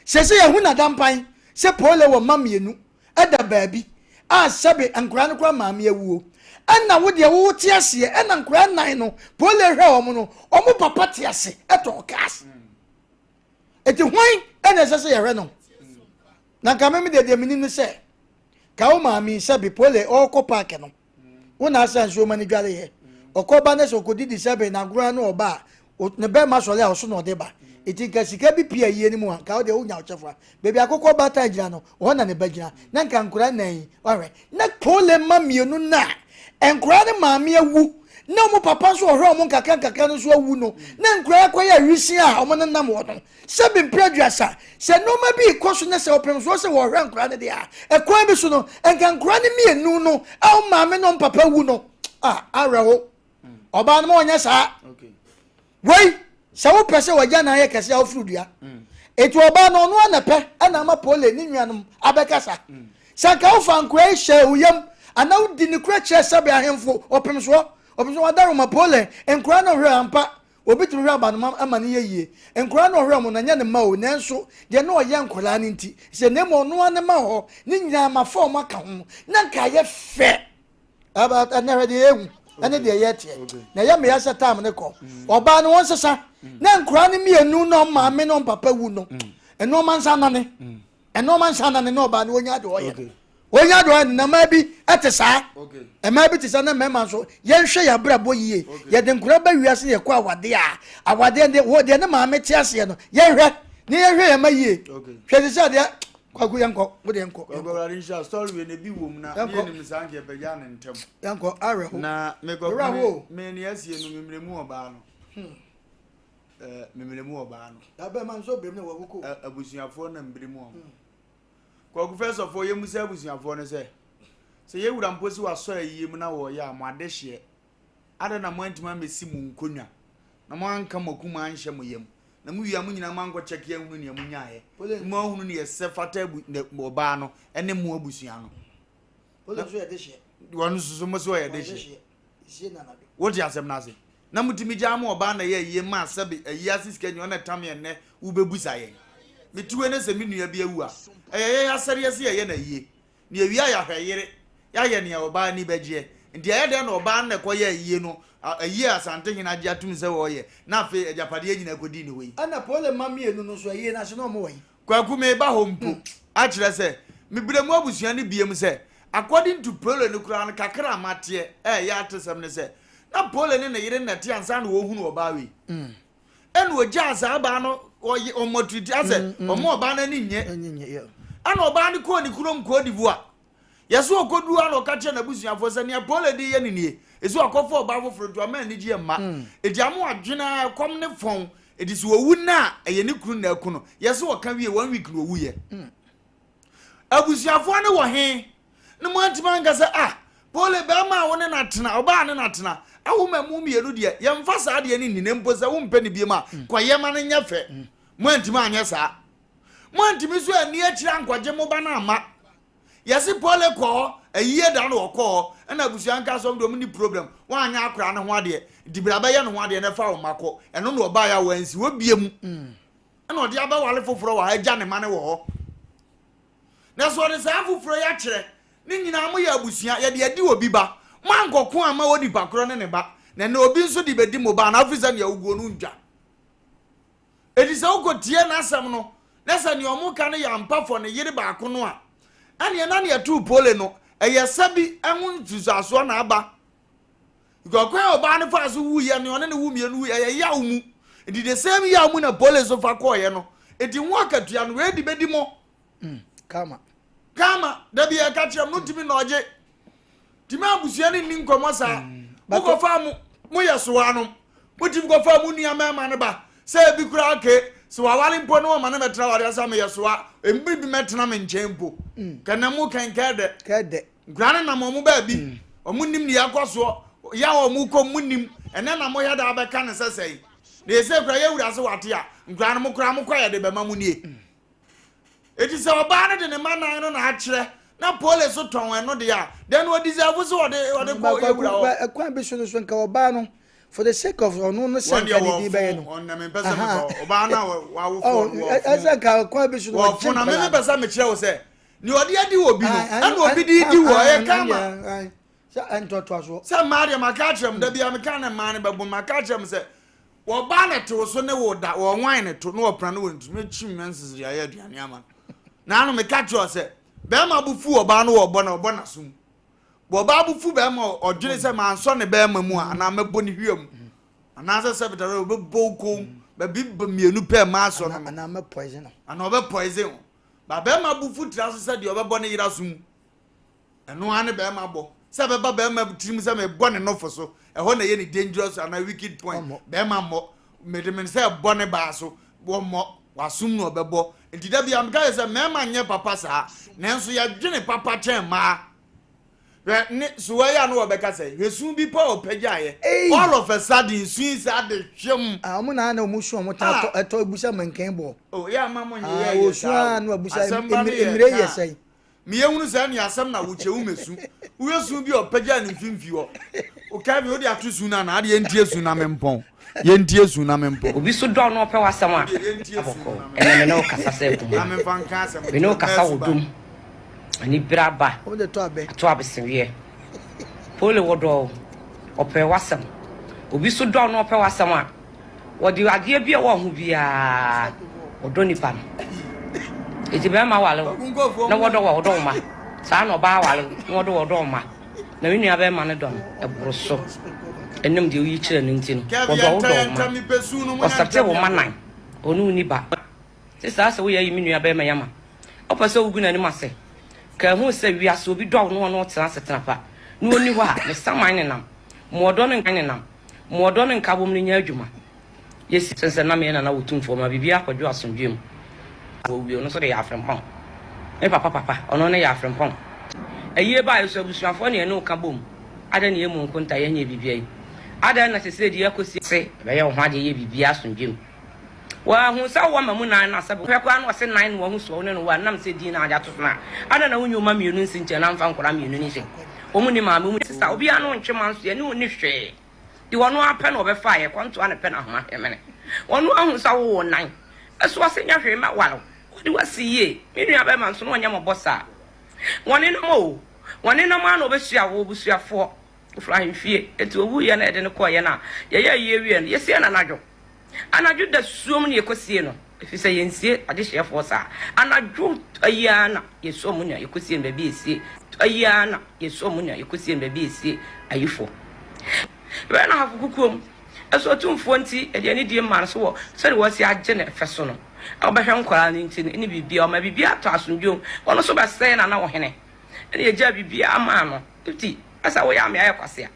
Speaker 2: Sɛ sɛ yɛhu n'adampan sɛ Pole wɔ mma mmienu ɛda baabi a sɛbe nkwadaa no koraa maame awuo. Ɛna wo deɛ wo te aseɛ ɛna nkwadaa nan no Pole hwɛ wɔn no wɔn papa te ase ɛtɔn cars. Eti hwan na ɛsɛ sɛ yɛhwɛ no? Na nka meme deɛ deɛ menim ne sɛ ka wo maame sɛbe pole ɔrekɔ paake no wo na asa nsuo ma no dwareɛ ɔkɔ ba ne sɛ ɔkɔdidi sɛbe na agorɔ no ɔba a ne bɛrima sɔre a ɔso na ɔde ba eti nka sika bi pia yie no mu a nka wo deɛ wonya ɔkyɛfa baabi akokɔ ba tan gyina no hɔ na ne ba gyina na nka nkora nan yi wahwɛ na pole ma mmienu na nkora ne maame awu na wɔn papa nso ɔhwɛ wɔn nkakra nkakra no nso awu no na nkora akɔyɛ awisia a wɔn nenam hɔ no sɛ bi mpere aduasa sɛ nneɛma bi rekɔ so na sɛ ɔpem soɔ sɛ wɔhwɛ nkora no deɛ a ɛkwan bi so no nka nkora no mmienu no a wɔn maame ne wɔn papa wu no a awerɛho ɔbaa no ma ɔnyɛ saa Wei, sɛ wopɛ sɛ w'agya nan yɛ kɛse a woforo dua. Enti ɔbaa no, ɔno ara na pɛ ɛna ama Pole ne nuanom abɛkasa. Sɛ anka wofa nkoa yi hyɛ wo yam anaa wodi ne kura kyerɛ sɛbe ahemfo ɔpem soɔ, ɔpem soɔ wadaroma Pole, nkoa no hwɛ ampa, obi tumi hwɛ abanoma ma no yɛ yie. Nkoa no ɔhwɛ wɔn no, ɛnyɛ ne mma o, nanso deɛ na ɔyɛ nkwadaa no nti, sɛ na mmom ɔno ara ne mma wɔ hɔ, ne nyinaa mafa wɔn aka ho, na anka ayɛ fɛ. Ɛnɛ hwɛ deɛ yɛhu ɛne deɛ yɛteɛ na ɛyɛ meya sɛ time ne kɔ mm. ɔbaa no wɔn sesa mm. na nkura no mmienu na ɔmaame na ɔmpapa wu no mm. ɛnɔɔma nsa nane ɛnɔɔma nsa nane na ɔbaa no wɔnya deɛ ɔyɛ no wɔnya deɛ ɔyɛ no na mmaa bi ɛte saa mmaa bi te saa na mmarima nso yɛnhwɛ yɛn abrabɔ yie yɛde nkura bɛ wiase yɛkɔ awadeɛ a awadeɛ deɛ wɔ deɛ ne maame te aseɛ no yɛnhwɛ ne yɛnhwɛ yɛn ma yie hwɛ te sɛ adeɛ Kwaku yɛnkɔ, wo de yɛnkɔ.
Speaker 1: Kwaku Awurade nhyira story wei na ebi wɔ mu na ne yɛnim saa nka yɛpɛgya ne ntɛm.
Speaker 2: Yɛnkɔ awerɛho.
Speaker 1: Na mekɔ me ne asie no memmerɛ mu ɔbaa no. Hmm. Eh, memmerɛ mu ɔbaa no.
Speaker 2: Abɛma nso brem na wawu ko.
Speaker 1: Abusuafoɔ na mbrɛ mu ɔmo. Hmm. Kwaku first of all yɛmu sɛ abusuafoɔ no sɛ sɛ yɛwura mpo si wasɔ ayie mu na wɔyɛ a mo adehyeɛ Adɛn na moantumi ammɛsi mo nkonnwa, na moanka mo akuma anhyɛ mo yam, na mowie a mo nyinaa moankɔ kyɛke ahunu nea monyaeɛ, na moahunu nea ɛsɛ fata abu, ne, ɔbaa no ne mo abusua no? Wɔn nso so mo sɛ ɔyɛ dehyeɛ. Wote asɛm no ase? Na motumi gyaa ma ɔbaa na ɛyɛ ayie maa sɛbe ayi ase sika nyina ɔna ɛtam yɛn nnɛ wobɛbusa yɛn. Mete wei ne sɛ me nua bi awu a, ɛyɛ yɛn asɛdeɛ sɛ yɛyɛ no ayie. Na yɛwie a yɛahwɛ yere, yɛayɛ nea ɔbaa ani bɛgyeɛ. Nti ɛyɛ dɛn na ɔbaa no na ɛkɔyɛ ayie no, ayie a Asantehene agye atom sɛ ɔreyɛ, na afei agyapadeɛ nyina kɔdii ne hɔ yi?
Speaker 2: Ɛna Pole mma mmienu no nso ayie no ase na wɔn wɔ he?
Speaker 1: Kwaku meba hɔ mpo akyerɛ sɛ mebrɛ mu abusua no biam sɛ according to Pole no koraa no kakra a mateɛ ɛyɛ atesɛm ne sɛ na Pole ne ne yere na ɛte ansa na wɔhunu ɔbaa wei ɛna ɔgyaa saa baa no ɔyɛ ɔmɔtiriti asɛ ɔmo ɔbaa no ani nye ɛna ɔbaa no kɔɔ ne kurom Cote d'Ivoire Yɛse ɔkɔduu hɔ a na ɔka kyerɛɛ n'abusuafoɔ sɛ nea Paul de yɛ no nie. Ɛsɛ ɔkɔfa ɔbaa foforɔ nti ɔma anigyeɛ mma. Enti ama wadwene ara, ɛkɔm ne fɔn. Enti sɛ ɔwu nnɛ a, ɛyɛ ne kunu na aku no. Yɛse ɔka wie, one week na ɔwuiɛ. Abusuafoɔ no wɔ he? Na moantumi anka sɛ, ah, Paul barima a wo ne no atena, ɔbaa a ne no atena, awo ma mu mmienu deɛ, yɛmfa saa adeɛ no nni na mpo sɛ wompɛ no biom a, kɔyɛ ma no nyɛ fɛ. Moantumi anyɛ saa. Moantumi nso anni akyire ankɔgye mo ba no amma. Yɛse Pole kɔ hɔ ayie da na ɔkɔ hɔ ɛna abusua nka sɛ ɔmo deɛ ɔmo ni problem wanyɛ akora no ho adeɛ nti bra bɛyɛ ne ho adeɛ na ɛfa wo mma kɔ ɛno na ɔbaeɛ a wansi hɔ biem ɛna ɔde abɛwale foforɔ wɔ ha agya ne ma no wɔ hɔ na sɛ ɔde saa foforɔ yi akyerɛ ne nyinaa mo yɛ abusua yɛde adi obi ba mo ankɔko ama onipa korɔ ne ne ba na ɛnɛ obi nso de bɛdi mo ba na afiri sɛ nea woguo no ntwa. Enti sɛ wokɔtie n'asɛm no, na sɛ nea wɔka no yɛ ampa fɔ ne yere baako no a, ɛneɛ na nea ɛtoo Pole no, ɛyɛ sɛ bi ho nsusuasoɔ na aba. Because kwan a ɔbaa no faa so wuiɛ, nea ɔne ne wo mmienu wuiɛ, ɛyɛ yaw mu. Nti the same yaw mu na Pole nso fa kɔɔeɛ no. Enti ho akatua no, wei de bɛdi mo.
Speaker 2: Mm, karma.
Speaker 1: Karma, da bi ɛka kyerɛ m no ntumi na ɔgye. Tumi abusua no nni nkɔmmɔ saa. Mm, Mokɔfa mo moyɛ soa nom. Motumi kɔfa mo nua mmarima no ba. Sɛ ebi koraa ke sɛ waware mpo ne wɔma no mɛtena ware asa meyɛ soa. Mmiri bi mɛtena me nkyɛn mpo. Mm. Kɛnɛ mo kɛn kɛɛdɛ.
Speaker 2: Kɛɛdɛ.
Speaker 1: Nkura no nam wɔn baabi. Mm. Wɔn nim nea ɛkɔ soɔ. Ya wɔn kɔ mu nim. Ɛnɛ na moyɛ da abɛka ne sɛ sɛn. Na ɛsɛ kura yɛ wura se wate a nkura no mo kura mo kɔ yɛ de bɛma mo nie. Eti sɛ ɔbaa no de ne mma nan no na akyerɛ na pole so tɔn ɛno deɛ a, then o deserve sɛ ɔde ɔde kɔ ewura hɔ.
Speaker 2: Ɛkwan bi so no so nka ɔbaa no for the sake of ɔno no sɛ nka ne din bɛyɛ no.
Speaker 1: Wɔn deɛ wɔfo ɔnna mepɛ sɛ mekɔ ɔbaa no a wawofoɔ no wɔfo.
Speaker 2: Ɛsɛ nka ɛkwan bi so no
Speaker 1: wɔfo na meme pɛ sɛ mekyerɛ wo sɛ nea ɔde adi wɔ bi no ɛna obi de di wɔ ɛyɛ kama.
Speaker 2: Sɛ ɛntoatoasoɔ.
Speaker 1: Sɛ mmaa deɛ maka akyerɛ m da bi a meka ne mmaa no bɛbo maka akyerɛ m sɛ Wɔba na tew so ne wo da, wɔnwan ne to na wɔpra no wɔ ne tirim akyim menses de ayɛ aduane ama no. Na ano meka kyerɛ sɛ, bɛrima bo fu ɔbaa no wɔbɔ na ɔbɔ n'aso mu. Ɔbaa bo fu bɛrima ɔdwene sɛ mansɔ ne bɛrima mu a anaa mɛbɔ ne hwia mu. Anaasɛ sɛ bitare ɔbɛbɔ wo kɔn mu baabi mmienu pɛ mmaa sɔ no.
Speaker 2: Anaa mɛ poison no.
Speaker 1: Anaa ɔbɛ poison wo. Ba bɛrima bo fu tra so sɛ deɛ ɔbɛbɔ ne yere aso mu. Ɛno ara ne bɛrima bɔ. Sɛ ɛbɛba bɛrima tirim sɛ mebɔ ne nofo so, ɛhɔ na ɛyɛ ne dangerous anaa wicked point. Bɛrima mmɔ. Mede me nsa ɛbɔ ne baa so, wɔmmɔ. Wasom no ɔbɛbɔ. Nti da bia meka yɛ sɛ mmarima nyɛ papa saa, nanso yɛdwene papa kyɛn mmaa. Hwɛ ne sowa yi a na wɔbɛka sɛ, hwɛ su bi pa a ɔpagyaeɛ. All of a sudden, su yi saa de hwem.
Speaker 2: Ah, wɔn na na wɔn su wɔn ta ɛtɔ ah. ɛtɔ ebusa mankan bɔ.
Speaker 1: Oh, yɛ ama mo nyɛ yɛ yɛ
Speaker 2: saa. Wɔsu a na wɔbusa emire yɛ sɛn.
Speaker 1: Meyɛ hunu sɛ ɛne asɛm na wokyɛ wo mɛsu. Woyɛ su bi a ɔpagya ne mfimfini hɔ. O Kevin wode ato su no anaa? Ade yɛntie su na mempɔn. Yɛntie su na mempɔn.
Speaker 25: Obi so dɔ na ɔpɛ w'asɛm a, abɔkɔ. Ɛnɛ me ne wo kasa sɛ akumaa. Me ne wo kasa wɔ dɔ mu. Anibere aba. Ato abeseweɛ. Pole wɔdɔ wo. Ɔpɛ w'asɛm. Obi so dɔ na ɔpɛ w'asɛm a, Wɔde adeɛ bi a ɛwɔ ho biara wɔdɔ nipa no. Eti bɛrima wale wo na wɔdɔ wɔ wɔdɔ wo ma. Saa na ɔbaa wale wo na wɔdɔ wɔdɔ wo ma. Na me nua bɛrima no dɔ no ɛboro so. Ɛnam deɛ woyi kyerɛ no nti no wɔdɔ wo dɔ wo ma. Ɔsɛte wo ma nan ɔne wo ni ba. Te saa sɛ woyɛ ayi me nua bɛrima yi ama. Wopɛ sɛ wogu n'anim ase. Ka ɛho sɛ wiase obi dɔ wo na ɔne wo tena asetena pa na ɔnni hɔ a ne saman nenam. Mo ɔdɔ no nenam. Mo ɔdɔ ne nkabom no nyɛ adwuma. Yɛsi sen sɛ na meyɛ Nana Otumfoɔ ma biribiara kɔdwo asomdwoeɛ mu. Wɔwie ɔno nso de yɛ afrempɔn. Me papa papa, ɔno ne yɛ afrempɔn. Ayie baeɛ nso abusuafoɔ ne yɛne wo ka bom. Adɛn na yɛmmu nkonta yɛnyɛɛ biribiara yi? Adɛn na sesei deɛ yɛakɔsi ase? Yɛbɛyɛ wo ho adeɛ yɛ biribiara asomdwoeɛ mu. Wahu sɛ wowɔ mma mu nan na sɛ hwɛ koraa na ɔse nan na wahu soɔ wo ne no wɔ a nam sɛ din na ade ato so no a adɛn na wonyi wo mma mmienu nsi nkyɛn na mfa nkwadaa mmienu no nhyɛ wɔn nni maame wɔn sista obiara ne wo ntwe ma nso yɛne wo nni hwee deɛ ɔno ara pɛ na ɔbɛfa yɛ kɔntoa na pɛ na ahoma hwemene ɔno ahu sɛ wowɔ nan ɛso ɔse nyɛ hwee mɛware wo ɔde wasi yie me nua bɛrima nso na ɔnyɛ mɔbɔ saa wɔne nam o wɔne nam ara na ɔbɛhyia wo busuafoɔ ofura ahemfie eti owuiɛ na yɛde no kɔɔyɛ no a yɛyɛ ayie wieɛ no yɛsie no anadwo Anadwo dasuom na yɛkɔsiee no, ɛfiri sɛ yɛnsie adehyeɛfoɔ saa. Anadwo yi ara na yɛsɔɔ mu na yɛkɔsiee no baabi a yɛsie yi ara na yɛsɔɔ mu na yɛkɔsiee no baabi a yɛsie ayifoɔ. Ɛbɛyɛ no ahafo kokoam. Ɛso Otumfoɔ nti, yɛde anidie maa no so wɔ sɛdeɛ wasi agye no fɛ so no. Ɔbɛhwɛ nkwadaa no nti no, ne biribiara, ɔma biribiara tɔ asomdwoeɛ mu. Ɔno nso bɛsɛe na na ɔhene. Ɛna yɛgyaa biribiara maa no. Nti, ɛsɛ woyɛ ame ayɛ kwasea.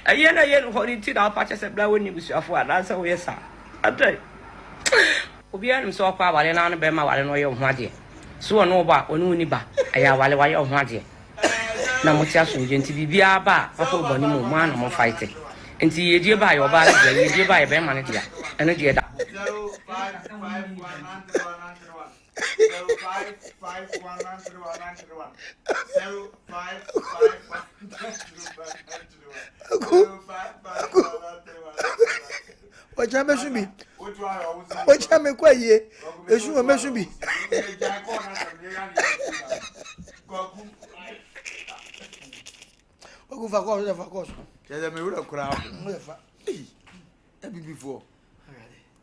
Speaker 25: Ɛyɛ na ɛyɛ no hɔ no nti na wopa kyɛ sɛ bra wonni busuafo anaasɛ woyɛ saa? Adɛn? Obiara nim sɛ ɔkɔ aware na ne bɛrima ware no ɔyɛ wo ho adeɛ. So ɔne wo bɔ a ɔne wo ni ba? Ɛyɛ aware wayɛ wo ho adeɛ na mote asomdwoe nti biribiara ba a papa o bɔne mu o mo ara na mo fight. Nti yiedie ba a ɛyɛ ɔbaa no dea, yiedie ba a ɛyɛ bɛrima no dea. Ɛno deɛ ɛda hɔ.
Speaker 2: Ɔkyerɛ mɛsu bi. Ɔkyerɛ me kɔ ayie. Esu wɔ mɛsu bi. Ogu fa kɔɔso fa kɔɔso.
Speaker 1: Kyerɛ sɛ mewura koraa. Abibifoɔ.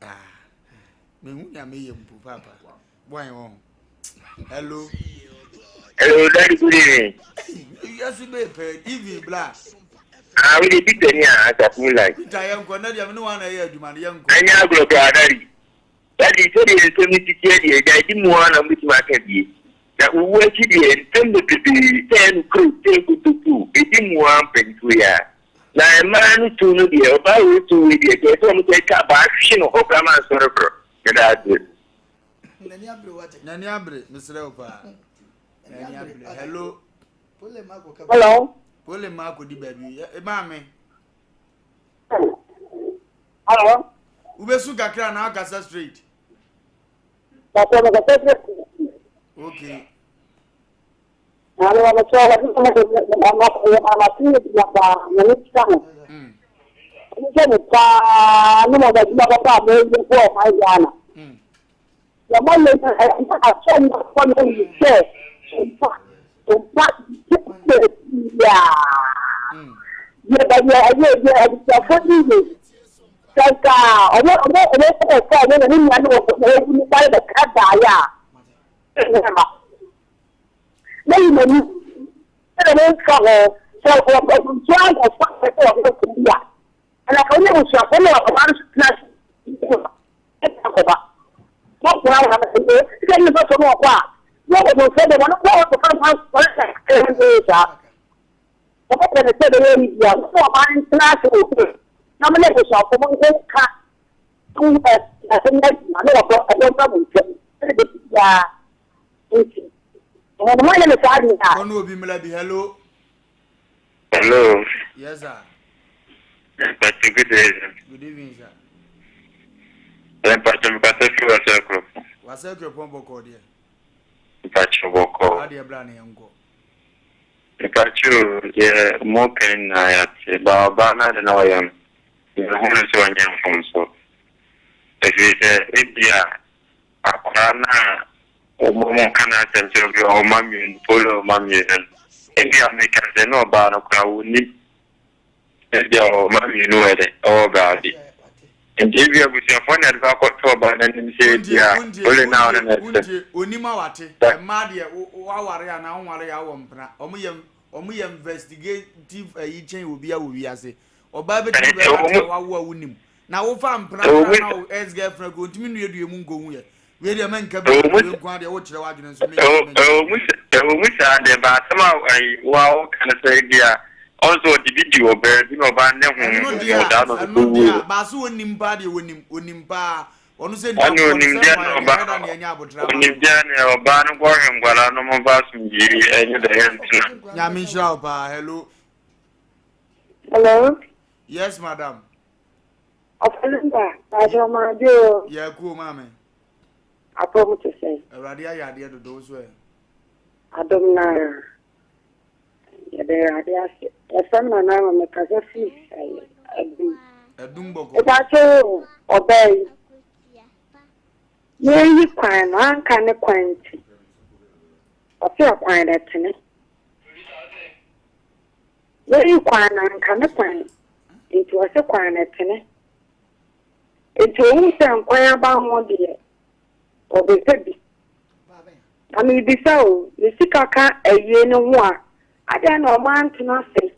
Speaker 1: Ah. Mehu nea meyɛ mpo paapa. Boa yɛn wɔn. Hello.
Speaker 4: Hello, Daddy, good evening.
Speaker 1: Yes, be pɛ evening bla.
Speaker 4: Ah, we dey Peter ni a asafo like.
Speaker 1: Peter yɛn kɔ na deɛ me ne wɔn na ɛyɛ adwuma no yɛn kɔ.
Speaker 4: Ɛnyɛ agorɔ koraa Daddy. Daddy sɛdeɛ nsɛm no titi deɛ agya edi mu ara na mobɛtumi aka bie. Na wowu akyi deɛ nsɛm bebrebe sɛ ɛyɛ nokorɛ sɛ nkontokuo edi mu ara mpanyinfoɔ yi ara. Na mmaa no tu no deɛ, ɔbaa wei tu wei deɛ, kyerɛ sɛ wɔn sɛ twa abaa hwe no hɔ koraa ma nsɔre korɔ. Meda ase.
Speaker 2: N'ani abere wate.
Speaker 1: N'ani abere, mesrɛ wo paa. N'ani abere. Hello.
Speaker 6: Hello.
Speaker 1: Pole ma akɔdi baabi. E maame.
Speaker 6: Hello.
Speaker 1: Wobɛsu kakra na akasa straight.
Speaker 6: Papa, mekasa straight.
Speaker 1: Okay.
Speaker 6: Mɛyi m'ani sɛ memfa ho sɛ ɔbɛntua nkɔfoɔ a wɔsɛ wɔde kɔ bi a, ɛna ka wone abusuafoɔ ne ɔba no so tena ase ɛna akɔba. Wɔkora wɔn ama sɛ sɛ ne sɔsɔ no ɔkɔ a, na ɔbɛnfoɔ bɛ wɔn kɔ wɔn kɔfa nkwa wɔn sɛ ɛyɛ saa. Wɔbɛpɛ ne sɛ bɛyɛ yi bia, wɔn ɔba no ntena ase wɔ fie na mo ne abusuafoɔ mo nko nka asɛm no adwuma na wɔdɔ ɛdɔ mma mo ntɛm ɛna bɛsi biara. Nti, wɔn mo ayɛ no saa deɛ a.
Speaker 1: Kɔ ne obi mmra bi, hello.
Speaker 5: Hello.
Speaker 1: Yes sir.
Speaker 5: Mpacho good evening.
Speaker 1: Good evening sir.
Speaker 5: Mpacho mkasa fi wasa kuropɔn.
Speaker 1: Wasa kuropɔn bɔkɔɔ deɛ.
Speaker 5: Mpacho bɔkɔɔ.
Speaker 1: Adeɛ bra ne yɛn kɔ.
Speaker 5: Mpacho deɛ mo kan nyinaa yɛate ba ɔbaa no ade na ɔyɛ no mehu no sɛ ɔnyɛ mfomso ɛfiri sɛ ebia Akwadaa no a wɔka n'asɛm sɛ obi ɔwɔ mma mmienu, Polo ɔwɔ mma mmienu no, ebia meka sɛ na ɔbaa no koraa wɔnnim ebia ɔwɔ mma mmienu wɔ dɛ ɔwɔ baabi. Nti ebia abusuafoɔ na ɛde akɔto ɔbaa no anim sɛ ebia Polo no a ɔne no te.
Speaker 1: Wontie, onim a wate. Mmaa deɛ waware anaa wonware a wɔ mpena. Wɔn yɛ wɔn yɛ investigative ayi kyɛn obi a wɔ wiase. Ɔbaa bɛtumi bɛrima te a wawo a wonim. Na wofa mpena koraa na wo ex girlfriend ko ntumi nnuadua mu nkɔhu yɛ. Wei deɛ mɛnka bi wei nko ara deɛ wokyerɛ w'adwene nso me
Speaker 5: Ɛwɔ mu ɛwɔ mu saa deɛ ba asɛm a ayi wo a woka no sɛ ebi a ɔno nso ɔde bi di ɔbaa bi na ɔbaa ne ho
Speaker 1: ɛno deɛ
Speaker 5: ho
Speaker 1: a
Speaker 5: daa na ɔde
Speaker 1: ɛno
Speaker 5: kɔwuo.
Speaker 1: deɛ a baase onim paa deɛ onim onim paa ɔno sɛ nipa
Speaker 5: Ɔne
Speaker 1: korɔ no
Speaker 5: onim
Speaker 1: sɛ
Speaker 5: deɛ
Speaker 1: mmaa
Speaker 5: na
Speaker 1: yɛ deɛ
Speaker 5: ɔbaa
Speaker 1: ɛyɛ da na yɛnyɛ abotra ma
Speaker 5: onim
Speaker 1: no.
Speaker 5: deɛ na ɔbaa no nkɔhwɛ nkwadaa no momfa asomdwie ɛnyɛ dɛ yɛntena.
Speaker 1: Nyame nhyira wo paa hello.
Speaker 6: Hello.
Speaker 1: Yes madam.
Speaker 6: Ɔfɛn. Producer, pakyɛ ɔmo adwo o.
Speaker 1: Yɛ kuo maame.
Speaker 6: Apɔm te sɛn?
Speaker 1: Awurade ayɛ adeɛ dodo wo so ɛ?
Speaker 6: Adom naa. Yɛda Awurade ase. Yɛfrɛ me Nana Ama mekasa firi Adum.
Speaker 1: Adum bɔkɔ.
Speaker 6: Mepakyɛ o, ɔbaa yi. Yɛyi kwan no anka ne kwan nti. Ɔse ɛkwan no ɛtene. Yɛyi kwan no anka ne kwan nti ɔse kwan no ɛtene. Nti ohuu sɛ nkwan aba ho deɛ ɔbɛpɛ bi. Na mebisa o, ne sika ka ayie no ho a, adɛn na ɔmo antena ase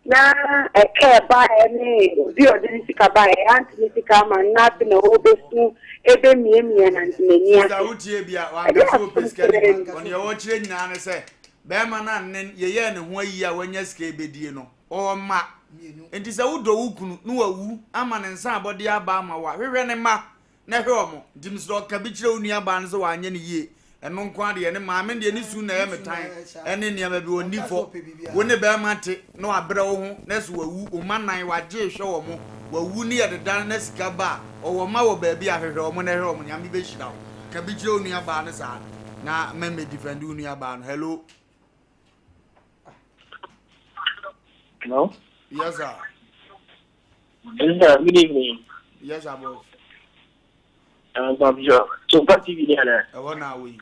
Speaker 6: na ɛka ɛbaeɛ ne obi a ɔde ne sika baeɛ ante ne sika ama no na afei na ɔrebɛsu ɛbɛmiamia na n'ani ase.
Speaker 1: Sista wotie bi a wanka sɛ ɔpɛ sika no bi. Ɔne ɛwɔ kyerɛ nyinaa ne sɛ bɛrima no a nnɛ yɛyɛɛ ne ho ayi a wanya sika ɛbɛdie no ɔwɔ mma. Nti sɛ wodɔ wo kunu na wawu ama ne nsa abɔdeɛ aba ama wo a hwehwɛ ne mma na hwɛ wɔn. Nti mesrɛ wo ka bi kyerɛ wo nua baa no sɛ wanyɛ no yie. Ɛno nko ara deɛ ne maame deɛ ne su na ɛyɛ me tan ɛne nneɛma bi ɔnni fɔ. Wo ne bɛrima te na wabrɛ wo ho na sɛ wawu wo mma nan wagye hwɛ wɔn wawu ne yɛde dan na sika ba a ɔwɔ mma wɔ baabi a hwehwɛ wɔn na hwɛ wɔn Nyame bɛhyira wo. Ka bi kyerɛ wo nua baa no saa na mɛmɛ defend wo nua baa no. Hello.
Speaker 9: Hello?
Speaker 1: Yes sir.
Speaker 9: Yes sir, good evening.
Speaker 1: Yes sir boss.
Speaker 9: Babjo, so what TV ni ana?
Speaker 1: Ɛwɔ na awo yi.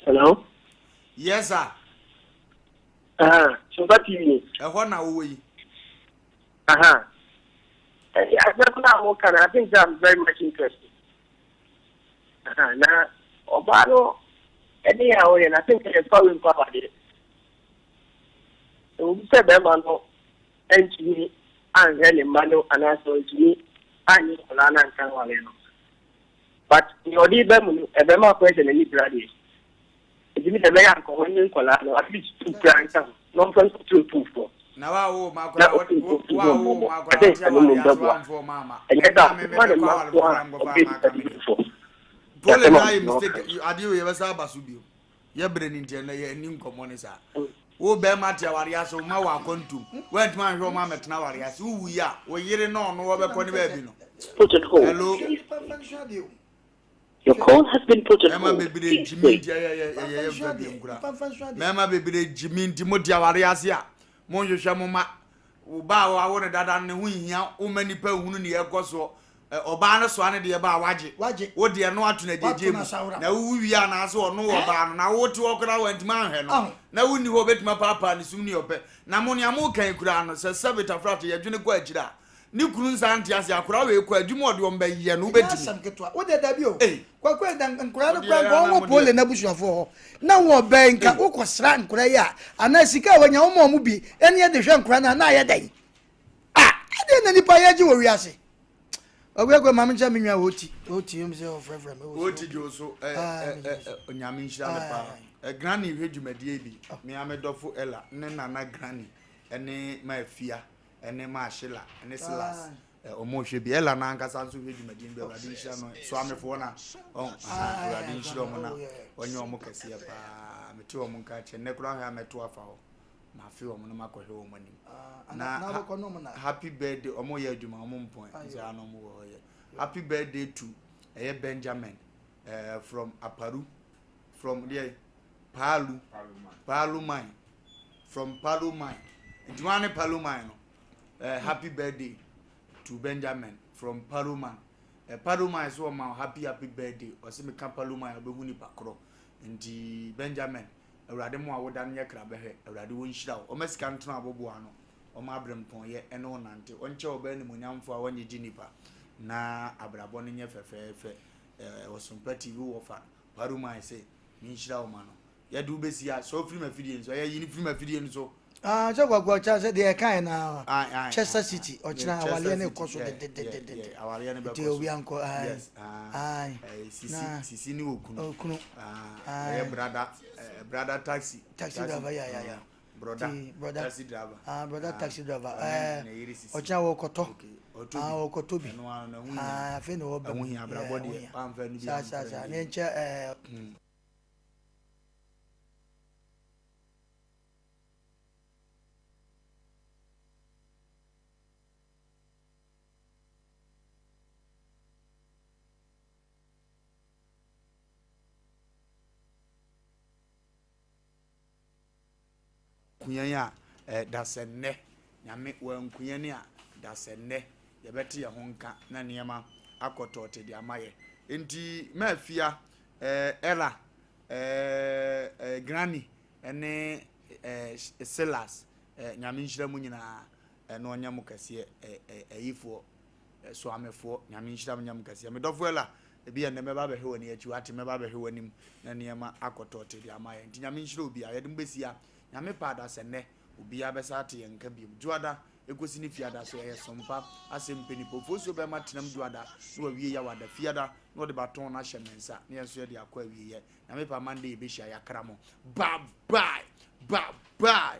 Speaker 9: Hello?
Speaker 1: Yes sir.
Speaker 9: So what TV ni?
Speaker 1: Ɛhɔ na awo yi.
Speaker 9: Aha. Asɛm na mo kan, I think I'm very much interested. Aha, na ɔbaa no ɛne yɛ a ɔyɛ na I think ɛfa wei nkɔ awadeɛ. Ɛwom sɛ barima no antumi anhwɛ ne mma no anaasɛ ɔntumi annye nkwadaa no anka aware no, but nea ɔde ba mu no, ɛbɛma akɔyɛ sɛ n'ani bere adeɛ. Nti mi sɛ ɛbɛyɛ anka ɔnye nkwadaa no at least tu koraa nka ho na ɔmfa nkoto otumfoɔ.
Speaker 1: Na wa wo ma
Speaker 9: Na
Speaker 1: akwadaa
Speaker 9: otumfoɔ
Speaker 1: wa
Speaker 9: nso
Speaker 1: wo
Speaker 9: mmɔbɔ.
Speaker 1: ma akwadaa
Speaker 9: Ɛsɛ
Speaker 1: ɔte
Speaker 9: sɛ no mmom
Speaker 1: awadeɛ ase
Speaker 9: bɛboa.
Speaker 1: wamfa ɔma ama.
Speaker 9: Ɛnyɛ sɛ
Speaker 1: Ɛna me
Speaker 9: ɔma ne
Speaker 1: mebɛkɔ
Speaker 9: mma
Speaker 1: aware
Speaker 9: nko
Speaker 1: foforɔ
Speaker 9: a
Speaker 1: ankɔfa
Speaker 9: ɔbɛyɛ
Speaker 1: ama
Speaker 9: nipa
Speaker 1: aka me deɛ.
Speaker 9: didifoɔ.
Speaker 1: Pole
Speaker 9: Yɛasɛm
Speaker 1: na
Speaker 9: a
Speaker 1: ayɛ
Speaker 9: mepɛ
Speaker 1: mistake
Speaker 9: ɔka.
Speaker 1: adeɛ wei yɛbɛsa aba so bio. Yɛ berɛ no nti ɛnɛ yɛ ani nkɔmmɔ ne saa. Wo bɛrima te awareɛ ase wo ma wɔ akwantum woantumi anhwɛ wo ma amɛtena awareɛ ase wo wuyi a wo yere na ɔno wɔbɛkɔ ne baabi no. Hello.
Speaker 13: Your call has been put on
Speaker 1: Mɛma
Speaker 13: hold.
Speaker 1: bebree
Speaker 13: Please
Speaker 1: gyimi
Speaker 13: wait.
Speaker 1: nti ɛyɛ yɛ yɛ yɛ mfa bi nkura. Mɛma bebree gyimi nti mo te awareɛ ase a mo nhwehwɛ mo ma wo ba a wawo no dada no ne ho nhia wo ma nipa nhunu ne ɛkɔ soɔ Ɔbaa no soa ne deɛ ba a wagye.
Speaker 2: Wagye.
Speaker 1: Wo deɛ no ato no agyegye
Speaker 2: Wato no
Speaker 1: mu.
Speaker 2: asawora.
Speaker 1: Na wowu wie anaasɛ ɔno wɔ ɔbaa no na wote hɔ koraa wantumi anhwɛ no.
Speaker 2: Aho.
Speaker 1: Na wonni hɔ obɛtumi apaapaa ne sum ne ɔpɛ. Na mo nea moka yi koraa no sɛ sɛbe tafrate yɛdwene kɔ akyiri a ne kunu nsa nte ase akwadaa wei kɔ adwuma ɔde wɔn bɛyɛ no
Speaker 2: Ɛnyɛ
Speaker 1: wobɛtumi.
Speaker 2: asɛm ketewa. Wo deɛ dabi o.
Speaker 1: Ei.
Speaker 2: Kwaku ɛda nkwadaa no
Speaker 1: Wo deɛ
Speaker 2: koraa nka
Speaker 1: ɛyɛ a
Speaker 2: wɔn
Speaker 1: na
Speaker 2: wɔ
Speaker 1: mo
Speaker 2: pole
Speaker 1: deɛ.
Speaker 2: n'abusuafoɔ hɔ. Na wɔ bɛn nka
Speaker 1: Ei.
Speaker 2: wokɔ sra nkwadaa yi a anaa sika a wɔnya wɔn a wɔn bi ɛne ɛde hwɛ nkwadaa no a na ayɛ dɛn? Ah ɛdeɛ na nipa yɛ gye wɔ wiase. Ɔgbɛgbɛ maame nkyɛn mi nua oti oti mi sɛ ɔfrɛfrɛ mi.
Speaker 1: Oti gye so ɛ ɛ ɛ onyame nhyira ne paa. Ɛ granny hwɛ dwumadie bi. Me ame dɔfo Ella ne nana granny ɛne ma afia ɛne ma Sheila ɛne Silas ɛ ɔmo hwɛ bi. Ella n'ankasa nso hwɛ dwumadie bi awurade nhyira no so amefoɔ na ɔn awurade nhyira ɔmo na ɔnyɛ ɔmo kɛseɛ paa. Mete ɔmo nka kyɛ nnɛ koraa hwɛ a mɛto afa hɔ. Mafe wɔn na makɔhwɛ wɔn anim.
Speaker 2: Ah,
Speaker 1: na happy birthday wɔn yɛ adwuma wɔn mpɔn nti ano wɔn wɔ hɔ yɛ. Happy birthday to ɛyɛ Benjamin uh, from Aparu from deɛ Palu Palu mine from Palu mine nti wɔn ane Palu mine no uh, happy birthday to Benjamin from Palu mine. Uh, Palu mine so wɔn happy happy birthday ɔsɛ mi ka Palu mine ɔbɛhu nipa korɔ nti Benjamin. Awurade mo a woda no nyɛ kra bɛhwɛ Awurade ɔnhyira wo ɔma sika ntena aboboa ano ɔma abrempɔnyɛ ɛne wo nante ɔnkyɛ ɔbaa animuonyamfoɔ a ɔnye gye nipa na abrabɔ no nyɛ fɛfɛɛfɛ ɛɛ Ɔsompa TV wɔ fa Paruman se menhyira wo ma no yɛde wo bɛsi a sɛ wofiri m'afidie no so ɛyɛ yi no firi m'afidie no so.
Speaker 2: Ah, sɛ kwaku ɔkyɛ sɛ deɛ ɛka yɛ na
Speaker 1: Aye, aye,
Speaker 2: Chester
Speaker 1: aye,
Speaker 2: City
Speaker 1: aye.
Speaker 2: ɔkyena
Speaker 1: Chester
Speaker 2: awareɛ no
Speaker 1: City,
Speaker 2: kɔ so
Speaker 1: yeah, yeah,
Speaker 2: dedededede
Speaker 1: yeah, awareɛ no
Speaker 2: nti
Speaker 1: bɛkɔ so.
Speaker 2: obi ankɔ aye,
Speaker 1: Yes, ah,
Speaker 2: aye.
Speaker 1: eh, sisi,
Speaker 2: na
Speaker 1: sisi ne okunu.
Speaker 2: okunu
Speaker 1: Ah,
Speaker 2: aye.
Speaker 1: ɛyɛ brada, eh, brada taxi.
Speaker 2: Taxi driver, yeah, yeah, yeah.
Speaker 1: ah, Broda,
Speaker 2: Ti, broda.
Speaker 1: taxi driver.
Speaker 2: Ah, broda
Speaker 1: Ah,
Speaker 2: taxi driver.
Speaker 1: ɔne
Speaker 2: Eh,
Speaker 1: ne yere sisi.
Speaker 2: ɔkyena wɔkɔtɔ.
Speaker 1: Okay, ɔtɔ
Speaker 2: Ah,
Speaker 1: bi.
Speaker 2: wɔkɔtɔ bi.
Speaker 1: Ɛno ano, na ɛho hia.
Speaker 2: Ah, afei na wɔba
Speaker 1: Ɛho
Speaker 2: mu.
Speaker 1: hia, abrabɔ
Speaker 2: Yeah, ɛho
Speaker 1: deɛ,
Speaker 2: hia.
Speaker 1: wamfa no bi
Speaker 2: Saa, saa,
Speaker 1: amfrɛ
Speaker 2: saa.
Speaker 1: no
Speaker 2: Ne nkyɛ, eh,
Speaker 1: Hmm. wanku yɛn a, eh, dasɛ nnɛ. Nyame wanku yɛn a, dasɛ nnɛ. Yɛbɛte yɛn ho nka na nneɛma akɔ tɔɔte de ama yɛ. Enti Mafia, eh, Ella, eh, eh, Granny, ne eh, Silas, eh, Nyame nhyira mu nyinaa, eh, na ɔnyɛ mo kɛseɛ, eh, eh, ayifoɔ, eh, Soamefoɔ, Nyame nhyira mo nyɛ mo kɛseɛ. Me dɔfo Ella, ebi yɛ nnɛ mɛba abɛhwɛ w'ani akyi, wate, mɛba abɛhwɛ w'anim na nneɛma akɔ tɔɔte de ama yɛn. Nti Nyame nhyira obiara, yɛde mo bɛsi ha. Nyame pɛ adasɛ nnɛ, obiara bɛsa ate yɛn nka biom. Dwoada, ekosi ne fiada so, ɛyɛ sompa, asɛm pɛ nipa. Ofosuo bɛma tenam dwoada na wawie yawada, fiada na ɔde baton no ahyɛ me nsa na yɛn nso yɛde akɔ awieɛ. Nyame pɛ a Monday yɛbɛhyia, yɛakra mo. Bye bye, bye bye.